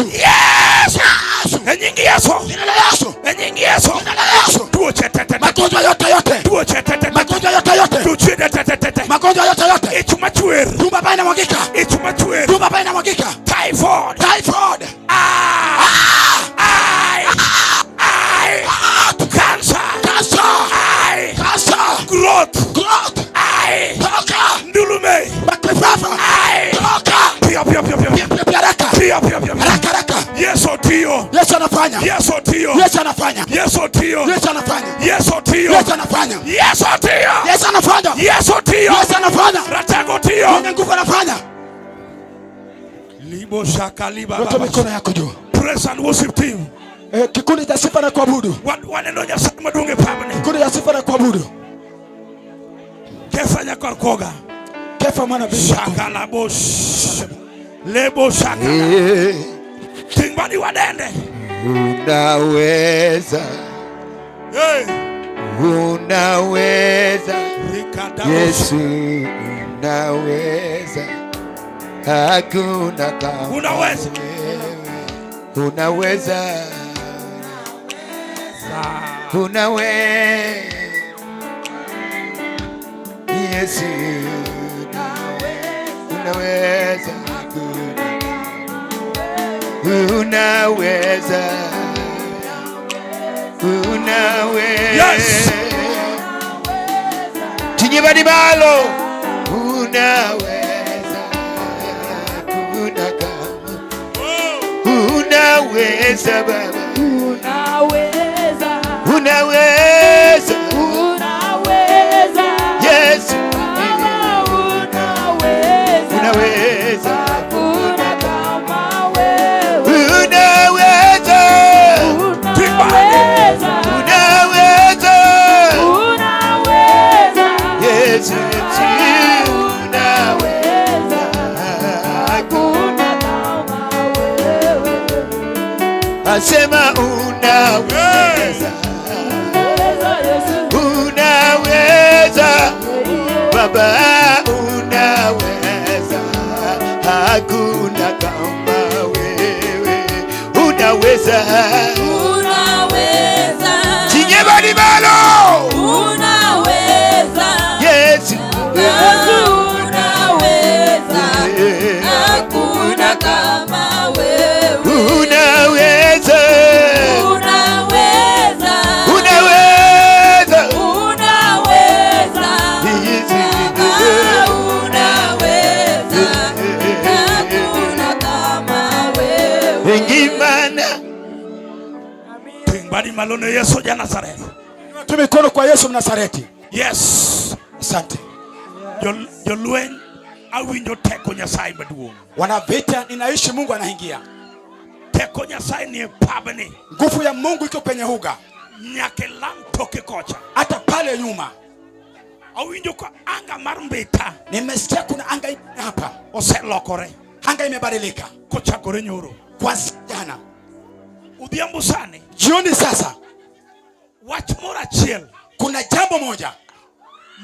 [SPEAKER 6] Yesu.
[SPEAKER 14] Yesu.
[SPEAKER 6] E nying Yesu.
[SPEAKER 14] Jina la Yesu.
[SPEAKER 6] E nying Yesu.
[SPEAKER 14] Jina la Yesu.
[SPEAKER 6] Tuoche tete.
[SPEAKER 14] Magonjwa yote yote.
[SPEAKER 6] Tuoche tete.
[SPEAKER 14] Magonjwa yote yote.
[SPEAKER 6] Tuoche tete tete.
[SPEAKER 14] Magonjwa yote yote.
[SPEAKER 6] Ich machwer.
[SPEAKER 14] Tumbo ambayo inamwagika.
[SPEAKER 6] Ich machwer.
[SPEAKER 14] Tumbo ambayo inamwagika.
[SPEAKER 6] Typhoid.
[SPEAKER 14] Typhoid.
[SPEAKER 6] Ah. Ai. Ai. Cancer.
[SPEAKER 14] Cancer.
[SPEAKER 6] Ai.
[SPEAKER 14] Cancer.
[SPEAKER 6] Growth.
[SPEAKER 14] Growth.
[SPEAKER 6] Ai.
[SPEAKER 14] Toka.
[SPEAKER 6] Ndulume.
[SPEAKER 14] Makifafa.
[SPEAKER 6] Ai.
[SPEAKER 14] Toka.
[SPEAKER 6] Pio pio pio pio.
[SPEAKER 14] Pia pia pia haraka.
[SPEAKER 6] Pio pio pio.
[SPEAKER 14] Haraka haraka.
[SPEAKER 6] Yesu tiyo.
[SPEAKER 14] Yesu anafanya.
[SPEAKER 6] Yesu tiyo.
[SPEAKER 14] Yesu anafanya.
[SPEAKER 6] Yesu tiyo.
[SPEAKER 14] Yesu anafanya.
[SPEAKER 6] Yesu tiyo.
[SPEAKER 14] Yesu anafanya.
[SPEAKER 6] Yesu tiyo.
[SPEAKER 14] Yesu anafanya.
[SPEAKER 6] Yesu tiyo.
[SPEAKER 14] Yesu anafanya.
[SPEAKER 6] Ratego tiyo.
[SPEAKER 14] Mwenye nguvu anafanya.
[SPEAKER 6] Libo shaka liba
[SPEAKER 14] Weka
[SPEAKER 6] baba.
[SPEAKER 14] mikono yako juu.
[SPEAKER 6] Praise and worship team.
[SPEAKER 14] Kikundi cha sifa na kuabudu.
[SPEAKER 6] Waneno Nyasaye maduong' e pabni.
[SPEAKER 14] Kikundi cha sifa na kuabudu.
[SPEAKER 6] Kefa nyakor koga.
[SPEAKER 14] Kefa mwana bin
[SPEAKER 6] Shaka labo. Lebo shaka. Ting badi wadende.
[SPEAKER 1] Unaweza,
[SPEAKER 6] Hey.
[SPEAKER 1] unaweza,
[SPEAKER 6] Rikada.
[SPEAKER 1] Yesu unaweza, hakuna kama
[SPEAKER 6] Unaweza.
[SPEAKER 1] wewe. Unaweza, unaweza, Yesu unaweza, unaweza, unaweza.
[SPEAKER 6] Yes.
[SPEAKER 1] Tinyibadibalo unaweza, hakuna kama unaweza Baba,
[SPEAKER 9] Unaweza,
[SPEAKER 1] unaweza
[SPEAKER 9] unaweza,
[SPEAKER 1] Yesu,
[SPEAKER 9] Baba unaweza,
[SPEAKER 1] unaweza,
[SPEAKER 9] hakuna kama wewe.
[SPEAKER 1] unaweza,
[SPEAKER 9] Unaweza,
[SPEAKER 1] unaweza
[SPEAKER 9] unaweza,
[SPEAKER 1] Yesu, Yesu, unaweza,
[SPEAKER 9] hakuna kama wewe.
[SPEAKER 1] Nasema unaweza, unaweza Baba, unaweza, hakuna kama wewe, unaweza.
[SPEAKER 9] Unaweza.
[SPEAKER 1] Chinyebali balo
[SPEAKER 9] Unaweza.
[SPEAKER 1] Yesu,
[SPEAKER 9] Yesu unaweza. Hakuna kama wewe.
[SPEAKER 1] Unaweza,
[SPEAKER 9] Unaweza.
[SPEAKER 1] Unaweza,
[SPEAKER 9] Unaweza.
[SPEAKER 1] Yesu,
[SPEAKER 9] Unaweza. Hakuna kama wewe.
[SPEAKER 1] Ngimana
[SPEAKER 6] Ting badi malo ne Yesu ja Nazareth.
[SPEAKER 14] Tu mikono kwa Yesu Mnazareti.
[SPEAKER 6] Yes.
[SPEAKER 14] Asante.
[SPEAKER 6] Jolweny awinjo teko Nyasaye maduong'.
[SPEAKER 14] Wanavita, ninaishi, Mungu anaingia.
[SPEAKER 6] Teko Nyasaye nie pabni.
[SPEAKER 14] Nguvu ya Mungu iko kwenye uga,
[SPEAKER 6] Nyaka lang toke kocha.
[SPEAKER 14] hata pale nyuma.
[SPEAKER 6] Awinjo ka anga mar mbita
[SPEAKER 14] Nimesikia kuna anga hapa,
[SPEAKER 6] oselokore
[SPEAKER 14] anga imebadilika
[SPEAKER 6] kochakore nyoro.
[SPEAKER 14] kuanzia jana
[SPEAKER 6] Odhiambo sani
[SPEAKER 14] jioni. Sasa
[SPEAKER 6] wach moro achiel
[SPEAKER 14] kuna jambo moja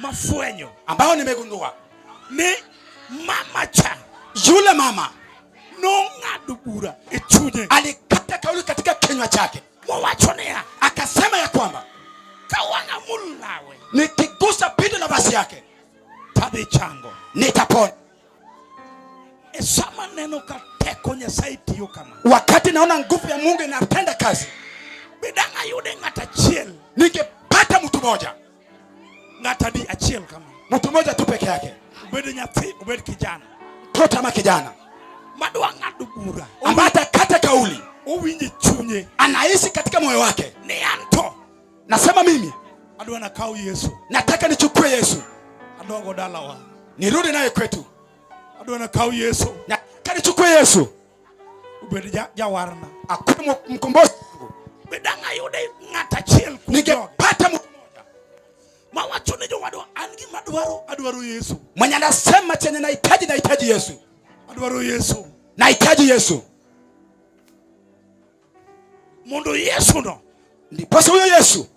[SPEAKER 6] mafwenyo
[SPEAKER 14] ambayo nimegundua,
[SPEAKER 6] ni mama cha
[SPEAKER 14] yule mama
[SPEAKER 6] nong'ado bura e chunye
[SPEAKER 14] alikata kauli katika kinywa chake,
[SPEAKER 6] mowacho niya,
[SPEAKER 14] akasema ya kwamba
[SPEAKER 6] ka wang' amul lawe
[SPEAKER 14] nikigusa pindo la vazi yake
[SPEAKER 6] tadhi chango.
[SPEAKER 14] nitapona.
[SPEAKER 6] E sama neno ka teko Nyasaye tiyo kama,
[SPEAKER 14] Wakati naona nguvu ya Mungu inatenda kazi,
[SPEAKER 6] be dang' ayude ng'at achiel,
[SPEAKER 14] ningepata mtu mmoja,
[SPEAKER 6] ng'at adi achiel kama,
[SPEAKER 14] mtu mmoja tu peke yake,
[SPEAKER 6] obed nyathi, obed kijana
[SPEAKER 14] mtoto ama kijana
[SPEAKER 6] madwa ng'ado bura,
[SPEAKER 14] ambaye atakata kauli,
[SPEAKER 6] owinjo e chunye
[SPEAKER 14] anahisi katika moyo wake,
[SPEAKER 6] ni anto
[SPEAKER 14] nasema mimi
[SPEAKER 6] adwa nakaw Yesu
[SPEAKER 14] nataka nichukue Yesu
[SPEAKER 6] adogo dalawa,
[SPEAKER 14] nirudi naye kwetu,
[SPEAKER 6] adwa nakaw Yesu
[SPEAKER 14] nataka nichukue Yesu
[SPEAKER 6] obed jawarna,
[SPEAKER 14] akuwe mkombozi wangu.
[SPEAKER 6] Be dang' ayude ng'at achiel kuom jogi
[SPEAKER 14] Ningepata mtu mmoja
[SPEAKER 6] mawacho ne jowadwa an gima dwaro, adwaro Yesu,
[SPEAKER 14] mwenye anasema chenye nahitaji, nahitaji Yesu,
[SPEAKER 6] adwaro Yesu,
[SPEAKER 14] nahitaji Yesu.
[SPEAKER 6] Mondo Yesu no
[SPEAKER 14] Ndiposa huyo Yesu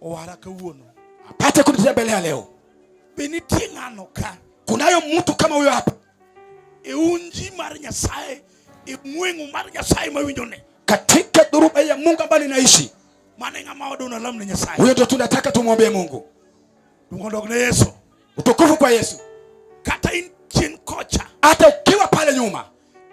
[SPEAKER 6] owara kawuono.
[SPEAKER 14] apate kunitembelea leo.
[SPEAKER 6] Be nitie ng'ano ka
[SPEAKER 14] Kunayo mtu kama huyo hapa
[SPEAKER 6] e unji mar Nyasaye, e ng'weng'o mar Nyasaye mawinjo ne
[SPEAKER 14] katika dhuruba ya Mungu ambayo ninaishi,
[SPEAKER 6] mano e ng'ama wadwa nalam ne Nyasaye.
[SPEAKER 14] huyo ndio tunataka tumwombee Mungu.
[SPEAKER 6] Duong' odog ne Yesu.
[SPEAKER 14] Utukufu kwa Yesu.
[SPEAKER 6] Kata in chien kocha,
[SPEAKER 14] Hata ukiwa pale nyuma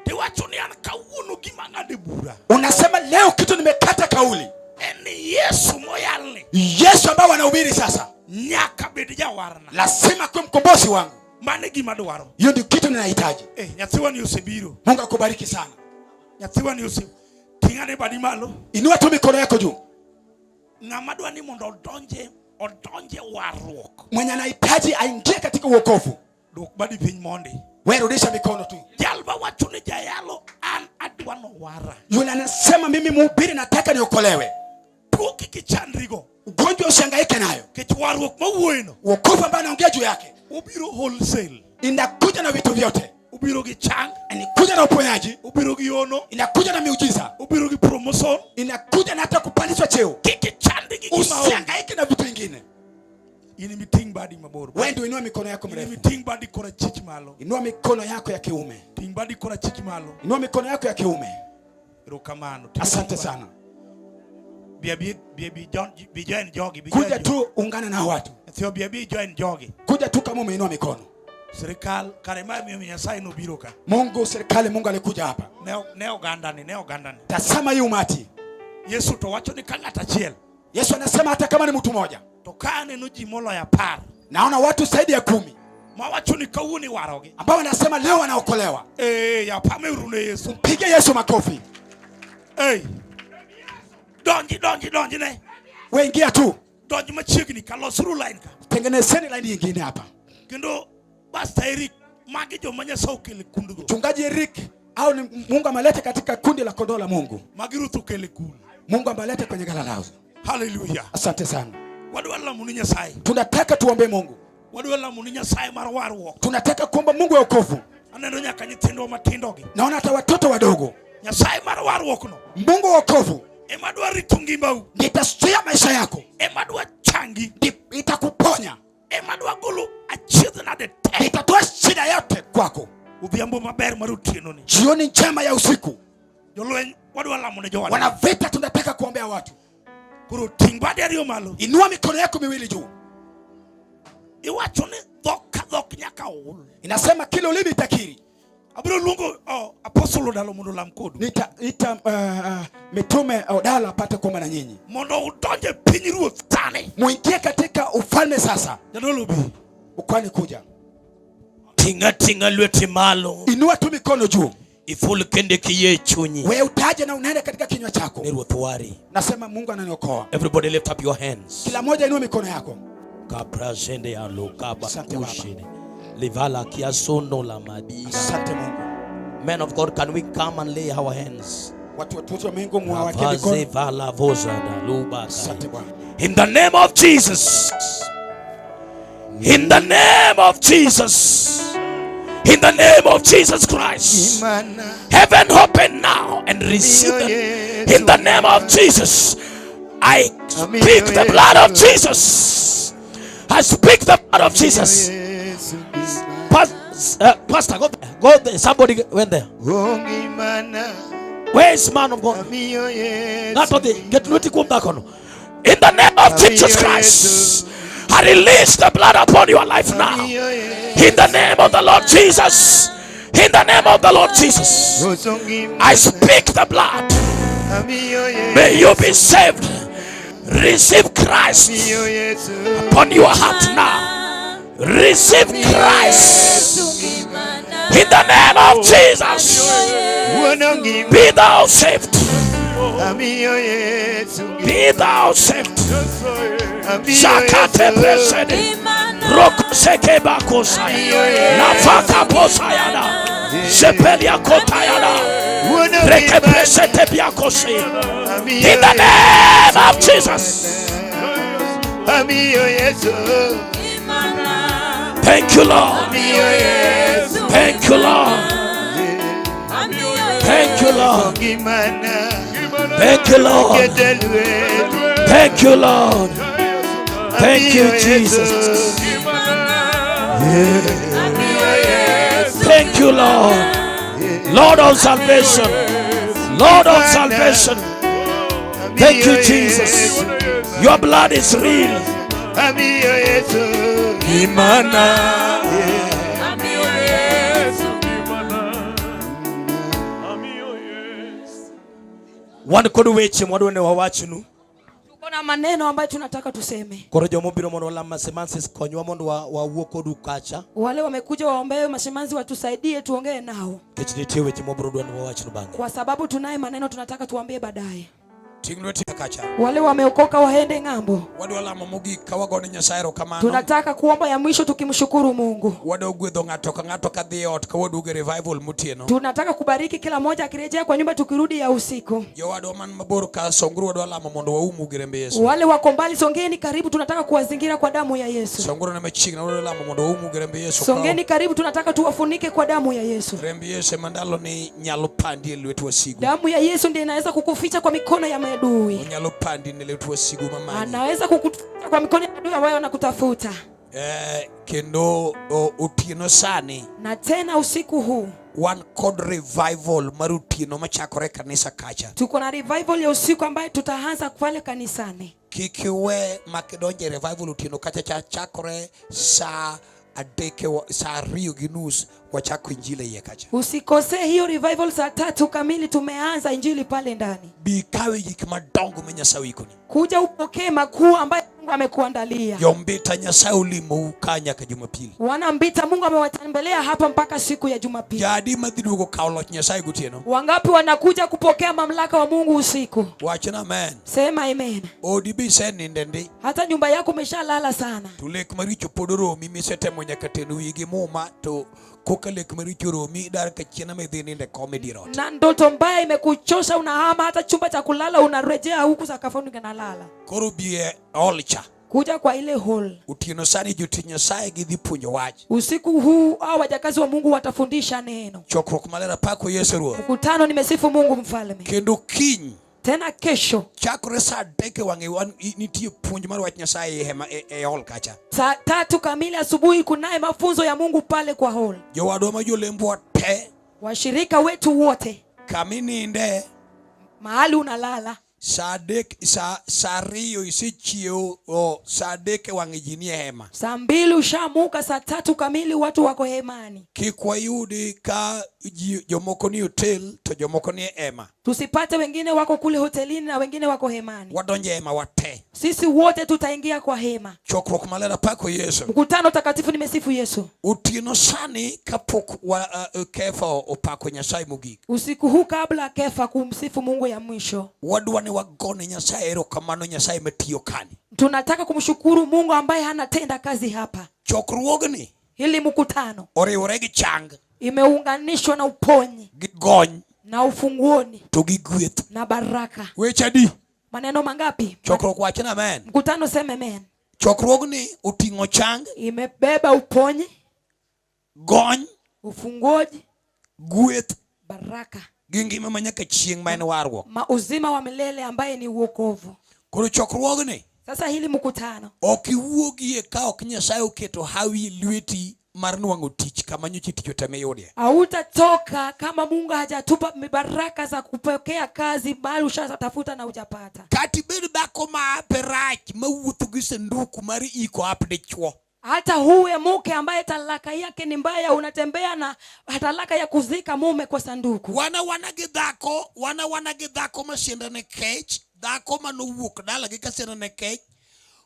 [SPEAKER 6] tiwacho ni an kawuono gima ng'ade bura
[SPEAKER 14] unasema leo kitu nimekata kauli,
[SPEAKER 6] en ni Yesu moyalni
[SPEAKER 14] Yesu ambao wanahubiri sasa
[SPEAKER 6] nyaka bed jawarna.
[SPEAKER 14] lazima kuwe mkombozi wangu.
[SPEAKER 6] Mano e gima dwaro.
[SPEAKER 14] Hiyo ndio kitu ninahitaji.
[SPEAKER 6] Eh, nyathiwa ni osebiro.
[SPEAKER 14] Mungu akubariki sana.
[SPEAKER 6] Nyathiwa ni ose ting'ane badi malo.
[SPEAKER 14] Inua tu mikono yako juu.
[SPEAKER 6] Ng'ama dwa ni mondo odonje warruok,
[SPEAKER 14] Mwenye anahitaji aingie katika uokovu,
[SPEAKER 6] dwok badi piny mondi.
[SPEAKER 14] wewe rudisha mikono tu.
[SPEAKER 6] Jal mawacho ni jayalo an adwa nowara.
[SPEAKER 14] Yule anasema mimi mhubiri nataka niokolewe,
[SPEAKER 6] Tuo kik ichandrigo,
[SPEAKER 14] ugonjwa usihangaike nayo.
[SPEAKER 6] nikech warruok mawuoyeno
[SPEAKER 14] Uokovu ambao anaongea juu yake
[SPEAKER 6] obiro wholesale,
[SPEAKER 14] inakuja na vitu vyote,
[SPEAKER 6] obiro gi chang,
[SPEAKER 14] inakuja na uponyaji,
[SPEAKER 6] obiro gi hono,
[SPEAKER 14] inakuja na miujiza,
[SPEAKER 6] obiro gi promotion.
[SPEAKER 14] inakuja na hata kupandishwa cheo.
[SPEAKER 6] Kik ichandi gi gima onge.
[SPEAKER 14] Usihangaike na vitu vingine.
[SPEAKER 6] In emiting' badi mabor.
[SPEAKER 14] Wewe ndio inua mikono yako
[SPEAKER 6] In
[SPEAKER 14] mrefu,
[SPEAKER 6] emiting' badi korachich malo.
[SPEAKER 14] inua mikono yako ya kiume,
[SPEAKER 6] Ting' badi korachich malo.
[SPEAKER 14] inua mikono yako ya kiume.
[SPEAKER 6] Erokamano.
[SPEAKER 14] Asante sana.
[SPEAKER 6] Bi abi bi bi join bi join jogi bi join
[SPEAKER 14] Kuja tu ungana na watu,
[SPEAKER 6] Nyathi bi abi join jogi.
[SPEAKER 14] kuja tu kama umeinua mikono.
[SPEAKER 6] Sirikal kare ma miyo Nyasaye nobiro ka.
[SPEAKER 14] Mungu, serikali, Mungu alikuja hapa.
[SPEAKER 6] Ne oganda ni, ne oganda ni.
[SPEAKER 14] Tazama hii umati.
[SPEAKER 6] Yesu to wacho ni ka ng'at achiel
[SPEAKER 14] Yesu anasema hata kama ni mtu mmoja,
[SPEAKER 6] to ka aneno ji moloyo 10
[SPEAKER 14] naona watu zaidi ya 10
[SPEAKER 6] mawacho ni kawuono iwarogi,
[SPEAKER 14] ambao wanasema leo wanaokolewa.
[SPEAKER 6] Eh, yapameuru ne Yesu.
[SPEAKER 14] Mpige Yesu makofi.
[SPEAKER 6] Eh. Donji, donji, donji ne.
[SPEAKER 14] Wewe ingia tu.
[SPEAKER 6] Donji machiegni ka losuru line ka.
[SPEAKER 14] Tengenezeni line nyingine hapa.
[SPEAKER 6] Kendo Pastor Eric, magi joma Nyasaye okelo e kundgo.
[SPEAKER 14] Mchungaji Eric au ni Mungu ameleta katika kundi la kondoo la Mungu.
[SPEAKER 6] Magi Ruth okelo e kul.
[SPEAKER 14] Mungu ameleta kwenye gala lao.
[SPEAKER 6] Hallelujah.
[SPEAKER 14] Asante sana.
[SPEAKER 6] Wadwa lamo ni Nyasaye.
[SPEAKER 14] Tunataka tuombe Mungu.
[SPEAKER 6] Wadwa lamo ni Nyasaye mar warruok.
[SPEAKER 14] Tunataka kuomba Mungu wa wokovu.
[SPEAKER 6] Aneno nyaka nyithindwa matindo gi.
[SPEAKER 14] Naona hata watoto wadogo.
[SPEAKER 6] Nyasaye mar warruok no.
[SPEAKER 14] Mungu wa wokovu.
[SPEAKER 6] Emadwa rito ngimau.
[SPEAKER 14] Nitazuia maisha yako.
[SPEAKER 6] Emadwa changi.
[SPEAKER 14] Itakuponya.
[SPEAKER 6] Emadwa golo achiedh nade te.
[SPEAKER 14] Itatoa shida yote kwako.
[SPEAKER 6] Odhiambo maber mar otieno ni.
[SPEAKER 14] Jioni njema ya usiku.
[SPEAKER 6] Jolweny wadwa lamo ne jowadwa.
[SPEAKER 14] Wana vita, tunataka kuombea watu.
[SPEAKER 6] Koro ting' bade ariyo malo.
[SPEAKER 14] Inua mikono yako miwili juu.
[SPEAKER 6] Iwacho ni dhok ka dhok nyaka ul.
[SPEAKER 14] Inasema kila ulimi itakiri.
[SPEAKER 6] Abiro luongo oh, Apostle Odalo mondo olam kodu.
[SPEAKER 14] Nitaita mitume Odalo apate kuomba na nyinyi.
[SPEAKER 6] Mondo udonje e piny ruoth sani.
[SPEAKER 14] Muingie katika ufalme sasa.
[SPEAKER 6] Jadolo bi.
[SPEAKER 14] Ukwani kuja.
[SPEAKER 11] Ting'a ting'a lweti malo.
[SPEAKER 14] Inua tu mikono juu.
[SPEAKER 11] Iful kende kiyie e chunyi.
[SPEAKER 14] Wewe utaje na unene katika kinywa chako.
[SPEAKER 11] Ni Ruoth wari.
[SPEAKER 14] Nasema Mungu ananiokoa.
[SPEAKER 11] Everybody lift up your hands.
[SPEAKER 14] Kila moja inua mikono yako.
[SPEAKER 11] Kapra shende ya lokaba
[SPEAKER 14] Asante Baba.
[SPEAKER 11] kushini. Livala kiasondo la madira.
[SPEAKER 14] Asante Mungu.
[SPEAKER 11] Men of God, can we come and lay our hands?
[SPEAKER 14] Watu watukufu wa Mungu muwaweke
[SPEAKER 11] Vaze
[SPEAKER 14] mikono.
[SPEAKER 11] vala voza da luba.
[SPEAKER 14] Asante Bwana.
[SPEAKER 6] In the name of Jesus. In the name of Jesus. In the name of Jesus Christ. Heaven open now and receive them. In the name of Jesus. I speak the blood of Jesus. I speak the blood of Jesus. Pastor, go there. Go there. Somebody went there. Where is man of God? Not on the get lweti kuom dhakono. In the name of Jesus Christ, I release the blood upon your life now. In the name of the Lord Jesus. In the name of the Lord Jesus. I speak the blood. May you be saved. Receive Christ upon your heart now. Receive Christ. In the name of Jesus. Be thou saved. Be thou saved. Zakate presede. Roko seke bakosaya. Nafaka posayana. Zepelia kotayana. Reke presete biakose. In the name of Jesus. Thank you, Lord. Thank you, Lord. Thank you, Lord. Thank you, Lord. Thank you, Lord. Thank you, Jesus. Thank you, Lord. Lord of salvation. Lord of salvation. Thank you, Jesus. Your blood is real.
[SPEAKER 1] Imana.
[SPEAKER 11] Wan kod weche mwadwa ne wawachnu.
[SPEAKER 4] Tuko na maneno ambayo tunataka tuseme.
[SPEAKER 11] Koro jomobiro mondo walam masimansis konywa mondo wawuo kodu kacha.
[SPEAKER 4] Wale wamekuja waombewe mashemanzi watusaidie tuongee nao.
[SPEAKER 11] Nikech nitie weche mwabiro dwa ni wawachnu bang'e.
[SPEAKER 4] Kwa sababu tunaye maneno tunataka tuambie baadaye.
[SPEAKER 15] Ting' lweti kacha.
[SPEAKER 4] Wale wameokoka waende ng'ambo.
[SPEAKER 15] Wadwa lamo mogik ka wagone Nyasaye erokamano.
[SPEAKER 4] Tunataka kuomba ya mwisho tukimshukuru Mungu.
[SPEAKER 15] Wadwa gwedho ng'ato ka ng'ato kadhi e ot ka waduogo e revival motieno.
[SPEAKER 4] Tunataka kubariki kila mmoja akirejea kwa nyumba tukirudi ya usiku.
[SPEAKER 15] Jowadwa man mabor ka Songuru wadwa lamo mondo waumu gi remb Yesu.
[SPEAKER 4] Wale wako mbali songeni karibu, tunataka kuwazingira kwa damu ya Yesu.
[SPEAKER 15] Songuru ne machiegni wadwa lamo mondo waumu gi remb Yesu.
[SPEAKER 4] Songeni karibu, tunataka tuwafunike kwa damu ya Yesu.
[SPEAKER 15] Remb Yesu ema ndalo ni nyalo pandi e lwet wasigu.
[SPEAKER 4] Damu ya Yesu ndiyo inaweza kukuficha kwa mikono ya maadui.
[SPEAKER 15] Onyalo pandi ne lwet wasigu mamanyi.
[SPEAKER 4] Anaweza kukuficha kwa mikono ya adui ambayo wanakutafuta.
[SPEAKER 15] Kendo otieno sani.
[SPEAKER 4] Na tena usiku huu.
[SPEAKER 15] Wan kod revival mar otieno machakore e kanisa kacha.
[SPEAKER 4] Tuko na revival ya usiku ambayo tutaanza pale kanisani.
[SPEAKER 15] Kik iwe makidonje e revival otieno kacha cha chakore saa adek saa ariyo gi nus wachako injili iye kacha.
[SPEAKER 4] Usikose hiyo revival saa 3 kamili tumeanza injili pale ndani.
[SPEAKER 15] Bi kawe gik madongo ma Nyasaye oikoni.
[SPEAKER 4] Kuja upokee makuu ambayo Mungu amekuandalia.
[SPEAKER 15] Jombita Nyasaye olimou ka nyaka Jumapili.
[SPEAKER 4] Wana Mbita Mungu amewatembelea hapa mpaka siku ya Jumapili.
[SPEAKER 15] Jadi madhi duogo kawo loch Nyasaye gotieno.
[SPEAKER 4] Wangapi wanakuja kupokea mamlaka wa Mungu usiku?
[SPEAKER 15] Wachna amen.
[SPEAKER 4] Sema amen.
[SPEAKER 15] Odi be iseninde ndi.
[SPEAKER 4] Hata nyumba yako umeshalala sana.
[SPEAKER 15] To lek maricho pod oromi misetemo nyaka ten wiyi gi muma to koka lek maricho oromi dar ka chien ama idhi ninde kom e dier ot.
[SPEAKER 4] Na ndoto mbaya imekuchosha, unahama hata chumba cha kulala unarejea huku sakafuni unalala.
[SPEAKER 15] Koro bi e hall cha.
[SPEAKER 4] Kuja kwa ile hall.
[SPEAKER 15] Otieno sani jotich Nyasaye gidhi puonjo wach.
[SPEAKER 4] Usiku huu hao wajakazi wa Mungu watafundisha neno.
[SPEAKER 15] Chokruok maler apako Yesu Ruoth.
[SPEAKER 4] Mkutano nimesifu Mungu mfalme.
[SPEAKER 15] Kendo kiny.
[SPEAKER 5] Tena kesho
[SPEAKER 15] Chakore saa 3 e wang'e wan nitie puonj mar wach Nyasaye e hema e hall kacha.
[SPEAKER 5] Saa 3 kamili asubuhi kunaye mafunzo ya Mungu pale kwa hall.
[SPEAKER 15] Jowadwa ma jolembwa te
[SPEAKER 5] Washirika wetu wote,
[SPEAKER 15] kamininde
[SPEAKER 5] mahali unalala,
[SPEAKER 15] saa 3 saa 2 isechiewo saa 3 e wang'e ji nie hema.
[SPEAKER 5] Saa 2 ushamuka, saa 3 kamili watu wako hemani.
[SPEAKER 15] Kik wayudi ka ji jomoko ni hotel to jomoko ni e hema.
[SPEAKER 5] Tusipate wengine wako kule hotelini na wengine wako hemani.
[SPEAKER 15] Wadonjo e hema wate.
[SPEAKER 5] Sisi wote tutaingia kwa hema.
[SPEAKER 15] Chokruok maler apako Yesu.
[SPEAKER 5] Mkutano takatifu, nimesifu Yesu.
[SPEAKER 15] Otieno sani kapok wa, Kefa opako Nyasaye mogik.
[SPEAKER 5] Usiku huu kabla Kefa kumsifu Mungu ya mwisho,
[SPEAKER 15] Wadwa ni wagone Nyasaye erokamano Nyasaye matiyo kani.
[SPEAKER 5] Tunataka kumshukuru Mungu ambaye anatenda kazi hapa.
[SPEAKER 15] Chokruogni
[SPEAKER 5] Hili mkutano
[SPEAKER 15] oriwore gi chang
[SPEAKER 5] imeunganishwa na uponyi
[SPEAKER 15] gi gony
[SPEAKER 5] na ufunguoni
[SPEAKER 15] to gi gweth.
[SPEAKER 5] Na baraka.
[SPEAKER 15] Weche adi?
[SPEAKER 5] Maneno mangapi?
[SPEAKER 15] Chokruok wachna amen.
[SPEAKER 5] Mkutano seme amen.
[SPEAKER 15] Chokruogni oting'o chang,
[SPEAKER 5] Imebeba uponyi,
[SPEAKER 15] gony,
[SPEAKER 5] ufunguoji,
[SPEAKER 15] gweth
[SPEAKER 5] baraka
[SPEAKER 15] gi ngima ma nyaka chieng' ma en warruok.
[SPEAKER 5] Ma uzima wa milele ambaye ni uokovu.
[SPEAKER 15] Koro chokruogni
[SPEAKER 5] Sasa hili mkutano
[SPEAKER 15] ok iwuogie ka ok Nyasaye oketo hawi e lweti mar nwang'o tich kama nyocha tich otame yudie.
[SPEAKER 5] Hautatoka kama Mungu hajatupa mibaraka za kupokea kazi mahali ushatafuta na hujapata.
[SPEAKER 15] Kata ibed dhako ma ape rach mawuotho gi sanduku mar iko ap dichuo.
[SPEAKER 5] Hata huwe mke ambaye talaka yake ni mbaya, unatembea na talaka ya kuzika mume kwa sanduku.
[SPEAKER 15] Wana gi dhako, wana gi dhako ma siendane kech, dhako manowuok dalagi ka siendane kech,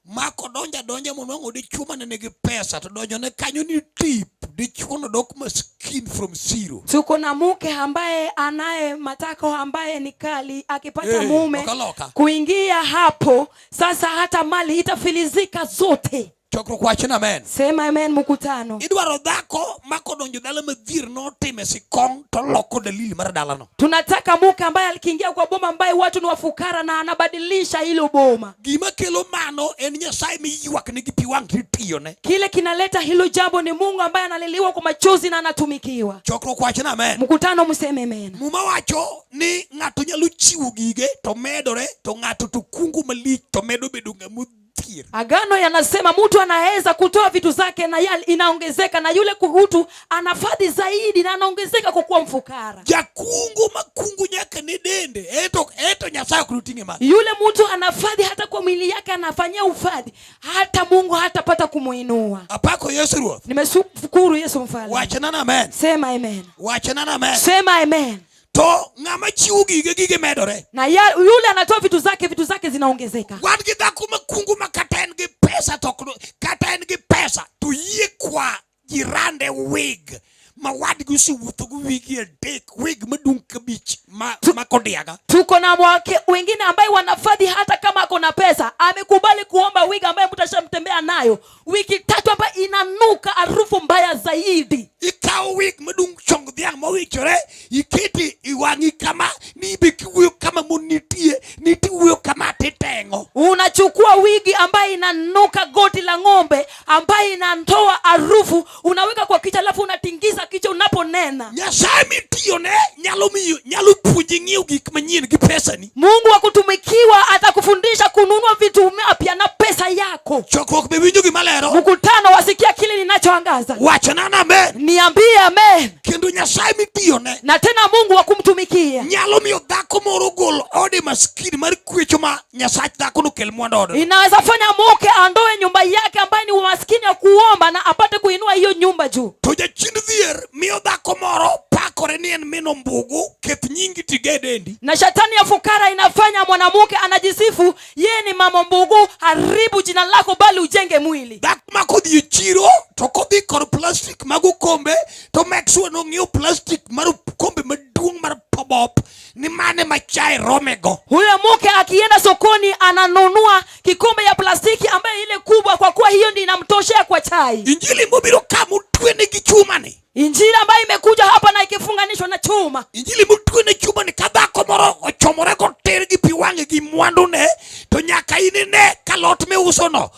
[SPEAKER 15] ma kodonjo adonja monwang'o dichuo mane nigi pesa to donjone kanyo ni tip dichuo no dok maskin from zero.
[SPEAKER 5] Tuko na mke ambaye anaye matako ambaye ni kali, akipata
[SPEAKER 15] Eh,
[SPEAKER 5] mume
[SPEAKER 15] loka loka.
[SPEAKER 5] Kuingia hapo sasa, hata mali itafilizika zote.
[SPEAKER 15] Chokruok wachna amen.
[SPEAKER 5] Sema amen, mkutano.
[SPEAKER 15] Idwaro dhako ma kodonjo dala madhier notime sikong to loko dalili mar dalano.
[SPEAKER 5] Tunataka mke ambaye alikiingia kwa boma ambaye watu ni wafukara na anabadilisha hilo boma.
[SPEAKER 15] Gima kelo mano en Nyasaye miywak nigi pi wang' titiyone.
[SPEAKER 5] Kile kinaleta hilo jambo ni Mungu ambaye analiliwa kwa machozi na anatumikiwa.
[SPEAKER 15] Chokruok wachna amen.
[SPEAKER 5] Mkutano mseme amen.
[SPEAKER 15] Muma wacho ni ng'ato nyalo chiwo gige to medore to ng'ato to kungo malich to medo bedo ng'ama odhier.
[SPEAKER 5] Agano yanasema mtu anaweza kutoa vitu zake na yale inaongezeka, na yule kuhutu anafadhi zaidi na anaongezeka kwa kuwa mfukara.
[SPEAKER 15] Jakungo makungo nyaka ne dende eto Nyasaye ok noting'e malo.
[SPEAKER 5] Yule mtu anafadhi hata kwa mwili yake anafanyia ufadhi, hata Mungu hatapata kumuinua.
[SPEAKER 15] Apako Yesu Ruoth.
[SPEAKER 5] Nimeshukuru Yesu mfalme.
[SPEAKER 15] Wachna amen.
[SPEAKER 5] Sema amen.
[SPEAKER 15] Wachna amen.
[SPEAKER 5] Sema amen.
[SPEAKER 15] To ng'ama chiwo gige medore.
[SPEAKER 5] Na yule anatoa vitu zake, vitu zake zinaongezeka.
[SPEAKER 15] Wan gi dhako makungu ma kata en gi pesa to ok kata en gi pesa to yie kwa jirande wig ma wadgi osewuotho go wigi 3 wig madung' kabich ma kodiaga.
[SPEAKER 5] Tuko na wake wengine ambaye wanafadhi hata kama ako na pesa, amekubali kuomba wig ambaye mtu ashamtembea nayo wiki 3 ambayo inanuka harufu mbaya zaidi.
[SPEAKER 15] Ikawo wig madung' chong dhiang' mowichore iketi i wang'i kama ni be kiwuoyo kama mon nitie nitiwuoyo kama titeng'o.
[SPEAKER 5] Unachukua wigi ambayo inanuka goti la ng'ombe ambayo inatoa harufu, unaweka kwa kichwa alafu unatingiza kichwa unaponena.
[SPEAKER 15] Nyasaye mitiyone nyalo miyo nyalo puonji ng'iewo gik manyien gi pesani.
[SPEAKER 5] Mungu wa kutumikiwa atakufundisha kununua vitu mapya na pesa yako.
[SPEAKER 15] Chokruok be winjo gima lero?
[SPEAKER 5] Mkutano wasikia kile ninachoangaza.
[SPEAKER 15] Wachna na amen.
[SPEAKER 5] Niambie amen.
[SPEAKER 15] Kendo Nyasaye mitiyone
[SPEAKER 5] Na tena Mungu wa kumtumikia
[SPEAKER 15] nyalo miyo dhako moro gol ode maskini mar kwecho ma Nyasach dhako no kel mwandu odno.
[SPEAKER 5] Inaweza fanya mke andoe nyumba yake ambaye ni umaskini ya kuomba na apate kuinua hiyo nyumba juu.
[SPEAKER 15] To jachien dhier miyo dhako moro pakore ni en min ombugu keth nyingi tige dendi.
[SPEAKER 5] Na shetani ya fukara inafanya mwanamke anajisifu yeye ni mama mbugu, haribu jina lako bali ujenge mwili.
[SPEAKER 15] Dhako ma kodhi e chiro to kodhi kod plastic mag okombe to make sure nong'iewo plastic mar okombe maduong' mar pobop ni mane ma chai romego.
[SPEAKER 5] Huyo mke akienda sokoni ananunua kikombe ya plastiki ambayo ile kubwa, kwa kuwa hiyo ndio inamtoshea kwa chai.
[SPEAKER 15] Injili mobiro ka motwene gi chuma ni.
[SPEAKER 5] Injili ambayo imekuja hapa na ikifunganishwa na chuma.
[SPEAKER 15] Injili motwene chuma ni ka dhako moro ochomore koter gi pi wang'e gi mwandune to nyaka inine ka lot miuso no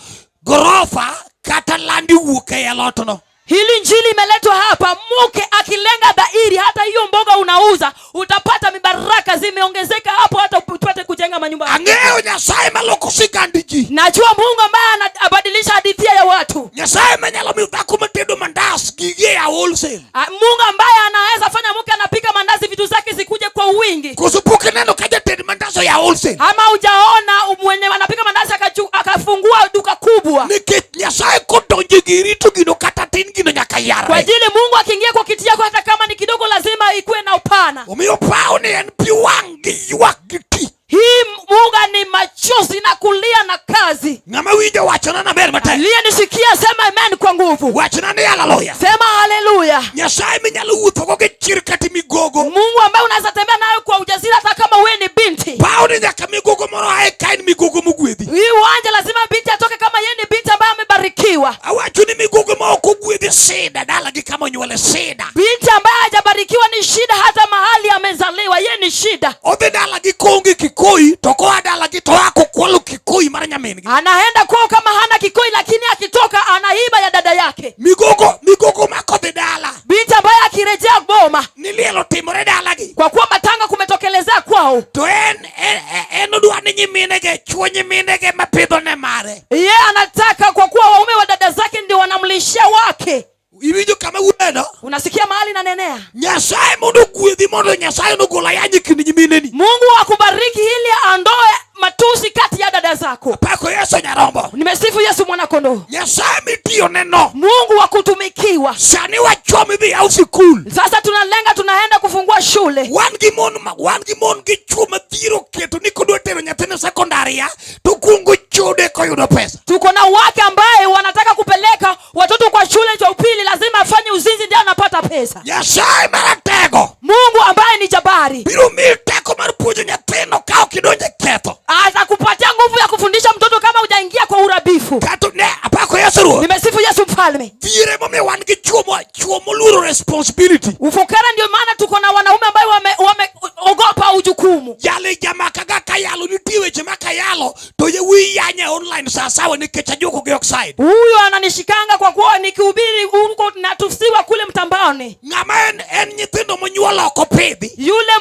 [SPEAKER 15] gorofa kata landi wuok e alot no.
[SPEAKER 5] Hili njili imeletwa hapa, mke akilenga dhahiri, hata hiyo mboga unauza utapata mibaraka zimeongezeka hapo, hata upate kujenga manyumba.
[SPEAKER 15] Ang'eyo Nyasaye maloko sigand ji.
[SPEAKER 5] Najua Mungu ambaye anabadilisha hadithia ya watu.
[SPEAKER 15] Nyasaye manyalo miyo dhako matedo mandas gige ya wholesale.
[SPEAKER 5] Ah, Mungu ambaye anaweza fanya mke anapika mandazi vitu zake zikuje kwa wingi.
[SPEAKER 15] Koso pok ineno ka jated mandas oya wholesale?
[SPEAKER 5] Ama hujaona mwenye anapika mandazi akafungua duka kubwa?
[SPEAKER 15] Nikech Nyasaye kodonjo giri to gino kata tin gino nyaka yarre.
[SPEAKER 5] Kwa ajili Mungu akiingia kwa kiti yako hata kama ni kidogo lazima ikuwe na upana.
[SPEAKER 15] Omiyo pawo ni en pi wang' gi ywak gi tich.
[SPEAKER 5] Hii muga ni machozi na kulia na kazi.
[SPEAKER 15] Ng'ama winjo wachona maber matek.
[SPEAKER 5] Aliyenisikia sema amen kwa nguvu.
[SPEAKER 15] Wachona ni haleluya.
[SPEAKER 5] Sema haleluya.
[SPEAKER 15] Nyasaye minyalo wuothogo gi chir kata migogo.
[SPEAKER 5] Mungu ambaye unaweza tembea nayo kwa ujasiri hata kama wewe ni binti.
[SPEAKER 15] Pawo ni nyaka migogo moro ae ka en migogo mogwedhi.
[SPEAKER 5] Hii uwanja lazima binti atoke kama yeye ni binti ambaye amebarikiwa.
[SPEAKER 15] Awacho ni migogo ma ok ogwedhi sida dalagi kama onyuole sida.
[SPEAKER 5] Binti ambaye hajabarikiwa ni shida hata mahali amezaliwa, yeye ni shida.
[SPEAKER 15] Odhi dalagi koonge kikoi to koa dalagi to oa kokwalo kikoi mar nyamin gi.
[SPEAKER 5] Anaenda kwao kama hana kikoi, lakini akitoka anaiba ya dada yake.
[SPEAKER 15] Migogo, migogo ma kodhi dala.
[SPEAKER 5] Binti ambaye akirejea boma
[SPEAKER 15] ni liel otimore dalagi.
[SPEAKER 5] Kwa kuwa matanga kumetokelezea kwao.
[SPEAKER 15] To en odwa ni nyiminege, chuo nyiminege mapidho ne mare.
[SPEAKER 5] Yeye anataka kwa kuwa waume wa dada zake ndio wanamlishia wake.
[SPEAKER 15] Iwinjo kama wuono?
[SPEAKER 5] Unasikia mahali nanenea?
[SPEAKER 15] Nyasaye mondo ogwedhi mondo Nyasaye nogol ayany e kind nyimineni.
[SPEAKER 5] Mungu akubariki ili aondoe matusi kati ya dada zako.
[SPEAKER 15] Apako Yesu nyarombo.
[SPEAKER 5] Nimesifu Yesu mwana kondoo.
[SPEAKER 15] Nyasaye mitiyo neno.
[SPEAKER 5] Mungu wa kutumikiwa.
[SPEAKER 15] Sani wachomi dhi yaw sikul.
[SPEAKER 5] Sasa tunalenga tunaenda kufungua shule.
[SPEAKER 15] Wan gi mon ma, wan gi mon gi chwo madhiro keto ni kodwa tero nyathine sekondari ya, to kuongo chode koyudo pesa.
[SPEAKER 5] Tuko na wake ambaye wanataka kupeleka watoto kwa shule cha upili, lazima afanye uzinzi ndio anapata pesa.
[SPEAKER 15] Nyasaye maratego.
[SPEAKER 5] Mungu ambaye ni jabari.
[SPEAKER 15] Biro miyi teko mar puonjo nyathino ka ok idonjo e ketho.
[SPEAKER 5] Atakupatia nguvu ya kufundisha mtoto kama hujaingia kwa urabifu.
[SPEAKER 15] Kato ne apako Yesu Ruoth.
[SPEAKER 5] Nimesifu Yesu mfalme.
[SPEAKER 15] Dhier emomiyo wan gi chwo mo, chwo moluoro responsibility.
[SPEAKER 5] Ufukara ndio maana tuko na wanaume ambao wameogopa ujukumu.
[SPEAKER 15] Yale jamaa kaga kayalo nitie weche ma kayalo to yawuoyi yanya online saa sawa nikech ajuko gi oxide.
[SPEAKER 5] Huyo ananishikanga kwa kuwa nikihubiri huko natusiwa kule mtambaoni.
[SPEAKER 15] Ng'ama en nyithindo monyuolo ok opidhi.
[SPEAKER 5] Yule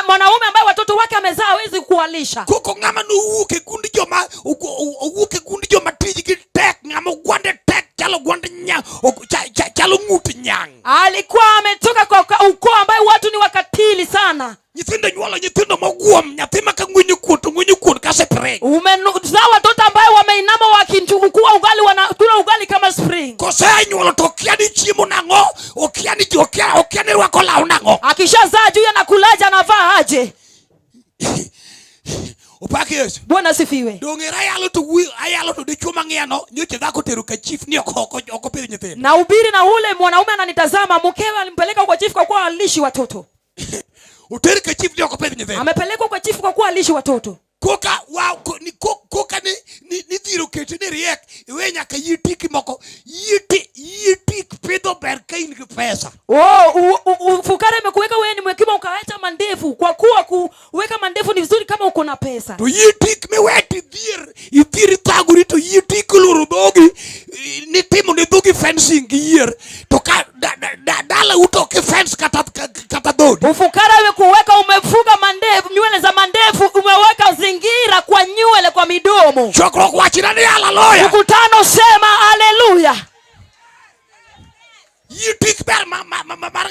[SPEAKER 5] mwanaume ambaye watoto wake amezaa hawezi kuwalisha.
[SPEAKER 15] Koko ng'ama nowuok e gund joma, owuok e gund joma tijgi tek, ng'ama ogwande tek chalo gwand nya, ok, cha, cha, chalo ng'ut nyang'.
[SPEAKER 5] Alikuwa ametoka kwa ukoo ambaye watu ni wakatili sana.
[SPEAKER 15] Nyithindo nyuolo nyithindo moguom, nyathi ma ka ng'wenyo kuon to ng'wenyo kuon ka spring.
[SPEAKER 5] Umezaa watoto ambaye wameinama wakichukua ugali, wanakula ugali kama spring.
[SPEAKER 15] Kose nyuolo to okia ni chiemo nang'o, okia ni, okia, okia ni rwako law nang'o.
[SPEAKER 5] Akishazaa juu anakulaje, anavaa aje?
[SPEAKER 15] Opak Yesu.
[SPEAKER 5] Bwana asifiwe.
[SPEAKER 15] Dong'e ayalo to wuoyo, ayalo to dichuo mang'iya no, nyocha dhako tero ka chief ni ok opidho nyithindo.
[SPEAKER 5] Na ubiri na ule mwanaume ananitazama, mkewe alimpeleka kwa chief kwa kuwa alishi watoto.
[SPEAKER 15] Oter ka chief ni ok opidho nyithindo.
[SPEAKER 5] Amepelekwa kwa chief kwa kuwa alishi watoto.
[SPEAKER 15] Koka wa, ko, ni, ko, koka ni, ni, ni dhiro kete ni riek, iwe nyaka yitiki moko, yiti, yitik pidho ber ka in gi pesa.
[SPEAKER 5] Oh, ufukara imekuweka wewe ni mwekima ukaacha mandefu, kwa kuwa kuweka mandefu ni vizuri kama uko na pesa.
[SPEAKER 15] To yitik miweti dhier, idhier ithagori to yitik oloro dhogi, ni timo ne dhogi fencing gi yier, to ka da, da, da, dala uto ki fence kata dhodi.
[SPEAKER 5] Ufukara imekuweka umefuga mandefu, nywele za mandefu, umeweka zingira kwa nywele kwa midomo.
[SPEAKER 15] Chokruok wachna ni haleluya.
[SPEAKER 5] Mkutano sema haleluya.
[SPEAKER 15] Yitik ber mar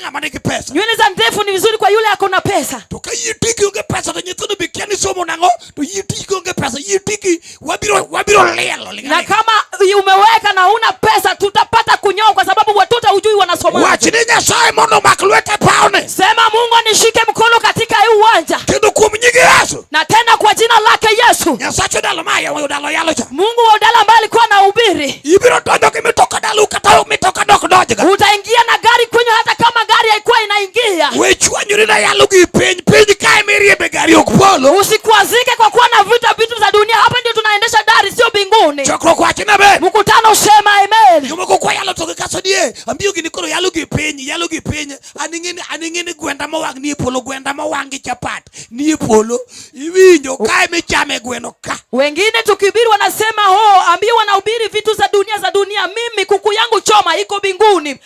[SPEAKER 15] ng'ama nigi pesa.
[SPEAKER 5] Nywele za ndefu ni vizuri kwa yule ako na pesa.
[SPEAKER 15] To ka yitiki onge pesa to nyithindo be kia ni somo nang'o, to yitiki onge pesa, yitiki wabiro lielo ling'ane.
[SPEAKER 5] Na kama umeweka na huna pesa tutapata kunyoa kwa sababu watoto hujui wanasoma.
[SPEAKER 15] Wach ni Nyasaye mondo omak lwete pawne.
[SPEAKER 5] Sema Mungu anishike mkono katika hii uwanja.
[SPEAKER 15] Kendo kuom nying Yesu.
[SPEAKER 5] Na tena kwa jina lake Yesu.
[SPEAKER 15] Nyasaye dalo ma yawo dalo yalo cha.
[SPEAKER 5] Mungu wa dalo ambaye alikuwa anahubiri.
[SPEAKER 15] Ibiro donjo gi mitoka dalu kata mitoka dok donjga.
[SPEAKER 5] Utaingia na gari kwenye hata kama gari haikuwa inaingia.
[SPEAKER 15] We chwanyori na yalo gi piny, piny kae miriembe gari ok polo.
[SPEAKER 5] Usikwazike kwa kuwa na vita vitu za dunia. Hapa ndio tunaendesha dari, sio mbinguni.
[SPEAKER 15] Chokruok wach na be.
[SPEAKER 5] Mkutano sema amen.
[SPEAKER 15] Jomoko kwa yalo to gi kaso die, ambiyo gini koro yalo gi piny, yalo gi piny. An ing'e ni gwenda mowang' nie polo, gwenda mowang' gi chapat nie polo. Iwinjo kae michame gweno ka.
[SPEAKER 5] Wengine tukihubiri wanasema ho, ambie wanahubiri vitu za dunia za dunia, mimi kuku yangu choma iko mbinguni.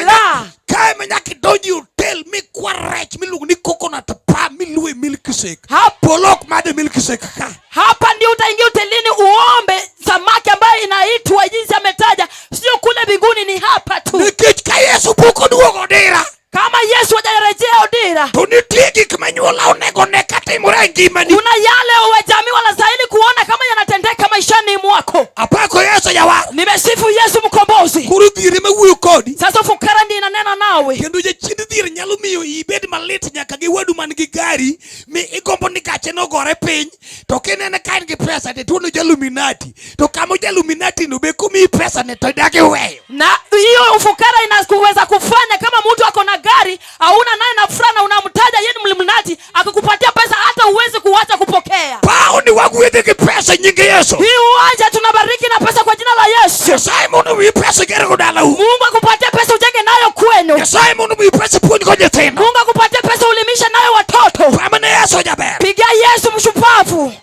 [SPEAKER 5] La,
[SPEAKER 15] Kae ma nyaka idonji hotel mikwa rech miluongo ni coconut pa miluwe milkshake. Polo ok madhe milkshake ka.
[SPEAKER 5] Hapa ndio utaingia hotelini uombe samaki ambayo inaitwa jinsi ametaja, sio kule mbinguni, ni hapa tu.
[SPEAKER 15] Nikech ka Yesu pok oduogo Odira,
[SPEAKER 5] Kama Yesu hajarejea Odira,
[SPEAKER 15] to nitie gik ma nyuola onego ne katimore e ngimani.
[SPEAKER 5] Kuna yale wajamii wanastahili kuona kama yanatendeka maishani mwako.
[SPEAKER 15] Apako Yesu jawar.
[SPEAKER 5] Nimesifu Yesu mkombozi.
[SPEAKER 15] Koro dhier ema wuoyo kodi.
[SPEAKER 5] Sasa fukara ndiye inanena nawe.
[SPEAKER 15] Kendo jachien dhier nyalo miyo ibed malit nyaka gi wadu man gi gari mi igombo ni gache nogore piny to kinene ka en gi pesa to ituono jaluminati to kama jaluminati no be komiyi pesa ne to idagi weyo.
[SPEAKER 5] Na hiyo ufukara inakuweza kufanya kama mtu ako na gari hauna naye na furaha na unamtaja yeye ni mluminati, akikupatia pesa hata uwezi kuacha kupokea.
[SPEAKER 15] Pao ni wagwedhe gi pesa nying Yesu.
[SPEAKER 5] Hii uwanja tunabariki na pesa kwa jina la Yesu.
[SPEAKER 15] Nyasaye mondo omiyi pesa iger go dalau.
[SPEAKER 5] Mungu akupatie pesa ujenge nayo kwenu.
[SPEAKER 15] Nyasaye mondo omiyi pesa ipuonj go nyithindo.
[SPEAKER 5] Mungu akupatie pesa ulimishe nayo watoto.
[SPEAKER 15] Pamne Yesu jaber.
[SPEAKER 5] Pigia Yesu mshupavu.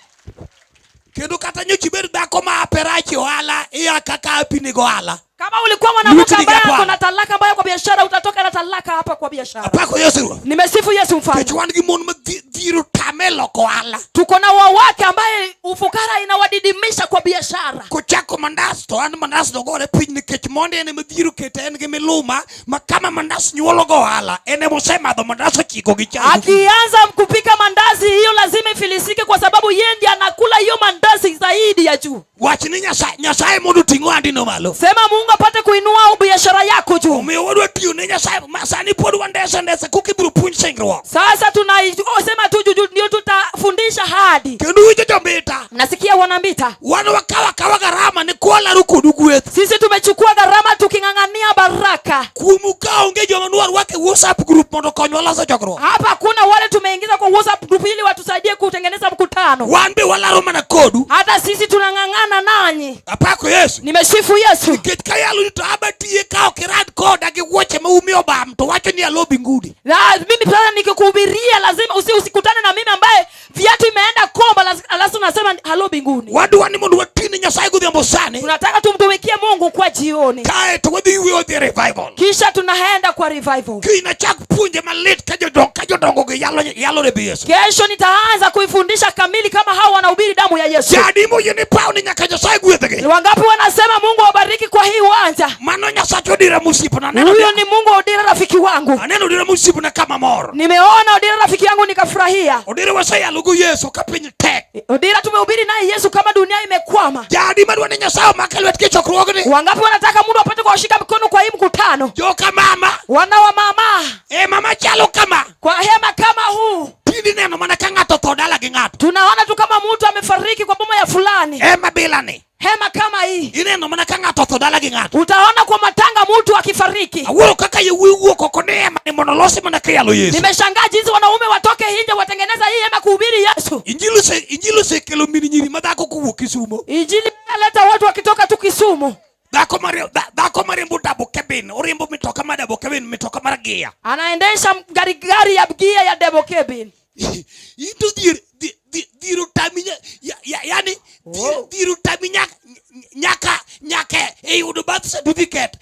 [SPEAKER 15] Kendo kata nyocha ibed dhako ma ape rach e ohala, ia kaka api nigo ohala.
[SPEAKER 5] Kama ulikuwa mwanamke
[SPEAKER 15] Lwetni
[SPEAKER 5] ambaye
[SPEAKER 15] gi
[SPEAKER 5] ako na talaka ambayo kwa biashara, utatoka na talaka hapa kwa biashara.
[SPEAKER 15] Apako Yesu Ruoth.
[SPEAKER 5] Nimesifu Yesu mfalme.
[SPEAKER 15] Nikech wan gi mon ma dhier otame loko ohala.
[SPEAKER 5] Tuko na wawake ambaye ufukara inawadidimisha kwa biashara.
[SPEAKER 15] Kochako mandas to an mandas dogore piny nikech monde en ema dhier okete en gi miluma ma kama mandas nyuolo go ohala en ema osemadho mandas ochiko gi chai.
[SPEAKER 5] Akianza kupika mandazi hiyo lazima ifilisike kwa sababu yeye ndiye anakula hiyo mandazi zaidi ya juu.
[SPEAKER 15] Wach ni Nyasaye mondo oting' ohandino malo.
[SPEAKER 5] Sema Mungu apate kuinua biashara yako juu.
[SPEAKER 15] Omiyo wadwa tiyo ne Nyasaye ma sani pod wandesa ndesa koka ibiro puonj singruok.
[SPEAKER 5] Sasa tunasema tu juu ndio tutafundisha hadi.
[SPEAKER 15] Kendo winjo jombita.
[SPEAKER 5] Nasikia wanambita.
[SPEAKER 15] Wan wakawa kawa gharama ni kwalaro kodu gweth.
[SPEAKER 5] Sisi tumechukua gharama tuking'ang'ania baraka.
[SPEAKER 15] Kuomu ka onge joma nwarwako e WhatsApp group mondo okonywa loso chokruok.
[SPEAKER 5] Hapa kuna wale tumeingiza kwa WhatsApp group ili watusaidie kutengeneza mkutano.
[SPEAKER 15] Wan be walaro mana kodu.
[SPEAKER 5] Hata sisi tunang'ang'ana nanyi.
[SPEAKER 15] Apako Yesu.
[SPEAKER 5] Nimesifu Yesu.
[SPEAKER 15] Nikech ka yalo ni to aba tiye ka ok irad koda gi wuoche ma umi obam to wacho ni alo mbinguni.
[SPEAKER 5] Na mimi sasa nikikuhubiria lazima usikutane na mimi ambaye viatu imeenda komba alafu unasema halo mbinguni.
[SPEAKER 15] Wadwa ni mondo watine Nyasaye godhiambo sani.
[SPEAKER 5] Tunataka tumtumikie Mungu kwa jioni.
[SPEAKER 15] Kae to wadhi yweyo dhi revival.
[SPEAKER 5] Kisha tunaenda kwa revival.
[SPEAKER 15] Kiny nachak puonje malit ka ka jodongo gi yalo remb Yesu.
[SPEAKER 5] Kesho nitaanza kuifundisha kamili kama hao wanahubiri damu ya Yesu.
[SPEAKER 15] Jadi moyie ni paw ni nyaka Nyasaye gwedhgi.
[SPEAKER 5] Wangapi wanasema Mungu awabariki kwa hii uwanja?
[SPEAKER 15] Mano Nyasaye Odira mosiepna, aneno
[SPEAKER 5] Huyo ni Mungu Odira rafiki wangu.
[SPEAKER 15] Aneno Odira mosiepna kama mor.
[SPEAKER 5] Nimeona Odira rafiki yangu nikafurahia.
[SPEAKER 15] Odira waseyalo go Yesu ka piny tek.
[SPEAKER 5] Odira tumehubiri naye Yesu kama dunia imekwama.
[SPEAKER 15] Jadi madwa ni Nyasaye omake lwetgi e chokruogni.
[SPEAKER 5] Wangapi wanataka Mungu apate kuwashika mkono kwa hii mkutano?
[SPEAKER 15] Joka mama.
[SPEAKER 5] Wana wa mama.
[SPEAKER 15] Mama chalo kama.
[SPEAKER 5] Kwa hema kama huu.
[SPEAKER 15] Tindi neno mana ka ng'ato otho dala gi ng'ato.
[SPEAKER 5] Tunaona tu kama mtu amefariki kwa boma ya fulani.
[SPEAKER 15] Hema bila ni.
[SPEAKER 5] Hema kama hii.
[SPEAKER 15] Ineno mana ka ng'ato otho dala gi ng'ato.
[SPEAKER 5] Utaona kwa matanga mtu akifariki.
[SPEAKER 15] Awuoro kaka yawuoyi wuok oko ne hema ni mondo olosi mana ka yalo Yesu.
[SPEAKER 5] Nimeshangaa jinsi wanaume watoke nje watengeneza hii hema kuhubiri Yesu.
[SPEAKER 15] Injili osekelo min nyiri ma dhako kowuok Kisumo.
[SPEAKER 5] Injili inaleta watu wakitoka tu Kisumu.
[SPEAKER 15] Dhako mariembo double cabin, oriembo mitoka ma double cabin, mitoka mar gia.
[SPEAKER 5] Anaendesha gari ya gia ya double cabin.
[SPEAKER 15] Into dhier, dhier otami ya, ya, yani, dhier,
[SPEAKER 5] Wow.
[SPEAKER 15] dhier otami nyaka, nyaka e yudo birth certificate.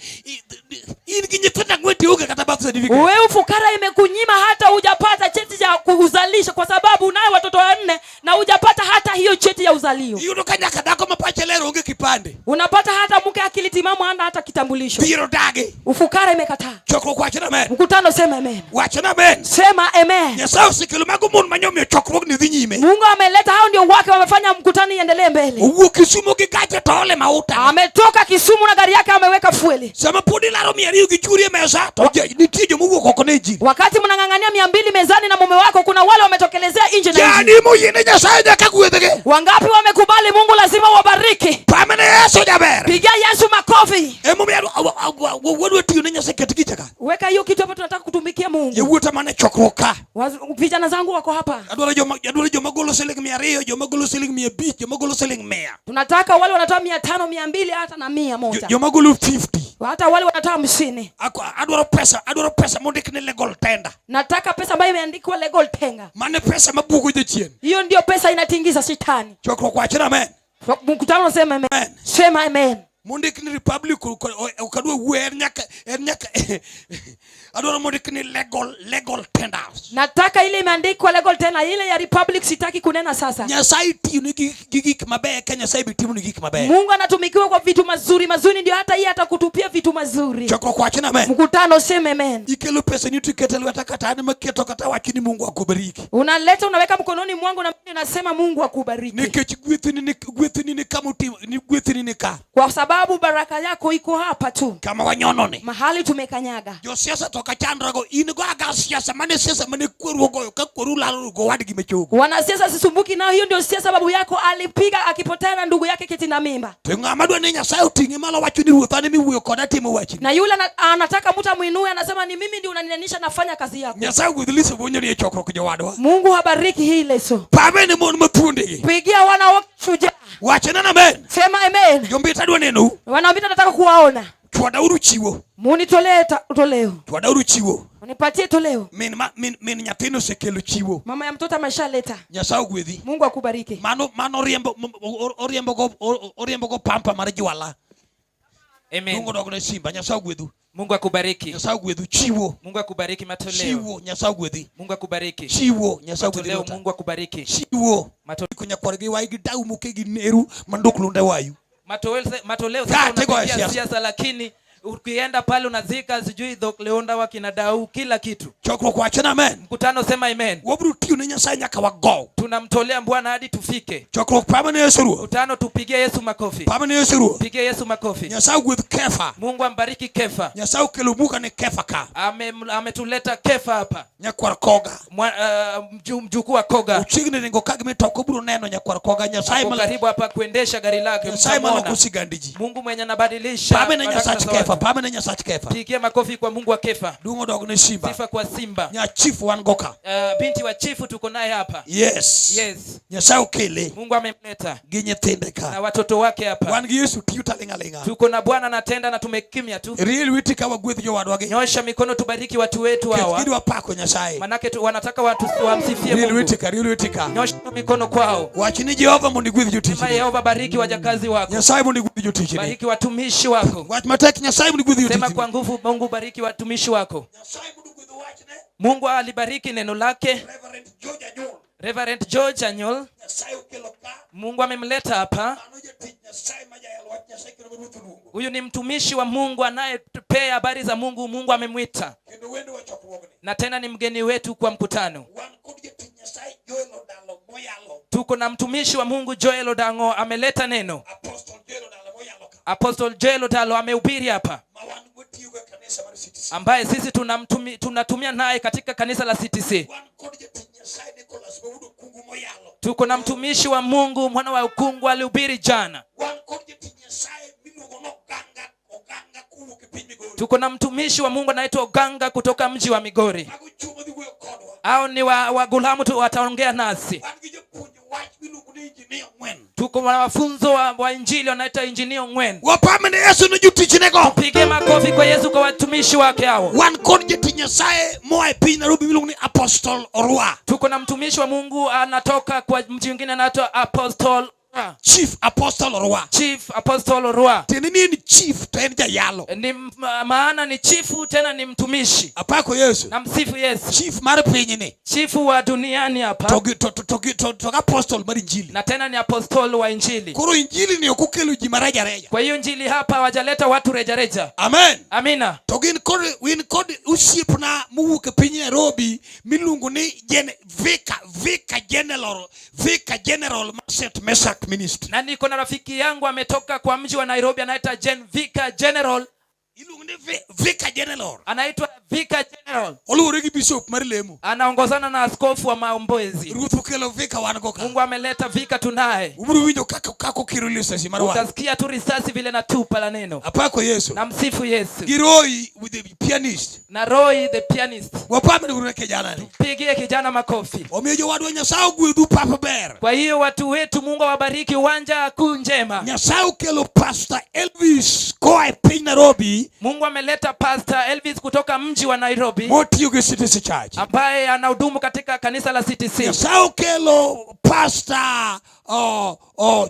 [SPEAKER 15] In gi nyithindo ang'wen to ionge kata birth certificate.
[SPEAKER 5] Wewe ufukara imekunyima hata hujapata cheti cha kuzalisha kwa sababu unayo watoto wanne na hujapata hata hiyo cheti ya uzalio.
[SPEAKER 15] Iyudo ka nyaka dhako ma pache ler onge kipande.
[SPEAKER 5] Unapata hata mke akili timamu hana hata kitambulisho.
[SPEAKER 15] Dhier odagi.
[SPEAKER 5] Ufukara imekataa.
[SPEAKER 15] Chokruok wacho na amen.
[SPEAKER 5] Mkutano sema amen.
[SPEAKER 15] Wacho na amen.
[SPEAKER 5] Sema amen.
[SPEAKER 15] Nyasaye osekelo mago mon manyo omiyo chokruok ni dhi nyime.
[SPEAKER 5] Mungu ameleta hao ndio wake wamefanya mkutano iendelee mbele.
[SPEAKER 15] Owuok Kisumu gi gache to ole mauta.
[SPEAKER 5] Ametoka Kisumu na gari yake ameweka fueli.
[SPEAKER 15] Sama pod ilaro mia ariyo gi churi e mesa to nitie joma owuok oko ne injili.
[SPEAKER 5] Wakati mnang'ang'ania 200 mezani na mume wako, kuna wale wametokelezea nje na
[SPEAKER 15] Jadi
[SPEAKER 5] injili.
[SPEAKER 15] moyie ne Nyasaye nyaka gwedhgi.
[SPEAKER 5] Wangapi wamekubali Mungu lazima wabariki?
[SPEAKER 15] Pamene Yesu jaber.
[SPEAKER 5] Pigia Yesu makofi.
[SPEAKER 15] Emomiyo wadwa tiyo ne Nyasaye ket gicha ka.
[SPEAKER 5] Weka hiyo kitu hapo, tunataka kutumikia Mungu.
[SPEAKER 15] Yawuota mane chokruok ka.
[SPEAKER 5] Vijana zangu wako hapa.
[SPEAKER 15] Adwaro joma golo siling mia ariyo, joma golo siling mia abich, joma golo siling mia.
[SPEAKER 5] Tunataka wale wanatoa mia tano, mia mbili, hata na mia moja.
[SPEAKER 15] Joma golo 50.
[SPEAKER 5] Hata wale wanatoa 50.
[SPEAKER 15] Adwaro pesa, adwaro pesa mondik ni legal tender.
[SPEAKER 5] Nataka pesa ambayo imeandikwa legal tender.
[SPEAKER 15] Mane pesa mabugo jachien.
[SPEAKER 5] Hiyo ndio pesa inatingiza shetani.
[SPEAKER 15] Chokruok wacho amen.
[SPEAKER 5] Mkutano sema amen. Sema amen.
[SPEAKER 15] Mondik ni Republic ok adwa wuoyo en nyaka en nyaka adwaro mondik ni legal tenders.
[SPEAKER 5] Nataka ile imeandikwa legal tender, ile ya Republic sitaki kunena sasa.
[SPEAKER 15] Nyasaye tiyo ni gi gik maber ka Nyasaye be timo ni gik maber.
[SPEAKER 5] Mungu anatumikiwa kwa vitu mazuri mazuri, ndio hata yeye atakutupia vitu mazuri.
[SPEAKER 15] Chokruok wacho amen.
[SPEAKER 5] Mkutano sema amen.
[SPEAKER 15] Ikelo pesa ni tikete lweta kata an maketo kata wacho ni Mungu akubariki.
[SPEAKER 5] Unaleta unaweka mkononi mwangu na mimi nasema Mungu akubariki.
[SPEAKER 15] Nikech gwethni ni kama utim, ni gwethni ni ka.
[SPEAKER 5] Kwa sababu baraka yako iko hapa tu.
[SPEAKER 15] Kama wanyono ni.
[SPEAKER 5] Mahali tumekanyaga.
[SPEAKER 15] Josiasa to kachandra go in go aga siasa mane siasa mane kweru goyo ka kweru lalo go wadgi mechogo.
[SPEAKER 5] Wanasiasa sisumbuki nao, hiyo ndio siasa babu yako alipiga akipotea na ndugu yake kitinda mimba.
[SPEAKER 15] To ng'ama dwa ni Nyasaye oting'e malo wacho ni ruoth an miwuoyo koda timo wachni.
[SPEAKER 5] Na yule anataka mtu amuinue anasema ni mimi ndio unanianisha nafanya kazi yako.
[SPEAKER 15] Nyasaye ogwedh leso bonyo ni e chokruok jowadwa.
[SPEAKER 5] Mungu habariki hii leso.
[SPEAKER 15] Pame ni mon mathuondigi.
[SPEAKER 5] Pigia wana wa shujaa.
[SPEAKER 15] Wachna na amen.
[SPEAKER 5] Sema amen.
[SPEAKER 15] Jombita adwa nenou.
[SPEAKER 5] Wanaombita nataka kuwaona.
[SPEAKER 15] Chwadauru chiwo.
[SPEAKER 5] Munitolee toleo.
[SPEAKER 15] Chwadauru chiwo.
[SPEAKER 5] Unipatie toleo.
[SPEAKER 15] Min ma, min, min nyathino osekelo chiwo.
[SPEAKER 5] Mama ya mtoto ameshaleta.
[SPEAKER 15] Nyasaye ogwedhi.
[SPEAKER 5] Mungu akubariki.
[SPEAKER 15] Mano, mano oriembo, m, o, oriembo go, o, oriembo go pampa mar jwala.
[SPEAKER 16] Amen.
[SPEAKER 15] Mungu dog ne simba. Nyasaye ogwedhu.
[SPEAKER 16] Mungu akubariki.
[SPEAKER 15] Nyasaye ogwedhu chiwo.
[SPEAKER 16] Mungu akubariki matoleo.
[SPEAKER 15] Chiwo, Nyasaye ogwedhi.
[SPEAKER 16] Mungu akubariki.
[SPEAKER 15] Chiwo, Nyasaye ogwedhi.
[SPEAKER 16] Matoleo, Mungu akubariki.
[SPEAKER 15] Chiwo.
[SPEAKER 16] Matoleo.
[SPEAKER 15] Kunyakwar gi wai gi dau moke gi neru manduk lunde wayu.
[SPEAKER 16] Matoleo, matoleo
[SPEAKER 15] Ka,
[SPEAKER 16] sasa
[SPEAKER 15] tego
[SPEAKER 16] unapigia
[SPEAKER 15] siasa.
[SPEAKER 16] siasa, lakini ukienda pale unazika sijui dhok leonda wakina dau kila kitu.
[SPEAKER 15] Chokruok wacho na amen.
[SPEAKER 16] Mkutano sema amen.
[SPEAKER 15] Wabiro tiyo ne Nyasaye nyaka wago.
[SPEAKER 16] Tunamtolea Bwana hadi tufike.
[SPEAKER 15] Chokruok pame ne Yesu Ruoth.
[SPEAKER 16] Mkutano tupigie Yesu makofi.
[SPEAKER 15] Pame ne Yesu Ruoth.
[SPEAKER 16] Pigie Yesu makofi.
[SPEAKER 15] Nyasaye ogwedh Kefa.
[SPEAKER 16] Mungu ambariki Kefa.
[SPEAKER 15] Nyasaye okelo muka ne Kefa ka.
[SPEAKER 16] Ametuleta Kefa hapa.
[SPEAKER 15] Nyakwar Koga.
[SPEAKER 16] Mjukuu wa Koga.
[SPEAKER 15] Ochiegni ringo ka gimi to ok obiro neno nyakwar Koga. Nyasaye
[SPEAKER 16] Ako
[SPEAKER 15] malo
[SPEAKER 16] karibu hapa kuendesha gari lake.
[SPEAKER 15] Nyasaye malo
[SPEAKER 16] Mtamwona.
[SPEAKER 15] kosigandi ji.
[SPEAKER 16] Mungu mwenye anabadilisha
[SPEAKER 15] Pame ne
[SPEAKER 16] baraka
[SPEAKER 15] Nyasach
[SPEAKER 16] za
[SPEAKER 15] Kefa,
[SPEAKER 16] watu.
[SPEAKER 15] pame ne Nyasach Kefa.
[SPEAKER 16] Pigie makofi kwa Mungu wa Kefa.
[SPEAKER 15] Duong' odog ne Simba.
[SPEAKER 16] Sifa kwa Simba.
[SPEAKER 15] Nya chifu wan go ka.
[SPEAKER 16] Binti wa chifu tuko naye hapa.
[SPEAKER 15] Yes.
[SPEAKER 16] Yes.
[SPEAKER 15] Nyasaye okele.
[SPEAKER 16] Mungu amemleta.
[SPEAKER 15] Gi nyithinde ka.
[SPEAKER 16] Na watoto wake hapa.
[SPEAKER 15] Wan gi Yesu tiyo taling' aling'a.
[SPEAKER 16] Tuko na Bwana anatenda na tumekimya tu.
[SPEAKER 15] Riel witi ka wagwedh jowadwa gi.
[SPEAKER 16] Nyosha mikono tubariki watu wetu
[SPEAKER 15] Nikech
[SPEAKER 16] hawa.
[SPEAKER 15] gidwa pako Nyasaye.
[SPEAKER 16] Manake wanataka watu wamsifie
[SPEAKER 15] Riel
[SPEAKER 16] Mungu.
[SPEAKER 15] witi ka, riel witi ka.
[SPEAKER 16] Nyosha mikono kwao.
[SPEAKER 15] Wach ni Jehova mondo igwedh jotichni.
[SPEAKER 16] Sema Yehova bariki wajakazi wako.
[SPEAKER 15] Nyasaye mondo igwedh jotichni.
[SPEAKER 16] Bariki watumishi wako.
[SPEAKER 15] Wach matek Nyasaye mondo igwedh
[SPEAKER 16] Sema
[SPEAKER 15] jotichni.
[SPEAKER 16] kwa nguvu Mungu bariki watumishi wako. Mungu alibariki neno lake. Reverend George Anyol. Mungu amemleta hapa. Huyu ni mtumishi wa Mungu anayepea habari za Mungu. Mungu amemwita. Na tena ni mgeni wetu kwa mkutano. Tuko na mtumishi wa Mungu Joel Odango ameleta neno. Apostle Joel Odalo amehubiri hapa. Ambaye sisi tunatumia naye katika kanisa la CTC. Tuko na mtumishi wa Mungu mwana wa ukungu alihubiri jana. Tuko na mtumishi wa Mungu anaitwa Oganga kutoka mji wa Migori. Hao ni wa gulamu tu wataongea nasi. Tuko na wafunzo wa Injili wanaitwa Engineer Ngwen.
[SPEAKER 15] Wapame ne Yesu ni jotich go.
[SPEAKER 16] Tupige makofi kwa Yesu kwa watumishi wake hao.
[SPEAKER 15] Wan kod jotich Nyasaye moa e piny Nairobi miluongo ni Apostle Orwa.
[SPEAKER 16] Tuko na mtumishi wa Mungu anatoka kwa mji mwingine anaitwa Apostle Orwa.
[SPEAKER 15] Chief Apostle Orwa.
[SPEAKER 16] Chief Apostle Orwa.
[SPEAKER 15] Tiende ni en chief to en jayalo.
[SPEAKER 16] Ni maana ni chifu tena ni mtumishi.
[SPEAKER 15] Apako Yesu.
[SPEAKER 16] Na msifu Yesu.
[SPEAKER 15] Chief mar piny ni.
[SPEAKER 16] Chifu wa duniani hapa.
[SPEAKER 15] To gi apostle mar Injili.
[SPEAKER 16] Na tena ni apostle wa Injili.
[SPEAKER 15] Koro Injili ni ok okelo ji mareja reja.
[SPEAKER 16] Kwa hiyo Injili hapa hawajaleta watu reja reja.
[SPEAKER 15] Amen.
[SPEAKER 16] Amina.
[SPEAKER 15] To gin kod, gin kod osiepna mowuok e piny Nairobi miluongo ni Gen, Vicar, Vicar General, Vicar General mar Saint Mesach Ministry.
[SPEAKER 16] Na niko na rafiki yangu ametoka kwa mji wa Nairobi anaitwa Gen Vicar General.
[SPEAKER 15] Iluongo ni Vicar General.
[SPEAKER 16] Anaitwa Vicar General.
[SPEAKER 15] Oluwore gi bishop mar lemo.
[SPEAKER 16] Anaongozana na askofu wa maombezi.
[SPEAKER 15] Ruoth okelo Vicar wan go ka.
[SPEAKER 16] Mungu ameleta Vicar tunaye.
[SPEAKER 15] Ubiro winjo kaka okiro risasi mar wang'.
[SPEAKER 16] Utasikia tu risasi vile natupa la neno.
[SPEAKER 15] Apako Yesu.
[SPEAKER 16] Na msifu Yesu.
[SPEAKER 15] Gi Roy with the pianist.
[SPEAKER 16] Na Roy the pianist.
[SPEAKER 15] Wapame ni kijana ni.
[SPEAKER 16] Tupigie kijana makofi.
[SPEAKER 15] Omiyo jowadwa Nyasaye ogwedhu papa ber.
[SPEAKER 16] Kwa hiyo watu wetu Mungu awabariki uwanja kuu njema.
[SPEAKER 15] Nyasaye okelo Pastor Elvis koa e piny Nairobi. Nairobi
[SPEAKER 16] Mungu ameleta Pastor Elvis kutoka mji wa Nairobi
[SPEAKER 15] motiyo gi CTC Church.
[SPEAKER 16] ambaye anahudumu katika kanisa la CTC.
[SPEAKER 15] Nyasaye okelo Pastor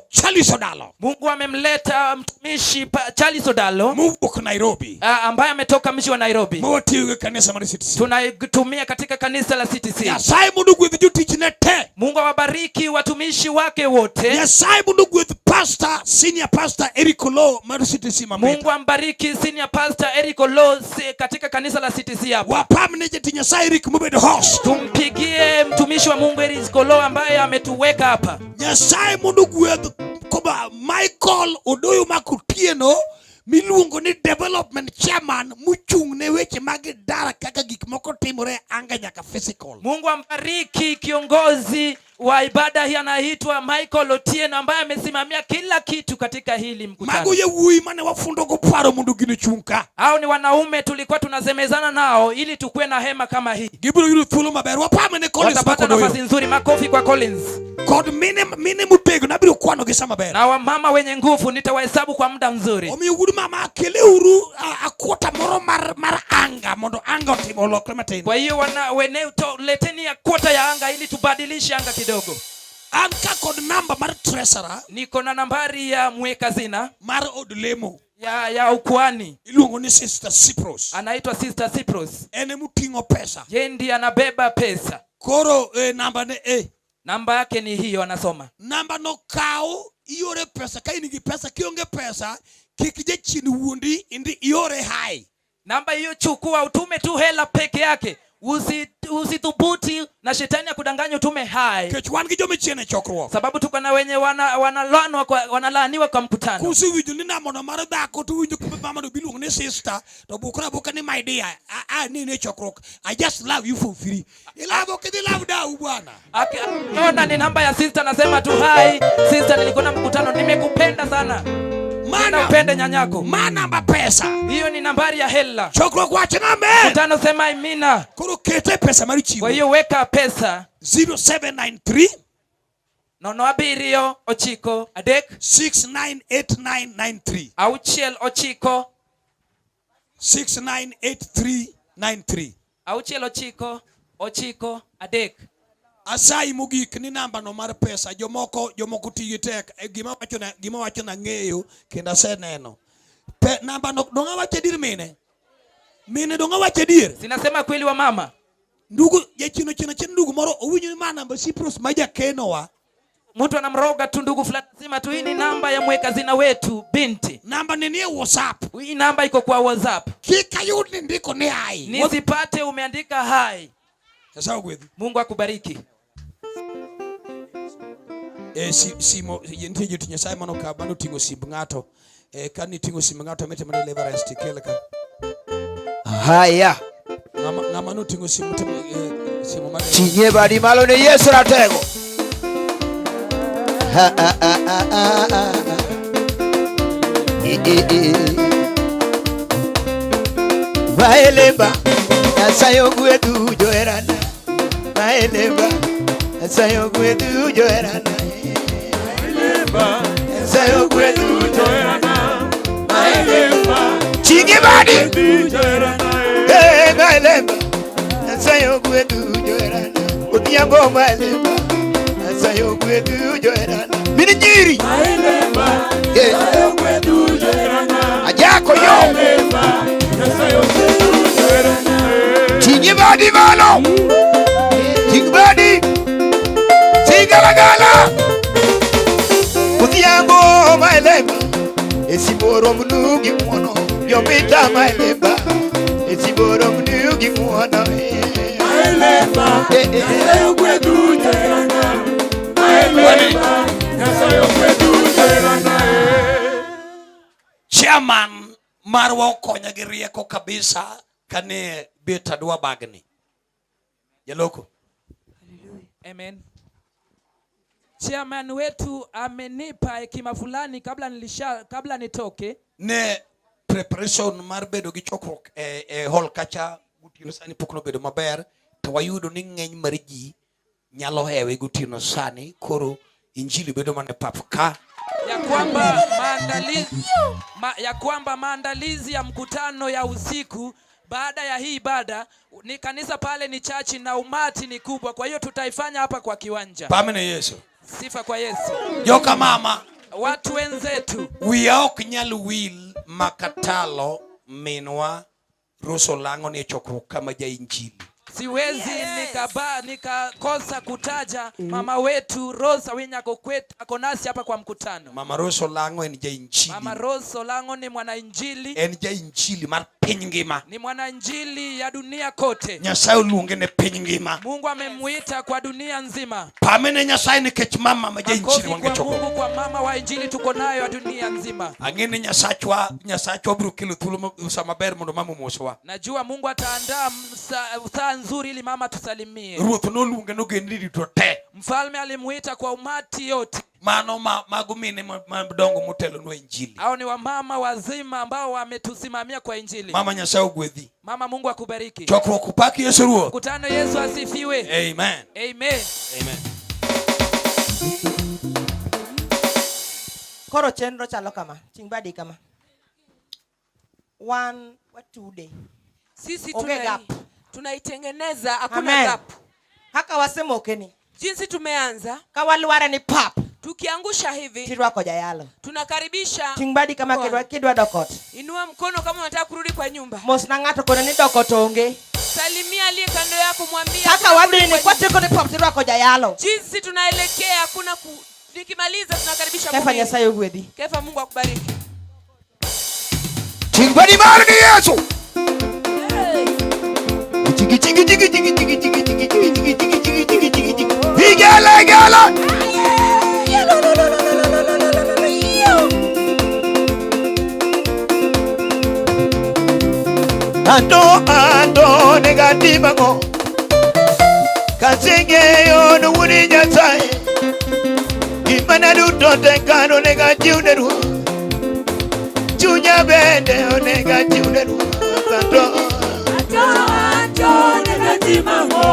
[SPEAKER 15] Charles Odalo.
[SPEAKER 16] Mungu amemleta mtumishi Charles Odalo
[SPEAKER 15] mowuok Nairobi,
[SPEAKER 16] ambaye ametoka mji wa Nairobi
[SPEAKER 15] motiyo gi kanisa mar CTC.
[SPEAKER 16] Tunaitumia katika kanisa la CTC.
[SPEAKER 15] Nyasaye mondo ogwedh jotichne te.
[SPEAKER 16] Mungu awabariki watumishi wake wote.
[SPEAKER 15] Nyasaye mondo ogwedh Pastor, Senior Pastor Eric Oloo mar CTC Mambeta.
[SPEAKER 16] Mungu ambariki Senior Pastor Eric Oloo katika kanisa la CTC hapa.
[SPEAKER 15] Wapamne jatich Nyasaye Eric mobedo host.
[SPEAKER 16] Tumpigie mtumishi wa Mungu Eric Oloo ambaye ametuweka hapa.
[SPEAKER 15] Nyasaye mondo ogwedh koba Michael Odoyo Makotieno miluongo ni development chairman mochung' ne weche mag idara kaka gik moko timore e anga nyaka physical.
[SPEAKER 16] Mungu ambariki kiongozi wa ibada hii anaitwa Michael Otieno ambaye amesimamia kila kitu katika hili mkutano.
[SPEAKER 15] Mago yawuoyi mane wafundo go paro mondo gino chung' ka.
[SPEAKER 16] Hao ni wanaume tulikuwa tunasemezana nao ili tukue na hema kama hii.
[SPEAKER 15] Gibiro yudo thuolo maber. Wapame ne Collins
[SPEAKER 16] Watapata
[SPEAKER 15] Makodoyo.
[SPEAKER 16] nafasi nzuri. Makofi kwa Collins.
[SPEAKER 15] Kod mine motegno abiro kwano gi sama ber.
[SPEAKER 16] Na wamama wenye nguvu nitawahesabu kwa muda mzuri.
[SPEAKER 15] Omiyo wuod mama keleuru akwota moro mar anga mondo anga otim olokre matin.
[SPEAKER 16] Kwa hiyo wana wene to, leteni akwota ya anga ili tubadilishe anga kidogo.
[SPEAKER 15] An ka kod namba mar treasurer.
[SPEAKER 16] Niko na nambari ya mweka hazina
[SPEAKER 15] mar od lemo.
[SPEAKER 16] Ya ukuhani.
[SPEAKER 15] Iluongo ni Sister Cyprus.
[SPEAKER 16] Anaitwa Sister Cyprus.
[SPEAKER 15] En emoting'o pesa.
[SPEAKER 16] Yeye ndiye anabeba pesa.
[SPEAKER 15] Koro namba ne.
[SPEAKER 16] Namba yake ni hiyo anasoma.
[SPEAKER 15] Namba no kaw iore pesa ka in gi pesa kionge pesa kik jachien wuondi indi iore hai.
[SPEAKER 16] Namba hiyo chukua utume tu hela peke yake. Usithubuti na shetani akudanganye utume hai.
[SPEAKER 15] Kech wan gi joma chien e chokruok.
[SPEAKER 16] Sababu tuko na wenye wanalaaniwa kwa mkutano.
[SPEAKER 15] Kusiwinjo ni namono mar dhako to winjo kuma mama no biluongo ni sister to bukra buka ni my dear. Ni ne chokruok. I just love you for free. Ilavo kidhi love dau bwana.
[SPEAKER 16] Akiona ni namba ya sister nasema tu hi sister, nilikuwa na mkutano, nimekupenda sana.
[SPEAKER 15] Mana
[SPEAKER 16] upende nyanyako.
[SPEAKER 15] Ma namba pesa.
[SPEAKER 16] Hiyo ni nambari ya hela.
[SPEAKER 15] Chokruok wacho name.
[SPEAKER 16] Mkutano sema amina.
[SPEAKER 15] Koro kete pesa mar chiwo.
[SPEAKER 16] Kwa hiyo weka pesa.
[SPEAKER 15] 0793
[SPEAKER 16] Nono abiriyo ochiko adek.
[SPEAKER 15] 698993.
[SPEAKER 16] Auchiel ochiko.
[SPEAKER 15] 698393.
[SPEAKER 16] Auchiel ochiko ochiko adek.
[SPEAKER 15] Asayi mogik ni namba no mar pesa jomoko tigi tek. Gima wacho na ng'eyo kendo aseneno. Namba no donga wacho adier mine? Mine donga wacho adier?
[SPEAKER 16] Sinasema kweli wa mama.
[SPEAKER 15] Ndugu jachino chino chino ndugu moro owinjo ni ma namba Cyprus ma jakeno wa.
[SPEAKER 16] Mtu anamroga tu ndugu fulani sema tu hii ni namba ya mweka hazina wetu binti.
[SPEAKER 15] Namba ni ni WhatsApp.
[SPEAKER 16] Hii namba iko kwa WhatsApp.
[SPEAKER 15] Kik ayud ni ndiko ni hai.
[SPEAKER 16] Nisipate umeandika hai.
[SPEAKER 15] Sasa ogwedhi.
[SPEAKER 16] Mungu akubariki.
[SPEAKER 15] Simo, nitie jotich Nyasaye mano ka mano ting'o simb ng'ato. Ka niting'o simb ng'ato mete mana Deliverance tikel ka.
[SPEAKER 1] Haya.
[SPEAKER 15] Ng'ama noting'o simu simu mar
[SPEAKER 1] Ting'e badi malo ne Yesu ratego. Ha, ha, ha, ha, ha, ha. E, e, e. Maeleba, Nyasaye ogwedhu joherana. Maeleba, Nyasaye ogwedhu joherana.
[SPEAKER 17] Maeleba,
[SPEAKER 1] Nyasaye ogwedhu
[SPEAKER 17] joherana. Maeleba,
[SPEAKER 1] Ting'e badi.
[SPEAKER 17] Joherana.
[SPEAKER 1] Eh, Maeleba, Nyasaye ogwedhu joherana. Odhiambo Maeleba, Nyasaye ogwedhu joherana. Mini nyiri.
[SPEAKER 17] Maeleba,
[SPEAKER 1] Eh.
[SPEAKER 17] Nyasaye ogwedhu joherana.
[SPEAKER 1] Ajako yo.
[SPEAKER 17] Maeleba, Nyasaye ogwedhu joherana.
[SPEAKER 1] Ting'e badi malo. Ting' badi. Sigalagala. Odhiambo Maeleba, esiboro mnugi muono. Yomita Maeleba, esiboro mnugi muono.
[SPEAKER 17] Maeleba, Nyasaye ogwedhu joherana. Maeleba, Nyasaye ogwedhu joherana.
[SPEAKER 15] Chairman marwa okonya gi rieko kabisa kane bet adwa bagni. Jaloko.
[SPEAKER 16] Amen. Chairman wetu amenipa hekima fulani kabla nitoke.
[SPEAKER 15] Ne preparation mar bedo gi chokruok e hall kacha gotieno sani pok nobedo maber to wayudo ni ng'eny mar ji nyalo hewe gotieno sani koro injili bedo mana e pap ka.
[SPEAKER 16] Ya kwamba maandalizi ya kwamba maandalizi ya mkutano ya usiku baada ya hii ibada ni kanisa pale ni chachi na umati ni kubwa, kwa hiyo tutaifanya hapa kwa kiwanja.
[SPEAKER 15] Pamene Yesu.
[SPEAKER 16] Sifa kwa Yesu.
[SPEAKER 15] Joka mama.
[SPEAKER 16] Watu wenzetu,
[SPEAKER 15] Wiya ok nyal wil makatalo minwa Rose Olang'o ni e chokruok kama jainjili.
[SPEAKER 16] Siwezi nikakosa kutaja mama wetu Rose Awinya ako nasi hapa kwa mkutano.
[SPEAKER 15] Mama Rose Olang'o en jainjili.
[SPEAKER 16] Mama Rose Olang'o ni mwanainjili.
[SPEAKER 15] En jainjili mar piny ngima.
[SPEAKER 16] Ni mwanainjili ya dunia kote.
[SPEAKER 15] Nyasaye oluonge ne piny ngima.
[SPEAKER 16] Mungu amemuita kwa dunia nzima.
[SPEAKER 15] Pamene Nyasaye nikech mama ma jainjili
[SPEAKER 16] Makofi
[SPEAKER 15] wange
[SPEAKER 16] kwa
[SPEAKER 15] chokruok.
[SPEAKER 16] Mungu kwa mama wa injili tuko nayo ya dunia nzima.
[SPEAKER 15] Ang'e ni Nyasachwa biro kelo thuolo sa maber mondo mama omoswa.
[SPEAKER 16] Najua Mungu ataandaa saa nzuri ili mama tusalimie.
[SPEAKER 15] Ruoth noluonge nogendni duto te.
[SPEAKER 16] Mfalme alimuita kwa umati yote.
[SPEAKER 15] Mano mago mine madongo motelonwa injili.
[SPEAKER 16] Hao ni wamama wazima ambao wametusimamia kwa injili.
[SPEAKER 15] Mama Nyasaye ogwedhi.
[SPEAKER 16] Mama, Mungu akubariki.
[SPEAKER 15] Chokruok upaki Yesu Ruoth.
[SPEAKER 16] Mkutano Yesu asifiwe.
[SPEAKER 15] Amen.
[SPEAKER 16] Amen.
[SPEAKER 15] Amen.
[SPEAKER 7] Koro chenro chalo kama, ting' badi kama. Wan watude.
[SPEAKER 9] Sisi
[SPEAKER 7] Onge gap.
[SPEAKER 9] tunaitengeneza, hakuna
[SPEAKER 7] Amen.
[SPEAKER 9] gap.
[SPEAKER 7] Kaka wasemoke ni.
[SPEAKER 9] Jinsi tumeanza,
[SPEAKER 7] Ka walware ni pap.
[SPEAKER 9] tukiangusha hivi,
[SPEAKER 7] Tirwako jayalo.
[SPEAKER 9] tunakaribisha
[SPEAKER 7] Ting' badi kama
[SPEAKER 9] mkono.
[SPEAKER 7] kidwa dok ot.
[SPEAKER 9] Inua mkono kama unataka kurudi kwa nyumba.
[SPEAKER 7] Mos na ng'ato kone ni dok ot onge.
[SPEAKER 9] Salimia aliye kando yako, mwambie
[SPEAKER 7] Kaka
[SPEAKER 9] hakuna
[SPEAKER 7] wadhi
[SPEAKER 9] kurudi
[SPEAKER 7] ni
[SPEAKER 9] kwa
[SPEAKER 7] kwatieko ni pap tirwako jayalo.
[SPEAKER 9] Jinsi tunaelekea hakuna nikimaliza tunakaribisha
[SPEAKER 7] Kefa
[SPEAKER 9] mhubiri.
[SPEAKER 7] Nyasaye ogwedhi.
[SPEAKER 9] Kefa, Mungu akubariki.
[SPEAKER 1] Ting' badi mar ni Yesu. Chigi chigi chigi chigi chigi chigi chigi chigi chigi chigi chigi chigi chigi chigi. Igele gele. Ando ando negatimango. Kasenge yo no wuri Nyasaye. Gimana duto te kano negachiw ne Ruoth. Chunya bende onego achiw ne Ruoth. Ando
[SPEAKER 17] Anto negatimango.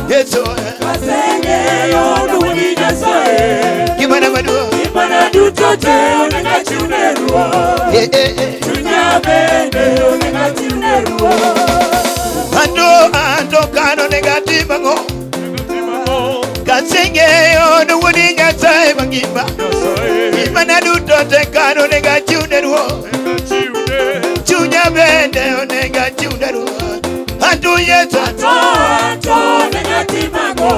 [SPEAKER 1] Yesu.
[SPEAKER 17] Kasenge yo no wuri Nyasaye.
[SPEAKER 1] Gimana maduong'.
[SPEAKER 17] Gimana duto te onego achiw ne Ruoth.
[SPEAKER 1] Eh, eh, eh.
[SPEAKER 17] Chunya bende onego achiw ne Ruoth.
[SPEAKER 1] Ando ando kano negatimango. Kasenge yo no wuri Nyasaye mangima. Gimana duto te kano onego achiw ne Ruoth. Chunya bende onego achiw ne Ruoth. Anto Yesu.
[SPEAKER 17] Anto anto negatimango.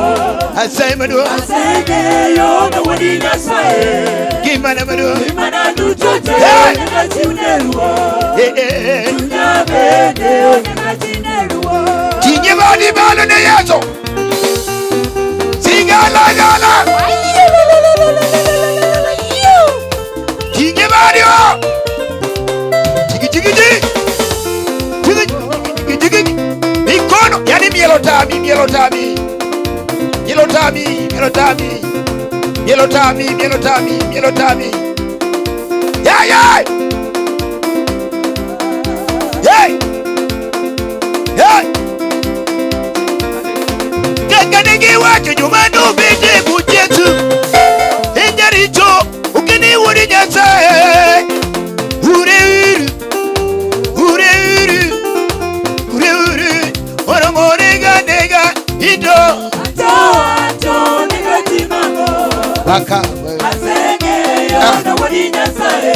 [SPEAKER 1] Asai maduong'.
[SPEAKER 17] Kasenge yo no wuri Nyasaye.
[SPEAKER 1] Gimana maduong'.
[SPEAKER 17] Gimana duto te
[SPEAKER 1] Hey!
[SPEAKER 17] onego achiw ne Ruoth.
[SPEAKER 1] Eh, eh, eh.
[SPEAKER 17] Chunya bende onego achiw ne Ruoth.
[SPEAKER 1] Tinye badi malo ne Yesu. Singala gala. Tinye badi wa. Chigi chigi chigi. Chigi chigi chigi. Mikono yani mielo tami mielo tami. Mielo tami mielo tami. Mielo tami mielo tami mielo tami. Yeah yeah. Hey. Hey. Kaka nigi wacho joma nobede but Yesu. E jaricho okeni wuod Nyasaye. Ure uru, ure uru, ure uru. Oromo nega nega ido.
[SPEAKER 17] Anto anto negatimango.
[SPEAKER 1] Baka.
[SPEAKER 17] Asenge yo no wuri Nyasaye.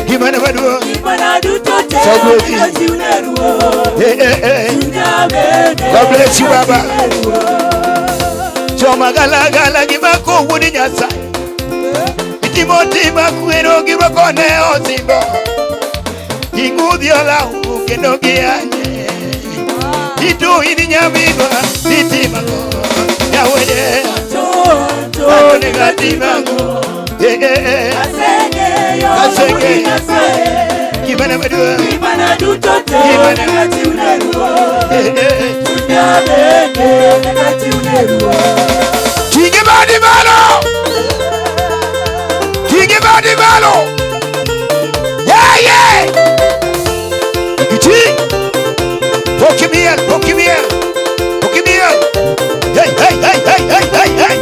[SPEAKER 1] Gimana maduong'.
[SPEAKER 17] Gimana duto te
[SPEAKER 1] Sagwedhi.
[SPEAKER 17] onego achiw ne Ruoth.
[SPEAKER 1] Eh, eh, eh.
[SPEAKER 17] Chunya bende
[SPEAKER 1] God bless you,
[SPEAKER 17] onego
[SPEAKER 1] Baba.
[SPEAKER 17] achiw ne Ruoth.
[SPEAKER 1] Joma galagala gimako wuod Nyasaye. Itimo tim makwero girwako ne osimbo. Ging'udhi olaw kendo giyanye. Ito in nyaminwa nitimo ang'o? Nyawede.
[SPEAKER 17] Anto anto
[SPEAKER 1] Anto negatimango. Eh, eh, eh.
[SPEAKER 17] Asenge yo no
[SPEAKER 1] Asenge.
[SPEAKER 17] wuri Nyasaye.
[SPEAKER 1] Gimana maduong'.
[SPEAKER 17] Gimana duto te
[SPEAKER 1] Gimana.
[SPEAKER 17] onego achiw ne Ruoth.
[SPEAKER 1] Eh, eh, eh.
[SPEAKER 17] Chunya bende onego achiw ne Ruoth.
[SPEAKER 1] Tinge badi malo. Tinge badi malo. Yeah, yeah. Ichi. Pokimiel, pokimiel. Pokimiel. Hey, hey, hey, hey, hey, hey, hey.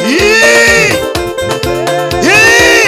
[SPEAKER 1] Yee. Yee.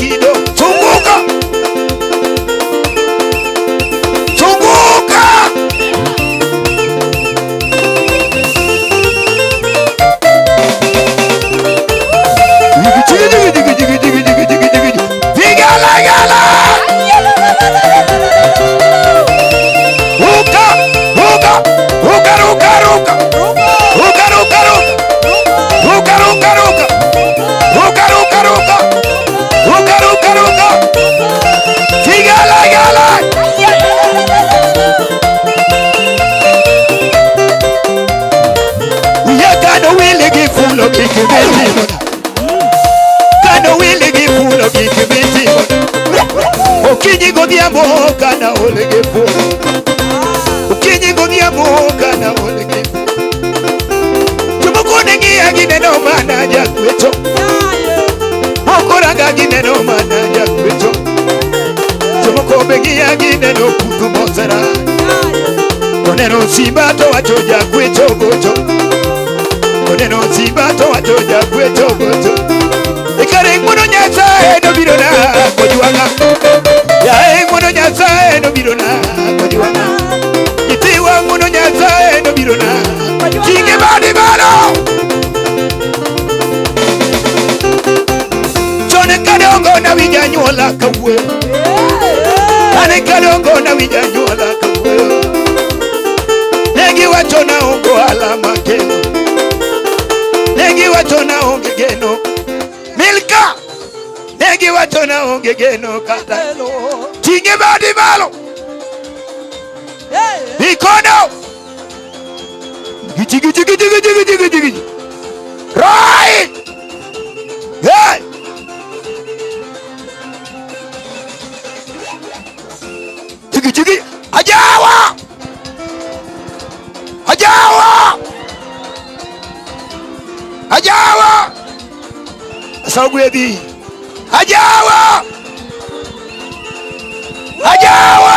[SPEAKER 1] kido. Zunguka. Zunguka. Jigi jigi jigi jigi jigi jigi jigi jigi. Vigala gala. Ruka ruka ruka ruka ruka. Ruka ruka ruka. Ruka ruka ruka. Ruka ruka ruka. Ruka ruka ruka. Vigala gala. Kano wili gi fulo gik mitimo. Kano wili gi fulo gik mitimo. Okinyi godhiambo kana ole gi fulo. Okinyi godhiambo kana ole gi fulo. Jomoko ne ng'iya gineno mana jakwecho. Moko ranga gineno mana jakwecho. Jomoko be ng'iya gineno pudhu mosera. To neno simba to wacho jakwecho gocho. Neno simba to wacho jakwecho gocho. Ikare ng'wono Nyasaye nobiro na kojwang'a. Yaye ng'wono Nyasaye nobiro na kojwang'a. Nyithiwa ng'wono Nyasaye nobiro na. Tinge badi malo. Chon kadongo na winjo anyuola kawuoyo. Ane kadongo na winjo anyuola kawuoyo. Ne giwacho na onge ohala makelo. Negi wacho na onge geno. Milka. Negi wacho na onge geno kata. Tinge badi malo. Mikono. Gichi gichi gichi gichi gichi gichi gichi. Right. Hey. Jigi jigi. Ajawa. Ajawa. Ajawa. Asagwedi. Ajawa. Ajawa.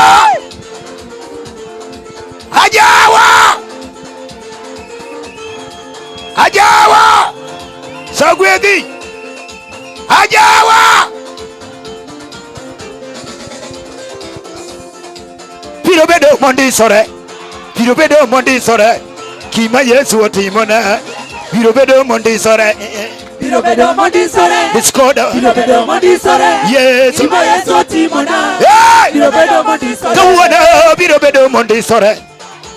[SPEAKER 1] Ajawa. Ajawa. Sagwedi. Ajawa. Biro bedo mondisore. Biro bedo mondisore. Gima Yesu otimona. Biro bedo mondisore.
[SPEAKER 17] Biro bedo mondisore.
[SPEAKER 1] Iskoda.
[SPEAKER 17] Biro bedo mondisore.
[SPEAKER 1] Yesu.
[SPEAKER 17] Gima Yesu otimona. Biro bedo mondisore.
[SPEAKER 1] Kawuono biro bedo mondisore.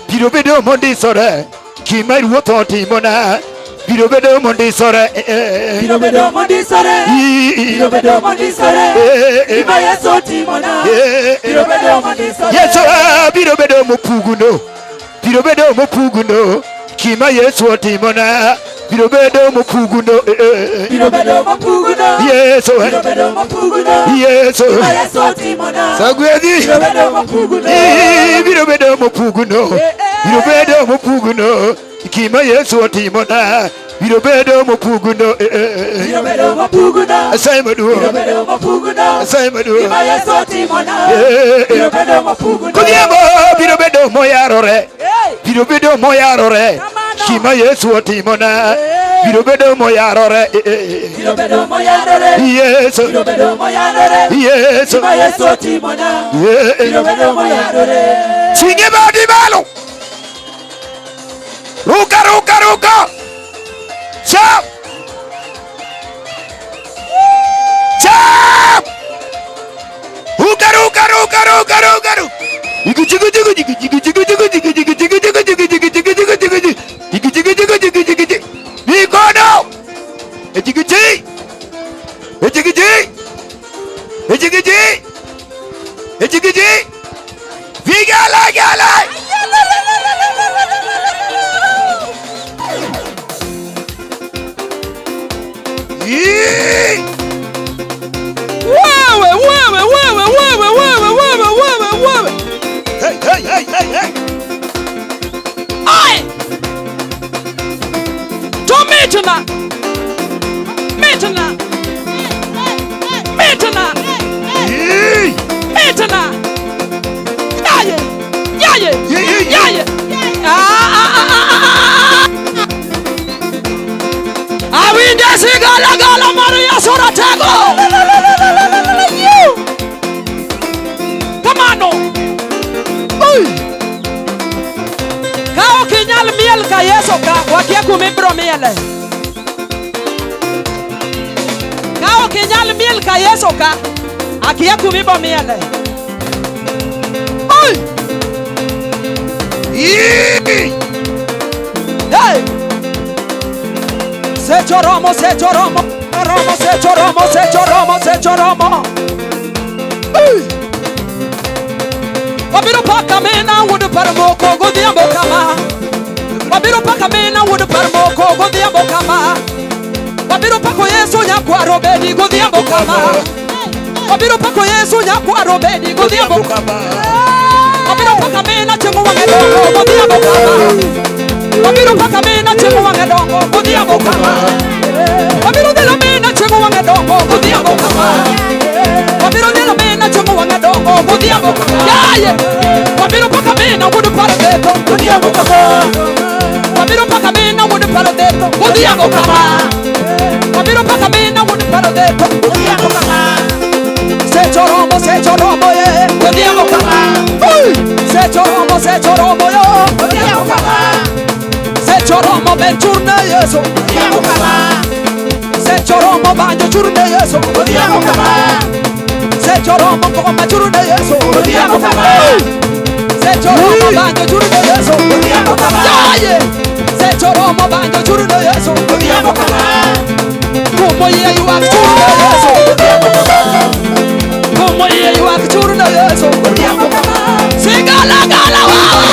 [SPEAKER 1] Biro bedo mondisore. Gima Ruoth otimona. Biro bedo mondisore.
[SPEAKER 17] Biro bedo mondisore. Biro bedo mondisore. Gima Yesu otimona. Biro bedo mondisore.
[SPEAKER 1] Yesu biro bedo mopuguno. Biro bedo mopuguno. Gima Yesu otimona. Biro bedo mopuguno.
[SPEAKER 17] Biro bedo mopuguno.
[SPEAKER 1] Yesu.
[SPEAKER 17] Biro bedo mopuguno.
[SPEAKER 1] Yesu.
[SPEAKER 17] Gima Yesu otimona.
[SPEAKER 1] Sagwedhi.
[SPEAKER 17] Biro bedo mopuguno.
[SPEAKER 1] Biro bedo mopuguno. Biro bedo mopuguno. Gima Yesu otimona. Biro bedo mopuguno.
[SPEAKER 17] Biro bedo mopuguno.
[SPEAKER 1] Nyasaye maduong'.
[SPEAKER 17] Biro bedo mopuguno.
[SPEAKER 1] Nyasaye maduong'.
[SPEAKER 17] Gima Yesu otimona. Biro bedo mopuguno.
[SPEAKER 1] Godhiambo biro bedo moyarore. Biro bedo moyarore. Gima Yesu otimona. Biro bedo moyarore.
[SPEAKER 17] Biro bedo moyarore.
[SPEAKER 1] Yesu.
[SPEAKER 17] Biro bedo moyarore.
[SPEAKER 1] Yesu.
[SPEAKER 17] Gima Yesu otimona. Biro bedo moyarore.
[SPEAKER 1] Tinge badi malo. Ruka ruka ruka. Chap. Chap. Ruka ruka ruka ruka ruka ruka. Jigi jigi jigi jigi jigi jigi jigi jigi jigi jigi jigi jigi jigi jigi jigi jigi. Jigi jigi jigi jigi jigi jigi. Mikono. Jigi jigi. Jigi jigi. Jigi jigi. Jigi jigi. Vigala gala.
[SPEAKER 16] Wewe wewe wewe wewe wewe wewe wewe wewe.
[SPEAKER 1] Hey hey hey hey hey.
[SPEAKER 16] Ai. To mitna. Mitna. Mitna. Mitna. Yaye. Yaye. Yaye. Ah ah ah ah. Awinjo sigala gala mar Yesu ratego.
[SPEAKER 3] miel ka Yesu ka, wakia kuma ibiro miele. Ka ok inyal miel ka Yesu ka, akia kuma ibo miele. Oi! Hey! Secho romo, secho romo, romo, secho romo, secho romo, secho romo. Oi! Wabiro paka mena wuod par moko godhiambo kama. Wabiro paka mena wuod par moko godhiambo kama. Wabiro pako Yesu nyakwaro bedi godhiambo kama. Wabiro pako Yesu nyakwaro bedi godhiambo kama. Wabiro paka mena chiemo wang'e dongo godhiambo kama. Wabiro paka mena chiemo wang'e dongo godhiambo kama. Wabiro dhelo mena chiemo wang'e dongo godhiambo kama. Wabiro dhelo mena chiemo wang'e dongo godhiambo kama. Yaye! Wabiro paka mena wuod par dheto godhiambo kama. Wabiro paka mena wuod par dheto godhiambo kama. Wabiro paka mena wuod par dheto godhiambo kama. Secho romo ye godhiambo kama. Secho romo yo godhiambo kama. Secho romo ben churne Yesu godhiambo kama. Secho romo banjo churne Yesu godhiambo kama. Secho romo koma churne Yesu godhiambo kama. Secho romo banjo churne Yesu godhiambo kama. Yaye! Secho romo banjo churne Yesu godhiambo kama. Kumo ye ywak churne Yesu godhiambo kama. Kumo ye ywak churne Yesu godhiambo kama. Sigala gala wawa.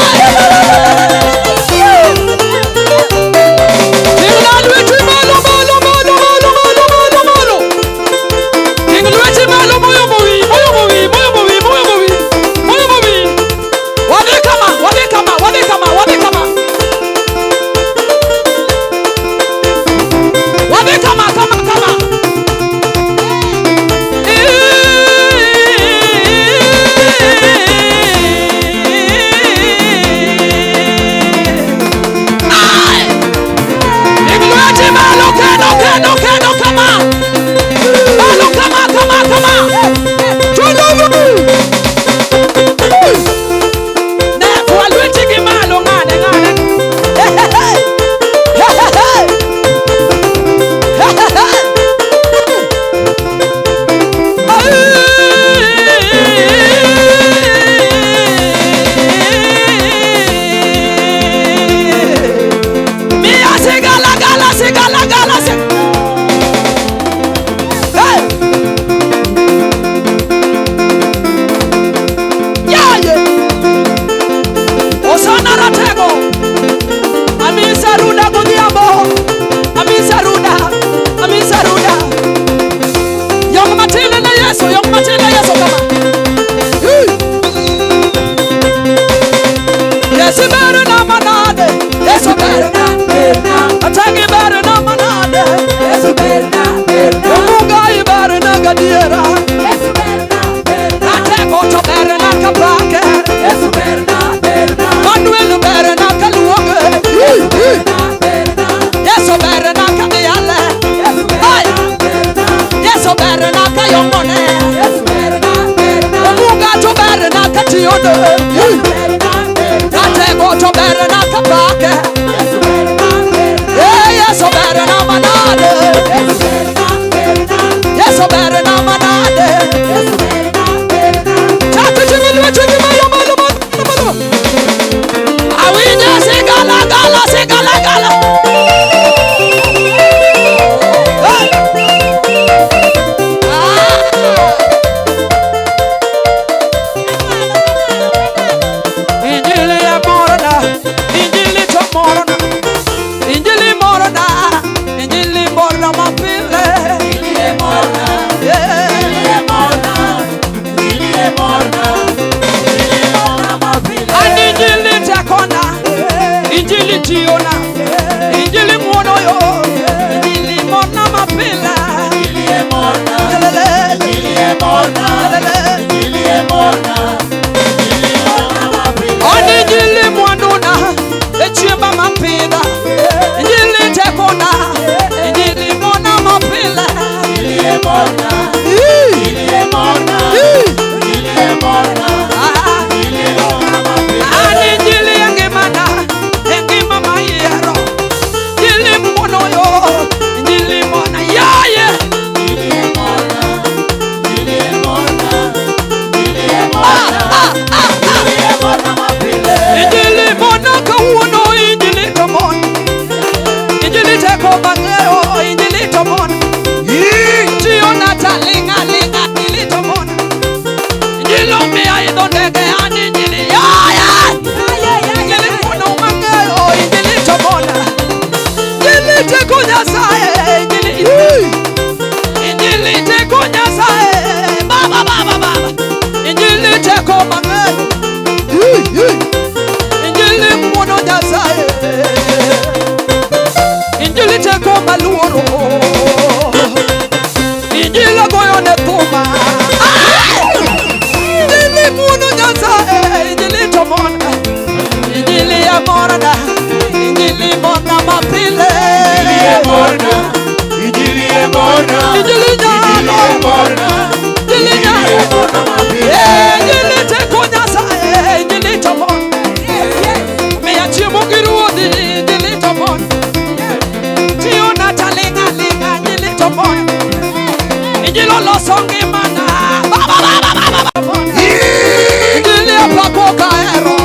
[SPEAKER 3] kahero.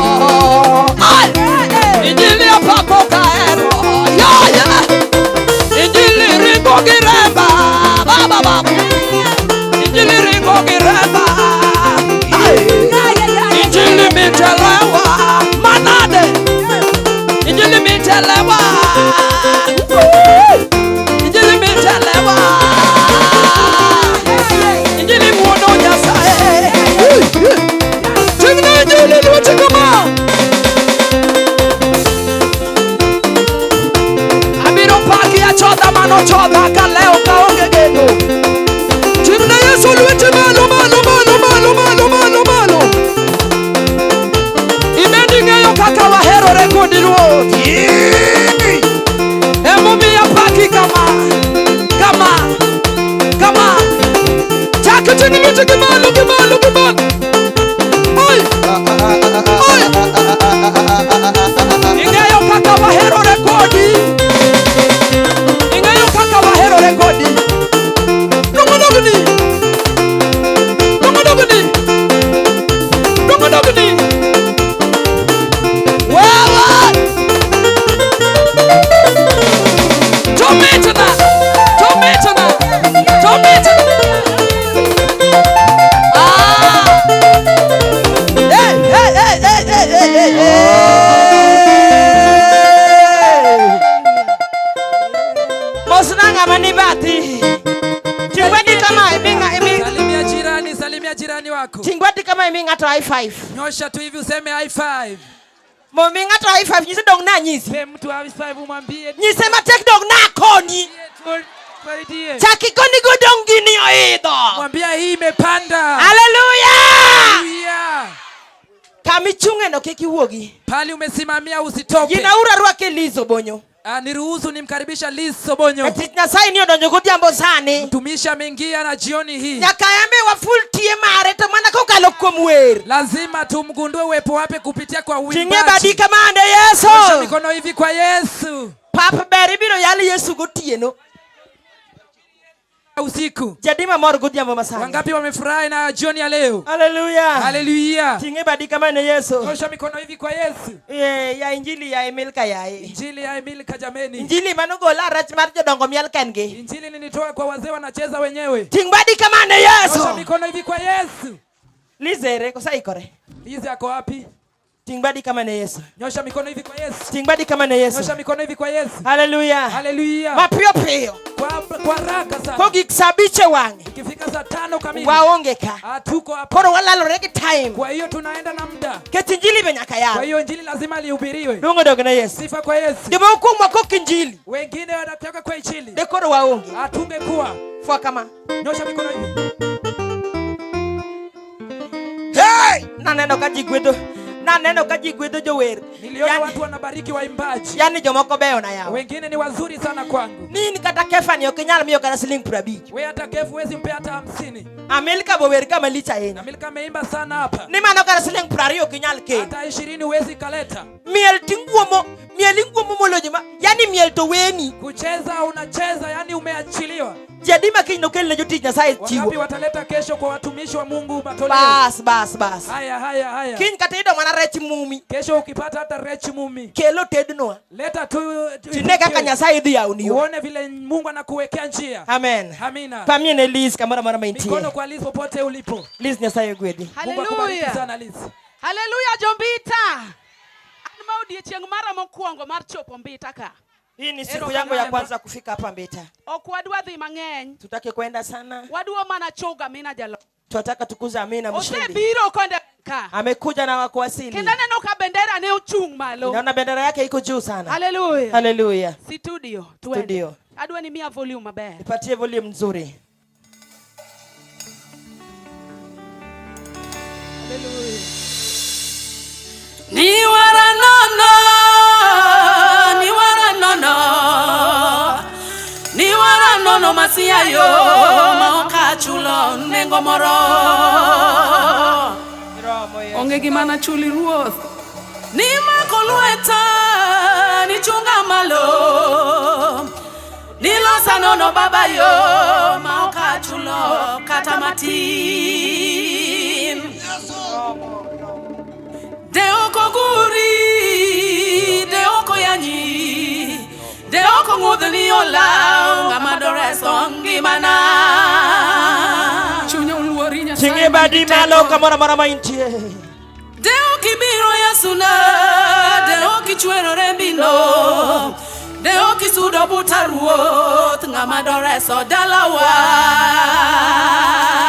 [SPEAKER 3] Ai! Injili apako kahero. Ya ya. Injili ringo gi remba. Baba baba. Injili ringo gi remba. Ai! Injili mitelewa. Manade. Injili mitelewa. Injili mitelewa. Injili muono Nyasaye. Ting'ne injili lwete kama. Abiro paki achodha manochodha kaleo kaonge geno. Ting'ne Yesu lwete malo malo malo malo malo malo malo. Ibendi ng'eyo kaka waherore kodi Ruoth. Emomiyo apaki kama kama kama. Chak ting' lwete gi malo gi malo gi malo. Oi! Oi! Ing'eyo kaka waherore kodi. Ing'eyo kaka waherore kodi. Dongo dogni. Dongo dogni. Dongo dogni. Wewe! Tometna! Tometna! Tometna! Ah! Hey, hey, hey, hey, hey, hey, hey, hey!
[SPEAKER 7] Mosna ng'ama ni bathi. Ting'wadi kama imi imi.
[SPEAKER 16] Salimia jirani, salimia jirani wako.
[SPEAKER 7] Ting'wadi kama imi ng'ato high five.
[SPEAKER 16] Nyosha tu hivi useme high five.
[SPEAKER 7] Momi ng'ato high five nyise dong na nyisi.
[SPEAKER 16] Pe mtu high five umwambie
[SPEAKER 7] Nyise matek dong na koni.
[SPEAKER 16] tusaidie.
[SPEAKER 7] Chaki koni go dong gini oidho.
[SPEAKER 16] Mwambia hii imepanda.
[SPEAKER 7] Haleluya!
[SPEAKER 16] Haleluya.
[SPEAKER 7] Kama ichung'e no kik iwuogi.
[SPEAKER 16] Pali umesimamia usitoke.
[SPEAKER 7] Ginaura rwake Liz Obonyo.
[SPEAKER 16] Ah, niruhusu nimkaribisha Liz Sobonyo.
[SPEAKER 7] Tich Nyasaye ni odonjo godhiambo sani.
[SPEAKER 16] Mtumishi ameingia na jioni hii.
[SPEAKER 7] Nyaka embe waful tie mare to mana kokalo kuom wer.
[SPEAKER 16] Lazima tumgundue uwepo wake kupitia kwa
[SPEAKER 7] Ting'e
[SPEAKER 16] uimbaji.
[SPEAKER 7] badi kamande Yesu.
[SPEAKER 16] Nyosha mikono hivi kwa Yesu.
[SPEAKER 7] Pap ber ibiro yal Yesu gotieno.
[SPEAKER 16] Usiku.
[SPEAKER 7] Jadima mor godhiambo masani.
[SPEAKER 16] Wangapi wamefurahi na jioni ya leo?
[SPEAKER 7] Haleluya.
[SPEAKER 16] Haleluya.
[SPEAKER 7] Ting'e badi kamande Yesu.
[SPEAKER 16] Nyosha mikono hivi kwa Yesu.
[SPEAKER 7] Eh, ya injili ya Emilka yae.
[SPEAKER 16] Injili ya Emilka jameni.
[SPEAKER 7] Injili manogola rach mar jodongo miel kendgi.
[SPEAKER 16] Injili nilitoa kwa wazee wanacheza wenyewe.
[SPEAKER 7] Ting' badi kamande Yesu.
[SPEAKER 16] Nyosha mikono hivi kwa Yesu.
[SPEAKER 7] Liz ere kosaikore.
[SPEAKER 16] Liz ako wapi?
[SPEAKER 7] Ting' badi kama ne Yesu.
[SPEAKER 16] Nyosha mikono hivi kwa Yesu.
[SPEAKER 7] Ting' badi kama ne Yesu.
[SPEAKER 16] Nyosha mikono hivi kwa Yesu.
[SPEAKER 7] Haleluya.
[SPEAKER 16] Haleluya.
[SPEAKER 7] Mapiyo piyo.
[SPEAKER 16] Kwa haraka sana.
[SPEAKER 7] Kogik sa abich e wang'e.
[SPEAKER 16] Ikifika saa 5 kamili.
[SPEAKER 7] Waonge ka.
[SPEAKER 16] Ah, tuko hapa.
[SPEAKER 7] Koro walalore gi time.
[SPEAKER 16] Kwa hiyo tunaenda na muda.
[SPEAKER 7] Kech injili be nyaka yal.
[SPEAKER 16] Kwa hiyo injili lazima lihubiriwe.
[SPEAKER 7] Duong' odog ne Yesu.
[SPEAKER 16] Sifa kwa Yesu.
[SPEAKER 7] Jomoko kuomwa kok injili.
[SPEAKER 16] Wengine wanatoka kwa injili.
[SPEAKER 7] De koro waonge.
[SPEAKER 16] Hatungekuwa.
[SPEAKER 7] Fwa kama.
[SPEAKER 16] Nyosha mikono hivi.
[SPEAKER 7] Hey! Naneno ka ji gwedho. Naneno ka ji gwedho jower.
[SPEAKER 16] Niliona watu wanabariki waimbaji.
[SPEAKER 7] Yani jomoko beyo na yawa.
[SPEAKER 16] Wengine ni wazuri sana kwangu.
[SPEAKER 7] Nin kata kefa ni ok inyal miyo kata siling 50.
[SPEAKER 16] Wewe hata kefu huwezi mpea hata 50.
[SPEAKER 7] Amilka bo wer kama lich ahinya.
[SPEAKER 16] Amilka ameimba sana hapa.
[SPEAKER 7] Ni mano kata siling 20 ok inyal kelo.
[SPEAKER 16] Hata 20 huwezi kaleta.
[SPEAKER 7] Miel tinguomo, miel inguomo moloyo joma, yani miel to weni.
[SPEAKER 16] Kucheza unacheza, yani umeachiliwa.
[SPEAKER 7] Jadima kiny nokel ne jotich Nyasaye chiwo.
[SPEAKER 16] Wangapi wataleta kesho kwa watumishi wa Mungu matoleo?
[SPEAKER 7] Bas bas bas.
[SPEAKER 16] Haya haya haya.
[SPEAKER 7] Kiny kata yudo mana rech mumi.
[SPEAKER 16] Kesho ukipata hata rech mumi.
[SPEAKER 7] Kelo tednwa.
[SPEAKER 16] Leta tu
[SPEAKER 7] Tine kaka Nyasaye dhi yawni yo.
[SPEAKER 16] Uone vile Mungu anakuwekea njia.
[SPEAKER 7] Amen.
[SPEAKER 16] Amina.
[SPEAKER 7] Pamie ne Liz kamoro amora ma intie.
[SPEAKER 16] Mikono kwa Liz popote ulipo.
[SPEAKER 7] Liz Nyasaye ogwedhi.
[SPEAKER 16] Mungu akubariki
[SPEAKER 9] Haleluya.
[SPEAKER 16] sana Liz.
[SPEAKER 9] Haleluya Jombita. An ma odiechieng' mara mokwongo mar chopo Mbita ka.
[SPEAKER 7] Hii ni siku yangu ya kwanza kufika hapa Mbita.
[SPEAKER 9] Ok wadwa dhi mang'eny.
[SPEAKER 7] Tutaki kwenda sana.
[SPEAKER 9] Wadwa mana choga Amina jalo.
[SPEAKER 7] Tunataka tukuza Amina mshindi.
[SPEAKER 9] Osebiro konde ka.
[SPEAKER 7] Amekuja na wakuwasili.
[SPEAKER 9] Kendo aneno ka bendera ne ochung' malo.
[SPEAKER 7] Naona bendera yake iko juu sana.
[SPEAKER 9] Haleluya.
[SPEAKER 7] Haleluya.
[SPEAKER 9] Studio, tuende.
[SPEAKER 7] Studio.
[SPEAKER 9] Adwa ni mia volume maber.
[SPEAKER 7] Nipatie volume nzuri.
[SPEAKER 9] Haleluya.
[SPEAKER 2] Ni wara nono, ni wara nono, ni wara nono masiayo ma ok achulo nengo moro. Onge gima nachuli ruoth. Ni mako lweta, ni chunga malo, ni losa nono baba yo ma ok achulo kata matin. Ruodh ni olaw ng'ama doreso ngimana.
[SPEAKER 9] Chunya oluori Nyasaye.
[SPEAKER 7] Ting'e badi malo kamoro amora ma intie.
[SPEAKER 2] De ok ibiro Yesuna, de ok ichwero rembino, de ok isudo buta Ruoth, ng'ama doreso dalawa.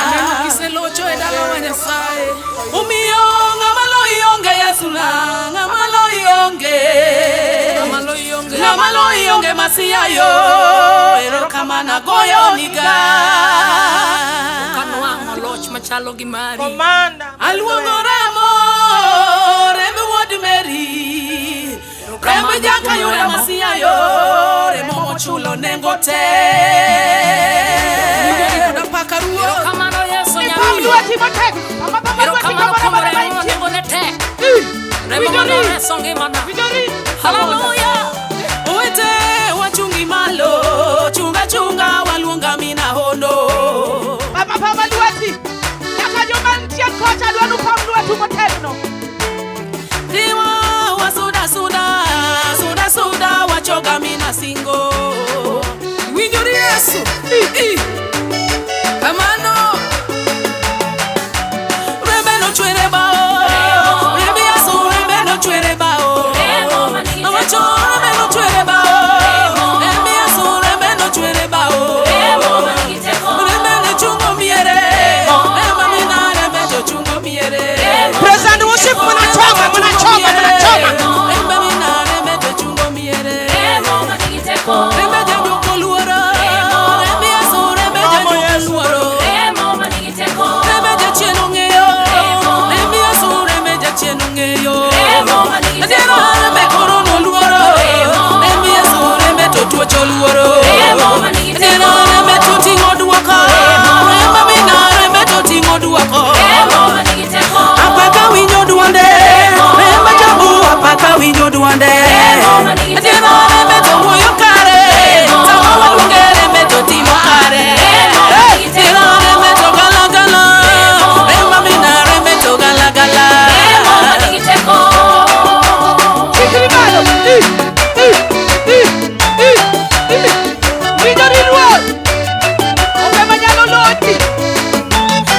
[SPEAKER 9] Aneno kiselocho e dalawa Nyasaye.
[SPEAKER 2] Omiyo ng'ama loyi onge Yesuna, ng'ama loyi onge.
[SPEAKER 9] Ng'ama loyi onge.
[SPEAKER 2] Ng'ama loyi onge Masia yo, erokamano agoyo niga.
[SPEAKER 9] Ok anwang'o loch machalo gi mari.
[SPEAKER 7] Komanda.
[SPEAKER 2] Aluongo remo, remb wuod Mary, remb jakayuda Masia yo, remo mochulo nengo te.
[SPEAKER 9] Koda paka Ruoth. Erokamano Yesu
[SPEAKER 2] Ipam
[SPEAKER 9] nyamin.
[SPEAKER 2] lweti matek. Pam lweti
[SPEAKER 9] Erokamano
[SPEAKER 2] kamoro
[SPEAKER 9] kuom
[SPEAKER 2] amora ma
[SPEAKER 9] remo
[SPEAKER 2] intie.
[SPEAKER 9] nengone tek. Remo manoreso ngimana. Haleluya.
[SPEAKER 2] Owete wachungi malo, chunga chunga waluonga mina hono.
[SPEAKER 9] Pama pama lweti. Nyaka joma nitie kocha dwa nupam lwetu motegno.
[SPEAKER 2] Diwa wasuda suda, suda suda wachoga mina singo.
[SPEAKER 9] Winjori Yesu. I. Kamano.
[SPEAKER 2] Rembe no chwere bao, rembe Yesu rembe no chwere bao. Awacho rembe no chwere bao, rembe Yesu rembe no chwere bao. Rembe ne chungo miere, rembe mina rembe to chungo miere.
[SPEAKER 7] Praise and worship mnachoma, mnachoma, mnachoma.
[SPEAKER 2] Rembe mina rembe to chungo miere. Rembe jaduoko luoro, rembe Yesu rembe jaduoko luoro. Rembe jachien ong'eyo, rembe Yesu rembe jachien ong'eyo. Adiera rembe koro noluoro, rembe Yesu rembe to tuocho luoro. Adiera rembe to ting'o duoko, rembe mina rembe to ting'o duoko. Apaka winjo duonde, rembe jabu apaka winjo duonde. Adiera rembe to wuoyo kare, sama waluonge rembe to timo kare. Adiera rembe to galagala, rembe mina rembe to galagala.
[SPEAKER 9] Chikri malo. I, I, I, I, I. Winjori Ruoth. Onge manyalo lochi.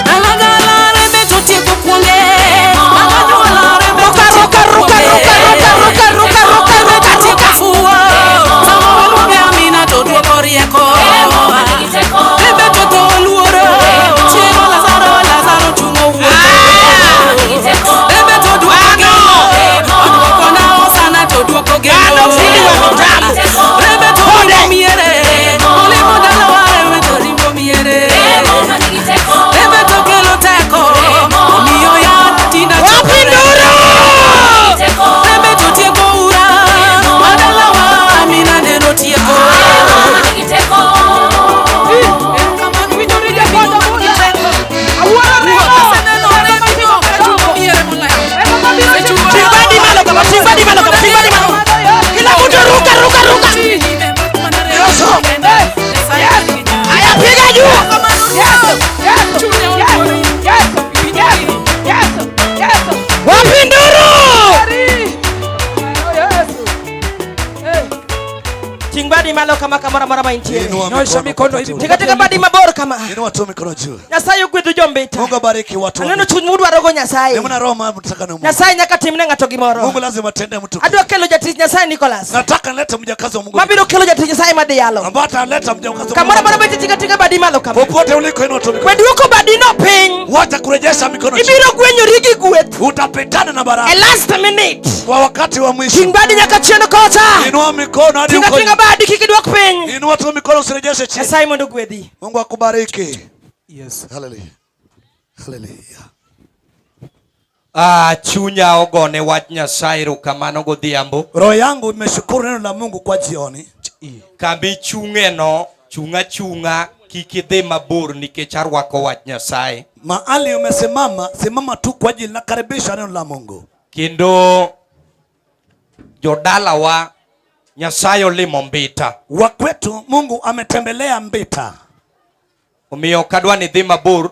[SPEAKER 2] Galagala rembe to tieko kuonge, Maganyuola rembe to tieko kuonge. Rembe to tieko fuwo, sama waluonge amina to duoko rieko. Rembe to tho luoro, chiero Lazaro, Lazaro chungo wuotho. Rembe to duoko geno, oduoko na Hosana to duoko geno. Rembe to ringo miere, olimo dalawa rembe to ringo miere. Rembe to kelo teko, omiyo yath tinda chokore. Rembe to tieko ura, madalawa amina neno tieko.
[SPEAKER 9] Winjori jakondo muda. Awuoro remo.
[SPEAKER 7] Ting' badi malo kama, ting' badi malo kama, ting' badi malo. Kila mtu ruka ruka ruka.
[SPEAKER 1] Yesu.
[SPEAKER 7] Haya piga juu. Wapi nduru? Ting' badi malo kama kamoro amora ma intie.
[SPEAKER 12] Inua
[SPEAKER 16] Nyosha mikono hivi.
[SPEAKER 7] Tinga tinga badi mabor kama.
[SPEAKER 12] Inua tu mikono juu.
[SPEAKER 7] Nyasaye ogwedho jombita.
[SPEAKER 12] Mungu abariki watu.
[SPEAKER 7] Aneno chuny mudwarogo Nyasaye.
[SPEAKER 12] Nimeona roho mtaka na Mungu.
[SPEAKER 7] Nyasaye nyaka timne ng'ato gimoro.
[SPEAKER 12] Mungu lazima atende mtu.
[SPEAKER 7] Adwa kelo jatich Nyasaye Nicholas.
[SPEAKER 12] Nataka nilete mjakazi wa Mungu.
[SPEAKER 7] Mabiro kelo jatich Nyasaye madhi yalo.
[SPEAKER 12] Ambaye ataleta mjakazi wa Mungu.
[SPEAKER 7] Kamoro amora ma tinga tinga badi malo kama.
[SPEAKER 12] Popote uliko inua tu mikono.
[SPEAKER 7] We duoko badino piny.
[SPEAKER 12] Wacha kurejesha mikono chini.
[SPEAKER 7] Ibiro gwenyori gi gweth.
[SPEAKER 12] Utapitana na baraka.
[SPEAKER 7] E last minute.
[SPEAKER 12] Kwa wakati wa mwisho.
[SPEAKER 7] Ting' badi nyaka chien kocha.
[SPEAKER 12] Inua mikono hadi
[SPEAKER 7] Tinga
[SPEAKER 12] uko.
[SPEAKER 7] tinga badi kik idwok piny.
[SPEAKER 12] Inua tu mikono usirejeshe chini.
[SPEAKER 7] Nyasaye mondo ogwedhi.
[SPEAKER 12] Mungu akubariki.
[SPEAKER 16] Yes.
[SPEAKER 12] Hallelujah. Hallelujah.
[SPEAKER 11] Ah, chunya ogone wach Nyasaye erokamano godhiambo.
[SPEAKER 14] Roho yangu imeshukuru neno la Mungu kwa jioni.
[SPEAKER 11] Kambi ichung'eno, chung' achung'a kik idhi mabor nikech arwako wach Nyasaye.
[SPEAKER 14] Mahali umesimama, simama tu kwa ajili nakaribisha neno la Mungu.
[SPEAKER 11] Kendo jodalawa Nyasaye olimo Mbita.
[SPEAKER 14] Wa kwetu Mungu ametembelea Mbita.
[SPEAKER 11] Omiyo ok adwa ni idhi mabor.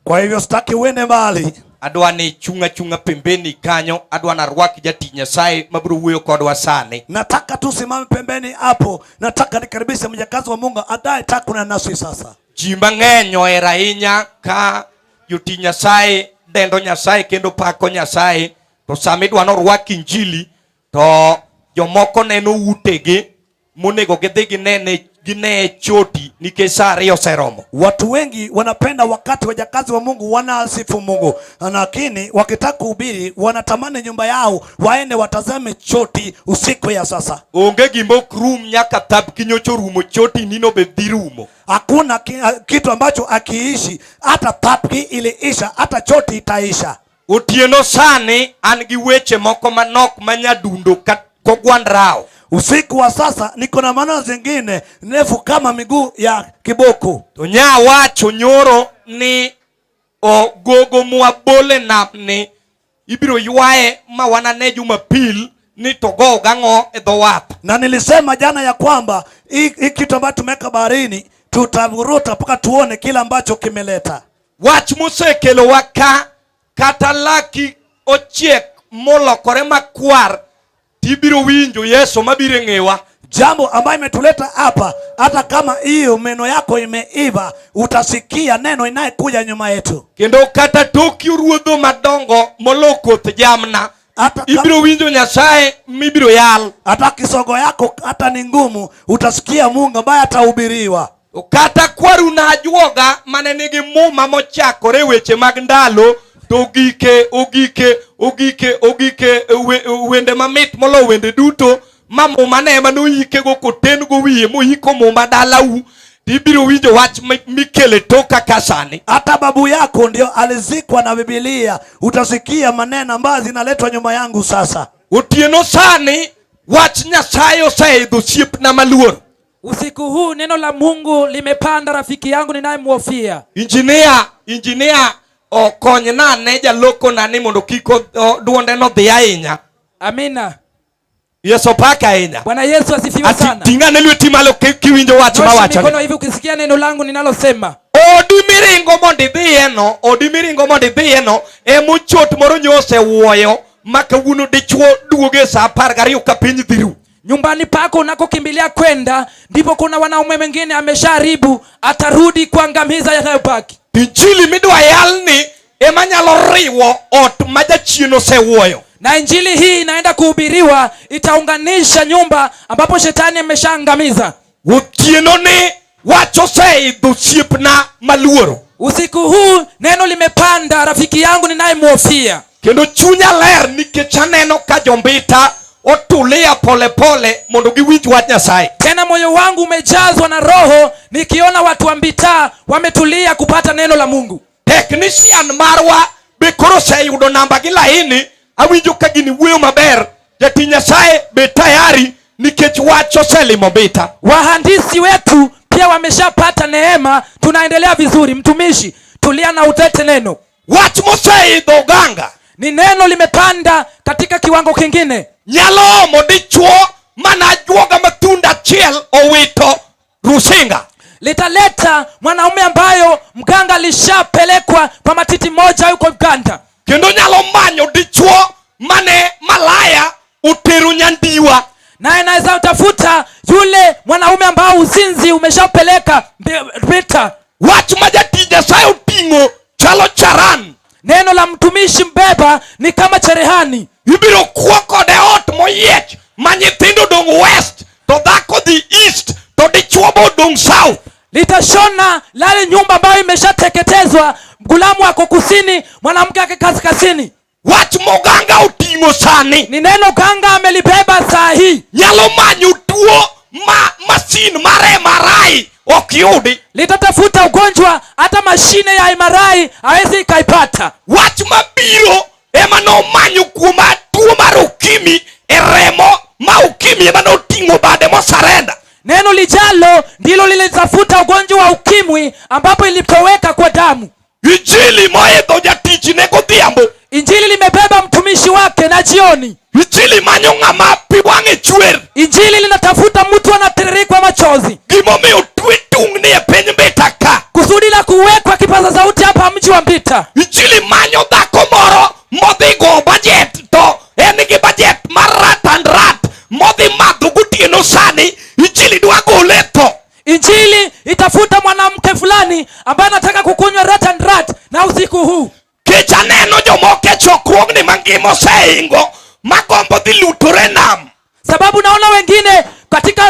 [SPEAKER 18] Kwa hivyo sitaki uende mbali.
[SPEAKER 11] Adwa ni chung' achung'a pembeni kanyo, adwa narwak jatich Nyasaye mabiro wuoyo kodwa sani.
[SPEAKER 18] Nataka tu simame pembeni hapo, nataka nikaribishe mjakazi wa Mungu anayetaka kunena nasi sasa.
[SPEAKER 11] Ji mang'eny ohero ahinya ka jotich Nyasaye dendo Nyasaye kendo pako Nyasaye, to sama idwa norwak injili to jomoko neno utegi monego gidhi ginene gine choti nikech saa 2 oseromo.
[SPEAKER 18] Watu wengi wanapenda wakati wajakazi wa Mungu wanasifu Mungu, lakini wakitaka kuhubiri wanatamani nyumba yao waende watazame choti usiku ya sasa.
[SPEAKER 11] Onge gima ok rum nyaka thap kinyocho rumo, choti nino be dhi rumo.
[SPEAKER 18] Hakuna kitu ambacho akiishi, hata thapki iliisha, hata choti itaisha.
[SPEAKER 11] Otieno sani an gi weche moko manok manyadundo kogwand rao.
[SPEAKER 18] Usiku wa sasa niko na maneno zingine ndefu kama miguu ya kiboko.
[SPEAKER 11] To nya wacho nyoro ni ogogo mwabole namni ibiro ywaye ma wanane Jumapil ni to go gang'o e dho wath.
[SPEAKER 18] Na nilisema jana ya kwamba hii kitu ambacho tumeweka baharini tutavuruta mpaka tuone kile ambacho kimeleta.
[SPEAKER 11] Wach mosekelowa ka kata laki ochiek molokore makwar tibiro winjo Yesu mabiro e ng'ewa.
[SPEAKER 18] Jambo ambayo imetuleta hapa, hata kama hiyo meno yako imeiva, utasikia neno inayekuja nyuma yetu.
[SPEAKER 11] Kendo kata toki ruodho madongo molo koth jamna, ibiro winjo Nyasaye mibiro yal.
[SPEAKER 18] Hata kisogo yako hata ni ngumu, utasikia Mungu ambaye atahubiriwa.
[SPEAKER 11] Kata kwaru na ajuoga mane nigi muma mochakore weche mag ndalo to ogike ogike ogike ogike wende mamit molo wende duto ma muma ne ema noyikego koten go wiye moyiko muma dalau, tibiro winjo wach mikele toka ka sani.
[SPEAKER 18] Hata babu yako ndio alizikwa na Biblia, utasikia maneno ambayo zinaletwa nyuma yangu sasa.
[SPEAKER 11] Otieno sani wach Nyasaye oseidho osiepna maluor.
[SPEAKER 16] Usiku huu neno la Mungu limepanda rafiki yangu ninayemhofia.
[SPEAKER 11] Injinia, injinia okonyna ne jaloko na ni mondo kik duonde no dhi ahinya.
[SPEAKER 16] Amina.
[SPEAKER 11] Yesu opake ahinya.
[SPEAKER 16] Bwana Yesu asifiwe
[SPEAKER 11] Ati
[SPEAKER 16] sana.
[SPEAKER 11] ting'ane lweti malo kiwinjo wach
[SPEAKER 16] Nyosha
[SPEAKER 11] mawacho.
[SPEAKER 16] mikono hivi ukisikia neno langu ninalosema.
[SPEAKER 11] Odi miringo mondo idhiye no, odi miringo mondo idhiye no, emochot moro nyose wuoyo ma kawuono dichuo duoge saa 12 ka piny dhi ru.
[SPEAKER 16] Nyumbani pako unakokimbilia kwenda, ndipo kuna wanaume wengine amesharibu, atarudi kuangamiza yanayobaki.
[SPEAKER 11] Injili midwa yalni ema nyalo riwo ot ma jachien osewuoyo.
[SPEAKER 16] Na injili hii inaenda kuhubiriwa, itaunganisha nyumba ambapo shetani ameshaangamiza.
[SPEAKER 11] Otieno ni wach oseidho osiepna maluoro.
[SPEAKER 16] Usiku huu neno limepanda rafiki yangu ninayemhofia.
[SPEAKER 11] Kendo chunya ler nikech aneno ka jombita otulia polepole mondo giwinj wach Nyasaye.
[SPEAKER 16] Tena moyo wangu umejazwa na Roho nikiona watu wa Mbita wametulia kupata neno la Mungu.
[SPEAKER 11] Technician marwa be koro oseyudo namba gi laini, awinjo ka gini wuoyo maber. Jatich Nyasaye be tayari nikech wach oselimo Mbita.
[SPEAKER 16] Wahandisi wetu pia wameshapata neema, tunaendelea vizuri. Mtumishi, tulia na utete neno.
[SPEAKER 11] Wach moseidho oganga
[SPEAKER 16] ni neno limepanda katika kiwango kingine.
[SPEAKER 11] Nyalo omo dichuo mana ajuoga matunda achiel owito Rusinga.
[SPEAKER 16] Litaleta mwanaume ambayo mganga alishapelekwa kwa matiti moja yuko Uganda.
[SPEAKER 11] Kendo nyalo manyo dichuo mane malaya utero nyandiwa.
[SPEAKER 16] Naye naweza utafuta yule mwanaume ambao uzinzi umeshapeleka vita.
[SPEAKER 11] Wach ma jatich Nyasaye oting'o chalo charan.
[SPEAKER 16] Neno la mtumishi mbeba ni kama cherehani.
[SPEAKER 11] Ibiro kuo kode ot moyiech ma nyithindo dong west to dhako dhi east to dichuo bo dong south.
[SPEAKER 16] Litashona lale nyumba ambayo imeshateketezwa, gulamu ako kusini, mwanamke ake kaskazini.
[SPEAKER 11] Wach moganga oting'o sani
[SPEAKER 16] ni neno ganga amelibeba saa hii.
[SPEAKER 11] Nyalo manyo tuo ma masin mar MRI ok yudi.
[SPEAKER 16] Litatafuta ugonjwa hata mashine ya MRI hawezi ikaipata.
[SPEAKER 11] Wach mabiro ema nomanyo kuom tuo mar ukimwi e remo ma ukimwi ema noting'o bade mosarenda.
[SPEAKER 16] Neno lijalo ndilo lilitafuta ugonjwa wa ukimwi ambapo ilitoweka kwa damu.
[SPEAKER 11] Injili moidho jatichne godhiambo.
[SPEAKER 16] Injili limebeba mtumishi wake na jioni.
[SPEAKER 11] Injili manyo ng'ama pi wang'e chwer.
[SPEAKER 16] Injili linatafuta mtu anatiririkwa machozi.
[SPEAKER 11] Gimomiyo twe tungni e piny Mbita ka.
[SPEAKER 16] Kusudi la kuwekwa kipaza sauti hapa Kwa mji wa Mbita.
[SPEAKER 6] Injili manyo dhako moro modhi go budget to en gi budget mar rat and rat modhi madho gotieno sani injili dwa gole e tho.
[SPEAKER 16] Injili itafuta mwanamke fulani ambaye anataka kukunywa rat and rat na usiku huu.
[SPEAKER 6] Kech aneno jomoko e chokruogni mangima oseingo magombo dhi lutore nam.
[SPEAKER 16] Sababu naona wengine katika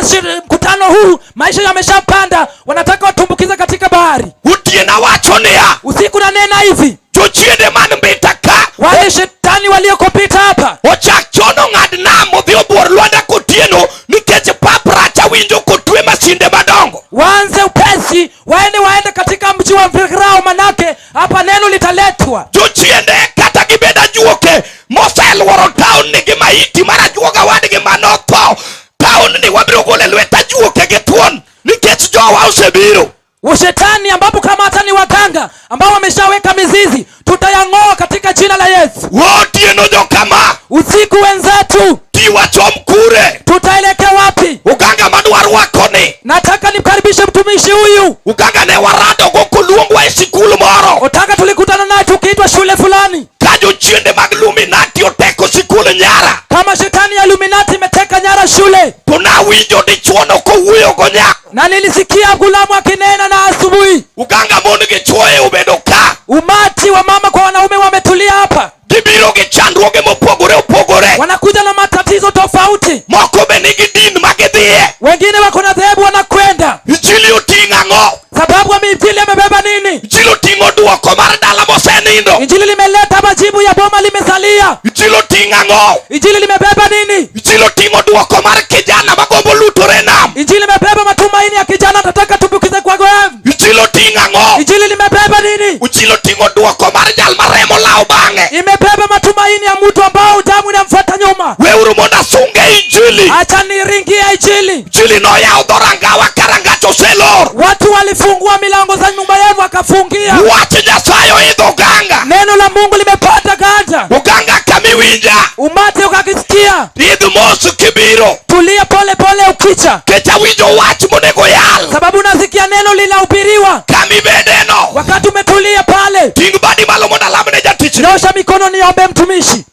[SPEAKER 16] mkutano huu maisha yameshapanda, wanataka watumbukize katika bahari.
[SPEAKER 6] Otieno awacho niya,
[SPEAKER 16] usiku nanena hivi,
[SPEAKER 6] jochiende man Mbita ka,
[SPEAKER 16] wale shetani waliokopita hapa
[SPEAKER 6] ochak chon ong'ad nam odhi obuor lwanda kotieno nikech pap rach awinjo kotwe masinde madongo.
[SPEAKER 16] Waanze upesi, waende katika mji wa Mvirao, manake hapa neno litaletwa.
[SPEAKER 6] Jochiende kata gibed ajuoke moseluoro taon ni gi maiti mar ajuoga wadgi manotho, taon ni wabiro golo e lwet ajuoke gi thuon nikech jowa osebiro.
[SPEAKER 16] Ushetani ambapo kama hata ni waganga ambao wameshaweka mizizi, tutayang'oa katika jina la Yesu.
[SPEAKER 6] Otieno jokama,
[SPEAKER 16] usiku wenzetu,
[SPEAKER 6] tiwachom kure,
[SPEAKER 16] tutaelekea wapi?
[SPEAKER 6] Uganga madwa rwako ni,
[SPEAKER 16] nataka nimkaribishe mtumishi huyu.
[SPEAKER 6] Uganga ne warado go koluongwa e sikul moro.
[SPEAKER 16] Otanga tulikutana naye tukiitwa shule fulani.
[SPEAKER 6] Ka jochiende mag Illuminati oteko sikul nyara.
[SPEAKER 16] Kama shetani ya Illuminati imeteka nyara shule.
[SPEAKER 6] To nawinjo dichuono kowuoyo go nyako.
[SPEAKER 16] Na nilisikia gulamu akinena na asubuhi.
[SPEAKER 6] Uganga mon gi chuoye obedo ka.
[SPEAKER 16] Umati wa mama kwa wanaume wametulia hapa.
[SPEAKER 6] Gibiro gi chandruoge mopogore opogore.
[SPEAKER 16] Wanakuja na matatizo tofauti.
[SPEAKER 6] Moko be nigi din ma gidhiye.
[SPEAKER 16] Wengine wako na dhehebu wanakwenda.
[SPEAKER 6] Injili oting'o ang'o?
[SPEAKER 16] Sababu injili amebeba nini?
[SPEAKER 6] Injili oting'o duoko mar dala mosenindo.
[SPEAKER 16] Injili limeleta majibu ya boma limesalia.
[SPEAKER 6] Injili oting'o ang'o?
[SPEAKER 16] Injili limebeba nini?
[SPEAKER 6] Injili oting'o duoko mar kijana magombo lutore nam.
[SPEAKER 16] Injili limebeba matumaini ya kijana atataka tumbukize kwa goevu.
[SPEAKER 6] Injili oting'o ang'o?
[SPEAKER 16] Injili limebeba nini?
[SPEAKER 6] Injili oting'o duoko mar jal maremo lawo bang'e.
[SPEAKER 16] Imebeba matumaini ya mtu ambao damu inamfuata nyuma.
[SPEAKER 6] Weuru mondo asunge injili.
[SPEAKER 16] Acha niringie injili.
[SPEAKER 6] Injili noyawo dhorangawa ka rangach oselor.
[SPEAKER 16] Watu walifungua milango za nyumba yenu wakafungia.
[SPEAKER 6] Wach Nyasaye oidho oganga.
[SPEAKER 16] Neno la Mungu limepata ganja.
[SPEAKER 6] Oganga kamiwinja.
[SPEAKER 16] Umati ukakisikia.
[SPEAKER 6] Idh mos kibiro.
[SPEAKER 16] Tulia pole pole ukicha.
[SPEAKER 6] Kech awinjo wach monego yal.
[SPEAKER 16] Sababu unasikia neno linahubiriwa.
[SPEAKER 6] Kamibedeno.
[SPEAKER 16] Wakati umetulia pale.
[SPEAKER 6] Ting badi malo mondo alamne jatich.
[SPEAKER 16] Nyosha mikono niombe mtumishi.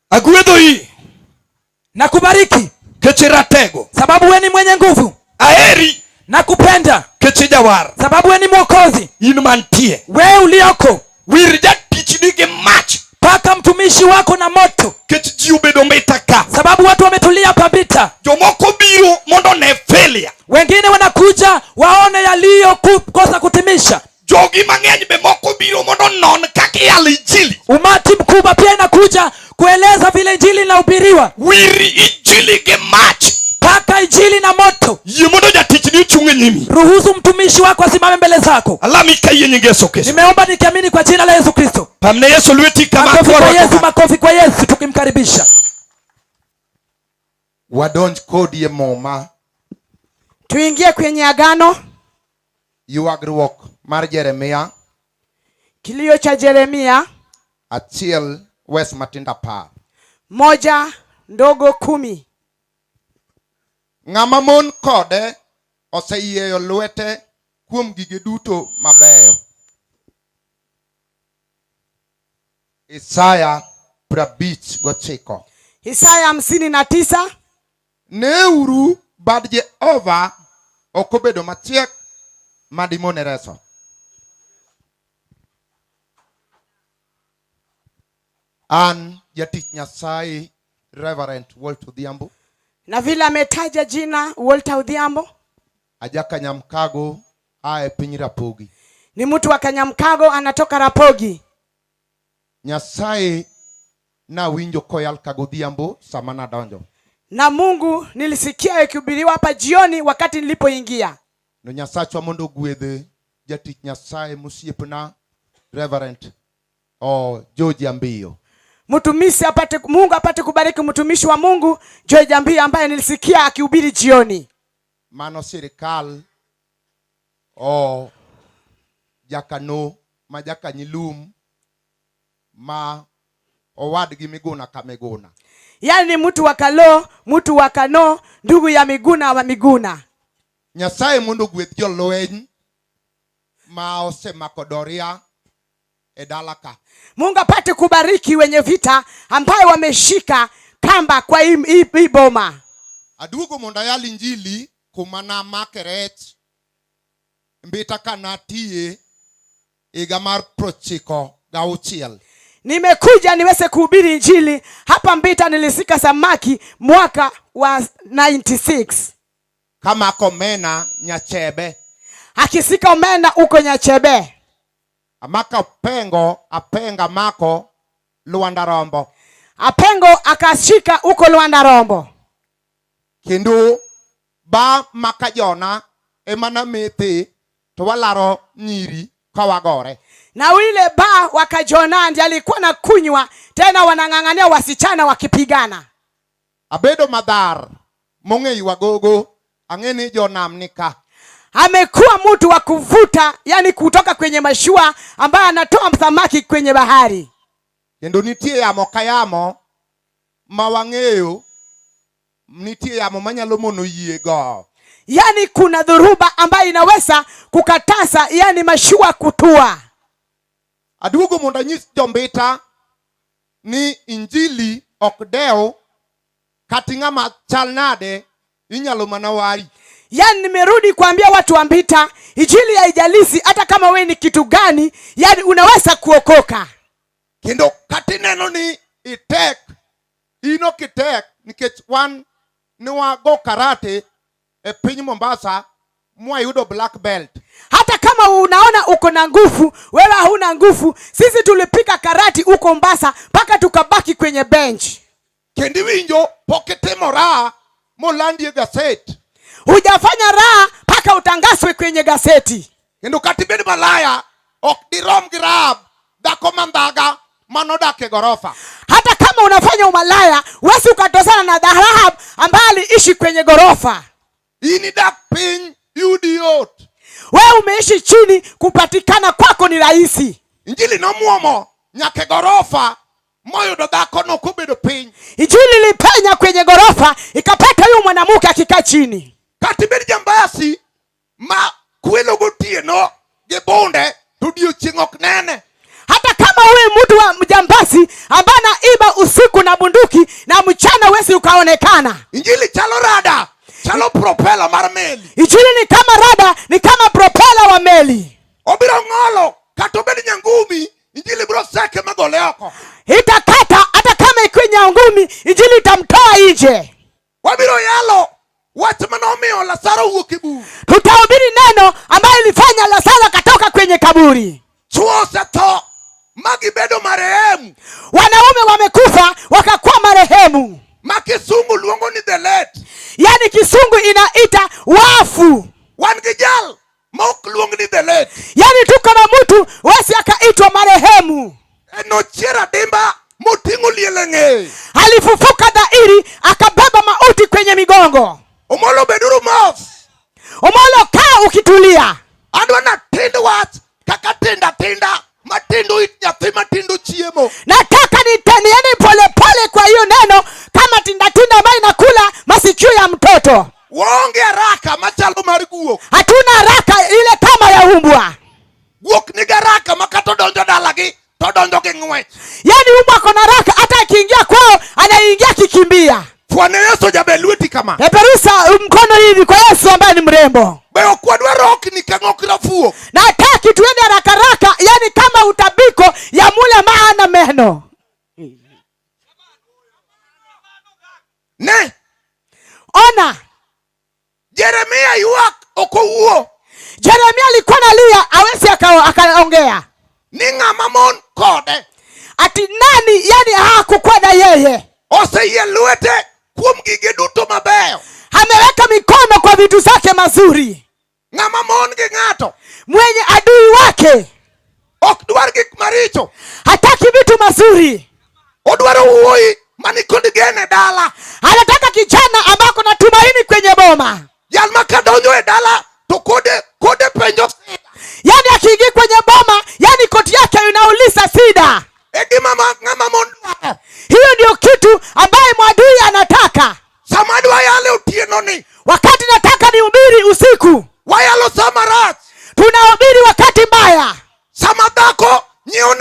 [SPEAKER 6] Agwedho i.
[SPEAKER 16] Nakubariki.
[SPEAKER 6] Kech iratego.
[SPEAKER 16] Sababu wewe ni mwenye nguvu.
[SPEAKER 6] Aheri.
[SPEAKER 16] Nakupenda.
[SPEAKER 6] Kech ijawar.
[SPEAKER 16] Sababu wewe ni mwokozi.
[SPEAKER 6] In mantie.
[SPEAKER 16] Wewe ulioko.
[SPEAKER 6] Wir jatichni gi mach.
[SPEAKER 16] Paka mtumishi wako na moto.
[SPEAKER 6] Kech ji obedo mbita ka.
[SPEAKER 16] Sababu watu wametulia pabita.
[SPEAKER 6] Jomoko biro mondo ne failure.
[SPEAKER 16] Wengine wanakuja waone yaliyo kukosa kutimisha.
[SPEAKER 6] Jogi mang'eny be moko biro mondo non kaka iyalo injili.
[SPEAKER 16] Umati mkubwa pia inakuja kueleza vile injili inahubiriwa.
[SPEAKER 6] Wir injili gi mach.
[SPEAKER 16] Paka injili na moto.
[SPEAKER 6] Yie mondo jatichni ochung' e nyimi.
[SPEAKER 16] Ruhusu mtumishi wako asimame mbele zako.
[SPEAKER 6] Alami ka yie nying Yesu Kristo.
[SPEAKER 16] Nimeomba nikiamini kwa jina la Yesu Kristo.
[SPEAKER 6] Pamne Yesu lweti kama
[SPEAKER 16] Makofi kwa
[SPEAKER 6] koro
[SPEAKER 16] Yesu,
[SPEAKER 6] kama.
[SPEAKER 16] makofi kwa Yesu tukimkaribisha.
[SPEAKER 10] Wadonj kodi e Muma.
[SPEAKER 19] Tuingie kwenye agano.
[SPEAKER 10] Ywagruok mar Jeremia.
[SPEAKER 19] Kilio cha Jeremia.
[SPEAKER 10] Achiel wes matindo 10.
[SPEAKER 19] 1:10.
[SPEAKER 10] Ng'ama mon kode oseyieyo lwete kuom gige duto mabeyo. Isaya 59.
[SPEAKER 19] Isaya 59.
[SPEAKER 10] Neuru bad Jehova ok obedo machiek madimone reso. An jatich Nyasaye Reverend Walter Odhiambo.
[SPEAKER 19] Na vile ametaja jina Walter Odhiambo.
[SPEAKER 10] Aja Kanyamkago ae piny Rapogi.
[SPEAKER 19] Ni mtu wa Kanyamkago anatoka Rapogi.
[SPEAKER 10] Nyasaye nawinjo koyal kagodhiambo sama nadonjo.
[SPEAKER 19] Na Mungu nilisikia ikihubiriwa hapa jioni wakati nilipoingia.
[SPEAKER 10] No Nyasachwa mondo ogwedhe jatich Nyasaye mosiepna Reverend o George Ambiyo.
[SPEAKER 19] Mtumishi apate, Mungu apate kubariki mtumishi wa Mungu George Ambiyo ambaye nilisikia akihubiri jioni.
[SPEAKER 10] Mano sirikal o jakano ma jakanyilum ma owadgi Miguna ka Miguna.
[SPEAKER 19] Yaani mtu wa Kalo, mtu wa Kano, ndugu ya Miguna wa Miguna.
[SPEAKER 10] Nyasaye mondo ogwedh jolweny. ma osemako doria e dala ka.
[SPEAKER 19] Mungu apate kubariki wenye vita ambaye wameshika kamba kwa hii boma.
[SPEAKER 10] Aduogo mondo ayal injili kuma namake rech Mbita ka natiye higa mar 96.
[SPEAKER 19] Nimekuja niweze kuhubiri injili hapa Mbita. Nilishika samaki mwaka wa 96.
[SPEAKER 10] Kamako omena Nyachebe.
[SPEAKER 19] Akishika omena huko Nyachebe.
[SPEAKER 10] Amako apengo, apenga mako Luanda Rombo.
[SPEAKER 19] Apengo akashika huko Luanda Rombo.
[SPEAKER 10] Kendo ba makajona ema namethe to walaro nyiri kawagore.
[SPEAKER 19] Na yule ba wakajona ndiye alikuwa na kunywa tena wanang'ang'ania wasichana wakipigana.
[SPEAKER 10] Abedo madhar mong'e ywagogo ang'e ni jonam ni ka.
[SPEAKER 19] Amekuwa mtu wa kuvuta, yani kutoka kwenye mashua ambaye anatoa samaki kwenye bahari.
[SPEAKER 10] Kendo nitie yamo ka yamo ma wang'eyo, nitie yamo manyalo mono yie go.
[SPEAKER 19] Yani kuna dhoruba ambayo inaweza kukataza yani mashua kutua.
[SPEAKER 10] Aduogo mondo anyis jombita ni injili ok dew kata ng'ama chal nade inyalo mana wari.
[SPEAKER 19] Yani nimerudi kuambia watu wa Mbita, injili haijalishi hata kama wewe ni kitu gani, yani unaweza kuokoka.
[SPEAKER 10] Kendo kata ineno ni itek, in ok itek nikech wan ne wago karate e piny Mombasa mwayudo black belt.
[SPEAKER 19] Hata kama unaona uko na nguvu, wewe hauna nguvu. Sisi tulipiga karate huko Mombasa mpaka tukabaki kwenye bench.
[SPEAKER 10] Kendo iwinjo pok itimo raha molandi e gaset.
[SPEAKER 19] Hujafanya raha mpaka utangazwe kwenye gazeti.
[SPEAKER 10] Kendo kata ibed malaya ok dirom gi Rahab dhako mandhaga manodak e gorofa.
[SPEAKER 19] Hata kama unafanya umalaya huwezi ukatosana na Rahab ambaye aliishi kwenye gorofa.
[SPEAKER 10] In idak piny yudi yot.
[SPEAKER 19] Wewe umeishi chini, kupatikana kwako ni rahisi.
[SPEAKER 10] Injili nomuomo nyaka e gorofa moyudo dhako no kobedo piny.
[SPEAKER 19] Injili ilipenya kwenye gorofa ikapata huyu mwanamke akikaa chini.
[SPEAKER 10] Kata ibed jambasi ma kwelo gotieno gi bunde to odiochieng' ok nene.
[SPEAKER 19] Hata kama huyu mtu wa mjambasi ambaye anaiba usiku na bunduki na mchana huwezi ukaonekana.
[SPEAKER 10] Injili chalo rada, chalo propeller mar meli.
[SPEAKER 19] Injili ni kama rada, ni kama propeller wa meli.
[SPEAKER 10] Obiro ng'olo kata obed nyangumi, injili biro seke magole oko.
[SPEAKER 19] Itakata hata kama ikiwa nyangumi, injili itamtoa nje.
[SPEAKER 10] Wabiro yalo wach mane omiyo Lazaro owuok e bur.
[SPEAKER 19] Tutahubiri neno ambayo ilifanya Lazaro akatoka kwenye kaburi.
[SPEAKER 10] Chwo osetho ma gibedo marehemu.
[SPEAKER 19] Wanaume wamekufa wakakuwa marehemu.
[SPEAKER 10] Ma kisungu luongo ni the late.
[SPEAKER 19] Yani kisungu inaita wafu.
[SPEAKER 10] Wan gi jal ma ok luong ni the late.
[SPEAKER 19] Yani tuko na mtu wesi akaitwa marehemu.
[SPEAKER 10] Enochier adimba moting'o liel e ng'eye.
[SPEAKER 19] Alifufuka dhahiri akabeba mauti kwenye migongo.
[SPEAKER 10] Omolo beduru mos.
[SPEAKER 19] Omolo kaa ukitulia.
[SPEAKER 10] Adwa natind wach kaka tinda tinda matindo it nyathi matindo chiemo.
[SPEAKER 19] Nataka nitenieni pole pole kwa hiyo neno kama tinda tinda ambayo inakula masikio ya mtoto.
[SPEAKER 10] Waonge haraka machalo mar guok.
[SPEAKER 19] Hatuna haraka ile kama ya umbwa.
[SPEAKER 10] Guok nigi haraka ma kata odonjo dalagi to odonjo gi ng'wech.
[SPEAKER 19] Yaani umbwa ako na haraka hata akiingia kwao anaingia akikimbia.
[SPEAKER 10] Fwane Yesu jaber lweti kama.
[SPEAKER 19] Peperusa mkono hivi kwa Yesu ambaye ni mrembo.
[SPEAKER 10] Be ok wadwar rokni ka ng'ok rafuok.
[SPEAKER 19] Nataki tuende haraka haraka, yani kama utabiko ya mule maana meno.
[SPEAKER 10] Ne.
[SPEAKER 19] Ona.
[SPEAKER 10] Jeremia ywak ok owuo.
[SPEAKER 19] Jeremia alikuwa analia hawezi akaongea.
[SPEAKER 10] Ni ng'ama mon kode.
[SPEAKER 19] Ati nani yani hakukuwa na yeye.
[SPEAKER 10] Oseyie lwete kuom gige duto mabeyo.
[SPEAKER 19] Ameweka mikono kwa vitu zake mazuri.
[SPEAKER 10] Ng'ama mon gi ng'ato.
[SPEAKER 19] Mwenye adui wake.
[SPEAKER 10] Ok dwar gik maricho.
[SPEAKER 19] Hataki vitu mazuri.
[SPEAKER 10] Odwaro wuoyi mani kod geno e dala.
[SPEAKER 19] Anataka kijana ambaye kuna tumaini kwenye boma.
[SPEAKER 10] Jal ma kadonjo e dala to kode penjo sida.
[SPEAKER 19] Yani akiingia kwenye boma, yani koti yake inauliza sida.
[SPEAKER 10] E gima ng'ama mon dwaro.
[SPEAKER 19] Hiyo ndio kitu ambaye mwadui anataka.
[SPEAKER 10] Sama adwa yale otieno ni.
[SPEAKER 19] Wakati nataka nihubiri usiku.
[SPEAKER 10] Wayalo saa marach.
[SPEAKER 19] Tunahubiri wakati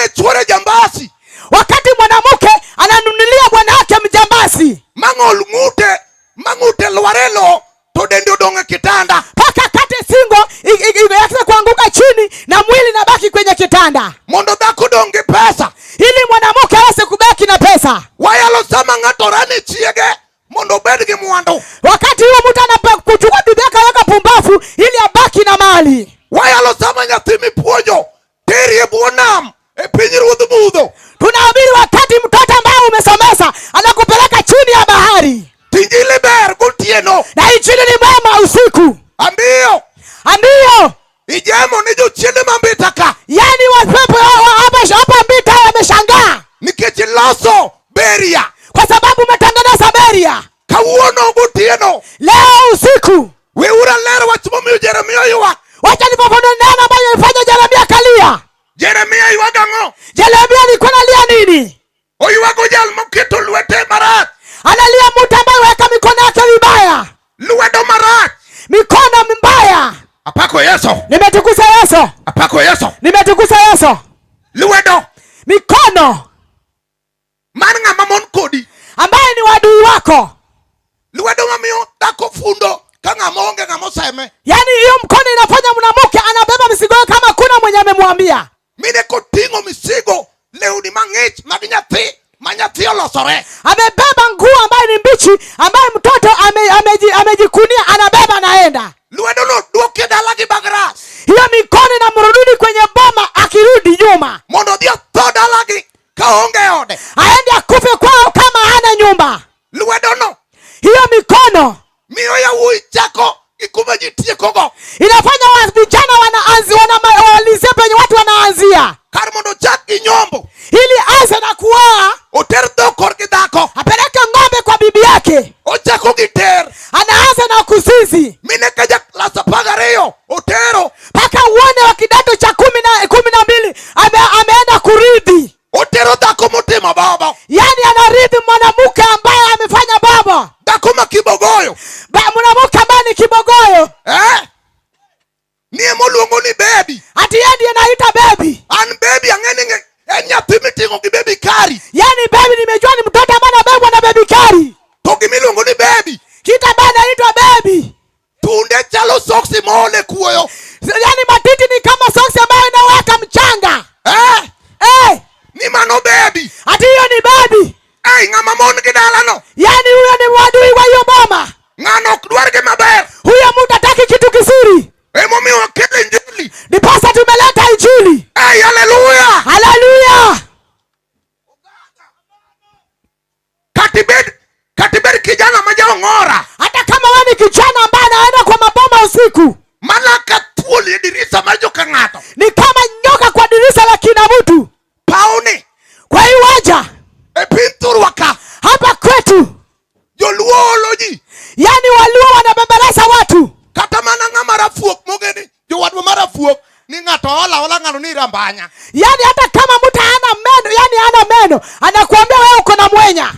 [SPEAKER 10] ne chuore jambasi.
[SPEAKER 19] Wakati mwanamke ananunulia bwana wake mjambazi.
[SPEAKER 10] Mang'ol ng'ute, mang'ute lwar e lowo to dende odong' e kitanda.
[SPEAKER 19] Paka kate singo iweze kuanguka chini na mwili nabaki kwenye kitanda.
[SPEAKER 10] Mondo dhako odong' gi pesa.
[SPEAKER 19] Ili mwanamke aweze kubaki na pesa.
[SPEAKER 10] Wayalo sama ng'ato rani chiege mondo obed gi mwandu.
[SPEAKER 19] Wakati huo mtu anakuchukua bibi yake aweka pumbafu ili abaki na mali.
[SPEAKER 10] Wayalo sama nyathi mipuonjo teri e bwo nam e piny ruodh mudho.
[SPEAKER 19] Tunahubiri wakati mtoto ambaye umesomesa anakupeleka chini ya bahari.
[SPEAKER 10] Injili ber gotieno.
[SPEAKER 19] Na injili ni mwema usiku.
[SPEAKER 10] Ambiyo.
[SPEAKER 19] Ambiyo.
[SPEAKER 10] Ijemo ni jochiende ma Mbita ka.
[SPEAKER 19] Yaani wapepo hapa Mbita wameshangaa.
[SPEAKER 10] Nikech iloso beria.
[SPEAKER 19] Kwa sababu umetengeneza beria.
[SPEAKER 10] Kawuono gotieno.
[SPEAKER 19] Leo usiku.
[SPEAKER 10] Weuru ler wach momiyo Jeremia oywak.
[SPEAKER 19] Wacha nifafanue neno ambayo ilifanya Jeremia kalia.
[SPEAKER 10] Jeremia ywago ang'o?
[SPEAKER 19] Jeremia alikuwa analia nini?
[SPEAKER 10] Oywago jal moketo lwete marach.
[SPEAKER 19] Analia mtu ambaye weka mikono yake vibaya.
[SPEAKER 10] Lwedo marach.
[SPEAKER 19] Mikono mibaya.
[SPEAKER 10] Apako Yesu.
[SPEAKER 19] Nimetukuza Yesu.
[SPEAKER 10] Apako Yesu.
[SPEAKER 19] Nimetukuza Yesu.
[SPEAKER 10] Lwedo.
[SPEAKER 19] Mikono.
[SPEAKER 10] Mar ng'ama mon kodi.
[SPEAKER 19] Ambaye ni wadui wako.
[SPEAKER 10] Lwedo mamiyo dhako fundo ka ng'ama onge ng'ama oseme.
[SPEAKER 19] Yaani hiyo mkono inafanya mwanamke anabeba mizigo kama kuna mwenye amemwambia.
[SPEAKER 10] Mine koting'o mizigo lewni mang'ich mag nyathi ma nyathi olosore.
[SPEAKER 19] Amebeba nguo ambayo ni mbichi ambaye mtoto amejikunia anabeba anaenda.
[SPEAKER 10] Lwedo no duoke dala gi bagras.
[SPEAKER 19] Hiyo mikono inamrudi kwenye boma akirudi nyuma.
[SPEAKER 10] Mondo odhi otho dalagi kaonge ode.
[SPEAKER 19] Aende akufe kwao kama hana nyumba.
[SPEAKER 10] Lwedo no.
[SPEAKER 19] Hiyo mikono
[SPEAKER 10] miyo yawuoyi chako gi kuma ji tiekogo.
[SPEAKER 19] Inafanya vijana wanaanzi, wanamalizia penye watu wanaanzia.
[SPEAKER 10] Kar mondo ochak gi nyombo.
[SPEAKER 19] Ili aanze na kuoa.
[SPEAKER 10] Oter dhok korgi dhako.
[SPEAKER 19] Apeleke ng'ombe kwa bibi yake.
[SPEAKER 10] Ochako gi ter.
[SPEAKER 19] Anaanza na kuzizi.
[SPEAKER 10] Mine ka ja klas 12 otero.
[SPEAKER 19] Paka uone wa kidato cha 12 ameenda kuridhi.
[SPEAKER 10] Otero dhako motimo baba.
[SPEAKER 19] Yaani anaridhi mwanamke ambaye amefanya baba.
[SPEAKER 10] Dhako ma kibogoyo.
[SPEAKER 19] Mwanamke ambaye ni kibogoyo.
[SPEAKER 10] Ni emoluongo ni baby.
[SPEAKER 19] Ati yeye ndiye anaita baby.
[SPEAKER 10] An baby ang'e ni en nyathi miting'o gi baby kari.
[SPEAKER 19] Yaani baby nimejua ni mtoto ambaye anabebwa na baby kari.
[SPEAKER 10] To gimiluongo ni baby.
[SPEAKER 19] Kitu ambaye anaitwa baby.
[SPEAKER 10] Tunde chalo soksi moole kuoyo.
[SPEAKER 19] Yaani matiti ni kama soksi ambayo inaweka mchanga.
[SPEAKER 10] Ni mano baby.
[SPEAKER 19] Ati hiyo ni baby.
[SPEAKER 10] Ei, ng'ama mon gi dalano.
[SPEAKER 19] Yaani huyo ni mwadui wa hiyo boma.
[SPEAKER 10] Ng'ano ok dwar gi maber.
[SPEAKER 19] Huyo mtu hataki kitu kizuri.
[SPEAKER 10] Emomiyo wakelo injili.
[SPEAKER 19] Ndiposa tumeleta injili.
[SPEAKER 10] Ei, haleluya.
[SPEAKER 19] Haleluya.
[SPEAKER 10] Katibed kijana ma jaong'ora.
[SPEAKER 19] Hata kama wewe ni kijana ambaye anaenda kwa maboma usiku.
[SPEAKER 10] Mana ka thuol e dirisa mar joka ng'ato.
[SPEAKER 19] Ni kama nyoka kwa dirisa la kina mtu.
[SPEAKER 10] Paoni.
[SPEAKER 19] Kwa hiyo waja.
[SPEAKER 10] E piny thurwa ka.
[SPEAKER 19] Hapa kwetu.
[SPEAKER 10] Joluo olo ji.
[SPEAKER 19] Yaani Waluo wanabembeleza watu.
[SPEAKER 10] Kata mana ng'ama rafuok mong'e ni jowadwa ma rafuok ni ng'ato ola ola ng'ano ni rambanya.
[SPEAKER 19] Yaani hata kama mtu hana meno, yaani hana meno, anakuambia wewe uko na mwenya.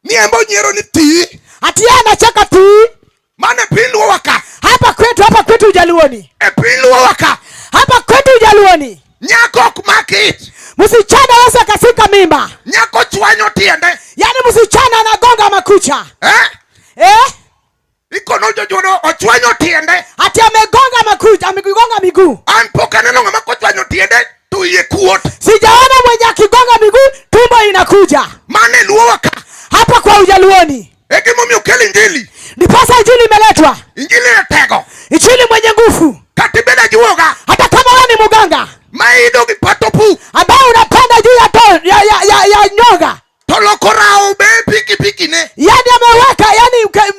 [SPEAKER 10] Ni embo nyiero ni ti.
[SPEAKER 19] Ati yeye anacheka ti.
[SPEAKER 10] Mane piny luowa ka.
[SPEAKER 19] Hapa kwetu, hapa kwetu Ujaluoni.
[SPEAKER 10] E piny luowa ka.
[SPEAKER 19] Hapa kwetu Ujaluoni.
[SPEAKER 10] Nyako ok mak ich.
[SPEAKER 19] Msichana hawezi akashika mimba.
[SPEAKER 10] Nyako chwanyo tiende.
[SPEAKER 19] Yaani msichana anagonga makucha.
[SPEAKER 10] Ikono jojuono ochwanyo tiende.
[SPEAKER 19] Ati amegonga makucha, amegonga miguu.
[SPEAKER 10] An pok aneno ng'ama kochwanyo tiende to iye kuot.
[SPEAKER 19] Sijaona mwenye akigonga miguu tumbo inakuja.
[SPEAKER 10] Mane luowa ka.
[SPEAKER 19] Hapa kwa Ujaluoni.
[SPEAKER 10] E gimomiyo okel injili.
[SPEAKER 19] Ndiposa injili imeletwa.
[SPEAKER 10] Injili ni tego.
[SPEAKER 19] Injili mwenye nguvu.
[SPEAKER 10] Kata ibed ajuoga.
[SPEAKER 19] Hata kama wewe ni mganga.
[SPEAKER 10] Maido gi pato puk.
[SPEAKER 19] Ambaye unapanda juu ya to, ya, ya, ya, ya nyoga.
[SPEAKER 10] To loko rawo be pikipiki ne.
[SPEAKER 19] Yaani ameweka, yaani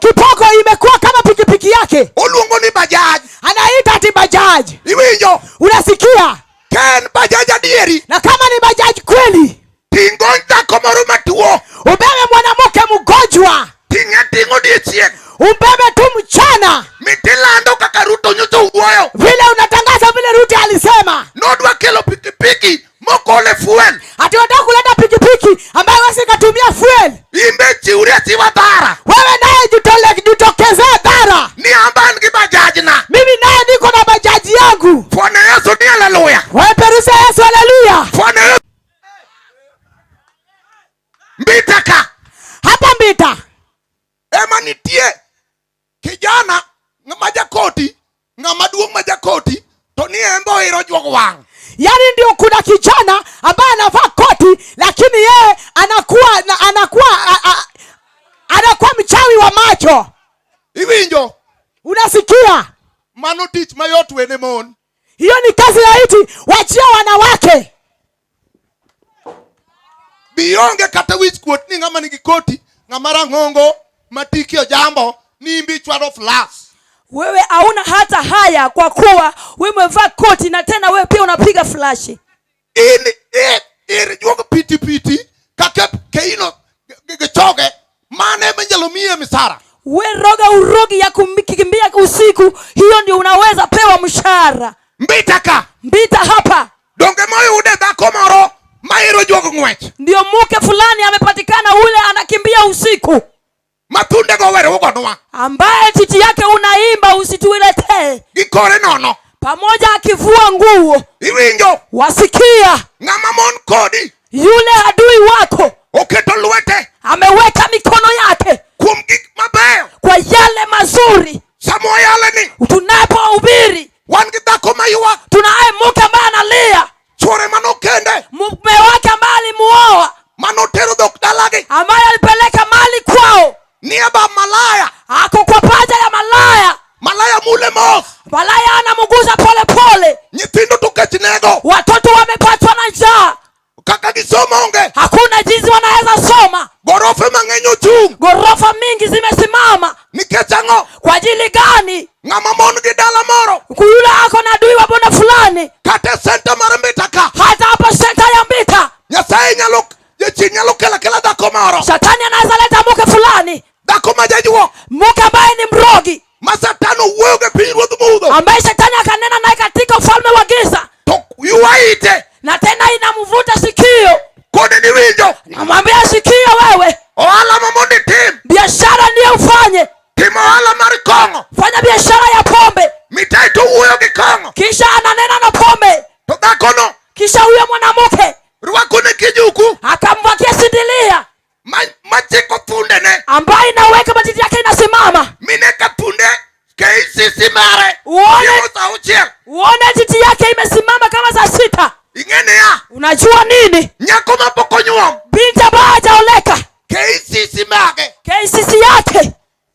[SPEAKER 19] kipoko imekuwa kama pikipiki yake.
[SPEAKER 10] Oluongo ni bajaj.
[SPEAKER 19] Anaita ati bajaj.
[SPEAKER 10] Iwinjo?
[SPEAKER 19] Unasikia?
[SPEAKER 10] Ken bajaj adieri.
[SPEAKER 19] Na kama ni bajaj kweli.
[SPEAKER 10] Tingo dhako moro matuo.
[SPEAKER 19] Ubebe mwanamke mgonjwa.
[SPEAKER 10] Ting'e ting'o odiechieng'.
[SPEAKER 19] Ubebe tu mchana.
[SPEAKER 10] Mitilando kaka Ruto nyocha owuoyo.
[SPEAKER 19] Vile unatangaza vile Ruto alisema.
[SPEAKER 10] Nodwa kelo pikipiki mokole fuel.
[SPEAKER 19] Ati unataka kuleta pikipiki ambayo huwezi kutumia fuel.
[SPEAKER 10] Imbe chiwri achiwa dhara.
[SPEAKER 19] Wewe naye jitokezee dhara.
[SPEAKER 10] Ni amba an gi bajaj na.
[SPEAKER 19] Mimi naye niko na bajaji yangu.
[SPEAKER 10] Bwana Yesu ni haleluya.
[SPEAKER 19] Waperusa Yesu haleluya.
[SPEAKER 10] mairo juog wang'.
[SPEAKER 19] Yaani ndio kuna kijana ambaye anavaa koti lakini yeye anakuwa na- anakuwa a, a, anakuwa mchawi wa macho.
[SPEAKER 10] Iwinjo?
[SPEAKER 19] Unasikia?
[SPEAKER 10] Mano tich mayot wene mon.
[SPEAKER 19] Hiyo ni kazi rahisi, wachia wanawake.
[SPEAKER 10] Bionge kata wich kuot ni ng'ama nigi koti, ng'ama rang'ongo, ma tike ojambo, ni imbi chwado flas.
[SPEAKER 5] Wewe hauna hata haya kwa kuwa wewe umevaa koti na tena wewe pia unapiga flashi.
[SPEAKER 10] In ir juog piti piti kaka keino gi choge mane minyalo miye misara.
[SPEAKER 5] We roga urogi ya kukimbia usiku, hiyo ndio unaweza pewa mshahara.
[SPEAKER 10] Mbita ka.
[SPEAKER 5] Mbita hapa.
[SPEAKER 10] Donge moyude dhako moro mairo juog ng'wech.
[SPEAKER 5] Ndio mke fulani amepatikana, ule anakimbia usiku,
[SPEAKER 10] Mathunde go were ugonwa.
[SPEAKER 5] ambaye titi yake unaimba usituiletee,
[SPEAKER 10] Gi kore nono.
[SPEAKER 5] pamoja akivua nguo.
[SPEAKER 10] Iwinjo?
[SPEAKER 5] Wasikia?
[SPEAKER 10] Ng'ama mon kodi.
[SPEAKER 5] Yule adui wako
[SPEAKER 10] oketo lwete,
[SPEAKER 5] ameweka mikono yake
[SPEAKER 10] kuom gik mabeyo,
[SPEAKER 5] kwa yale mazuri.
[SPEAKER 10] Sama wayale ni
[SPEAKER 5] tunapohubiri,
[SPEAKER 10] wan gi dhako maywak,
[SPEAKER 5] tunaye mke ambaye analia,
[SPEAKER 10] chuore manokende,
[SPEAKER 5] mume wake ambaye alimuoa,
[SPEAKER 10] manotero dhok dalagi,
[SPEAKER 5] ambaye alipeleka mali kwao,
[SPEAKER 10] niaba malaya,
[SPEAKER 5] ako kwa paja ya malaya,
[SPEAKER 10] malaya mule mos,
[SPEAKER 5] malaya anamuguza pole pole,
[SPEAKER 10] nyithindo to kech nego,
[SPEAKER 5] watoto wamepatwa na njaa,
[SPEAKER 10] kaka gisomo onge,
[SPEAKER 5] hakuna jinsi wanaweza soma,
[SPEAKER 10] gorofe mang'eny ochung',
[SPEAKER 5] ghorofa mingi zimesimama.
[SPEAKER 10] Nikech ang'o?
[SPEAKER 5] Kwa ajili gani?
[SPEAKER 10] Ng'ama mon gi dala moro,
[SPEAKER 5] Yule ako na adui wa bonde fulani,
[SPEAKER 10] kata e senta mar Mbita ka,
[SPEAKER 5] hata hapa senta ya Mbita,
[SPEAKER 10] Nyasaye nyalo, jachien nyalo kelo akela dhako moro,
[SPEAKER 5] shetani anaweza leta mke fulani,
[SPEAKER 10] dhako ma jajuok,
[SPEAKER 5] mke ambaye ni mrogi,
[SPEAKER 10] ma Satan owuoyo gi piny ruodh mudho,
[SPEAKER 5] ambaye shetani akanena naye katika ufalme wa giza,
[SPEAKER 10] to ywa ite,
[SPEAKER 5] na tena inamvuta sikio,
[SPEAKER 10] koni ni winjo,
[SPEAKER 5] namwambia sikio wewe,
[SPEAKER 10] ohala ma mondo itim,
[SPEAKER 5] biashara ndiyo ufanye,
[SPEAKER 10] tim ohala mar kong'o,
[SPEAKER 5] fanya biashara ya pombe,
[SPEAKER 10] mitai to wuoyo gi kong'o,
[SPEAKER 5] kisha ananena na pombe,
[SPEAKER 10] to dhakono,
[SPEAKER 5] kisha huyo mwanamke
[SPEAKER 10] rwako ne kijuku,
[SPEAKER 5] akamvakia sindilia
[SPEAKER 10] machiko thundene,
[SPEAKER 5] ambaye inaweka matiti yake inasimama,
[SPEAKER 10] mine ka thunde KCC mare
[SPEAKER 5] uone
[SPEAKER 10] saa auchiel,
[SPEAKER 5] uone titi yake imesimama kama saa sita.
[SPEAKER 10] Ing'e niya,
[SPEAKER 5] Unajua nini?
[SPEAKER 10] Nyako mapok onyuom,
[SPEAKER 5] binti ambaye hajaoleka,
[SPEAKER 10] KCC mage,
[SPEAKER 5] KCC yake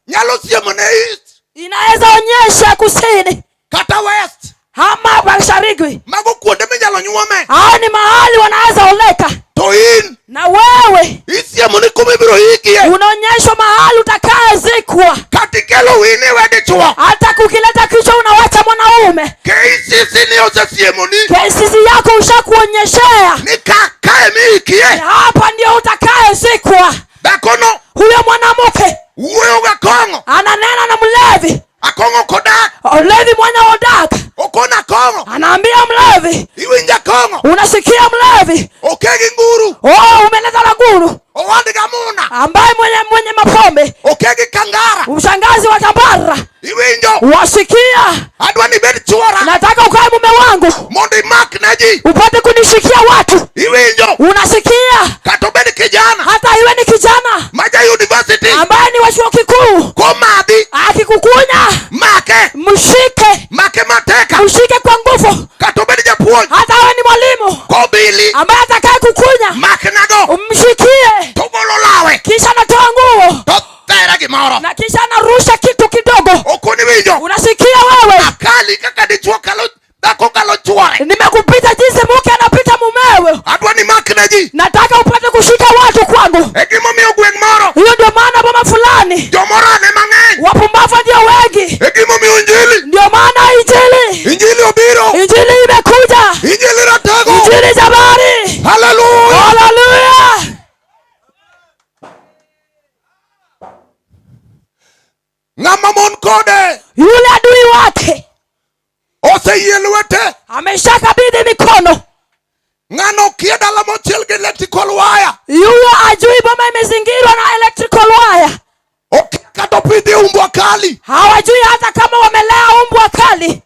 [SPEAKER 10] nyalo siemo ne east,
[SPEAKER 5] inaweza onyesha kusini
[SPEAKER 10] kata west,
[SPEAKER 5] ama mashariki.
[SPEAKER 10] Mago kuonde minyalo nyuome,
[SPEAKER 5] Hao ni mahali wanaweza oleka.
[SPEAKER 10] To in
[SPEAKER 5] na wewe
[SPEAKER 10] isiemo ni kuma ibiro ikie,
[SPEAKER 5] unaonyeshwa mahali utakayezikwa.
[SPEAKER 10] Kata ikelo wini we dichuo,
[SPEAKER 5] hata kukileta kichwa unawacha mwanaume.
[SPEAKER 10] KCC ni osesiemoni,
[SPEAKER 5] KCC yako ushakuonyeshea
[SPEAKER 10] ni kae miikie,
[SPEAKER 5] hapa ndio utakayezikwa.
[SPEAKER 10] Dhakono,
[SPEAKER 5] huyo mwanamke
[SPEAKER 10] wuoyo ga kong'o,
[SPEAKER 5] ananena na mlevi,
[SPEAKER 10] Akong'o kodak,
[SPEAKER 5] mlevi mwenye odak,
[SPEAKER 10] okona kong'o,
[SPEAKER 5] anaambia mlevi,
[SPEAKER 10] iwinja kong'o,
[SPEAKER 5] unasikia mlevi,
[SPEAKER 10] okegi nguru,
[SPEAKER 5] oh, umeleta na nguru,
[SPEAKER 10] owad gamuna,
[SPEAKER 5] ambaye mwenye mapombe,
[SPEAKER 10] okegi kangara,
[SPEAKER 5] mshangazi wa kambara,
[SPEAKER 10] iwinjo,
[SPEAKER 5] wasikia,
[SPEAKER 10] adwa ni bed chuora,
[SPEAKER 5] nataka ukae mume wangu,
[SPEAKER 10] mondo imak na ji,
[SPEAKER 5] upate kunishikia watu,
[SPEAKER 10] iwinjo,
[SPEAKER 5] unasikia,
[SPEAKER 10] kata obed kijana,
[SPEAKER 5] hata iwe ni kijana
[SPEAKER 10] maja university,
[SPEAKER 5] ambaye ni wa chuo kikuu,
[SPEAKER 10] komadhi,
[SPEAKER 5] akikukunya,
[SPEAKER 10] make,
[SPEAKER 5] mshike,
[SPEAKER 10] make mateka,
[SPEAKER 5] mshike kwa nguvu,
[SPEAKER 10] kata obed japuonj,
[SPEAKER 5] hata awe ni mwalimu,
[SPEAKER 10] kobili,
[SPEAKER 5] ambaye atakaye kukunya,
[SPEAKER 10] make nago,
[SPEAKER 5] mshikie,
[SPEAKER 10] togolo lawe,
[SPEAKER 5] kisha anatoa nguo,
[SPEAKER 10] to tere gimoro,
[SPEAKER 5] na kisha anarusha kitu kidogo,
[SPEAKER 10] okoni winjo,
[SPEAKER 5] unasikia wewe,
[SPEAKER 10] akali kaka dichuo kalo dhako kalo chuore,
[SPEAKER 5] nimekupita jinsi mke anapita mumewe,
[SPEAKER 10] adwa ni mak na ji,
[SPEAKER 5] nataka upate kushika watu kwangu.
[SPEAKER 10] E gimomiyo gweng' moro,
[SPEAKER 5] hiyo ndio maana boma fulani
[SPEAKER 10] jomoro ane mang'eny,
[SPEAKER 5] wapumbavu ndio wengi.
[SPEAKER 10] E gimomiyo injili,
[SPEAKER 5] ndio maana injili,
[SPEAKER 10] injili obiro,
[SPEAKER 5] injili imekuja,
[SPEAKER 10] injili ratego,
[SPEAKER 5] injili jabari.
[SPEAKER 10] Haleluya,
[SPEAKER 5] haleluya.
[SPEAKER 10] Ng'ama mon kode,
[SPEAKER 5] yule adui wake
[SPEAKER 10] oseyie lwete,
[SPEAKER 5] ameshakabidhi mikono.
[SPEAKER 10] Ng'ano kia dala mochiel gi electrical wire,
[SPEAKER 5] yuyo ajui boma imezingirwa na electrical wire,
[SPEAKER 10] ok kata opidhi umbwa kali,
[SPEAKER 5] hawajui hata kama wamelea umbwa kali.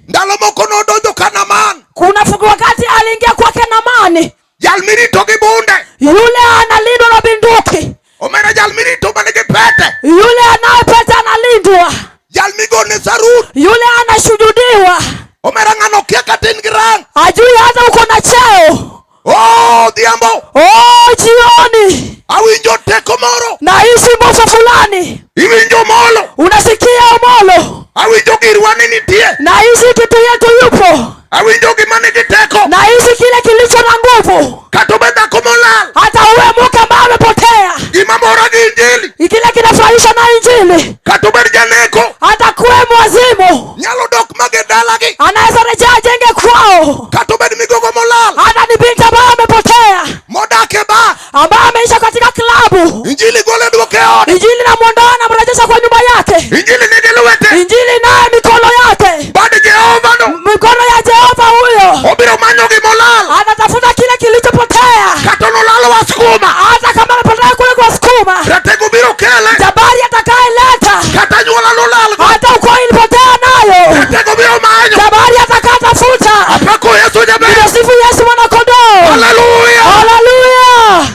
[SPEAKER 10] Ndalo moko nodonjo ka Naman,
[SPEAKER 5] kuna wakati aliingia kwake Namani,
[SPEAKER 10] jal mirito gi bunde,
[SPEAKER 5] yule analindwa na bunduki,
[SPEAKER 10] omera jal mirito manigi pete,
[SPEAKER 5] yule anayepete analindwa,
[SPEAKER 10] jal migone sarut,
[SPEAKER 5] yule anashujudiwa,
[SPEAKER 10] omera ng'ano kia kata kata in gi rank.
[SPEAKER 5] Hajui hata uko na cheo.
[SPEAKER 10] Oh, odhiambo.
[SPEAKER 5] Oh, jioni.
[SPEAKER 10] Awinjo teko moro.
[SPEAKER 5] Nahisi nguvu fulani.
[SPEAKER 10] Iwinjo molo.
[SPEAKER 5] Unasikia Omolo.
[SPEAKER 10] Awinjo girwa ni nitie.
[SPEAKER 5] Nahisi kitu yetu yupo.
[SPEAKER 10] Awinjo gima nigi teko.
[SPEAKER 5] Nahisi kile kilicho na nguvu.
[SPEAKER 10] Kata obed dhako molal.
[SPEAKER 5] Hata uwe mke ambaye amepotea.
[SPEAKER 10] Gima mora gi injili.
[SPEAKER 5] Kile kinafurahisha na injili.
[SPEAKER 10] Kata obed janeko.
[SPEAKER 5] Hata kuwe mwazimu.
[SPEAKER 10] Nyalo dok mage dalagi.
[SPEAKER 5] Anaweza rejea ajenge kwao.
[SPEAKER 10] Kata obed migogo molal.
[SPEAKER 5] Hata ni binti ambaye amepotea.
[SPEAKER 10] Modak e bar.
[SPEAKER 5] Ambaye ameisha katika klabu.
[SPEAKER 10] Injili gole duoke e ode.
[SPEAKER 5] Injili inamwondoa na mrejesha kwa nyumba yake.
[SPEAKER 10] Injili nigi lwete.
[SPEAKER 5] Injili naye mikono yake.
[SPEAKER 10] Bad Jehova no.
[SPEAKER 5] Mikono ya Jehova huyo.
[SPEAKER 10] Obiro manyo gimolal.
[SPEAKER 5] Anatafuta kile kilichopotea.
[SPEAKER 10] Kata nolal waskuma.
[SPEAKER 5] Hata kama amepotea kule kwa sukuma.
[SPEAKER 10] Ratego biro kele.
[SPEAKER 5] Jabari atakayeleta.
[SPEAKER 10] Kata nyuola nolal go.
[SPEAKER 5] Hata ukoo ilipotea nayo.
[SPEAKER 10] Ratego biro manyo.
[SPEAKER 5] Jabari atakayetafuta.
[SPEAKER 10] Apako Yesu jaber.
[SPEAKER 5] Nimesifu Yesu mwana kondoo.
[SPEAKER 10] Haleluya.
[SPEAKER 5] Haleluya.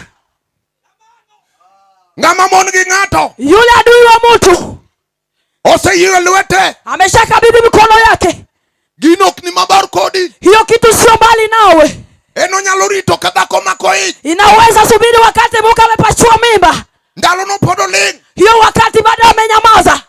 [SPEAKER 10] Ng'ama mon gi ng'ato.
[SPEAKER 5] Yule adui wa mtu
[SPEAKER 10] Oseyie lwete.
[SPEAKER 5] ameshakabidhi mikono yake.
[SPEAKER 10] Gino ok ni mabor kodi.
[SPEAKER 5] Hiyo kitu sio mbali nawe.
[SPEAKER 10] En onyalo rito ka dhako mako ich.
[SPEAKER 5] Inaweza subiri wakati mke amepachua mimba.
[SPEAKER 10] Ndalo no pod oling'.
[SPEAKER 5] Hiyo wakati bado amenyamaza.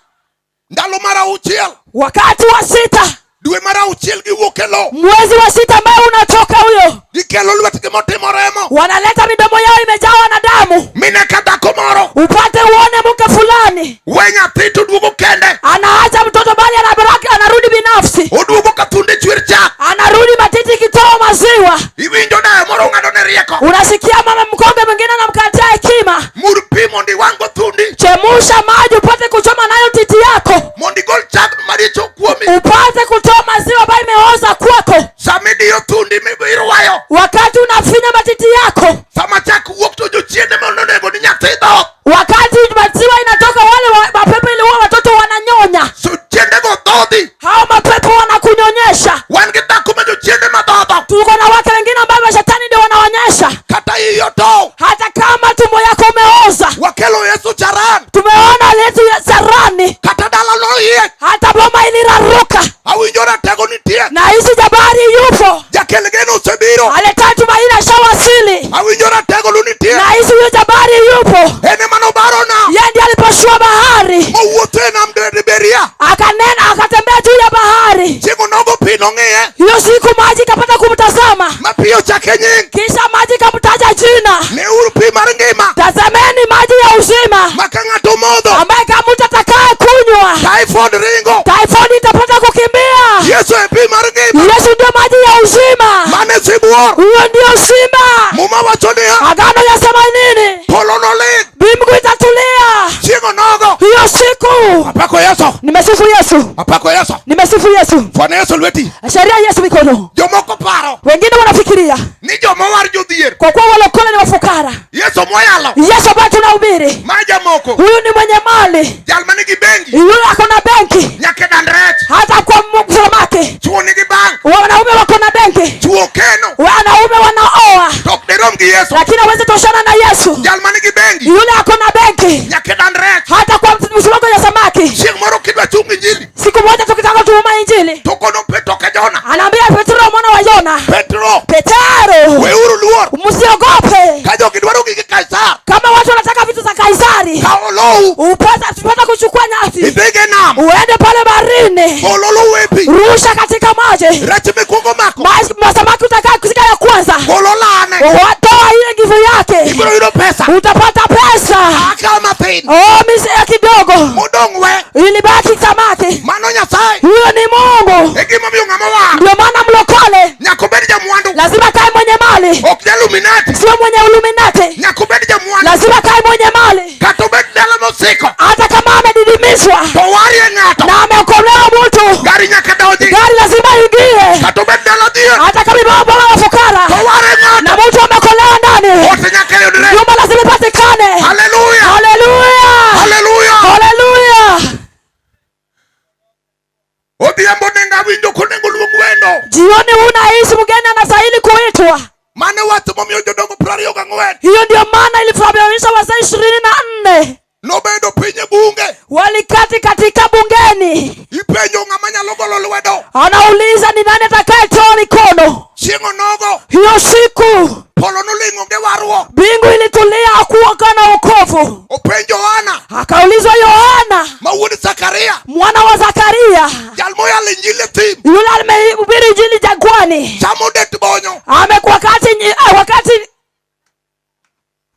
[SPEAKER 10] Ndalo mar auchiel.
[SPEAKER 5] Wakati wa sita.
[SPEAKER 10] Dwe mar auchiel giwuok e lo.
[SPEAKER 5] Mwezi wa sita ambaye unatoka huyo.
[SPEAKER 10] Gikelo lwetgi motimo remo.
[SPEAKER 5] Wanaleta midomo yao imejawa na damu.
[SPEAKER 10] Mine ka dhako moro.
[SPEAKER 5] Upate uone mke fulani.
[SPEAKER 10] We nyathi to duogo kende.
[SPEAKER 5] Anaacha mtoto bali anabaraki, anarudi binafsi.
[SPEAKER 10] Oduogo ka thunde chwer chak.
[SPEAKER 5] Anarudi matiti ikitoa maziwa.
[SPEAKER 10] Iwinjo dayo moro ng'ado ne rieko.
[SPEAKER 5] Unasikia mama mkonge mwingine anamkatia hekima.
[SPEAKER 10] Mur pi mondo iwang' go thundi.
[SPEAKER 5] Chemusha maji upate kuchoma nayo titi yako.
[SPEAKER 10] Mondo igol chak maricho kuomi.
[SPEAKER 5] Upate kutoa maziwa ambayo imeoza kwako.
[SPEAKER 10] Sama idiyo thundi mirwayo.
[SPEAKER 5] Wakati unafinya matiti yako.
[SPEAKER 10] Sama chak wuok to jochiende mondo onego ni nyathi dhoth.
[SPEAKER 5] Wakati maziwa inatoka wale mapepo iliua watoto wananyonya.
[SPEAKER 10] So chiende go dhodhi.
[SPEAKER 5] Hao mapepo wanakunyonyesha.
[SPEAKER 10] Wan gi dhako ma jochiende madhodho.
[SPEAKER 5] Tuko na wake wengine ambao mashetani ndio wanaonyesha.
[SPEAKER 10] Kata iyi otow.
[SPEAKER 5] Hata kama tumbo yako umeoza.
[SPEAKER 10] Wakelo Yesu charan.
[SPEAKER 5] Tumeona Yesu ya charani.
[SPEAKER 10] Kata dala noyiech.
[SPEAKER 5] Hata boma iliraruka.
[SPEAKER 10] Awinjo ratego nitie.
[SPEAKER 5] Na hizi jabari yupo.
[SPEAKER 10] Jakel geno osebiro.
[SPEAKER 5] Aleta tumaini ashawasili.
[SPEAKER 10] Awinjo ratego lu nitie.
[SPEAKER 5] Na hizi huyo jabari yupo.
[SPEAKER 10] En ema nobaro nam.
[SPEAKER 5] Yeye ndiye alipasua bahari.
[SPEAKER 10] Mowuotho e nam Liberia.
[SPEAKER 5] Akanena akatembea juu ya bahari.
[SPEAKER 10] Chieng' onogo pi nong'iye.
[SPEAKER 5] Hiyo siku maji ikapata kumtazama.
[SPEAKER 10] Ma pi ochake nying.
[SPEAKER 5] Kisha maji ikamtaja jina.
[SPEAKER 10] Neuru pi mar ngima.
[SPEAKER 5] Tazameni maji ya uzima.
[SPEAKER 10] Ma ka ng'ato modho.
[SPEAKER 5] Ambaye kama mtu atakaye kunywa.
[SPEAKER 10] Typhoid ringo.
[SPEAKER 5] Typhoid itapata kukimbia.
[SPEAKER 10] Yesu e pi mar ngima.
[SPEAKER 5] Yesu ndio maji ya uzima.
[SPEAKER 10] Mane sibuor.
[SPEAKER 5] Huyo ndio simba.
[SPEAKER 10] Muma wacho niya.
[SPEAKER 5] Agano yasema nini?
[SPEAKER 10] Polo noling'.
[SPEAKER 5] Mbingu itatulia.
[SPEAKER 10] Chieng' onogo.
[SPEAKER 5] Hiyo siku.
[SPEAKER 10] Apako Yesu.
[SPEAKER 5] Nimesifu Yesu.
[SPEAKER 10] Apako Yesu.
[SPEAKER 5] Nimesifu Yesu.
[SPEAKER 10] Fwana Yesu lweti.
[SPEAKER 5] Sheria Yesu mikono.
[SPEAKER 10] Jomoko paro.
[SPEAKER 5] Wengine wanafikiria
[SPEAKER 10] Ni joma war jodhier.
[SPEAKER 5] kwa kuwa walokole ni wafukara.
[SPEAKER 10] Yesu mwayalo.
[SPEAKER 5] Yesu ambaye tunahubiri.
[SPEAKER 10] Ma jamoko.
[SPEAKER 5] Huyu ni mwenye mali.
[SPEAKER 10] Jal manigi bengi.
[SPEAKER 5] Yule ako na benki.
[SPEAKER 10] Nyaka e dand rech.
[SPEAKER 5] Hata kwa samaki.
[SPEAKER 10] Chuo nigi bank.
[SPEAKER 5] Wanaume wako na benki.
[SPEAKER 10] Chuo keno.
[SPEAKER 5] Wanaume wanaoa.
[SPEAKER 10] To ok dirom gi Yesu.
[SPEAKER 5] Lakini hawezi toshana na Yesu.
[SPEAKER 10] Jal manigi bengi.
[SPEAKER 5] Yule ako na benki.
[SPEAKER 10] Nyaka e dand rech.
[SPEAKER 5] Hata kwa msimamo ya samaki.
[SPEAKER 10] Chieng' moro kidwa chung injili.
[SPEAKER 5] Siku moja tukitaka kuhubiri injili.
[SPEAKER 10] To kono Petro ka Jona.
[SPEAKER 5] Anaambia Petro mwana wa Yona.
[SPEAKER 10] Petro.
[SPEAKER 5] Petero.
[SPEAKER 10] Weuru luor.
[SPEAKER 5] Msiogope.
[SPEAKER 10] Ka jogi dwaro gige Kaisar.
[SPEAKER 5] Kama watu wanataka vitu za Kaisari.
[SPEAKER 10] Kaw lowo.
[SPEAKER 5] Upata kuchukua nyasi.
[SPEAKER 10] Idhige nam.
[SPEAKER 5] Uende pale baharini.
[SPEAKER 10] Golo lowo e pi.
[SPEAKER 5] Rusha katika maji.
[SPEAKER 10] Rech mikwongo mako.
[SPEAKER 5] Masamaki utakaa kushika ya kwanza.
[SPEAKER 10] Golo lane.
[SPEAKER 5] Watoa ile ngivu yake.
[SPEAKER 10] Ibiro yudo pesa.
[SPEAKER 5] Utapata pesa.
[SPEAKER 10] Akaw mathin.
[SPEAKER 5] Oh, misi ya kidogo.
[SPEAKER 10] Modong' we.
[SPEAKER 5] Ilibaki samaki.
[SPEAKER 10] Mano Nyasaye.
[SPEAKER 5] Huyo ni Mungu.
[SPEAKER 10] E gima omiyo ng'ama war.
[SPEAKER 5] Ndio maana mlokole.
[SPEAKER 10] Nyaka obed jamwandu.
[SPEAKER 5] Lazima kae mwenye mali.
[SPEAKER 10] Ok ja-Illuminati.
[SPEAKER 5] Sio mwenye Illuminati.
[SPEAKER 10] Nyaka obed jamwandu.
[SPEAKER 5] Lazima kae mwenye mali.
[SPEAKER 10] Kata obed dala mosiko.
[SPEAKER 5] Hata kama amedidimizwa.
[SPEAKER 10] To warie ng'ato.
[SPEAKER 5] Na ameokolewa mtu.
[SPEAKER 10] Gari nyaka donji.
[SPEAKER 5] Gari lazima ingie.
[SPEAKER 10] Kata obed dala dhier.
[SPEAKER 5] Hata kama ni baba wa fukara.
[SPEAKER 10] To ware ng'ato.
[SPEAKER 5] Na mtu ameokolewa ndani.
[SPEAKER 10] Ot nyaka yudre.
[SPEAKER 5] Nyumba lazima ipatikane.
[SPEAKER 10] Haleluya.
[SPEAKER 5] Haleluya.
[SPEAKER 10] Haleluya.
[SPEAKER 5] Haleluya.
[SPEAKER 10] Odhiambo nenga awinjo konego luong wendo.
[SPEAKER 5] Jioni unahisi mgeni anastahili kuitwa.
[SPEAKER 10] Mano wach momiyo jodongo 24.
[SPEAKER 5] Hiyo ndio maana ilifahamisha wazee 24.
[SPEAKER 10] Nobedo piny e bunge.
[SPEAKER 5] Waliketi katika bungeni.
[SPEAKER 10] Ipenjo ng'ama nyalo golo lwedo.
[SPEAKER 5] Anauliza ni nani atakayetoa mikono.
[SPEAKER 10] Chieng' onogo.
[SPEAKER 5] Hiyo siku
[SPEAKER 10] Polo noling'o gi warruok.
[SPEAKER 5] mbingu ilitulia, hakuwa na wokovu.
[SPEAKER 10] Openjo Yohana
[SPEAKER 5] Akaulizwa Yohana
[SPEAKER 10] ma wuod Zakaria,
[SPEAKER 5] mwana wa Zakaria,
[SPEAKER 10] jal moyalo injili e thim,
[SPEAKER 5] yule amehubiri injili jangwani,
[SPEAKER 10] chamo det bonyo.
[SPEAKER 5] amekuwa wakati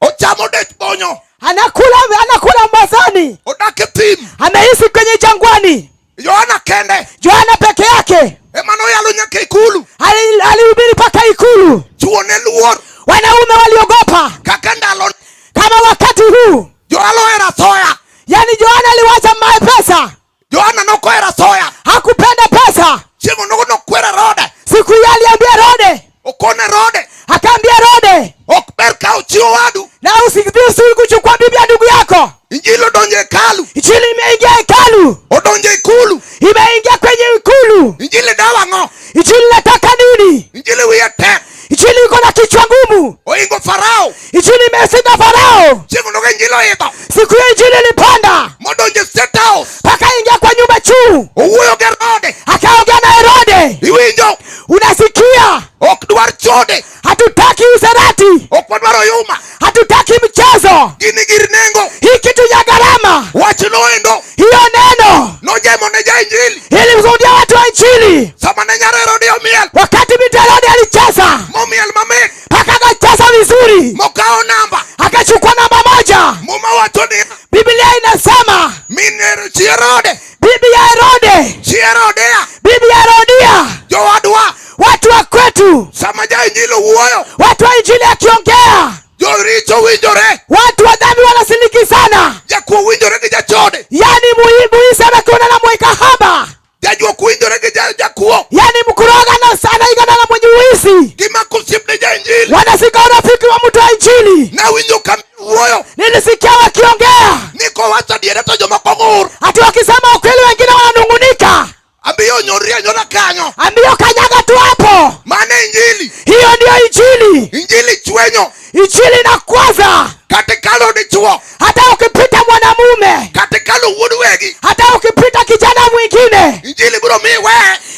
[SPEAKER 10] Ochamo det bonyo.
[SPEAKER 19] Anakula mazani.
[SPEAKER 10] Odak e thim.
[SPEAKER 19] Ameishi kwenye jangwani.
[SPEAKER 10] Yohana kende
[SPEAKER 19] Yohana peke yake
[SPEAKER 10] ema noyalo nyaka ikulu.
[SPEAKER 19] Alihubiri mpaka ikulu.
[SPEAKER 10] Chuo ne luor.
[SPEAKER 19] Wanaume waliogopa.
[SPEAKER 10] Kaka ndalo
[SPEAKER 19] kama wakati huu.
[SPEAKER 10] Johana ohero asoya.
[SPEAKER 19] Yaani Yohana aliwacha pesa.
[SPEAKER 10] Johana nokohero asoya.
[SPEAKER 19] Hakupenda pesa.
[SPEAKER 10] Chieng' onogo nokwero Herode.
[SPEAKER 19] Siku hiyo aliambia Herode.
[SPEAKER 10] Okone Herode.
[SPEAKER 19] Akaambia Herode,
[SPEAKER 10] ok ber ka ochiwo wadu.
[SPEAKER 19] Na usiruhusu kuchukua bibi ya ndugu yako.
[SPEAKER 10] Injili odonjo e hekalu.
[SPEAKER 19] Injili imeingia hekalu.
[SPEAKER 10] Odonjo ikulu.
[SPEAKER 19] Imeingia kwenye ikulu.
[SPEAKER 10] Injili dawa ang'o?
[SPEAKER 19] Injili nataka nini?
[SPEAKER 10] Injili wiye tek.
[SPEAKER 19] Injili iko na kichwa ngumu.
[SPEAKER 10] Oingo Farao.
[SPEAKER 19] Injili imeshinda Farao.
[SPEAKER 10] Chieng' onogo injili oidho.
[SPEAKER 19] Siku hiyo injili ilipanda.
[SPEAKER 10] Modonjo e State House.
[SPEAKER 19] Mpaka ingia kwa nyumba juu.
[SPEAKER 10] Owuoyo gi Herode.
[SPEAKER 19] Akaongea na Herode.
[SPEAKER 10] Iwinjo?
[SPEAKER 19] Unasikia?
[SPEAKER 10] Ok dwar chode.
[SPEAKER 19] Hatutaki userati.
[SPEAKER 10] Ok wadwar oyuma.
[SPEAKER 19] Hatutaki mchezo.
[SPEAKER 10] Gini gir nengo.
[SPEAKER 19] Hii kitu ya gharama.
[SPEAKER 10] Wach noendo.
[SPEAKER 19] Hiyo neno
[SPEAKER 10] Nojemo ne ja injili.
[SPEAKER 19] ilimsaidia watu wa injili.
[SPEAKER 10] Sama ne nyar Herode omiel.
[SPEAKER 19] Wakati binti Herode alicheza,
[SPEAKER 10] Momiel mamit.
[SPEAKER 19] mpaka akacheza vizuri,
[SPEAKER 10] Mokawo namba.
[SPEAKER 19] akachukua namba 1.
[SPEAKER 10] Muma wacho niya.
[SPEAKER 19] Biblia inasema
[SPEAKER 10] Min chi Herode.
[SPEAKER 19] Bibi ya Herode.
[SPEAKER 10] Chi Herodea.
[SPEAKER 19] Bibi ya Herodia.
[SPEAKER 10] Jowadwa.
[SPEAKER 19] Watu wa kwetu.
[SPEAKER 10] Sama ja injili owuoyo.
[SPEAKER 19] Watu wa injili akiongea,
[SPEAKER 10] Joricho winjore.
[SPEAKER 19] watu wa dhambi wanasilikizana.
[SPEAKER 10] Jakuo winjore gi jachode.
[SPEAKER 19] Yaani muizi anakuona na mwikahaba.
[SPEAKER 10] Jajuok winjore gi jakuo.
[SPEAKER 19] Yaani mkuroga na anaigana na mwenye uizi.
[SPEAKER 10] Gimako osiep ne ja injili.
[SPEAKER 19] Wanasika urafiki wa mtu wa injili.
[SPEAKER 10] Nawinjo ka wuoyo.
[SPEAKER 19] Nilisikia wakiongea.
[SPEAKER 10] Ni kowacho adiera to jomoko ng'ur.
[SPEAKER 19] Ati wakisema ukweli wengine wananung'unika.
[SPEAKER 10] Ambiyo nyorri anyora kanyo.
[SPEAKER 19] Ambiyo kanyaga tu hapo.
[SPEAKER 10] Mano injili.
[SPEAKER 19] Hiyo ndio injili.
[SPEAKER 10] Injili chwenyo.
[SPEAKER 19] Injili inakwaza.
[SPEAKER 10] Kata ikalo dichuo.
[SPEAKER 19] Hata ukipita mwanamume.
[SPEAKER 10] Kata ikalo wuod wegi.
[SPEAKER 19] Hata ukipita kijana mwingine.
[SPEAKER 10] Injili biro miyi we.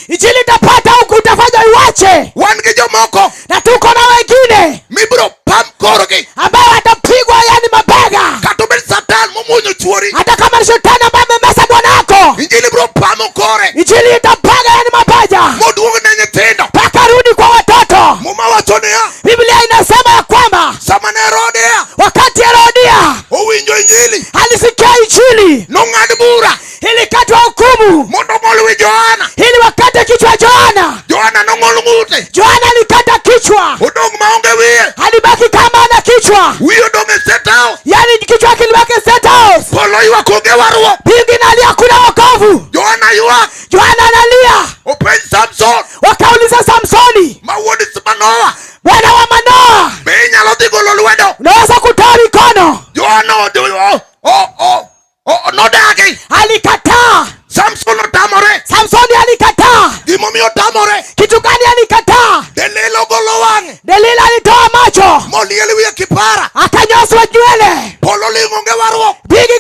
[SPEAKER 19] Injili itapata huku utafanya iwache.
[SPEAKER 10] Wan gi jomoko.
[SPEAKER 19] Na tuko na wengine.
[SPEAKER 10] Mibiro pam korgi.
[SPEAKER 19] Ambao watapigwa yani mabega.
[SPEAKER 10] Kata obed Satan momuonyo chuori.
[SPEAKER 19] Hata kama ni shetani ambaye amemesa bwanako.
[SPEAKER 10] Injili biro pamo kore.
[SPEAKER 19] Injili itapaga yani mapaja.
[SPEAKER 10] Moduog ne nyithindo.
[SPEAKER 19] Mpaka rudi kwa watoto.
[SPEAKER 10] Muma wacho niya.
[SPEAKER 19] Biblia inasema ya kwamba
[SPEAKER 10] sama ne Herodia,
[SPEAKER 19] wakati Herodia
[SPEAKER 10] owinjo injili,
[SPEAKER 19] alisikia injili,
[SPEAKER 10] nong'ad bura,
[SPEAKER 19] ilikatwa hukumu
[SPEAKER 10] mondo ong'ol wi Johana,
[SPEAKER 19] ili wakate kichwa Johana.
[SPEAKER 10] Johana nong'ol ng'ute.
[SPEAKER 19] Johana alikata kichwa,
[SPEAKER 10] odong' maonge wiye,
[SPEAKER 19] alibaki kama ana kichwa.
[SPEAKER 10] Wiye odong' e State House.
[SPEAKER 19] Yaani kichwa kilibaki State House.
[SPEAKER 10] Polo ywak onge warruok.
[SPEAKER 19] Mbingu inalia kuna wokovu.
[SPEAKER 10] Johana ywak.
[SPEAKER 19] Johana analia.
[SPEAKER 10] Openj Samson.
[SPEAKER 19] Wakauliza Samsoni,
[SPEAKER 10] ma wuod Manoa,
[SPEAKER 19] mwana wa Manoa,
[SPEAKER 10] be inyalo dhi golo lwedo?
[SPEAKER 19] Unaweza kutoa mikono?
[SPEAKER 10] Johana nodagi.
[SPEAKER 19] Alikataa.
[SPEAKER 10] Samson otamore.
[SPEAKER 19] Samsoni alikataa.
[SPEAKER 10] Gimomiyo otamore?
[SPEAKER 19] Kitu gani alikataa?
[SPEAKER 10] Delila ogolo wang'e.
[SPEAKER 19] Delila alitoa macho.
[SPEAKER 10] Moliel wiye kipara.
[SPEAKER 19] Akanyoswa nywele.
[SPEAKER 10] Polo ling' onge warruok.
[SPEAKER 19] Mbingu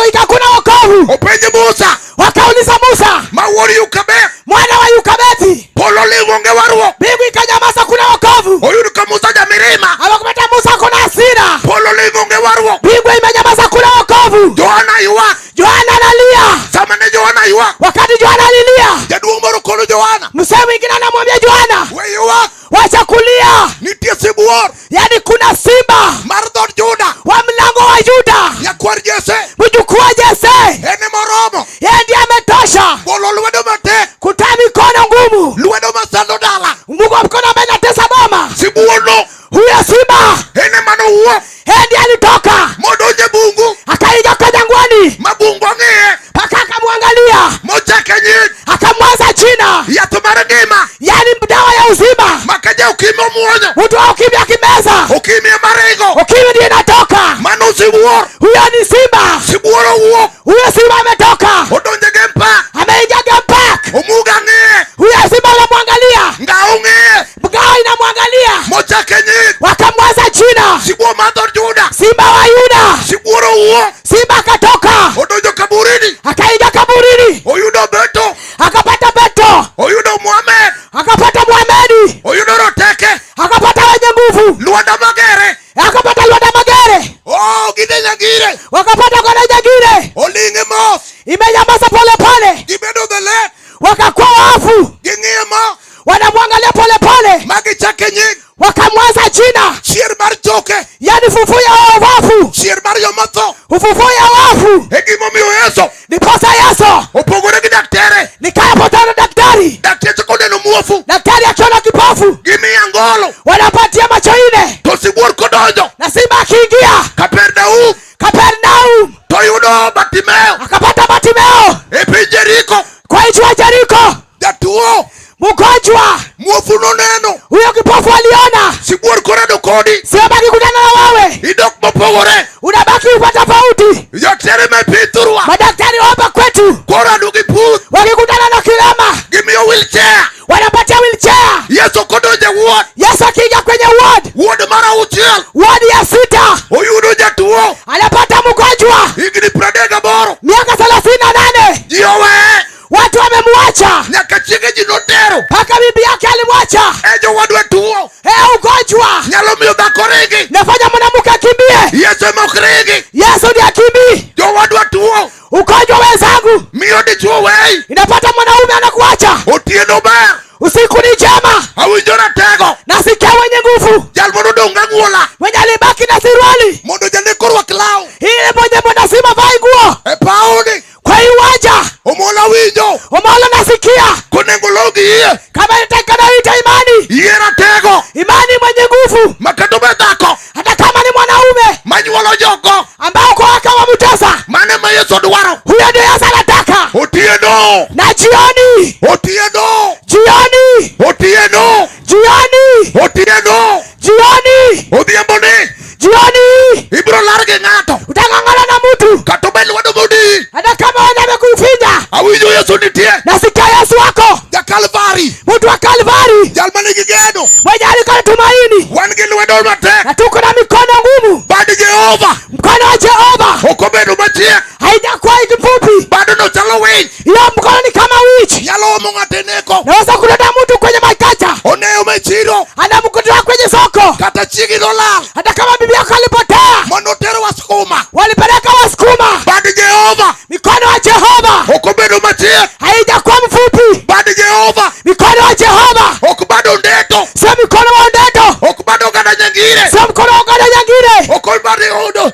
[SPEAKER 19] ikakuna wokovu.
[SPEAKER 10] Openj Musa.
[SPEAKER 19] Wakauliza Musa,
[SPEAKER 10] ma wuod Yukabeth,
[SPEAKER 19] mwana wa Yukabethi.
[SPEAKER 10] Polo ling' onge warruok.
[SPEAKER 19] Mbingu ikanyamaza, kuna wokovu.
[SPEAKER 10] Oyud ka Musa jamirima.
[SPEAKER 19] Awakupata Musa kuna hasira.
[SPEAKER 10] Polo ling' onge warruok.
[SPEAKER 19] Mbingu imenyamaza, kuna wokovu.
[SPEAKER 10] Johana ywak.
[SPEAKER 19] Johana analia.
[SPEAKER 10] Sama ne Johana ywak,
[SPEAKER 19] wakati Johana alilia,
[SPEAKER 10] jaduong' moro kono Johana,
[SPEAKER 19] mzee mwingine anamwambia Johana,
[SPEAKER 10] we ywak,
[SPEAKER 19] wacha kulia.
[SPEAKER 10] Nitie sibuor.
[SPEAKER 19] Yaani kuna simba
[SPEAKER 10] mar dhood Juda,
[SPEAKER 19] wa mlango wa Yuda,
[SPEAKER 10] nyakwar Jesse,
[SPEAKER 19] mjukuu wa Jesse.
[SPEAKER 10] En moromo.
[SPEAKER 19] Yeye ndiye ametosha.
[SPEAKER 10] Golo lwedo matek,
[SPEAKER 19] kutoa mikono ngumu,
[SPEAKER 10] lwedo masando dala,
[SPEAKER 19] Mungu wa mkono ambaye anatesa boma.
[SPEAKER 10] Sibuor no,
[SPEAKER 19] huyo simba
[SPEAKER 10] en ema nowuok.
[SPEAKER 19] Yeye ndiye alitoka
[SPEAKER 10] modonjo e bungu,
[SPEAKER 19] akaingia kwa jangwani,
[SPEAKER 10] ma bungu ong'iye,
[SPEAKER 19] mpaka akamwangalia,
[SPEAKER 10] mochake nying,
[SPEAKER 19] akamwaza jina,
[SPEAKER 10] yath mar ngima,
[SPEAKER 19] yaani dawa ya uzima,
[SPEAKER 10] ma ka ja ukimwi omuonyo,
[SPEAKER 19] mtu wa ukimwi akimeza,
[SPEAKER 10] ukimwi ema ringo,
[SPEAKER 19] ukimwi ndiyo inatoka.
[SPEAKER 10] Mano sibuor.
[SPEAKER 19] Huyo ni simba.
[SPEAKER 10] Sibuor owuok.
[SPEAKER 19] Huyo simba ametoka,
[SPEAKER 10] odonjo e game park,
[SPEAKER 19] ameingia game park.
[SPEAKER 10] Omuga ng'iye,
[SPEAKER 19] Huyo simba anamwangalia,
[SPEAKER 10] ngao ng'iye,
[SPEAKER 19] ngao inamwangalia,
[SPEAKER 10] mochake nying,
[SPEAKER 19] wakamwaza jina,
[SPEAKER 10] sibuor mar dhood Juda,
[SPEAKER 19] simba wa Yuda.
[SPEAKER 10] Sibuor owuok.
[SPEAKER 15] owuok.
[SPEAKER 19] Simba akatoka.
[SPEAKER 15] Odonjo kaburini.
[SPEAKER 19] Akaingia kaburini.
[SPEAKER 15] Oyudo Beto.
[SPEAKER 19] Akapata Beto.
[SPEAKER 15] Oyudo Muhammad.
[SPEAKER 19] Akapata Muhamedi.
[SPEAKER 15] Oyudo roteke.
[SPEAKER 19] Akapata wenye nguvu.
[SPEAKER 15] Lwanda Magere.
[SPEAKER 19] Akapata Lwanda Magere.
[SPEAKER 15] Oh, gide Nyagire.
[SPEAKER 19] Wakapata kona Nyagire.
[SPEAKER 15] Oling'e mos.
[SPEAKER 19] Imenyamaza pole pole.
[SPEAKER 15] Gibedo the left.
[SPEAKER 19] Wakakuwa wafu.
[SPEAKER 15] Ging'iye mo.
[SPEAKER 19] Wanamwangalia pole pole.
[SPEAKER 15] Magichake nying.
[SPEAKER 19] Wakamwaza jina.
[SPEAKER 15] Chier mar choke.
[SPEAKER 19] Yani fufu ya wafu.
[SPEAKER 15] Chier mar jomotho.
[SPEAKER 19] Ufufuo ya wafu.
[SPEAKER 15] E gimomiyo Yesu.
[SPEAKER 19] Ndiposa Yesu
[SPEAKER 15] opogore gi daktere.
[SPEAKER 19] Nikayapotana daktari.
[SPEAKER 15] Dakteche koneno muofu.
[SPEAKER 19] Daktari akiona kipofu.
[SPEAKER 15] Gimiye angolo.
[SPEAKER 19] Wanapatia macho ine.
[SPEAKER 15] To sibuor kodonjo.
[SPEAKER 19] Na simba akiingia.
[SPEAKER 15] Kapernaum.
[SPEAKER 19] Kapernaum.
[SPEAKER 15] To yudo Bartimeo.
[SPEAKER 19] Akapata Bartimeo.
[SPEAKER 15] E piny Jeriko.
[SPEAKER 19] Kwa nchi wa Jeriko.
[SPEAKER 15] Jatuo.
[SPEAKER 19] Mgonjwa.
[SPEAKER 15] Muofu noneno.
[SPEAKER 19] Huyo kipofu aliona.
[SPEAKER 15] Sibuor korado kodi.
[SPEAKER 19] Simba akikutana na wewe.
[SPEAKER 15] Idok mopogore.
[SPEAKER 19] Unabaki uko tofauti.
[SPEAKER 15] Jotere me piny thurwa.
[SPEAKER 19] Madaktari wa hapa kwetu.
[SPEAKER 15] Korado gi puth.
[SPEAKER 19] Wakikutana na kilema.
[SPEAKER 15] Gimiyo wheelchair.
[SPEAKER 19] Wanapatia wheelchair.
[SPEAKER 15] Yesu kodonjo e ward.
[SPEAKER 19] Yesu akiingia kwenye ward.
[SPEAKER 15] Ward mar auchiel.
[SPEAKER 19] Ward ya 6.
[SPEAKER 15] Oyudo jatuo.
[SPEAKER 19] Anapata mgonjwa.
[SPEAKER 15] Higni 38.
[SPEAKER 19] Miaka 38.
[SPEAKER 15] Ji oweye.
[SPEAKER 19] Watu wamemwacha.
[SPEAKER 15] Nyaka chiege ji notero.
[SPEAKER 19] Mpaka bibi yake alimwacha.
[SPEAKER 15] E jowadwa tuo.
[SPEAKER 19] E ugonjwa.
[SPEAKER 15] Nyalo miyo dhako ringi.
[SPEAKER 19] Nafanya mwanamke akimbie.
[SPEAKER 15] Yesu ema ok ringi.
[SPEAKER 19] Yesu ndiye akimbii.
[SPEAKER 15] Jowadwa tuo.
[SPEAKER 19] Ugonjwa wenzangu.
[SPEAKER 15] Miyo dichuo weyi.
[SPEAKER 19] Inapata mwanaume anakuacha.
[SPEAKER 15] Otieno ber.
[SPEAKER 19] Usiku ni njema.
[SPEAKER 15] Awinjo ratego.
[SPEAKER 19] Nasikia wenye nguvu.
[SPEAKER 15] Jal mondo odong' gang'uola.
[SPEAKER 19] Mwenye alibaki na suruali.
[SPEAKER 15] Mondo janek orwak law.
[SPEAKER 19] Ile mwenye mwanasima vai nguo.
[SPEAKER 15] E paoni.
[SPEAKER 19] Kwa uwanja.
[SPEAKER 15] Omola winjo.
[SPEAKER 19] Omola nasikia.
[SPEAKER 15] Konego logi yie.
[SPEAKER 19] Kama inatakikana uite imani.
[SPEAKER 15] Yie ratego.
[SPEAKER 19] Imani mwenye nguvu.
[SPEAKER 15] Makata obed dhako.
[SPEAKER 19] Hata kama ni mwanaume.
[SPEAKER 15] Manyuolo jogo.
[SPEAKER 19] Ambao kwa wake wamtesa.
[SPEAKER 15] Mane ma Yesu dwaro.
[SPEAKER 19] Huyo ndio Yesu anataka.
[SPEAKER 15] Otieno.
[SPEAKER 19] Na jioni.
[SPEAKER 15] Otieno.
[SPEAKER 19] Jioni.
[SPEAKER 15] Otieno.
[SPEAKER 19] Jioni.
[SPEAKER 15] Otieno.
[SPEAKER 19] Jioni.
[SPEAKER 15] Odhiambo ni.
[SPEAKER 19] Jioni.
[SPEAKER 15] Ibiro lar gi ng'ato.
[SPEAKER 19] Utang'ang'ana na mtu.
[SPEAKER 15] Kata obed lwedo modii.
[SPEAKER 19] Hata kama wewe amekufinya.
[SPEAKER 15] Awinjo Yesu nitie.
[SPEAKER 19] Nasikia Yesu wako.
[SPEAKER 15] Ja Kalvari.
[SPEAKER 19] Mtu wa Kalvari.
[SPEAKER 15] Jal manigi geno.
[SPEAKER 19] Mwenye alikuwa na tumaini.
[SPEAKER 15] Wan gi lwedo matek.
[SPEAKER 19] Na tuko na mikono ngumu.
[SPEAKER 15] Bad Jehova.
[SPEAKER 19] Mkono wa Jehova.
[SPEAKER 15] Ok obedo machiek.
[SPEAKER 19] Haijakuwa kifupi.
[SPEAKER 15] Bado no chalo winy.
[SPEAKER 19] Hiyo mkono ni kama wich.
[SPEAKER 15] Nyalo omo ng'ato e neko.
[SPEAKER 19] Naweza kuleta mtu kwenye makacha.
[SPEAKER 15] Oneyo me chiro.
[SPEAKER 19] Anamkutoa kwenye soko.
[SPEAKER 15] Kata chiegi nolal.
[SPEAKER 19] Hata kama bibi yako alipotea.
[SPEAKER 15] Mondo oter wasukuma.
[SPEAKER 19] Walipeleka wasukuma.
[SPEAKER 15] Bad Jehova.
[SPEAKER 19] Mikono wa Jehova.
[SPEAKER 15] Ok obedo machiek.
[SPEAKER 19] Haijakuwa mfupi.
[SPEAKER 15] Bad Jehova.
[SPEAKER 19] Mikono wa Jehova.
[SPEAKER 15] Ok bad ondeto.
[SPEAKER 19] Sio mikono wa ondeto.
[SPEAKER 15] Ok bad oganda Nyangire.
[SPEAKER 19] Sio mkono wa oganda Nyangire.
[SPEAKER 15] Ok bad odo.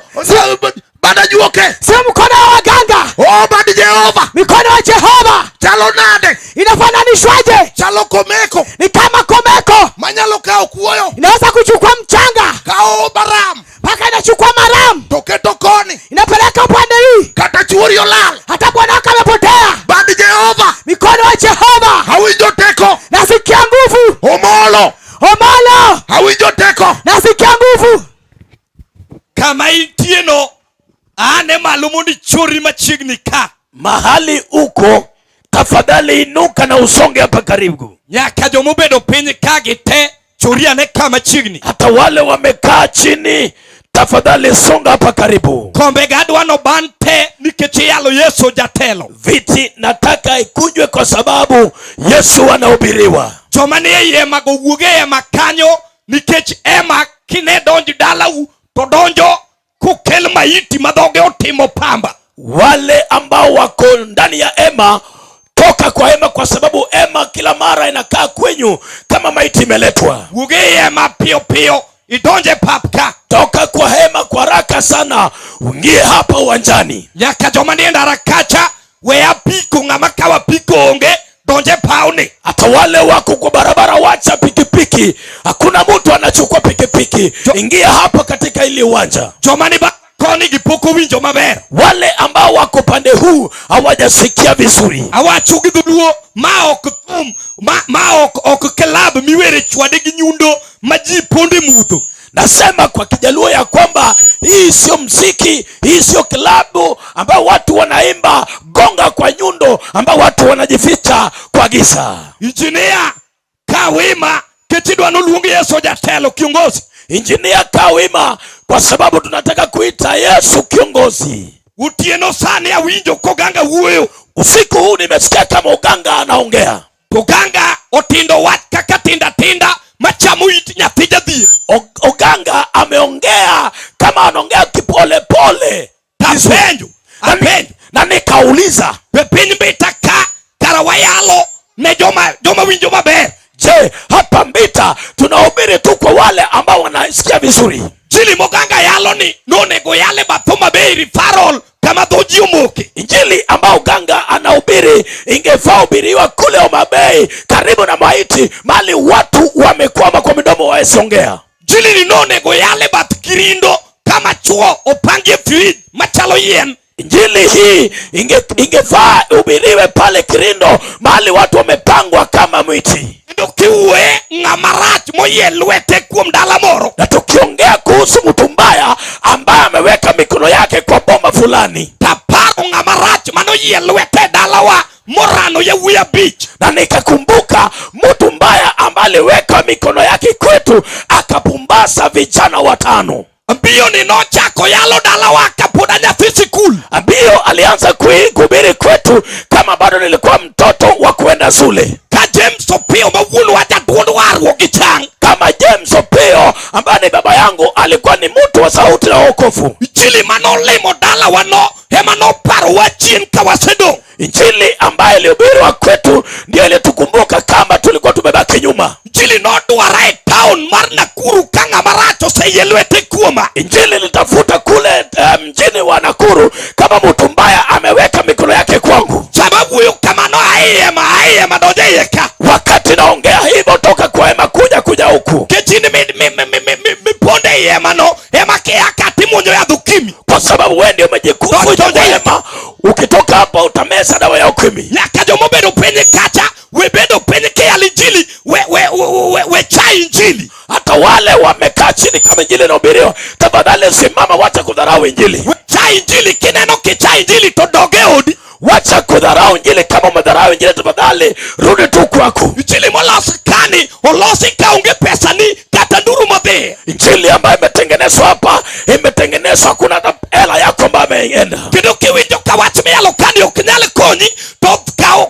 [SPEAKER 15] Bad ajuoke.
[SPEAKER 19] Sio mkono wa waganga.
[SPEAKER 15] Oh, bad Jehova.
[SPEAKER 19] Mikono wa Jehova.
[SPEAKER 15] Chalo nade?
[SPEAKER 19] Inafananishwaje?
[SPEAKER 15] Chalo komeko.
[SPEAKER 19] Ni kama komeko.
[SPEAKER 15] Manyalo kawo kuoyo.
[SPEAKER 19] Inaweza kuchukua mchanga.
[SPEAKER 15] Kawo baram.
[SPEAKER 19] Paka inachukua maram.
[SPEAKER 15] To keto koni.
[SPEAKER 19] Inapeleka upande hii.
[SPEAKER 15] Kata chuori olal.
[SPEAKER 19] Hata bwana wako amepotea.
[SPEAKER 15] Bad Jehova.
[SPEAKER 19] Mikono wa Jehova.
[SPEAKER 15] Awinjo teko.
[SPEAKER 19] Nasikia nguvu.
[SPEAKER 15] Omolo.
[SPEAKER 19] Omolo.
[SPEAKER 15] Awinjo teko.
[SPEAKER 19] Nasikia nguvu.
[SPEAKER 11] Kama intie no, ane malo mondo ichori machiegni ka.
[SPEAKER 6] Mahali uko, tafadhali inuka na usonge hapa karibu.
[SPEAKER 11] Nyaka jomobedo piny ka gi te, chori ane ka machiegni.
[SPEAKER 6] Hata wale wamekaa chini, tafadhali songa hapa karibu.
[SPEAKER 11] Kombe ga adwa noban te nikech iyalo Yesu jatelo.
[SPEAKER 6] Viti nataka ikunjwe kwa sababu Yesu anahubiriwa.
[SPEAKER 11] Joma nie ei hema go wuog e hema kanyo nikech hema kine donj dalau to donjo kokel maiti ma dhoge otimo pamba.
[SPEAKER 6] Wale ambao wako ndani ya hema, toka kwa hema, kwa sababu hema kila mara inakaa kwenyu kama maiti imeletwa.
[SPEAKER 11] Wuog e hema piyo piyo idonje pap ka.
[SPEAKER 6] Toka kwa hema kwa haraka sana uingie hapa uwanjani.
[SPEAKER 11] Nyaka joma nie ndara kacha we apiko ng'ama kawo apiko onge donje pawni.
[SPEAKER 6] Hata wale wako kwa barabara wacha pikipiki, hakuna mtu anachukua pikipiki. Ingia hapa katika ili uwanja.
[SPEAKER 11] Joma ni ba koni gi pok owinjo maber.
[SPEAKER 6] Wale ambao wako pande huu hawajasikia vizuri.
[SPEAKER 11] Awacho gi dholuo ma ok thum, ma ok club miwere chwade gi nyundo ma ji ponde mudho.
[SPEAKER 6] Nasema kwa Kijaluo ya kwamba hii sio mziki, hii sio klabu ambao watu wanaimba gonga kwa nyundo, ambao watu wanajificha kwa giza.
[SPEAKER 11] Injinia kawima kechidwa noluong Yesu jatelo kiongozi.
[SPEAKER 6] Injinia kawima Kwa sababu tunataka kuita Yesu kiongozi.
[SPEAKER 15] Otieno sani awinjo koganga wuoyo.
[SPEAKER 6] Usiku huu nimesikia kama uganga anaongea.
[SPEAKER 15] Oganga otindo wach kaka tinda tinda machamo it nyathi jadhier.
[SPEAKER 6] Oganga ameongea kama anaongea kipolepole.
[SPEAKER 15] Tapenjo, apenjo.
[SPEAKER 6] Na nikauliza,
[SPEAKER 15] Be piny Mbita ka kara wayalo ne joma winjo maber.
[SPEAKER 6] Je, hapa Mbita tunahubiri tu kwa wale ambao wanasikia vizuri?
[SPEAKER 15] Injili moganga yalo ni nonego yale bath Homa Bay referral kama dho ji omoke.
[SPEAKER 6] Injili ambao Oganga anahubiri ingefaa hubiriwa kule Homa Bay karibu na maiti, mali watu wamekwama kwa midomo waesiongea.
[SPEAKER 15] Injili ni nonego yale bath Kirindo kama chuo opangie fridge machalo yien.
[SPEAKER 6] Injili hii ingefaa hubiriwe pale Kirindo, mahali watu wamepangwa kama miti.
[SPEAKER 15] Kendo kiwuoye ng'ama rach moyie lwete kuom dala moro.
[SPEAKER 6] Na tukiongea kuhusu mtu mbaya ambaye ameweka mikono yake kwa boma fulani,
[SPEAKER 15] taparo ng'ama rach manoyie lwete e dalawa morano yawuoyi abich.
[SPEAKER 6] Na nikakumbuka mtu mbaya ambaye aliweka mikono yake kwetu akapumbasa vijana watano.
[SPEAKER 15] Mbio ni nochako yalo dalawa kapod anyathi sikul.
[SPEAKER 6] Mbio alianza kuhubiri kwetu kama bado nilikuwa mtoto wa kuenda shule.
[SPEAKER 15] Ka James Opiyo ma wuonwa jaduond warruok gi chang.
[SPEAKER 6] Kama James Opiyo ambaye ni baba yangu alikuwa ni mtu wa sauti na wokovu.
[SPEAKER 15] Injili manolimo dalawa no ema noparowa chien ka wasedong'.
[SPEAKER 6] Injili ambayo ilihubiriwa kwetu ndio ilitukumbuka kama tulikuwa tumebaki nyuma.
[SPEAKER 15] Injili nodwara e town mar Nakuru ka ng'ama rach oseyie lwete kuoma.
[SPEAKER 6] Injili ilitafuta kule mjini wa Nakuru kama mtu mbaya ameweka mikono yake kwangu.
[SPEAKER 15] Sababu huyo kama no aye hema donjo iye ka.
[SPEAKER 6] Wakati naongea hivyo toka kwa hema kuja huku.
[SPEAKER 15] Kechini mi ponde ei hema no, hema kia kati muonjo yadh ukimwi.
[SPEAKER 6] Kwa sababu wewe ndio umejikuta
[SPEAKER 15] Donjo
[SPEAKER 6] kwa
[SPEAKER 15] iye.
[SPEAKER 6] hema. Ukitoka hapa utameza dawa ya ukimwi.
[SPEAKER 15] Nyaka jomobedo piny kacha, we bedo piny kiyalo injili, we chai injili.
[SPEAKER 6] Hata wale wamekaa chini kama injili inahubiriwa, tafadhali simama, wacha kudharau injili.
[SPEAKER 15] We chai injili, kineno kichai injili to dog e odi.
[SPEAKER 6] Wacha kudharau injili. Kama umedharau injili, tafadhali rudi tu kwako.
[SPEAKER 15] Injili molos kani, olosi kaonge pesa ni kata nduru modhi.
[SPEAKER 6] Injili ambayo imetengenezwa hapa, imetengenezwa kuna hata hela yako ambayo imeenda.
[SPEAKER 15] Kendo kiwinjo ka wach miyalo kani ok nyal konyi, to kaw,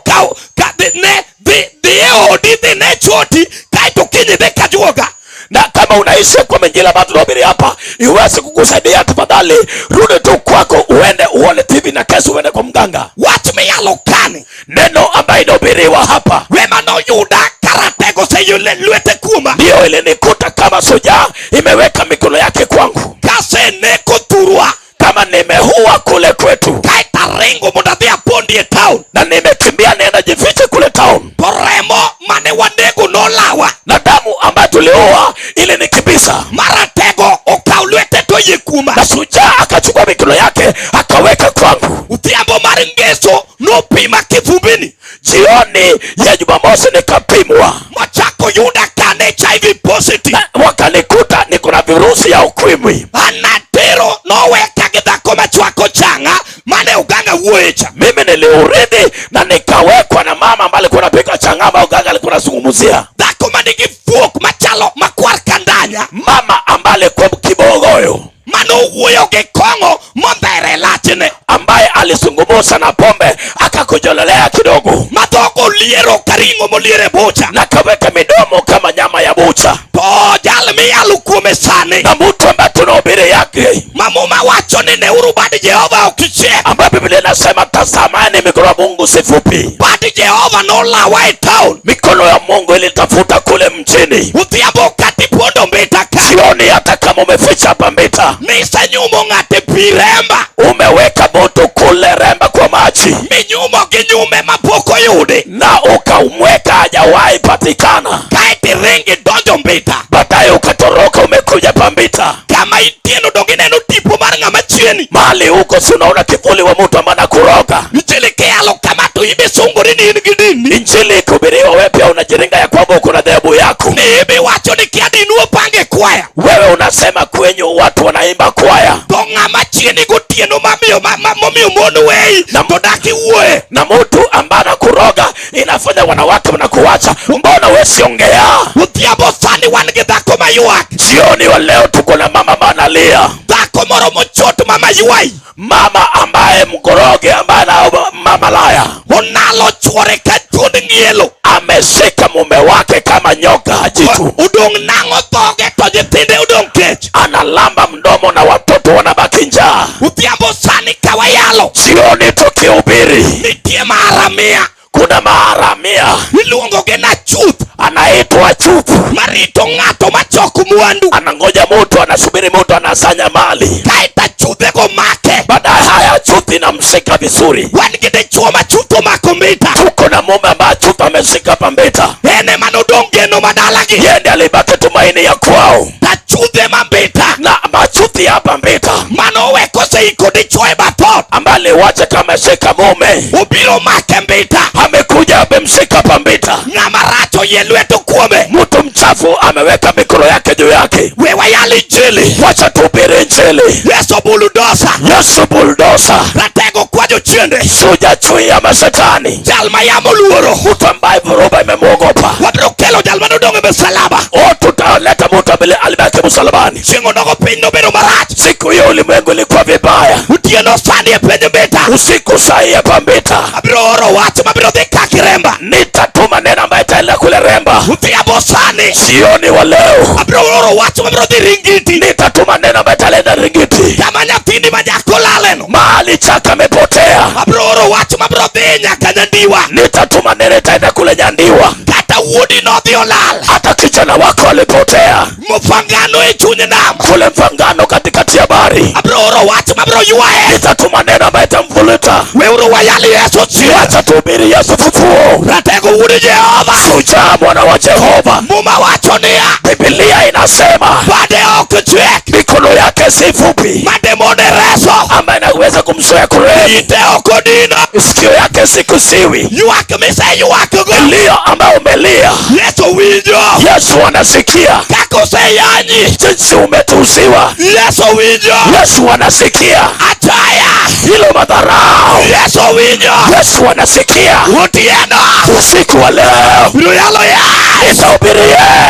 [SPEAKER 15] ka, dhi, ne, dhi, dhi e odi, dhi ne choti, kaeto kiny idhi ka juoga.
[SPEAKER 6] Na kama unaishi kwa injili ambayo tunahubiri hapa iweze kukusaidia, tafadhali rudi tu kwako, uende uone TV na kesho uende kwa mganga.
[SPEAKER 15] Wach miyalo kani,
[SPEAKER 6] neno ambayo inahubiriwa hapa,
[SPEAKER 15] wema noyuda karatego oseyie lwete kuoma.
[SPEAKER 6] Ndio ilinikuta kama shujaa imeweka mikono yake kwangu.
[SPEAKER 15] Kaseneko thurwa,
[SPEAKER 6] kama nimehua kule kwetu,
[SPEAKER 15] kaeto aringo mondo adhi apondi e town,
[SPEAKER 6] na nimekimbia nienda jifiche kule town.
[SPEAKER 15] To remo mane wanego nolawa,
[SPEAKER 6] na damu ambayo tuliua ilinikimbiza.
[SPEAKER 15] Maratego okaw lwete to oyie kuoma,
[SPEAKER 6] na shujaa akachukua mikono yake akaweka kwangu.
[SPEAKER 15] Odhiambo mar ngeso nopima kivumbini.
[SPEAKER 6] Jioni ya Jumamosi nikapimwa,
[SPEAKER 15] mochako yuda kane HIV positive,
[SPEAKER 6] na wakanikuta niko na virusi ya ukimwi.
[SPEAKER 15] Anatero noweka gi dhako machwako chang'a mane uganga wuoye cha.
[SPEAKER 6] Mimi niliurithi na nikawekwa na mama ambaye alikuwa anapika chang'aa ambayo uganga alikuwa anazungumzia.
[SPEAKER 15] Dhako manigi fuok machalo makwar kandanya,
[SPEAKER 6] mama ambaye alikuwa kibogoyo,
[SPEAKER 15] manowuoyo gi kong'o modhere lachne,
[SPEAKER 6] ambaye alizungumza na pombe akakujolelea kidogo,
[SPEAKER 15] madhogo liero karing'o moliere bucha,
[SPEAKER 6] na kaweka midomo kama nyama ya bucha.
[SPEAKER 15] To jal miyalo kuome sani,
[SPEAKER 6] na mtu ambaye tunahubiri yake,
[SPEAKER 15] mamuma wacho ni neuru bad Jehova ok chiek,
[SPEAKER 6] ambaye Biblia inasema tazamani mikono ya Mungu si fupi.
[SPEAKER 15] Bad Jehova nolawa e town,
[SPEAKER 6] mikono ya Mungu ilitafuta kule mjini.
[SPEAKER 15] Odhiambo kati pondo Mbita ka,
[SPEAKER 6] sioni hata kama umeficha hapa Mbita,
[SPEAKER 15] nisenyumo ng'ate pi Remba,
[SPEAKER 6] umeweka moto kule Remba kwa maji,
[SPEAKER 15] minyumo gi nyume mapok oyudi,
[SPEAKER 6] na ukaumweka hajawahi patikana,
[SPEAKER 15] kaeto iringi donjo Mbita,
[SPEAKER 6] baadaye ukatoroka umekuja pa Mbita.
[SPEAKER 15] Kama itieno donge ineno tipo mar ng'ama chieni,
[SPEAKER 6] mahali huko si unaona kivuli wa mtu ambaye anakuroga.
[SPEAKER 15] Injili kiyalo kama to ibe sungori ni in gi dini.
[SPEAKER 6] Injili ikihubiriwa wewe pia unajiringa ya kwamba kama uko na dhehebu yako.
[SPEAKER 15] Ni iwacho ni kia dinuo pange kwaya.
[SPEAKER 6] Wewe unasema kwenyu watu wanaimba kwaya.
[SPEAKER 15] To ng'ama chieni gotieno mamiyo momiyo mon weyi to dak iwuoye.
[SPEAKER 6] Na mtu ambaye anakuroga inafanya wanawake wanakuacha. Mbona wewe siongea?
[SPEAKER 15] Odhiambo sani wan gi dhako maywak.
[SPEAKER 6] Jioni wa leo tuko na mama analia.
[SPEAKER 15] Dhako moro mochot mama ywai.
[SPEAKER 6] Mama ambaye mkoroge, ambaye na mama laya.
[SPEAKER 15] Onalo chuore ka thuond ng'ielo.
[SPEAKER 6] Ameshika mume wake kama nyoka jitu.
[SPEAKER 15] Odong' nang'o dhoge to nyithinde odong' kech.
[SPEAKER 6] Analamba mdomo na watoto wanabaki njaa.
[SPEAKER 15] Odhiambo sani kawayalo.
[SPEAKER 6] Jioni tukihubiri.
[SPEAKER 15] Nitie maharamia.
[SPEAKER 6] Kuna maharamia.
[SPEAKER 15] Iluongo gi na chuth.
[SPEAKER 6] Anaitwa chuth.
[SPEAKER 15] Marito ng'ato machoko mwandu.
[SPEAKER 6] Anangoja mtu, anasubiri mtu, anasanya mali.
[SPEAKER 15] Kae to chuthe go make.
[SPEAKER 6] Baadaye haya chuth inamshika vizuri.
[SPEAKER 15] Wan gi dichuo ma chuth omako Mbita.
[SPEAKER 6] Tuko na mume ambaye chuth ameshika hapa Mbita.
[SPEAKER 15] En ema nodong' geno ma dalagi.
[SPEAKER 6] Yeye ndiye alibaki tumaini ya kwao.
[SPEAKER 15] Ta chuthe ma Mbita.
[SPEAKER 6] Na machuthi hapa Mbita.
[SPEAKER 15] Mano owe koseiko dichuo e bath ot.
[SPEAKER 6] Ambaye aliwacha kama ameshika mume.
[SPEAKER 15] Obiro make Mbita.
[SPEAKER 6] Amekuja amemshika hapa Mbita.
[SPEAKER 15] Ng'ama rach oyie lweto kuome.
[SPEAKER 6] Mtu mchafu ameweka mikono yake juu yake.
[SPEAKER 15] We wayal injili.
[SPEAKER 6] Wacha tuhubiri injili.
[SPEAKER 15] Yesu buldosa.
[SPEAKER 6] Yesu buldosa.
[SPEAKER 15] Ratego kwa jochiende.
[SPEAKER 6] Suja chui ya mashetani.
[SPEAKER 15] Jal ma yamo luoro.
[SPEAKER 6] Mtu ambaye dhoruba imemwogopa.
[SPEAKER 15] Wabiro kelo jal manodong' e msalaba.
[SPEAKER 6] O, tutaleta mtu ambaye alibaki msalabani.
[SPEAKER 15] Chieng' onogo piny nobedo marach.
[SPEAKER 6] Siku hiyo ulimwengu ilikuwa vibaya.
[SPEAKER 15] Otieno sani e piny Mbita.
[SPEAKER 6] Usiku saa hii hapa Mbita.
[SPEAKER 15] Abiro oro wach mabiro dhi kaki Remba.
[SPEAKER 6] Nitatuma neno ambaye itaenda kule Remba.
[SPEAKER 15] Odhiambo sani.
[SPEAKER 6] Jioni wa leo.
[SPEAKER 15] Abiro oro wach mabiro dhi Ringiti.
[SPEAKER 6] Nitatuma neno ambaye itaenda Ringiti.
[SPEAKER 15] Kama nyathini ma nyako laleno.
[SPEAKER 6] Mahali chaka amepotea.
[SPEAKER 15] Abiro oro wach mabiro dhi nyaka Nyandiwa.
[SPEAKER 6] Nitatuma neno itaenda kule Nyandiwa.
[SPEAKER 15] Kata wuodi nodhi olal.
[SPEAKER 6] Hata kijana wako alipotea.
[SPEAKER 15] Mfangano e chuny nam.
[SPEAKER 6] Kule Mfangano katikati ya bahari.
[SPEAKER 15] Abiro oro wach mabiro ywaye.
[SPEAKER 6] Nitatuma neno ambaye itamvuta.
[SPEAKER 15] Weuru wayal Yesu chier.
[SPEAKER 6] Wacha tuhubiri Yesu fufuo.
[SPEAKER 15] Ratego wuod Jehova.
[SPEAKER 6] Shujaa mwana wa Jehova.
[SPEAKER 15] Muma wacho niya.
[SPEAKER 6] Biblia inasema
[SPEAKER 15] bade ok chwek.
[SPEAKER 6] Mikono yake si fupi.
[SPEAKER 15] Mademone reso.
[SPEAKER 6] Ambaye anaweza kumzuia kurehemu.
[SPEAKER 15] Ite ok odino.
[SPEAKER 6] Sikio yake si kuziwi.
[SPEAKER 15] Ywak miseywak go.
[SPEAKER 6] Kilio ambayo umelia.
[SPEAKER 15] Yesu winjo.
[SPEAKER 6] Yesu anasikia.
[SPEAKER 15] Kaka oseyanyi.
[SPEAKER 6] Jinsi umetuziwa.
[SPEAKER 15] Yesu winjo.
[SPEAKER 6] Yesu anasikia.
[SPEAKER 15] Achaya.
[SPEAKER 6] Hilo madharau.
[SPEAKER 15] Yesu winjo.
[SPEAKER 6] Yesu anasikia.
[SPEAKER 15] Otieno.
[SPEAKER 6] Usiku wa leo.
[SPEAKER 15] Biro yalo Yesu.
[SPEAKER 6] Nitahubiri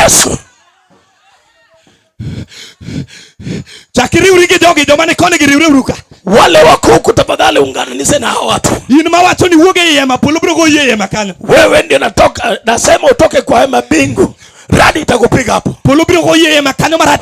[SPEAKER 6] Yesu.
[SPEAKER 14] Chak iriwri gi jogi, joma ni koni gi riwre uru ka.
[SPEAKER 6] Wale wako huku tafadhali unganishe na hao watu.
[SPEAKER 14] In ma wacho ni wuog ei hema, polo biro goyi ei hema kanyo.
[SPEAKER 6] Wewe ndio natoka, nasema utoke kwa hema mbingu. Radi itakupiga hapo.
[SPEAKER 14] Polo biro goyi ei hema kanyo marach.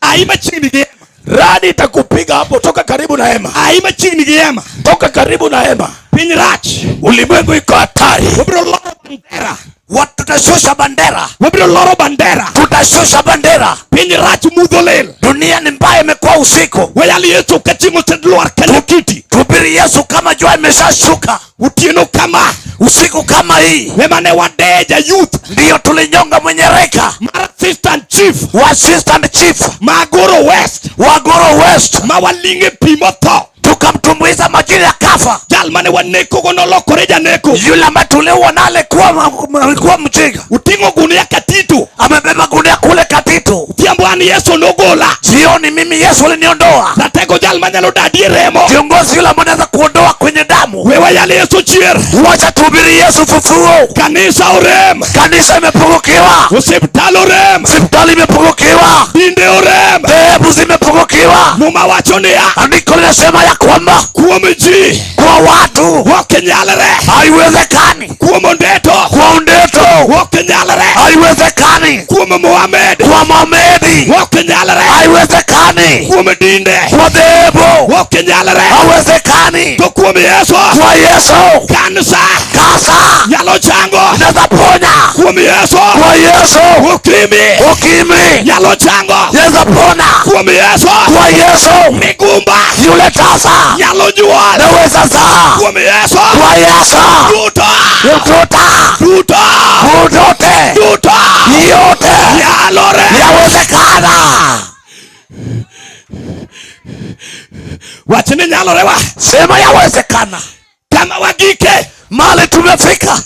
[SPEAKER 14] Ai machiegni gi hema.
[SPEAKER 6] Radi itakupiga hapo, toka karibu na hema.
[SPEAKER 14] Ai machiegni gi hema.
[SPEAKER 6] Toka karibu na hema.
[SPEAKER 14] Piny rach.
[SPEAKER 6] Ulimwengu iko hatari.
[SPEAKER 14] Wabiro loro bandera.
[SPEAKER 18] Watu tutashusha bandera.
[SPEAKER 14] Wabiro loro bandera.
[SPEAKER 18] Tutashusha bandera.
[SPEAKER 14] Piny rach mudho lil.
[SPEAKER 18] Dunia ni mbaya, imekuwa usiku.
[SPEAKER 14] Wayal Yesu ka chieng' oselwar kanyo kiti.
[SPEAKER 18] Tuhubiri Yesu kama jua imeshashuka.
[SPEAKER 14] Otieno kama.
[SPEAKER 18] Usiku kama hii.
[SPEAKER 14] Ema ne wadeja youth.
[SPEAKER 18] Ndiyo tulinyonga mwenye reka.
[SPEAKER 14] Mar assistant chief.
[SPEAKER 18] Wa assistant chief.
[SPEAKER 14] Magoro West.
[SPEAKER 18] Wa Goro West.
[SPEAKER 14] Ma walinge pi motho.
[SPEAKER 18] Tukamtumbuiza majini ya kafa.
[SPEAKER 14] Jal mane waneko go nolokore janeko.
[SPEAKER 18] Yule ambaye tuliua na alikuwa mjinga.
[SPEAKER 14] Uting'o gunia Katito.
[SPEAKER 18] Amebeba gunia kule Katito.
[SPEAKER 14] Odhiambo an Yesu nogola.
[SPEAKER 18] Jioni mimi Yesu aliniondoa.
[SPEAKER 14] Ratego jal manyalo dadi e remo.
[SPEAKER 18] Kiongozi yule ambaye anaweza kuondoa kwenye damu.
[SPEAKER 14] We wayal Yesu chier.
[SPEAKER 18] Wacha tuhubiri Yesu fufuo.
[SPEAKER 14] Kanisa orem.
[SPEAKER 18] Kanisa imepungukiwa.
[SPEAKER 14] Hospitali orem.
[SPEAKER 18] Hospitali imepungukiwa.
[SPEAKER 14] Dinde orem.
[SPEAKER 18] Dhehebu zimepungukiwa.
[SPEAKER 14] Muma wacho niya.
[SPEAKER 18] Andiko linasema ya kwamba
[SPEAKER 14] kuom ji,
[SPEAKER 18] kwa watu
[SPEAKER 14] ok nyalre.
[SPEAKER 18] Haiwezekani.
[SPEAKER 14] Kuom Ondeto.
[SPEAKER 18] Kwa Ondeto.
[SPEAKER 14] Ok nyalre.
[SPEAKER 18] Haiwezekani.
[SPEAKER 14] Kuom Mohamed.
[SPEAKER 18] Kwa Mohamed.
[SPEAKER 14] Ok nyalre.
[SPEAKER 18] Haiwezekani.
[SPEAKER 14] Kuom dinde.
[SPEAKER 18] Kwa dhehebu.
[SPEAKER 14] Ok nyalre.
[SPEAKER 18] Haiwezekani.
[SPEAKER 14] To kuom Yesu.
[SPEAKER 18] Kwa Yesu.
[SPEAKER 14] Kansa.
[SPEAKER 18] Kansa.
[SPEAKER 14] Nyalo chango.
[SPEAKER 18] Inaweza ponya.
[SPEAKER 14] Kuom Yesu.
[SPEAKER 18] Kwa Yesu.
[SPEAKER 14] Ukimwi.
[SPEAKER 18] Ukimwi.
[SPEAKER 14] Nyalo chango.
[SPEAKER 18] Inaweza pona.
[SPEAKER 14] Kuom Yesu.
[SPEAKER 18] Kwa Yesu.
[SPEAKER 14] Migumba.
[SPEAKER 18] Yule tasa.
[SPEAKER 14] Nyalo nyuol.
[SPEAKER 18] Naweza zaa.
[SPEAKER 14] Kuom Yesu.
[SPEAKER 18] Kwa Yesu.
[SPEAKER 14] Duto.
[SPEAKER 18] Duto.
[SPEAKER 14] Duto.
[SPEAKER 18] Dutote.
[SPEAKER 14] Duto.
[SPEAKER 18] Yote.
[SPEAKER 14] Nyalore.
[SPEAKER 18] Yawezekana.
[SPEAKER 14] Wachni nyalore wa.
[SPEAKER 18] Sema yawezekana.
[SPEAKER 14] Kama wagike.
[SPEAKER 18] Mahali tumefika.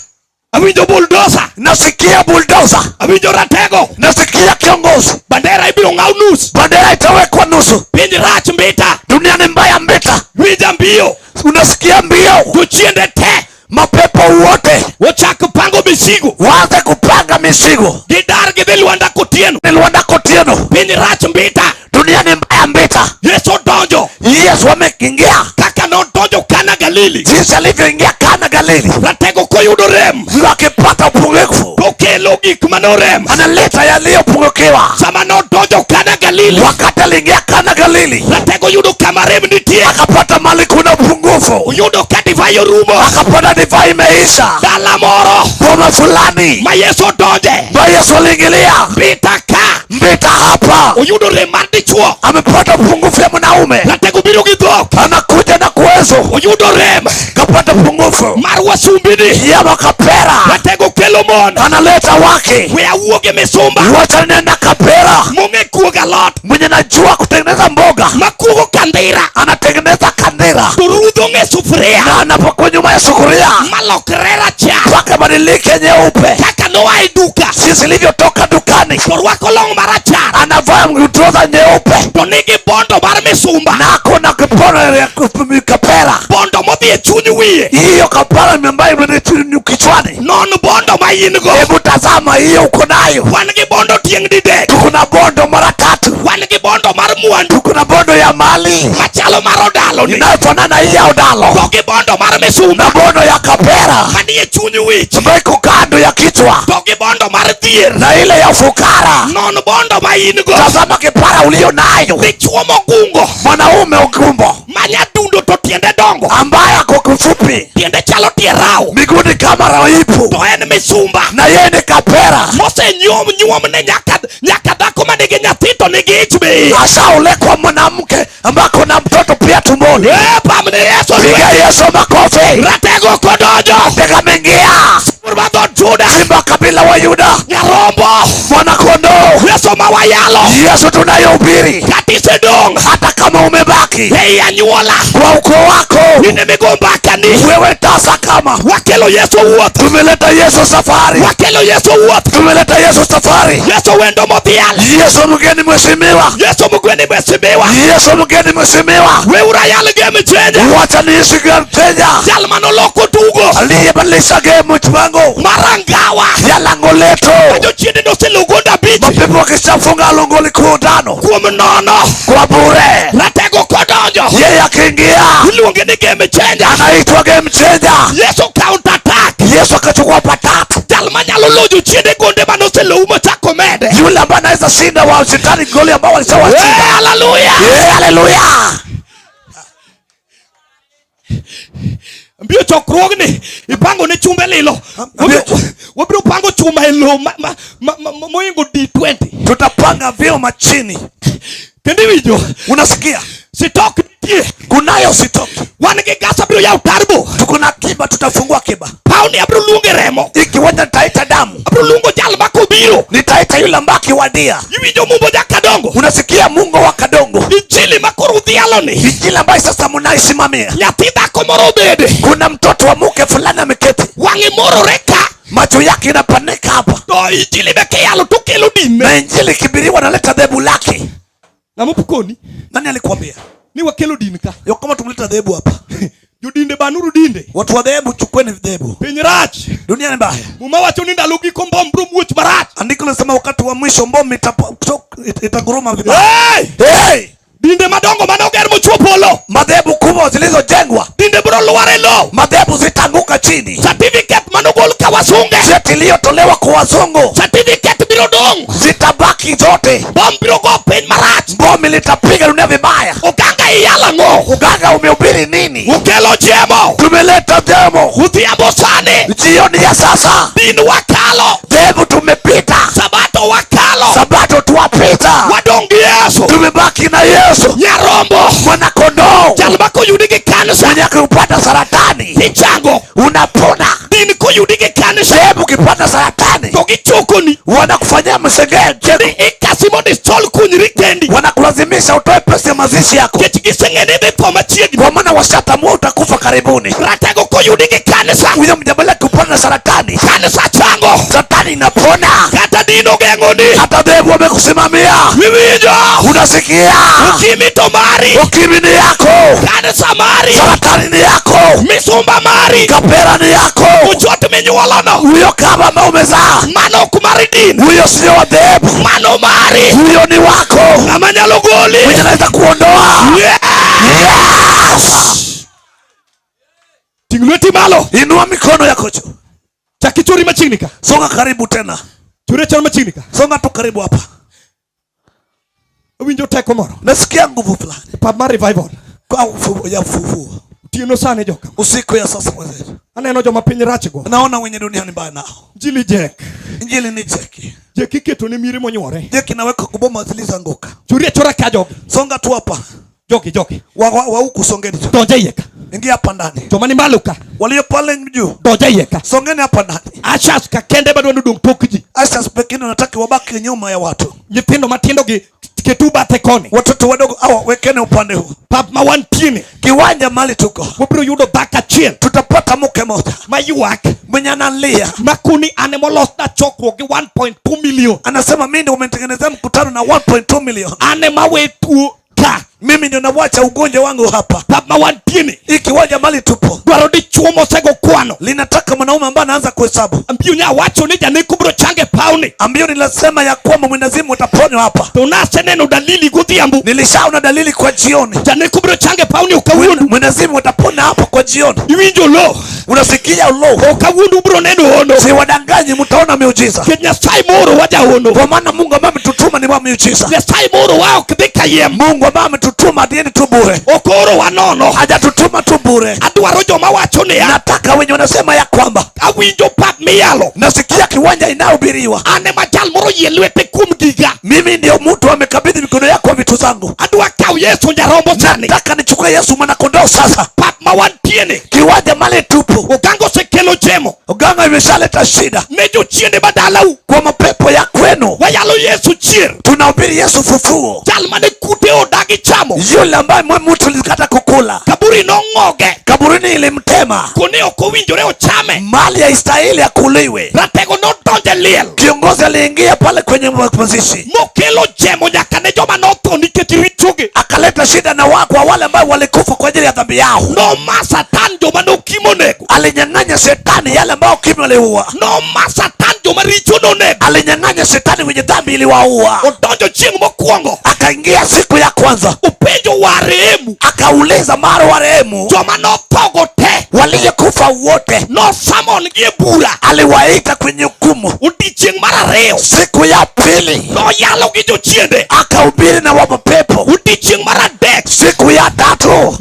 [SPEAKER 6] Awinjo bulldozer.
[SPEAKER 18] Nasikia bulldozer.
[SPEAKER 6] Awinjo ratego.
[SPEAKER 18] Nasikia kiongozi.
[SPEAKER 6] Bandera ibiro ng'aw nus.
[SPEAKER 18] Bandera itawekwa nusu.
[SPEAKER 6] Piny rach Mbita.
[SPEAKER 18] Dunia ni mbaya Mbita.
[SPEAKER 6] Winja mbio.
[SPEAKER 18] Unasikia mbio.
[SPEAKER 6] Jochiende te.
[SPEAKER 18] Mapepo wote
[SPEAKER 6] Ochak pango mizigo.
[SPEAKER 18] waanze kupanga mizigo.
[SPEAKER 6] Gidar gidhi Lwanda Kotieno.
[SPEAKER 18] Ni Lwanda Kotieno.
[SPEAKER 6] Piny rach Mbita.
[SPEAKER 18] Dunia ni mbaya Mbita.
[SPEAKER 6] Yesu odonjo.
[SPEAKER 18] Yesu ameingia
[SPEAKER 6] Kaka nodonjo Kana Galili.
[SPEAKER 18] jinsi alivyoingia Kana Galili,
[SPEAKER 6] Ratego koyudo rem.
[SPEAKER 18] akipata upungufu
[SPEAKER 6] Tokelo gik manorem.
[SPEAKER 18] analeta yaliyopungukiwa.
[SPEAKER 6] Sama nodonjo Kana Galili.
[SPEAKER 18] Wakati aliingia Kana Galili,
[SPEAKER 6] Ratego yudo kama rem nitie.
[SPEAKER 18] akapata mali kuna upungufu,
[SPEAKER 6] Oyudo ka divai orumo.
[SPEAKER 18] akapata divai imeisha.
[SPEAKER 6] Dala moro.
[SPEAKER 18] Boma fulani
[SPEAKER 6] Ma Yesu odonje.
[SPEAKER 18] ba Yesu aliingilia
[SPEAKER 6] Mbita ka.
[SPEAKER 18] Mbita hapa,
[SPEAKER 6] Oyudo rem mar dichuo.
[SPEAKER 18] amepata upungufu ya mwanaume,
[SPEAKER 6] Ratego biro gi dhok.
[SPEAKER 18] anakuja na kuwezo,
[SPEAKER 6] Oyudo rem
[SPEAKER 18] kapata upungufu
[SPEAKER 6] mar wasumbini.
[SPEAKER 18] ya makapera,
[SPEAKER 6] Ratego kelo mon.
[SPEAKER 18] analeta wake.
[SPEAKER 6] We awuog e misumba.
[SPEAKER 18] Wacha nenda kapera,
[SPEAKER 6] Mong'e kuogo alot.
[SPEAKER 18] mwenye najua kutengeneza mboga,
[SPEAKER 6] Makuogo kandira.
[SPEAKER 18] anatengeneza kandira
[SPEAKER 6] To rudho ng'e sufuria.
[SPEAKER 18] na anapakua nyuma ya sufuria
[SPEAKER 6] Malokre rachar.
[SPEAKER 18] mpaka badilike nyeupe,
[SPEAKER 6] Kaka noa e duka.
[SPEAKER 18] jinsi ilivyotoka dukani.
[SPEAKER 6] To rwako long marachar.
[SPEAKER 18] Anavaa trouser nyeupe
[SPEAKER 6] To nigi bondo mar misumba.
[SPEAKER 18] na ako na kipono ya kapera,
[SPEAKER 6] Bondo modhi e chuny wiye.
[SPEAKER 18] hiyo kapera ambayo ni kichwani.
[SPEAKER 6] Non bondo ma in go.
[SPEAKER 18] Hebu tazama hiyo uko nayo.
[SPEAKER 6] Wan gi bondo tieng' didek.
[SPEAKER 18] Tuko na bondo mara tatu,
[SPEAKER 6] Wan gi bondo mar mwandu.
[SPEAKER 18] tuko na bondo ya mali
[SPEAKER 6] Machalo mar odalo ni.
[SPEAKER 18] inayofanana hii ya odalo
[SPEAKER 6] To gi bondo mar misumba.
[SPEAKER 18] na bondo ya kapera
[SPEAKER 6] Manie chuny wich.
[SPEAKER 18] ambayo iko kando ya kichwa
[SPEAKER 6] To gi bondo mar dhier.
[SPEAKER 18] na ile ya ufukara.
[SPEAKER 6] Non bondo ma in go.
[SPEAKER 18] Tazama kipara ulio nayo,
[SPEAKER 6] Dichuo mogungo.
[SPEAKER 18] mwanaume ukumbo
[SPEAKER 6] Manyadundo to tiende dongo.
[SPEAKER 18] ambaye ako kifupi,
[SPEAKER 6] Tiende chalo tie rawo.
[SPEAKER 18] miguu ni kama raibu,
[SPEAKER 6] To en misumba.
[SPEAKER 18] na yeye ni kapera.
[SPEAKER 6] Mosenyuom nyuom ne nyaka nyaka dhako manigi nyathi to nigi ich be iye.
[SPEAKER 18] Ashaolekwa mwanamke ambaye ako na mtoto pia tumboni.
[SPEAKER 6] Eh, pamne Yesu.
[SPEAKER 18] Piga Yesu makofi.
[SPEAKER 6] Ratego kodonjo.
[SPEAKER 18] Tega mengia
[SPEAKER 6] Simba dhood Juda.
[SPEAKER 18] Simba kabila wa Yuda,
[SPEAKER 6] Nyarombo.
[SPEAKER 18] mwana kondoo,
[SPEAKER 6] Yesu mawayalo.
[SPEAKER 18] Yesu tunayehubiri,
[SPEAKER 6] Kata isedong'.
[SPEAKER 18] hata kama umebaki
[SPEAKER 6] Ei anyuola.
[SPEAKER 18] kwa ukoo wako,
[SPEAKER 6] In emigombakani.
[SPEAKER 18] wewe tasa kama
[SPEAKER 6] Wakelo Yesu wuoth.
[SPEAKER 18] tumeleta Yesu safari,
[SPEAKER 6] Wakelo Yesu wuoth.
[SPEAKER 18] tumeleta Yesu safari.
[SPEAKER 6] Yesu wendo modhial.
[SPEAKER 18] Yesu mgeni mheshimiwa,
[SPEAKER 6] Yesu mgeni mheshimiwa.
[SPEAKER 18] Yesu mgeni mheshimiwa,
[SPEAKER 6] Weuru ayal game changer.
[SPEAKER 18] wacha niishi game changer,
[SPEAKER 6] Jal manoloko tugo.
[SPEAKER 18] aliyebadilisha game wangu
[SPEAKER 6] Marangawa.
[SPEAKER 18] ya lango letu.
[SPEAKER 6] Jochiende noselo gonda abich.
[SPEAKER 18] Mapepo wakishafunga lango likuu tano
[SPEAKER 6] Kuom nono.
[SPEAKER 18] kwa bure,
[SPEAKER 6] Ratego kodonjo.
[SPEAKER 18] yeye akiingia
[SPEAKER 6] Iluonge ni game changer.
[SPEAKER 18] anaitwa game changer.
[SPEAKER 6] Yesu counter attack.
[SPEAKER 18] Yesu akachukua patatu,
[SPEAKER 6] Jal manyalo lojo chiende gonde manoselou mochako mede.
[SPEAKER 18] yule ambaye anaweza shinda wa shetani goli ambao walishawashinda.
[SPEAKER 6] Eh, haleluya.
[SPEAKER 18] Eh, haleluya!
[SPEAKER 6] Mbio chokruogni ipango ne chumbe lilo. Wabiro pango chuma e lowo moingo D20.
[SPEAKER 18] Tutapanga vyuma chini.
[SPEAKER 6] Kendo iwinjo?
[SPEAKER 18] Unasikia?
[SPEAKER 6] Sitok nitie.
[SPEAKER 18] Kunayo sitoki.
[SPEAKER 6] Wan gi gas abiro yawo tarbo.
[SPEAKER 18] Tuko na kiba, tutafungua kiba.
[SPEAKER 6] Pauni abiro luonge remo.
[SPEAKER 18] Ikiwanja nitaita damu,
[SPEAKER 6] Abiro luongo jal ma kobiro.
[SPEAKER 18] nitaita yule ambaye akiwadia.
[SPEAKER 6] Iwinjo mumbo jakadongo.
[SPEAKER 18] Unasikia Mungu wa Kadongo,
[SPEAKER 6] Injili ma koro udhialo ni.
[SPEAKER 18] injili ambayo sasa mnaisimamia.
[SPEAKER 6] Nyathi dhako moro obede.
[SPEAKER 18] Kuna mtoto wa mke fulani ameketi,
[SPEAKER 6] Wang'e morore ka.
[SPEAKER 18] macho yake inapanika hapa,
[SPEAKER 6] To injili be kiyalo to kelo dime.
[SPEAKER 18] na injili ikibiriwa naleta dhehebu lake.
[SPEAKER 11] Ng'ama opukoni
[SPEAKER 18] Nani alikuambia
[SPEAKER 11] ni wakelo din ka?
[SPEAKER 18] yo kama tumleta dhehebu hapa?
[SPEAKER 11] Jodinde banuru dinde.
[SPEAKER 18] Watu wa dhehebu, chukueni dhehebu.
[SPEAKER 11] Piny rach.
[SPEAKER 18] Dunia ni mbaya.
[SPEAKER 11] Muma wacho ni ndalo giko mbom biro muoch marach.
[SPEAKER 18] Andiko linasema wakati wa mwisho bomu itaguruma vibaya.
[SPEAKER 6] Hey!
[SPEAKER 18] Hey!
[SPEAKER 6] Dinde madongo manoger mochwo polo.
[SPEAKER 18] Madhehebu kubwa zilizojengwa,
[SPEAKER 6] Dinde biro lwar e lowo.
[SPEAKER 18] madhehebu zitaanguka chini.
[SPEAKER 6] Certificate manogol ka wasunge.
[SPEAKER 18] Cheti iliyotolewa kwa wazungu
[SPEAKER 6] Certificate biro dong'.
[SPEAKER 18] zitabaki zote.
[SPEAKER 6] Bom biro go piny marach.
[SPEAKER 18] Bomu litapiga dunia vibaya.
[SPEAKER 6] Oganga iyalo ang'o?
[SPEAKER 18] Uganga umehubiri nini?
[SPEAKER 6] Ukelo chiemo.
[SPEAKER 18] Tumeleta demo
[SPEAKER 6] Odhiambo sani.
[SPEAKER 18] jioni ya sasa.
[SPEAKER 6] Din wakalo.
[SPEAKER 18] Dhehebu tumepita,
[SPEAKER 6] Sabato wakalo.
[SPEAKER 18] Sabato tuwapita,
[SPEAKER 6] Wadong' gi Yesu.
[SPEAKER 18] tumebaki na Yesu
[SPEAKER 6] Nyarombo.
[SPEAKER 18] mwana kondoo
[SPEAKER 6] Jal ma koyudi gi kansa.
[SPEAKER 18] mwenye kupata saratani
[SPEAKER 6] Tichango.
[SPEAKER 18] unapona.
[SPEAKER 6] Din koyudi gi kansa.
[SPEAKER 18] Dhehebu ukipata saratani
[SPEAKER 6] To gichokoni.
[SPEAKER 18] Wanakufanyia msengee.
[SPEAKER 6] Ni ikasi mondo isol kunyri kendi.
[SPEAKER 18] Wanakulazimisha utoe pesa ya mazishi yako.
[SPEAKER 6] Nikech giseng'e ni idhi tho machiegni.
[SPEAKER 18] Kwa maana washatambua utakufa karibuni.
[SPEAKER 6] Ratego koyudi gi kanisa.
[SPEAKER 18] Huyo mjambalia kupona saratani.
[SPEAKER 6] Kanisa chango.
[SPEAKER 18] Satani inapona.
[SPEAKER 6] Kata din ogeng'oni.
[SPEAKER 18] Hata dhehebu wamekusimamia.
[SPEAKER 6] Iwinjo.
[SPEAKER 18] Unasikia.
[SPEAKER 6] Ukimi to mari.
[SPEAKER 18] Ukimi ni yako.
[SPEAKER 6] Kanisa mari.
[SPEAKER 18] Saratani ni yako.
[SPEAKER 6] Misumba mari.
[SPEAKER 18] Kapera ni yako.
[SPEAKER 6] Uchot minyuolono.
[SPEAKER 18] Huyo kama ambaye umezaa.
[SPEAKER 6] Mano ok mar din.
[SPEAKER 18] Huyo sio wa dhehebu.
[SPEAKER 6] Mano mari.
[SPEAKER 18] Huyo ni wako.
[SPEAKER 6] Ng'ama nyalo goli.
[SPEAKER 18] Mwenye anaweza kuondoa.
[SPEAKER 6] Yes.
[SPEAKER 18] Yes.
[SPEAKER 6] Ting' lweti malo.
[SPEAKER 18] Inua mikono yako juu.
[SPEAKER 6] Chak ichori machiegni ka.
[SPEAKER 18] Songa karibu tena.
[SPEAKER 6] Chori achora machiegni ka.
[SPEAKER 18] Songa tu karibu hapa.
[SPEAKER 6] Awinjo teko moro.
[SPEAKER 18] Nasikia nguvu fulani.
[SPEAKER 6] Pap mar revival.
[SPEAKER 18] Kwa ufufuo ya ufufuo.
[SPEAKER 6] Otieno sani joka.
[SPEAKER 18] Usiku ya sasa mwenzetu.
[SPEAKER 6] Aneno joma piny rach go.
[SPEAKER 18] Naona wenye dunia ni mbaya nao.
[SPEAKER 6] Injili jek.
[SPEAKER 18] Injili ni jeki.
[SPEAKER 6] Jek iketo ne mire monyuore.
[SPEAKER 18] Jeki naweka kuboma zilizoanguka.
[SPEAKER 6] Chori achora ka jogi.
[SPEAKER 18] Songa tu hapa.
[SPEAKER 6] Jogi jogi.
[SPEAKER 18] Wa huku songeni tu.
[SPEAKER 6] Donja iye ka.
[SPEAKER 18] Ingia hapa ndani.
[SPEAKER 6] Joma ni malo ka.
[SPEAKER 18] Walio pale juu.
[SPEAKER 6] Donja iye ka.
[SPEAKER 18] Songeni hapa ndani.
[SPEAKER 6] Ashas ka kende madwa nodong' tok ji.
[SPEAKER 18] Ashas pekee wanataka wabaki nyuma ya watu.
[SPEAKER 6] Nyithindo matindo gi ketu bathe koni.
[SPEAKER 18] Watoto wadogo hawa wekeni upande huu.
[SPEAKER 6] Pap ma wantie.
[SPEAKER 18] Kiwanja mali tuko.
[SPEAKER 6] Wabiro yudo dhako achiel.
[SPEAKER 18] Tutapata mke moja.
[SPEAKER 6] Maywak.
[SPEAKER 18] Mwenye analia.
[SPEAKER 6] Makuni ane molosna chokruok gi 1.2 million.
[SPEAKER 18] Anasema mimi ndio umetengenezea mkutano na 1.2 million.
[SPEAKER 6] Ane mawe tuo ka.
[SPEAKER 18] Mimi ndio nawacha ugonjwa wangu hapa.
[SPEAKER 6] Pap ma wantie.
[SPEAKER 18] Hii kiwanja mali tupo.
[SPEAKER 6] Dwaro dichuo mosego kwano.
[SPEAKER 18] Linataka mwanaume ambaye anaanza kuhesabu.
[SPEAKER 6] Ambio nya wacho ni janeko biro change pauni.
[SPEAKER 18] Ambio nilisema ya kwamba mwendazimu utaponywa hapa.
[SPEAKER 6] To naseneno dalili godhiambo.
[SPEAKER 18] Nilishaona dalili kwa jioni.
[SPEAKER 6] Janeko biro change pauni okawuono.
[SPEAKER 18] Mwendazimu utapona hapa kwa jioni.
[SPEAKER 6] Iwinjo lo.
[SPEAKER 18] Unasikia lo.
[SPEAKER 6] Okawuono ubiro neno hono.
[SPEAKER 18] Siwadanganyi, mtaona miujiza.
[SPEAKER 6] Nikech Nyasaye moro wajahono.
[SPEAKER 18] Kwa maana Mungu ambaye ametutuma ni wa miujiza.
[SPEAKER 6] Nyasaye moro wa ok dhi kayiem.
[SPEAKER 18] Mungu ambaye ametutuma hadi tu bure.
[SPEAKER 6] Ok orowa nono.
[SPEAKER 18] Hajatutuma tu bure.
[SPEAKER 6] Adwaro joma wacho niya.
[SPEAKER 18] Nataka wenye wanasema ya kwamba
[SPEAKER 6] awinjo pap miyalo.
[SPEAKER 18] Nasikia kiwanja inayohubiriwa.
[SPEAKER 6] Ane machal moro yie lwete kuom giga.
[SPEAKER 18] Mimi ndio mtu amekabidhi mikono yako vitu zangu.
[SPEAKER 6] Adwa kaw Yesu nyarombo sani.
[SPEAKER 18] Nataka nichukue Yesu mwana kondoo sasa.
[SPEAKER 6] Pap ma wantie ni.
[SPEAKER 18] Kiwanja mali tupo.
[SPEAKER 6] Oganga osekelo jemo.
[SPEAKER 18] Oganga imeshaleta shida.
[SPEAKER 6] Ne jochiende madalau.
[SPEAKER 18] Kwa mapepo ya kwenu.
[SPEAKER 6] Wayalo Yesu chier.
[SPEAKER 18] Tunahubiri Yesu fufuo.
[SPEAKER 6] Jal mane kute odagi chamo.
[SPEAKER 18] Yule ambaye mtu alikata kukula.
[SPEAKER 6] Kaburi nong'oge.
[SPEAKER 18] Kaburini ilimtema.
[SPEAKER 6] Kone ok owinjore ochame.
[SPEAKER 18] Mali haistahili akuliwe.
[SPEAKER 6] Ratego nodonjo e liel.
[SPEAKER 18] Kiongozi aliingia pale kwenye mazishi.
[SPEAKER 6] Mokelo jemo nyaka ne joma notho nikech richogi.
[SPEAKER 18] Akaleta shida na kwa wale ambao walikufa kwa ajili ya dhambi yao.
[SPEAKER 6] Noma Satan joma nokimo nego.
[SPEAKER 18] Alinyang'anya shetani yale ambao ukimwi aliua.
[SPEAKER 6] Noma Satan joma richo nonego.
[SPEAKER 18] Alinyang'anya shetani wenye dhambi iliwaua.
[SPEAKER 6] Odonjo chieng' mokwongo.
[SPEAKER 18] Akaingia siku ya kwanza.
[SPEAKER 6] Openjo warehemu.
[SPEAKER 18] Akauliza mara warehemu.
[SPEAKER 6] Joma nothogo te.
[SPEAKER 18] Waliokufa wote.
[SPEAKER 6] Nosamon gi e bura.
[SPEAKER 18] Aliwaita kwenye hukumu.
[SPEAKER 6] Odiochieng' mar ariyo.
[SPEAKER 18] Siku ya pili.
[SPEAKER 6] Noyalo gi jochiende.
[SPEAKER 18] Akahubiri na mapepo.
[SPEAKER 6] Odiochieng' mar adek.
[SPEAKER 18] Siku ya tatu.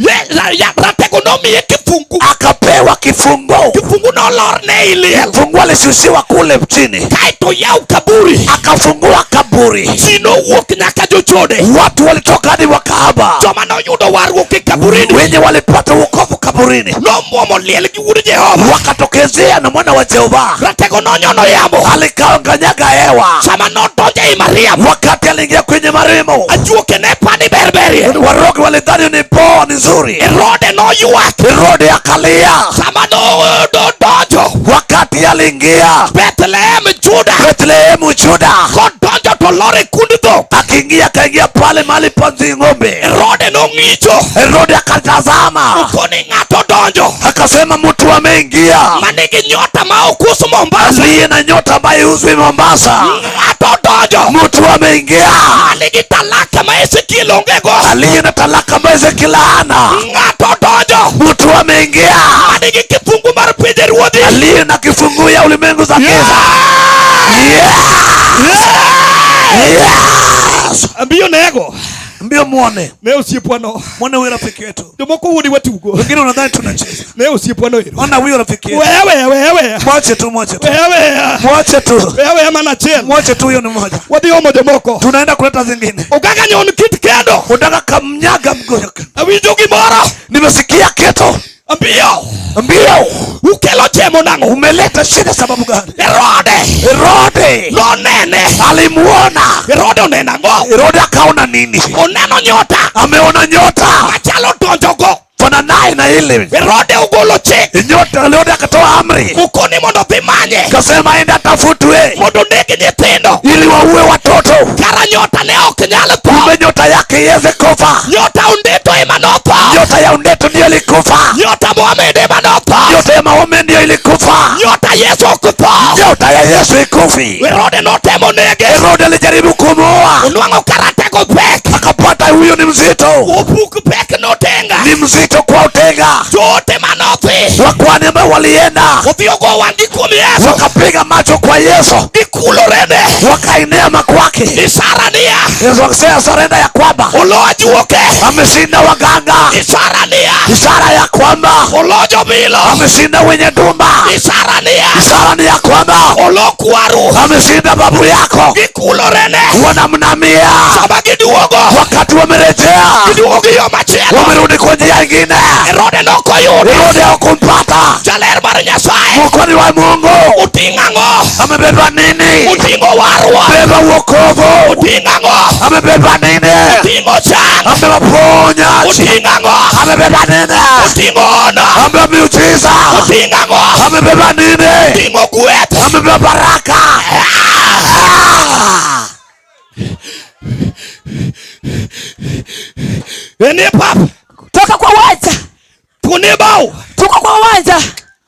[SPEAKER 6] Ratego nomiye kifungu.
[SPEAKER 18] Akapewa kifungo.
[SPEAKER 6] Kifungu nolorne ei liel.
[SPEAKER 18] Kifungu alishushiwa kule chini.
[SPEAKER 6] Kaeto yaw kaburi.
[SPEAKER 18] Akafungua kaburi.
[SPEAKER 6] Ji nowuok nyaka jochode.
[SPEAKER 18] Watu walitoka hadi wakahaba.
[SPEAKER 6] Joma noyudo warruok e kaburini.
[SPEAKER 18] Wenye walipata wokovu kaburini.
[SPEAKER 6] Nomuomo liel gi wuod Jehova.
[SPEAKER 18] Wakatokezea na mwana wa Jehova.
[SPEAKER 6] Ratego nonyono yamo.
[SPEAKER 18] Alikaanganyaga hewa.
[SPEAKER 6] Sama nodonjo ei Mariam.
[SPEAKER 18] Wakati aliingia kwenye Mariamu.
[SPEAKER 6] Ajuoke ne pani berberie.
[SPEAKER 18] Warogi walidhani ni poa, ni nzuri.
[SPEAKER 6] Herode noywak.
[SPEAKER 18] Herode akalia.
[SPEAKER 6] Sama nodonjo.
[SPEAKER 18] Wakati aliingia
[SPEAKER 6] Bethlehem Juda.
[SPEAKER 18] Bethlehem Juda.
[SPEAKER 6] Kodonjo to lor e kund dhok.
[SPEAKER 18] Akiingia akaingia pale mahali pa ng'ombe.
[SPEAKER 6] Herode nong'icho.
[SPEAKER 18] Herode akatazama.
[SPEAKER 6] Okoni ng'ato donjo.
[SPEAKER 18] Akasema mtu ameingia.
[SPEAKER 6] Manigi nyota ma ok us Mombasa.
[SPEAKER 18] Aliye na nyota ambaye haiuzwi Mombasa.
[SPEAKER 6] Ng'ato donjo.
[SPEAKER 18] Mtu ameingia.
[SPEAKER 6] Manigi talaka ma Ezekiel onge go.
[SPEAKER 18] Aliye na talaka ambaye Ezekiel hana.
[SPEAKER 6] Ng'ato donjo.
[SPEAKER 18] Mtu ameingia.
[SPEAKER 6] Manigi kifungu mar pinje ruodhi.
[SPEAKER 18] Aliye na kifungu ya ulimwengu za giza. Yes.
[SPEAKER 6] Mbio nego.
[SPEAKER 18] Mbio muone.
[SPEAKER 6] Ne osiepwa no.
[SPEAKER 18] Muone huyo rafiki yetu.
[SPEAKER 6] Jomoko wuodi watugo.
[SPEAKER 18] Wengine wanadhani tunacheza.
[SPEAKER 6] Ne osiepwa no ero.
[SPEAKER 18] Ona huyo rafiki yetu.
[SPEAKER 6] Wewe wewe.
[SPEAKER 18] Mwache tu, mwache tu.
[SPEAKER 6] Wewe.
[SPEAKER 18] Mwache tu.
[SPEAKER 6] Wewe mana achiel.
[SPEAKER 18] Mwache tu huyo ni mmoja.
[SPEAKER 6] Wadhi omo jomoko.
[SPEAKER 18] Tunaenda kuleta zingine.
[SPEAKER 6] Ogaga nyon kit kendo.
[SPEAKER 18] Unataka kamnyaga mgonjwa.
[SPEAKER 6] Awinjo gimoro.
[SPEAKER 18] Nimesikia kitu.
[SPEAKER 6] Mbio.
[SPEAKER 18] Mbio.
[SPEAKER 6] Ukelo chemo nang'o?
[SPEAKER 18] Umeleta shida sababu gani?
[SPEAKER 6] Herode.
[SPEAKER 18] Herode
[SPEAKER 6] Nonene.
[SPEAKER 18] alimuona.
[SPEAKER 6] Herode oneno ang'o?
[SPEAKER 18] Herode akaona nini?
[SPEAKER 6] Oneno nyota.
[SPEAKER 18] Ameona nyota
[SPEAKER 6] Machalo donjogo.
[SPEAKER 18] fananaye na ile
[SPEAKER 6] Herode ogolo chik.
[SPEAKER 18] nyota. Herode akatoa amri
[SPEAKER 6] Ukoni mondo dhi manye.
[SPEAKER 18] kasema, enda tafutwe
[SPEAKER 6] Mondo neg nyithindo.
[SPEAKER 18] ili waue watoto.
[SPEAKER 6] Kara nyota ne ok nyal tho.
[SPEAKER 18] Kumbe nyota yake iweze kufa.
[SPEAKER 6] Nyota Ondeto ema notho.
[SPEAKER 18] Nyota ya Ondeto ndiyo ilikufa.
[SPEAKER 6] Nyota Mohamed ema notho.
[SPEAKER 18] Nyota ya Mohamed ndiyo ilikufa.
[SPEAKER 6] Nyota Yesu ok tho.
[SPEAKER 18] Nyota ya Yesu ikufi.
[SPEAKER 6] Herode notemo nege.
[SPEAKER 18] Herode alijaribu kumuua,
[SPEAKER 6] Onwang'o karatego pek.
[SPEAKER 18] akapata huyo ni mzito,
[SPEAKER 6] Opuk pek notenga.
[SPEAKER 18] ni mzito kwa utenga.
[SPEAKER 6] Joote manodhi.
[SPEAKER 18] Wakwani ambao walienda
[SPEAKER 6] Odhi ogo wang'gi kuom Yesu.
[SPEAKER 18] wakapiga macho kwa Yesu,
[SPEAKER 6] Gikulorene.
[SPEAKER 18] wakainama kwake.
[SPEAKER 6] Ishara niya.
[SPEAKER 18] Yesu akasema sarenda ya kwamba
[SPEAKER 6] Olo ajuoke.
[SPEAKER 18] ameshinda waganga,
[SPEAKER 6] Ishara niya.
[SPEAKER 18] ishara ya kwamba
[SPEAKER 6] Olo jobilo.
[SPEAKER 18] ameshinda wenye dumba,
[SPEAKER 6] Ishara niya.
[SPEAKER 18] ishara ni ya kwamba
[SPEAKER 6] Olo kwaru.
[SPEAKER 18] ameshinda babu yako.
[SPEAKER 6] Gikulorene.
[SPEAKER 18] Wanamnamia
[SPEAKER 6] Sama giduogo.
[SPEAKER 18] wakati wamerejea,
[SPEAKER 6] Giduogo gi yo machielo.
[SPEAKER 18] wamerudi kwa njia ingine.
[SPEAKER 6] Herode nokoyude.
[SPEAKER 18] Herode hakumpata.
[SPEAKER 6] Jaler mar Nyasaye.
[SPEAKER 18] Mwokozi wa Mungu
[SPEAKER 6] Oting'o ang'o?
[SPEAKER 18] amebeba nini?
[SPEAKER 6] Oting'o warruok.
[SPEAKER 18] Beba wokovu.
[SPEAKER 6] Oting'o ang'o?
[SPEAKER 18] Amebeba nini?
[SPEAKER 6] Oting'o chang.
[SPEAKER 18] Amebeba ponyaji.
[SPEAKER 6] Oting'o ang'o?
[SPEAKER 18] Amebeba nini?
[SPEAKER 6] Oting'o hono.
[SPEAKER 18] Amebeba miujiza.
[SPEAKER 6] Oting'o ang'o?
[SPEAKER 18] Amebeba nini?
[SPEAKER 6] Oting'o gweth.
[SPEAKER 18] Amebeba baraka. Ah!
[SPEAKER 6] Enie pap.
[SPEAKER 5] Toka kwa uwanja,
[SPEAKER 6] Tunie bao.
[SPEAKER 5] tuko kwa uwanja.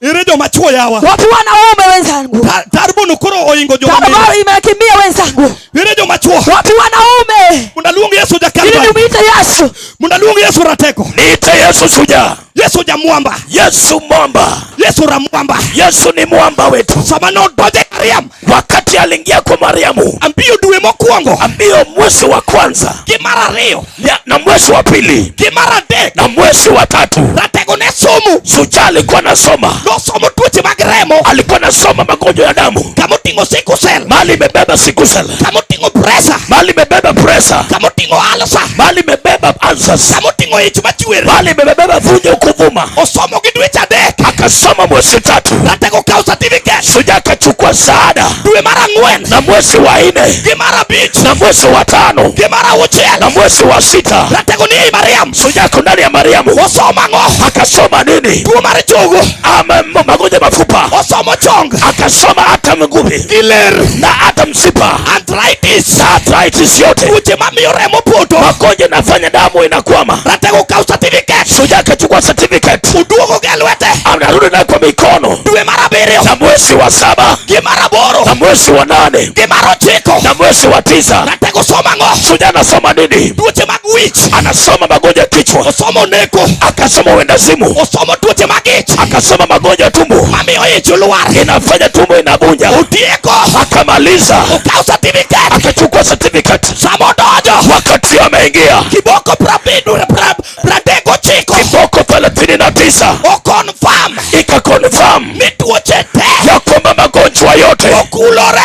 [SPEAKER 6] Ere joma chuo yawa.
[SPEAKER 5] Wapi wanaume wenzangu?
[SPEAKER 6] Tarbuno koro oingo joma mine.
[SPEAKER 5] Tarubao imekimbia wenzangu.
[SPEAKER 6] Ere joma chuo.
[SPEAKER 5] Wapi wanaume?
[SPEAKER 6] Mondo aluong Yesu
[SPEAKER 5] Ili
[SPEAKER 6] ja-Kalvari.
[SPEAKER 5] nimuite Yesu.
[SPEAKER 6] Mondo aluong Yesu rateko. Niite Yesu shujaa.
[SPEAKER 13] Yesu jamwamba.
[SPEAKER 6] Yesu mwamba.
[SPEAKER 13] Yesu ramwamba.
[SPEAKER 6] Yesu ni mwamba wetu.
[SPEAKER 13] Sama nodonjo e Mariam.
[SPEAKER 6] Wakati aliingia kwa Mariamu.
[SPEAKER 13] Ambiyo dwe mokwongo.
[SPEAKER 6] Ambiyo mwezi wa kwanza.
[SPEAKER 13] Gi mar ariyo.
[SPEAKER 6] Na mwezi wa pili.
[SPEAKER 13] Gi mar adek.
[SPEAKER 6] Na mwezi wa tatu.
[SPEAKER 13] Ratego ne somo.
[SPEAKER 6] Shujaa alikuwa anasoma.
[SPEAKER 13] Nosomo tuoche mag remo.
[SPEAKER 6] Alikuwa anasoma magonjwa ya damu.
[SPEAKER 13] Kama oting'o sickle cell.
[SPEAKER 6] Mali imebeba sickle cell.
[SPEAKER 13] Kama oting'o pressure.
[SPEAKER 6] Mali imebeba pressure.
[SPEAKER 13] Kama oting'o ulcer.
[SPEAKER 6] Mali imebeba ulcers.
[SPEAKER 13] Kama oting'o ich machwer.
[SPEAKER 6] Mali imebeba vunjo kuvuma.
[SPEAKER 13] Osomo gi dweche adek.
[SPEAKER 6] Akasoma mwezi tatu.
[SPEAKER 13] Ratego kawo certificate.
[SPEAKER 6] Shujaa akachukua saada.
[SPEAKER 13] Dwe mar ang'wen.
[SPEAKER 6] Na mwezi wa nne.
[SPEAKER 13] Gi mar abich.
[SPEAKER 6] Na mwezi wa tano.
[SPEAKER 13] Gi mar auchiel.
[SPEAKER 6] Na mwezi wa sita.
[SPEAKER 13] Ratego ni ei Mariam.
[SPEAKER 6] Shujaa ako ndani ya Mariamu.
[SPEAKER 13] Osomo ang'o?
[SPEAKER 6] Akasoma nini?
[SPEAKER 13] Tuo mar chogo.
[SPEAKER 6] Ama magonjwa ya mafupa.
[SPEAKER 13] Osomo chong.
[SPEAKER 6] Akasoma hata miguu.
[SPEAKER 13] Gi ler.
[SPEAKER 6] Na hata msipa.
[SPEAKER 13] Arthritis.
[SPEAKER 6] Na arthritis yote.
[SPEAKER 13] Tuoche mamiyo remo poto.
[SPEAKER 6] Magonjwa inafanya damu inakwama.
[SPEAKER 13] Ratego kawo certificate.
[SPEAKER 6] Shujaa akachukua certificate.
[SPEAKER 13] Oduogo gi e lwete.
[SPEAKER 6] Anarudi nayo kwa mikono.
[SPEAKER 13] Dwe mar abiriyo.
[SPEAKER 6] Na mwezi wa saba.
[SPEAKER 13] Gi mar aboro.
[SPEAKER 6] Na mwezi wa nane.
[SPEAKER 13] Gi mar ochiko.
[SPEAKER 6] Na mwezi wa tisa.
[SPEAKER 13] Ratego somo ang'o?
[SPEAKER 6] Shujaa anasoma nini?
[SPEAKER 13] Tuoche mag wich.
[SPEAKER 6] Anasoma magonjwa ya kichwa.
[SPEAKER 13] Osomo neko.
[SPEAKER 6] Akasoma wendazimu.
[SPEAKER 13] Osomo tuoche mag ich.
[SPEAKER 6] Akasoma magonjwa ya tumbo.
[SPEAKER 13] Mamiyo ich lwar.
[SPEAKER 6] Inafanya tumbo inabunja.
[SPEAKER 13] Otieko.
[SPEAKER 6] Akamaliza.
[SPEAKER 13] Okawo certificate.
[SPEAKER 6] Akachukua certificate.
[SPEAKER 13] Sama odonjo.
[SPEAKER 6] Wakati ameingia.
[SPEAKER 13] Kiboko 39.
[SPEAKER 6] Kiboko 39.
[SPEAKER 13] Okonfirm.
[SPEAKER 6] Ikakonfirm.
[SPEAKER 13] Ni tuoche te.
[SPEAKER 6] Ya kwamba magonjwa yote.
[SPEAKER 13] Okulore.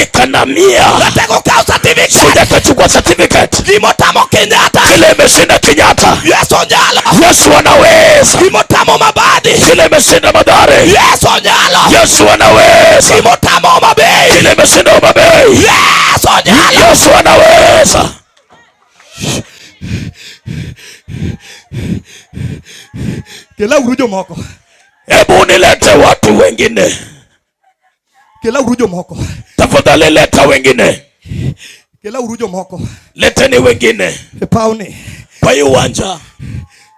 [SPEAKER 6] Ikanamia.
[SPEAKER 13] Ratego kawo certificate.
[SPEAKER 6] Shujaa akachukua certificate.
[SPEAKER 13] Gimotamo Kenyatta.
[SPEAKER 6] Kile imeshinda Kenyatta.
[SPEAKER 13] Yesu nyalo.
[SPEAKER 6] Yesu anaweza.
[SPEAKER 13] Gimotamo Mabadi.
[SPEAKER 6] Kile imeshinda Mathare.
[SPEAKER 13] Yesu nyalo.
[SPEAKER 6] Yesu anaweza.
[SPEAKER 13] Gimotamo Homa Bay.
[SPEAKER 6] Kile imeshinda Homa Bay.
[SPEAKER 13] Yesu nyalo.
[SPEAKER 6] Yesu anaweza.
[SPEAKER 14] Kela uru jomoko.
[SPEAKER 6] Hebu nilete watu wengine.
[SPEAKER 14] Kela uru jomoko.
[SPEAKER 6] Tafadhali leta wengine.
[SPEAKER 14] Kela uru jomoko.
[SPEAKER 6] Leteni wengine.
[SPEAKER 14] E pawni.
[SPEAKER 6] Kwa hiyo uwanja.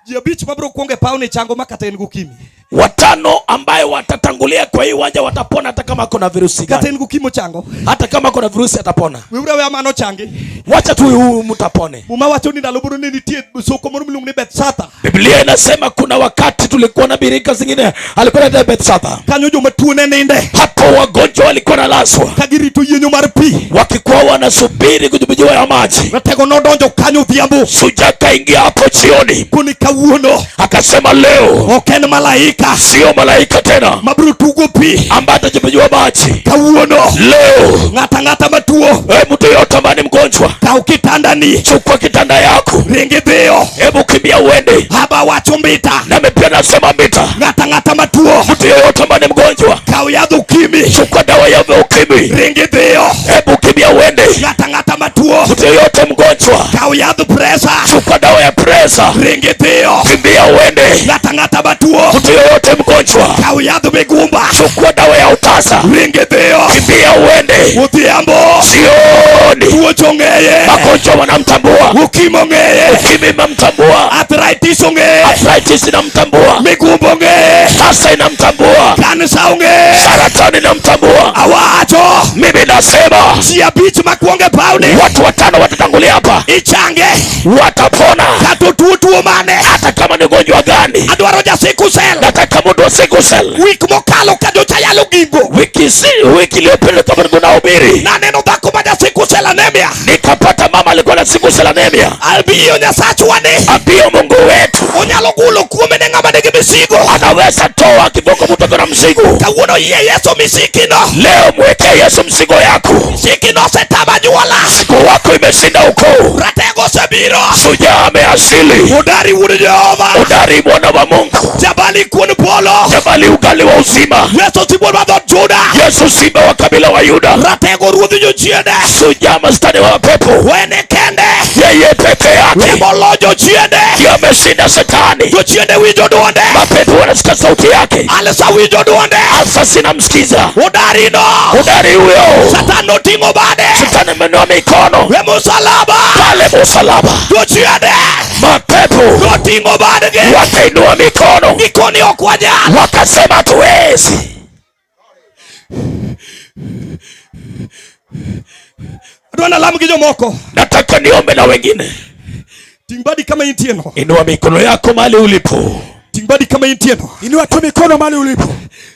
[SPEAKER 14] Ji abich mabiro kuongo e pawni chango ma kata en gokimi.
[SPEAKER 6] Watano ambaye watatangulia kwa hii uwanja watapona hata kama kuna virusi
[SPEAKER 14] Kata
[SPEAKER 6] gani.
[SPEAKER 14] en gokimo chango.
[SPEAKER 6] Hata kama kuna virusi atapona.
[SPEAKER 14] Weuru aweya mano changi.
[SPEAKER 6] Wacha tu huyu mtu apone.
[SPEAKER 14] Muma wacho ni ndalo moro ne nitie soko moro miluongo ni Bethesda.
[SPEAKER 6] Biblia inasema kuna wakati tulikuwa na birika zingine alikuwa anaitwa Bethesda.
[SPEAKER 14] Kanyo joma tuo ne ninde.
[SPEAKER 6] Hapo wagonjwa walikuwa nalazwa.
[SPEAKER 14] Ka girito yienyo mar pi.
[SPEAKER 6] Wakikuwa wanasubiri kujibiwa ya maji.
[SPEAKER 14] Ratego nodonjo kanyo odhiambo.
[SPEAKER 6] Shujaa kaingia hapo jioni.
[SPEAKER 14] Koni kawuono.
[SPEAKER 6] Akasema leo.
[SPEAKER 14] Ok en malaika.
[SPEAKER 18] malaika,
[SPEAKER 6] Sio malaika tena
[SPEAKER 18] mabiro tugo pi
[SPEAKER 6] ambaye atajipijua maji
[SPEAKER 18] kawuono.
[SPEAKER 6] leo.
[SPEAKER 18] Ng'ata ng'ata matuo,
[SPEAKER 6] Mtu yoyote ambaye ni mgonjwa,
[SPEAKER 18] kaw kitandani,
[SPEAKER 6] chukua kitanda yako,
[SPEAKER 18] ringi dhiyo,
[SPEAKER 6] hebu kimbia uende.
[SPEAKER 18] Haba wacho mbita,
[SPEAKER 6] Nami pia nasema mbita,
[SPEAKER 18] ng'ata ng'ata matuo,
[SPEAKER 6] mtu yoyote ambaye ni mgonjwa,
[SPEAKER 18] kaw yadh ukimwi,
[SPEAKER 6] chukua dawa ya ukimwi,
[SPEAKER 18] ringi dhiyo,
[SPEAKER 6] hebu kimbia uende.
[SPEAKER 18] Ng'ata ng'ata matuo,
[SPEAKER 6] Mtu yoyote mgonjwa,
[SPEAKER 18] kaw yadh presa,
[SPEAKER 6] chukua dawa ya presa,
[SPEAKER 18] ringi dhiyo,
[SPEAKER 6] kimbia uende.
[SPEAKER 18] Ng'ata ng'ata matuo,
[SPEAKER 6] Mtu yoyote mgonjwa,
[SPEAKER 18] kaw yadh migumba,
[SPEAKER 6] chukua dawa ya utasa,
[SPEAKER 18] ringi dhiyo,
[SPEAKER 6] kimbia uende.
[SPEAKER 18] Odhiambo,
[SPEAKER 6] Sioni
[SPEAKER 18] tuoche ong'eye,
[SPEAKER 6] magonjwa wanamtambua,
[SPEAKER 18] ukimwi ong'eye,
[SPEAKER 6] ukimwi inamtambua,
[SPEAKER 18] arthritis ong'eye,
[SPEAKER 6] arthritis inamtambua,
[SPEAKER 18] migumba ong'eye,
[SPEAKER 6] sasa inamtambua,
[SPEAKER 18] kansa ong'eye,
[SPEAKER 6] saratani inamtambua.
[SPEAKER 18] Awacho,
[SPEAKER 6] Mimi nasema
[SPEAKER 18] ji abich makwongo e pawni,
[SPEAKER 6] watu watano watatangulia hapa,
[SPEAKER 18] ichange
[SPEAKER 6] watapona,
[SPEAKER 18] kata otuo tuo mane,
[SPEAKER 6] hata kama ni ugonjwa gani.
[SPEAKER 18] Adwaro ja sickle cell.
[SPEAKER 6] Nataka mtu wa sickle cell.
[SPEAKER 18] Wik mokalo ka nyocha yalo gingo,
[SPEAKER 6] Wiki iliyopita kama nilikuwa nahubiri,
[SPEAKER 18] naneno dhako ma ja sickle cell anemia,
[SPEAKER 6] nikapata mama alikuwa na sickle cell anemia.
[SPEAKER 18] Abiyo Nyasachwa ni
[SPEAKER 6] Ambio Mungu wetu
[SPEAKER 18] onyalo gulo kuome ne ng'ama nigi misigo.
[SPEAKER 6] anaweza toa kiboko mtu akiwa na mzigo.
[SPEAKER 18] Kawuono yie Yesu misikino,
[SPEAKER 6] Leo mwekee Yesu mzigo yako.
[SPEAKER 18] misikino osetamo anyuola,
[SPEAKER 6] Mzigo wako imeshinda ukoo.
[SPEAKER 18] Ratego osebiro,
[SPEAKER 6] Shujaa ameasili.
[SPEAKER 18] Udari wuod Jehova,
[SPEAKER 6] Udari mwana wa Mungu,
[SPEAKER 18] Jabali kuon polo,
[SPEAKER 6] jabali ugali wa uzima,
[SPEAKER 18] Yesu sibuor mar dhood Juda,
[SPEAKER 6] Yesu simba wa kabila wa Yuda,
[SPEAKER 18] Ratego ruodh jochiende,
[SPEAKER 6] shujaa mastani wa pepo,
[SPEAKER 18] wene kende
[SPEAKER 6] yeye peke yake
[SPEAKER 18] emolo jochiende,
[SPEAKER 6] ndiye ameshinda shetani.
[SPEAKER 18] Jochiende winjo duonde,
[SPEAKER 6] Mapepo wanasikia sauti yake,
[SPEAKER 18] Alsa winjo duonde,
[SPEAKER 6] sasa sinamsikiza
[SPEAKER 18] Udarino,
[SPEAKER 6] udari huyo.
[SPEAKER 18] Satan noting'o bade
[SPEAKER 6] Shetani ameinua mikono
[SPEAKER 18] e musalaba,
[SPEAKER 6] pale musalaba,
[SPEAKER 18] jochiende
[SPEAKER 6] mapepo
[SPEAKER 18] noting'o badgi,
[SPEAKER 6] wakainua mikono
[SPEAKER 18] gikoni ok wanyal.
[SPEAKER 6] wakasema hatuwezi.
[SPEAKER 18] Adwa nalam gi jomoko.
[SPEAKER 6] Nataka niombe na wengine.
[SPEAKER 18] Ting' badi kama intie no.
[SPEAKER 6] Inua mikono yako mahali ulipo.
[SPEAKER 18] Ting' badi kama intie no.
[SPEAKER 14] Inua tu mikono mahali ulipo.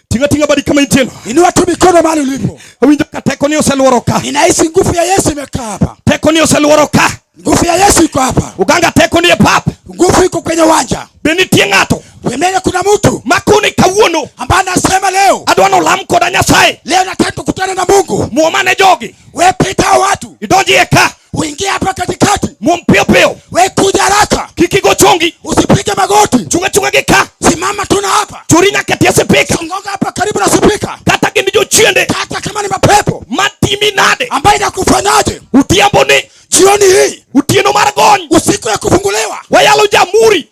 [SPEAKER 18] Ting'a ting'a badi kama intie no.
[SPEAKER 14] Inua tu mikono mahali ulipo.
[SPEAKER 18] Awinjo ka teko ni oseluoro ka.
[SPEAKER 14] Ninahisi nguvu ya Yesu imekaa hapa.
[SPEAKER 18] Teko ni oseluoro ka.
[SPEAKER 14] Nguvu ya Yesu iko hapa.
[SPEAKER 18] Uganga teko ni e pap.
[SPEAKER 14] Nguvu iko kwenye uwanja.
[SPEAKER 18] Be nitie ng'ato
[SPEAKER 14] Pembeni kuna mtu
[SPEAKER 18] makoni kawuono
[SPEAKER 14] ambaye anasema leo,
[SPEAKER 18] adwa nolam koda Nyasaye.
[SPEAKER 14] leo nataka tukutane na Mungu.
[SPEAKER 18] Muoma ne jogi.
[SPEAKER 14] We pita hao watu,
[SPEAKER 18] Idonji e ka.
[SPEAKER 14] uingie hapa katikati,
[SPEAKER 18] Muom piyo piyo.
[SPEAKER 14] we kuja haraka,
[SPEAKER 18] Kik igo chongi.
[SPEAKER 14] usipige magoti,
[SPEAKER 18] Chunga chunga gi ka.
[SPEAKER 14] simama tuna hapa,
[SPEAKER 18] Chori nyaka tie sipika.
[SPEAKER 14] songonga hapa karibu na spika,
[SPEAKER 18] Kata gin jochiende
[SPEAKER 14] hata kama ni mapepo
[SPEAKER 18] matimi nade.
[SPEAKER 14] ambaye inakufanyaje
[SPEAKER 18] Odhiambo ni
[SPEAKER 14] jioni hii,
[SPEAKER 18] otieno mar gony.
[SPEAKER 14] usiku ya kufunguliwa,
[SPEAKER 18] Wayalo jamhuri.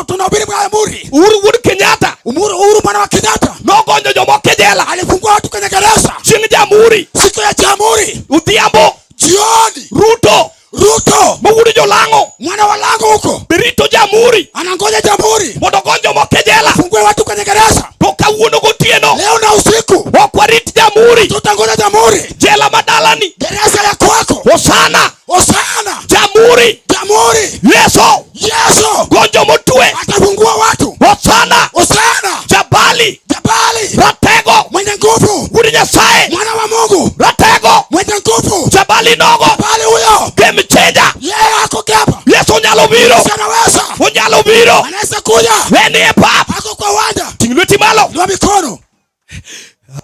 [SPEAKER 14] tunahubiri jamhuri.
[SPEAKER 18] Uhuru wuod Kenyatta
[SPEAKER 14] Uhuru mwana wa Kenyatta
[SPEAKER 18] nogonyo jomoko e jela
[SPEAKER 14] alifungua watu kwenye gereza
[SPEAKER 18] chieng' jamhuri.
[SPEAKER 14] siku ya jamhuri,
[SPEAKER 18] Odhiambo
[SPEAKER 14] jioni.
[SPEAKER 18] Ruto
[SPEAKER 14] Ruto
[SPEAKER 18] ma wuod jolang'o
[SPEAKER 14] mwana wa lango huko
[SPEAKER 18] be rito jamhuri
[SPEAKER 14] anangoja jamhuri
[SPEAKER 18] mondo ogony jomoko e jela.
[SPEAKER 14] fungue watu kwenye gereza
[SPEAKER 18] To kawuono gotieno
[SPEAKER 14] leo na usiku.
[SPEAKER 18] ok warit jamhuri.
[SPEAKER 14] Tutangoja jamhuri,
[SPEAKER 18] Jela madalani.
[SPEAKER 14] gereza ya kwako.
[SPEAKER 18] Hosana.
[SPEAKER 14] Hosana,
[SPEAKER 18] Jamhuri.
[SPEAKER 14] jamhuri.
[SPEAKER 18] Yesu
[SPEAKER 14] Yesu
[SPEAKER 18] gonjo motwe.
[SPEAKER 14] atafungua watu.
[SPEAKER 18] Hosana.
[SPEAKER 14] Hosana,
[SPEAKER 18] Jabali
[SPEAKER 14] jabali
[SPEAKER 18] Ratego
[SPEAKER 14] mwenye nguvu,
[SPEAKER 18] wuod Nyasaye
[SPEAKER 14] mwana wa Mungu
[SPEAKER 18] Ratego
[SPEAKER 14] mwenye nguvu,
[SPEAKER 18] Jabali nogo
[SPEAKER 14] jabali huyo
[SPEAKER 18] game changer.
[SPEAKER 14] yeye ako hapa.
[SPEAKER 18] Yesu onyalo biro.
[SPEAKER 14] Yesu anaweza,
[SPEAKER 18] Onyalo biro.
[SPEAKER 14] anaweza kuja,
[SPEAKER 18] Weni e pap.
[SPEAKER 14] ako kwa uwanja.
[SPEAKER 18] Ting' lweti malo.
[SPEAKER 14] Inua mikono.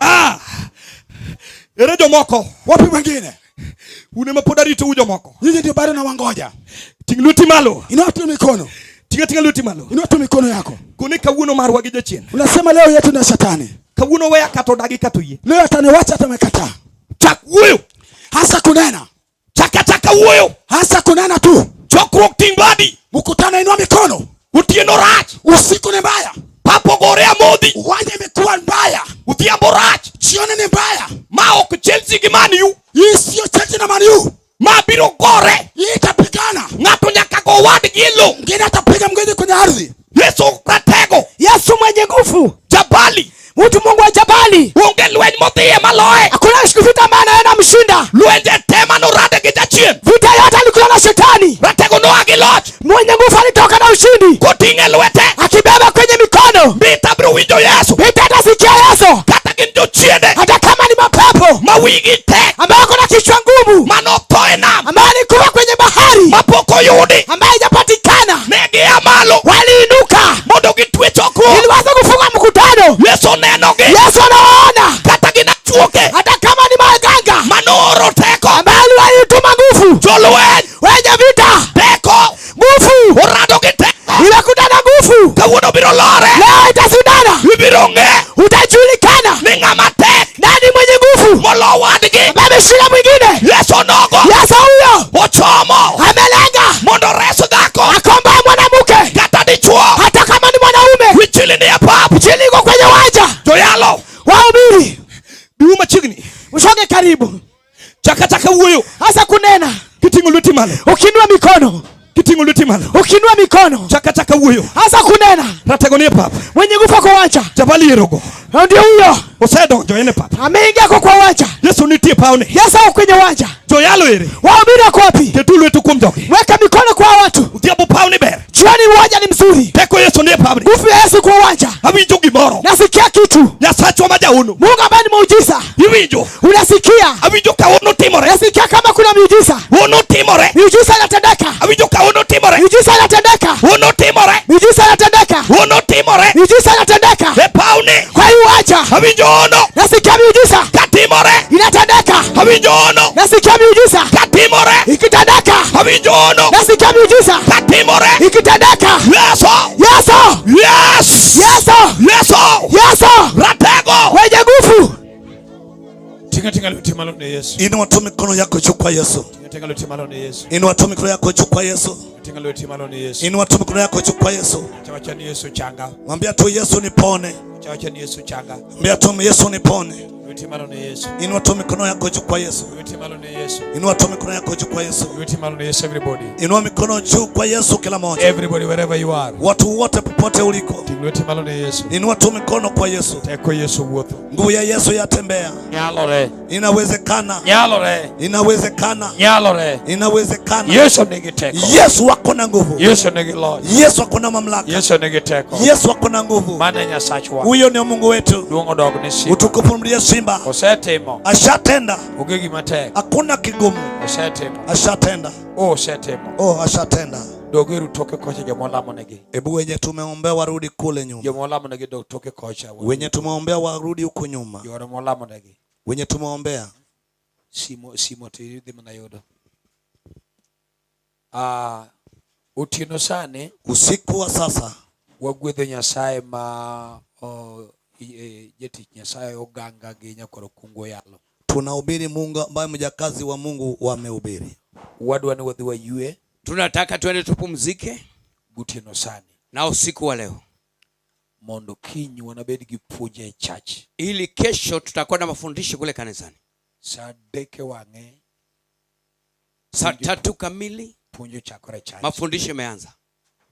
[SPEAKER 18] Ah. Ere jomoko.
[SPEAKER 14] Wapi mwingine?
[SPEAKER 18] Un ema pod aritou jomoko.
[SPEAKER 14] Nyinyi ndio bado nawangoja.
[SPEAKER 18] Ting' lweti malo.
[SPEAKER 14] Inua tu mikono,
[SPEAKER 18] Ting'a ting'a lweti malo.
[SPEAKER 14] inua tu mikono yako.
[SPEAKER 18] Koni kawuono marwa gi jachien.
[SPEAKER 14] Unasema leo yetu na shetani,
[SPEAKER 18] Kawuono weya kata odagi kata oyie.
[SPEAKER 14] leo ataniwacha, atamekataa.
[SPEAKER 18] Chak wuoyo.
[SPEAKER 14] Hasa kunena,
[SPEAKER 18] Chaka chaka wuoyo.
[SPEAKER 14] hasa kunena tu.
[SPEAKER 18] Chokruok ting' badi.
[SPEAKER 14] Mkutano, inua mikono.
[SPEAKER 18] Otieno rach.
[SPEAKER 14] Usiku ni mbaya,
[SPEAKER 18] Pap ogore amodhi.
[SPEAKER 14] uwanja imekuwa mbaya,
[SPEAKER 18] Odhiambo rach.
[SPEAKER 14] jioni ni mbaya.
[SPEAKER 18] Ma ok Chelsea gi Man U.
[SPEAKER 14] Hii sio Chelsea na Man U,
[SPEAKER 18] Ma biro gore.
[SPEAKER 14] hii itapigana.
[SPEAKER 18] Ng'ato nyaka go wadgi e lo.
[SPEAKER 14] Mwingine atapiga mwingine kwenye ardhi.
[SPEAKER 18] Yesu ratego.
[SPEAKER 19] Yesu mwenye nguvu,
[SPEAKER 18] Jabali.
[SPEAKER 19] mtu Mungu wa jabali,
[SPEAKER 18] Onge lweny modhiye maloye.
[SPEAKER 19] hakuna vita ambaye anaenda mshinda.
[SPEAKER 18] Lwenje te manorade gi jachien.
[SPEAKER 19] Vita yote alikula na shetani.
[SPEAKER 18] Ratego noa gi loch.
[SPEAKER 19] Mwenye nguvu alitoka na ushindi,
[SPEAKER 18] Koting'e lwete.
[SPEAKER 19] akibeba kwenye mikono.
[SPEAKER 18] Mbita biro winjo Yesu.
[SPEAKER 19] Vita atasikia Yesu,
[SPEAKER 18] Kata gin jochiende.
[SPEAKER 19] hata kama ni mapepo
[SPEAKER 18] Ma wigi tek.
[SPEAKER 19] ambayo wako na kichwa ngumu,
[SPEAKER 18] Manotho e nam.
[SPEAKER 19] ambayo alikuwa kwenye bahari,
[SPEAKER 18] Mapok oyudi.
[SPEAKER 19] ambayo haijapatikana.
[SPEAKER 18] Ne gia malo.
[SPEAKER 19] Waliinuka
[SPEAKER 18] Mondo gitwe chokruok.
[SPEAKER 19] ili waweze kufunga mkutano.
[SPEAKER 6] Ibiro ng'e.
[SPEAKER 19] Utajulikana
[SPEAKER 6] Ni ng'ama tek.
[SPEAKER 19] nani mwenye nguvu
[SPEAKER 6] Molo wadgi.
[SPEAKER 19] ambaye ameshinda mwingine.
[SPEAKER 6] Yesu nogo.
[SPEAKER 19] Yesu huyo
[SPEAKER 6] Ochomo.
[SPEAKER 19] amelenga
[SPEAKER 6] Mondo ores dhako.
[SPEAKER 19] akomboe mwanamke,
[SPEAKER 6] Kata dichuo.
[SPEAKER 19] hata kama ni mwanaume.
[SPEAKER 6] Injili ni e pap.
[SPEAKER 19] Injili iko kwenye uwanja.
[SPEAKER 6] Joyalo.
[SPEAKER 19] Wahubiri,
[SPEAKER 14] Biu machiegni.
[SPEAKER 19] msonge karibu,
[SPEAKER 14] Chaka chaka wuoyo.
[SPEAKER 19] hasa kunena,
[SPEAKER 14] Kiting'o lweti malo.
[SPEAKER 19] ukiinua mikono,
[SPEAKER 14] Kiting'o lweti malo.
[SPEAKER 19] ukiinua mikono,
[SPEAKER 14] Chaka chaka wuoyo.
[SPEAKER 19] hasa kunena.
[SPEAKER 14] Ratego ni e pap.
[SPEAKER 19] Mwenye nguvu kwa uwanja
[SPEAKER 14] Jabali erogo.
[SPEAKER 19] ndio huyo
[SPEAKER 14] Osedonjo en e pap.
[SPEAKER 19] ameingia kwa kwa uwanja.
[SPEAKER 14] Yesu nitie pawni.
[SPEAKER 19] Yesu ako kwenye uwanja.
[SPEAKER 14] Joyalo ere.
[SPEAKER 19] Wahubiri wako wapi?
[SPEAKER 14] Ketu lwetu kuom jogi.
[SPEAKER 19] Weka mikono kwa watu.
[SPEAKER 6] Odhiambo pawni ber.
[SPEAKER 19] Jioni uwanja ni mzuri.
[SPEAKER 6] Teko Yesu ni e pawni.
[SPEAKER 19] Nguvu ya Yesu kwa uwanja.
[SPEAKER 6] Awinjo gimoro.
[SPEAKER 19] Nasikia kitu.
[SPEAKER 6] Nyasachwa ma jahono.
[SPEAKER 19] Mungu ambaye ni muujiza.
[SPEAKER 6] Iwinjo.
[SPEAKER 19] Unasikia?
[SPEAKER 6] Awinjo ka hono timore.
[SPEAKER 19] Nasikia kama kuna miujiza.
[SPEAKER 6] Hono timore.
[SPEAKER 19] Miujiza inatendeka.
[SPEAKER 6] Awinjo ka hono timore.
[SPEAKER 19] Miujiza inatendeka.
[SPEAKER 6] Hono timore.
[SPEAKER 19] Miujiza inatendeka.
[SPEAKER 6] Hono timore.
[SPEAKER 19] Miujiza inatendeka.
[SPEAKER 6] E pawni.
[SPEAKER 19] Kwa hii uwanja.
[SPEAKER 6] Awinjo hono.
[SPEAKER 19] Nasikia miujiza
[SPEAKER 6] Katimore.
[SPEAKER 19] inatendeka.
[SPEAKER 6] Awinjo hono.
[SPEAKER 19] Nasikia miujiza
[SPEAKER 6] Katimore.
[SPEAKER 19] ikitendeka.
[SPEAKER 6] Awinjo hono.
[SPEAKER 19] Nasikia miujiza
[SPEAKER 6] Katimore.
[SPEAKER 19] ikitendeka.
[SPEAKER 6] Yesu.
[SPEAKER 19] Yesu.
[SPEAKER 6] Yes.
[SPEAKER 19] Yesu.
[SPEAKER 6] Yesu.
[SPEAKER 19] Yesu.
[SPEAKER 6] Ratego.
[SPEAKER 19] Mwenye nguvu.
[SPEAKER 15] Tinga tinga lweti malo ne Yesu.
[SPEAKER 18] Inua tu mikono yako juu kwa Yesu.
[SPEAKER 15] Tinga tinga lweti malo ne Yesu.
[SPEAKER 18] Inua tu mikono yako juu kwa Yesu.
[SPEAKER 15] Tinga lweti malo ne Yesu.
[SPEAKER 18] Inua tu mikono yako juu kwa Yesu.
[SPEAKER 15] Wacha wacha ni Yesu changa.
[SPEAKER 18] Mwambia tu Yesu nipone.
[SPEAKER 15] Wacha wacha ni Yesu changa.
[SPEAKER 18] Mwambia tu Yesu nipone.
[SPEAKER 15] Lweti malo ne Yesu.
[SPEAKER 18] Inua tu mikono yako juu kwa Yesu.
[SPEAKER 15] Lweti malo ne Yesu.
[SPEAKER 18] Inua tu mikono yako juu kwa Yesu.
[SPEAKER 15] Lweti malo ne Yesu everybody.
[SPEAKER 18] Inua mikono juu kwa Yesu kila mmoja.
[SPEAKER 15] Everybody wherever you are.
[SPEAKER 18] Watu wote popote uliko.
[SPEAKER 15] Ting lweti malo ne Yesu.
[SPEAKER 18] Inua tu mikono kwa Yesu.
[SPEAKER 15] Teko Yesu wuotho.
[SPEAKER 18] Nguvu ya Yesu yatembea.
[SPEAKER 15] Nyalore.
[SPEAKER 18] Inawezekana.
[SPEAKER 15] Nyalore.
[SPEAKER 18] Inawezekana.
[SPEAKER 15] Nyalore.
[SPEAKER 18] Inawezekana.
[SPEAKER 15] Yesu nigi teko.
[SPEAKER 18] Yesu wako na nguvu.
[SPEAKER 15] Yesu nigi loch.
[SPEAKER 18] Yesu ako na mamlaka.
[SPEAKER 15] Yesu nigi teko.
[SPEAKER 18] Yesu ako na nguvu.
[SPEAKER 15] Mano e Nyasachwa.
[SPEAKER 18] Huyo ndio Mungu wetu.
[SPEAKER 15] Duong' odog ne Simba.
[SPEAKER 18] Utukufu mlie Simba.
[SPEAKER 15] Osetimo.
[SPEAKER 18] Ashatenda.
[SPEAKER 15] Onge gima tek.
[SPEAKER 18] Hakuna kigumu.
[SPEAKER 15] Osetimo.
[SPEAKER 18] Ashatenda.
[SPEAKER 15] Oh, osetimo.
[SPEAKER 18] Oh, ashatenda.
[SPEAKER 15] Dogeru toke kocha joma olamonegi.
[SPEAKER 18] Hebu wenye tumeombea warudi kule nyuma.
[SPEAKER 15] Joma olamonegi dog toke kocha.
[SPEAKER 18] Wenye tumeombea warudi huko nyuma.
[SPEAKER 15] Joma olamonegi.
[SPEAKER 18] Wenye tumeombea.
[SPEAKER 15] Simo simo to idhi mana yudo. Ah, otieno sani
[SPEAKER 18] Usiku wa sasa
[SPEAKER 15] wagwedho Nyasaye ma jatich Nyasaye oganga gi nyakwar okungu oyalo.
[SPEAKER 18] Tunahubiri Mungu ambaye mjakazi wa Mungu wamehubiri.
[SPEAKER 15] Wadwa ni wadhi wayue.
[SPEAKER 20] Tunataka twende tupumzike
[SPEAKER 15] gotieno sani
[SPEAKER 20] na usiku wa leo,
[SPEAKER 15] mondo kiny wanabed gi puonj e church,
[SPEAKER 20] ili kesho tutakuwa na mafundisho kule kanisani
[SPEAKER 15] saa adek e wang'e
[SPEAKER 20] saa 3 kamili.
[SPEAKER 15] Puonj ochakore e church.
[SPEAKER 20] Mafundisho yameanza.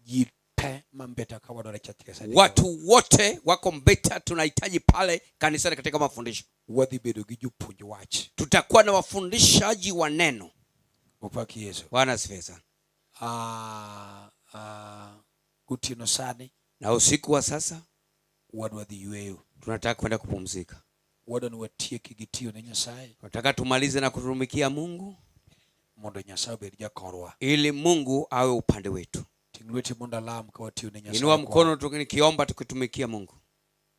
[SPEAKER 15] Ji te ma Mbeta ka wadwaro e church ka saa adek.
[SPEAKER 20] Watu wote wako Mbeta, tunahitaji pale kanisani katika mafundisho.
[SPEAKER 15] Wadhi bedo gi jopuonj wach.
[SPEAKER 20] Tutakuwa na wafundishaji wa neno.
[SPEAKER 15] Opaki Yesu.
[SPEAKER 20] Bwana asifiwe sana.
[SPEAKER 15] Gotieno sani
[SPEAKER 20] na usiku wa sasa
[SPEAKER 15] wadwa dhi yweyo.
[SPEAKER 20] Tunataka kwenda kupumzika.
[SPEAKER 15] Wadwa ni watieki gi tiyo ne Nyasaye.
[SPEAKER 20] Tunataka tumalize na kutumikia Mungu.
[SPEAKER 15] Mondo Nyasaye obed jakorwa.
[SPEAKER 20] Ili Mungu awe upande wetu.
[SPEAKER 15] Ting' lweti mondo alam ka watiyo ne Nyasaye.
[SPEAKER 20] Inua mkono tukiomba tukitumikia Mungu.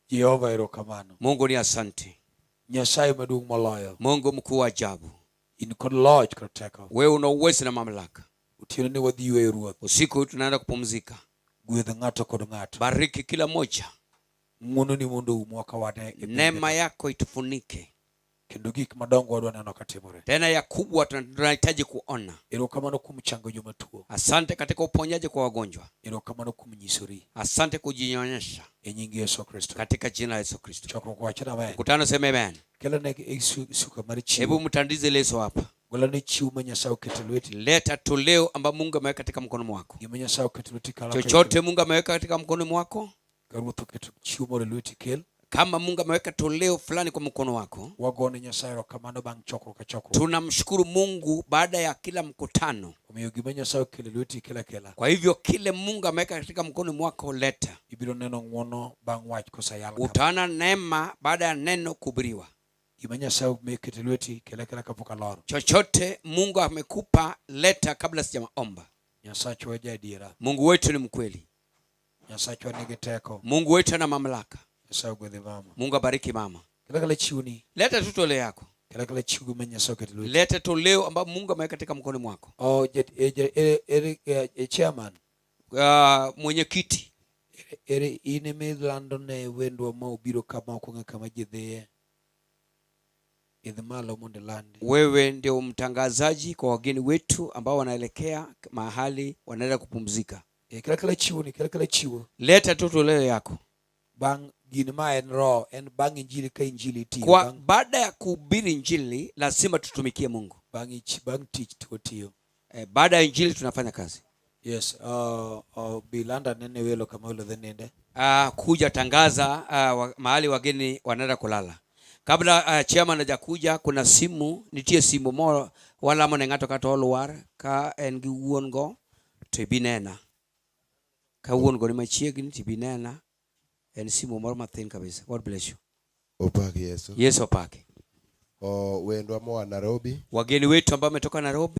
[SPEAKER 15] Jehova erokamano.
[SPEAKER 20] Mungu ni asante.
[SPEAKER 15] Nyasaye maduong' moloyo.
[SPEAKER 20] Mungu mkuu wa ajabu.
[SPEAKER 15] In kod loch kod teko.
[SPEAKER 20] Wewe una uwezo na mamlaka.
[SPEAKER 15] Otieno ni wadhi yweyo Ruoth.
[SPEAKER 20] Usiku huu tunaenda kupumzika.
[SPEAKER 15] Gwedh ng'ato kod ng'ato.
[SPEAKER 20] Bariki kila moja.
[SPEAKER 15] Ng'wono ni mondo oumwa ka wan e piny
[SPEAKER 20] Neema
[SPEAKER 15] ka.
[SPEAKER 20] yako itufunike.
[SPEAKER 15] Kendo gik madongo wadwa neno katimore.
[SPEAKER 20] Tena ya kubwa tunahitaji kuona.
[SPEAKER 15] Erokamano kuom chango joma tuo.
[SPEAKER 20] Asante katika uponyaji kwa wagonjwa.
[SPEAKER 15] Erokamano kuom nyisori.
[SPEAKER 20] Asante kujionyesha.
[SPEAKER 15] E nying Yesu Kristo.
[SPEAKER 20] Katika jina la Yesu Kristo.
[SPEAKER 15] Chokruok wacho na amen.
[SPEAKER 20] Mkutano sema amen.
[SPEAKER 15] Kelo ne e suka mar chiwo.
[SPEAKER 20] Hebu mtandize leso hapa.
[SPEAKER 15] Gola ne chiwo ma Nyasaye oketo e lweti.
[SPEAKER 20] Leta toleo ambayo Mungu ameweka katika mkono mwako.
[SPEAKER 15] Gima Nyasaye oketo e lweti kalo
[SPEAKER 20] Chochote Mungu ameweka katika mkono mwako.
[SPEAKER 15] Ka Ruoth oketo chiwo moro e lweti kel.
[SPEAKER 20] Kama Mungu ameweka toleo fulani kwa mkono wako.
[SPEAKER 15] Wagone Nyasaye erokamano bang' chokruok ka chokruok.
[SPEAKER 20] Tunamshukuru Mungu baada ya kila mkutano.
[SPEAKER 15] Omiyo gima Nyasaye okelo e lweti kela kela.
[SPEAKER 20] Kwa hivyo kile Mungu ameweka katika mkono mwako leta.
[SPEAKER 15] Ibiro neno ng'wono bang' wach koseyal kama.
[SPEAKER 20] Utaona neema baada ya neno kuhubiriwa.
[SPEAKER 15] Gima Nyasaye oketo e lweti kela kela kapok aloro.
[SPEAKER 20] Chochote Mungu amekupa leta kabla sijaomba.
[SPEAKER 15] Nyasachwa ja adiera.
[SPEAKER 20] Mungu wetu ni mkweli.
[SPEAKER 15] Nyasachwa nigi teko.
[SPEAKER 20] Mungu wetu ana mamlaka.
[SPEAKER 15] Nyasaye ogwedhi mama.
[SPEAKER 20] Mungu abariki mama.
[SPEAKER 15] Kela kela chiwoni.
[SPEAKER 20] Leta tu toleo yako.
[SPEAKER 15] Kela kela chiwo ma Nyasaye oketo e lweti.
[SPEAKER 20] Leta toleo ambayo Mungu ameweka katika mkono mwako.
[SPEAKER 15] Oh, jet, e, e, e, e, e, chairman.
[SPEAKER 20] Mwenyekiti.
[SPEAKER 15] Ere in ema ilando ne wendwa ma obiro kama ok ong'e kama ji dhiye. Idh malo mondo ilandi.
[SPEAKER 20] Wewe ndio mtangazaji kwa wageni wetu ambao wanaelekea mahali wanaenda kupumzika.
[SPEAKER 15] Eh, kila kila chiwo ni kila kila chiwo.
[SPEAKER 20] Leta tu toleo yako.
[SPEAKER 15] Bang' gin ma en roho en bang' injili ka injili itiyo.
[SPEAKER 20] Kwa
[SPEAKER 15] Bang'
[SPEAKER 20] baada ya kuhubiri injili lazima tutumikie Mungu.
[SPEAKER 15] Bang' ich bang' tich to watiyo.
[SPEAKER 20] Eh, baada ya injili tunafanya kazi.
[SPEAKER 15] Yes, bi landa nene welo kama welo dhi ninde.
[SPEAKER 20] Kuja tangaza mahali wageni wanaenda kulala. Kabla chairman hajakuja, kuna simu, nitie simu moro walamo ne ng'ato kata olwar ka en gi wuon go to ibi nena. Ka wuon go ni machiegni to ibi nena. En simu moro mathin kabisa. God bless you.
[SPEAKER 12] Opak Yesu.
[SPEAKER 20] Yesu opaki.
[SPEAKER 12] O, wendwa moa Nairobi.
[SPEAKER 20] Wageni wetu ambao wametoka Nairobi.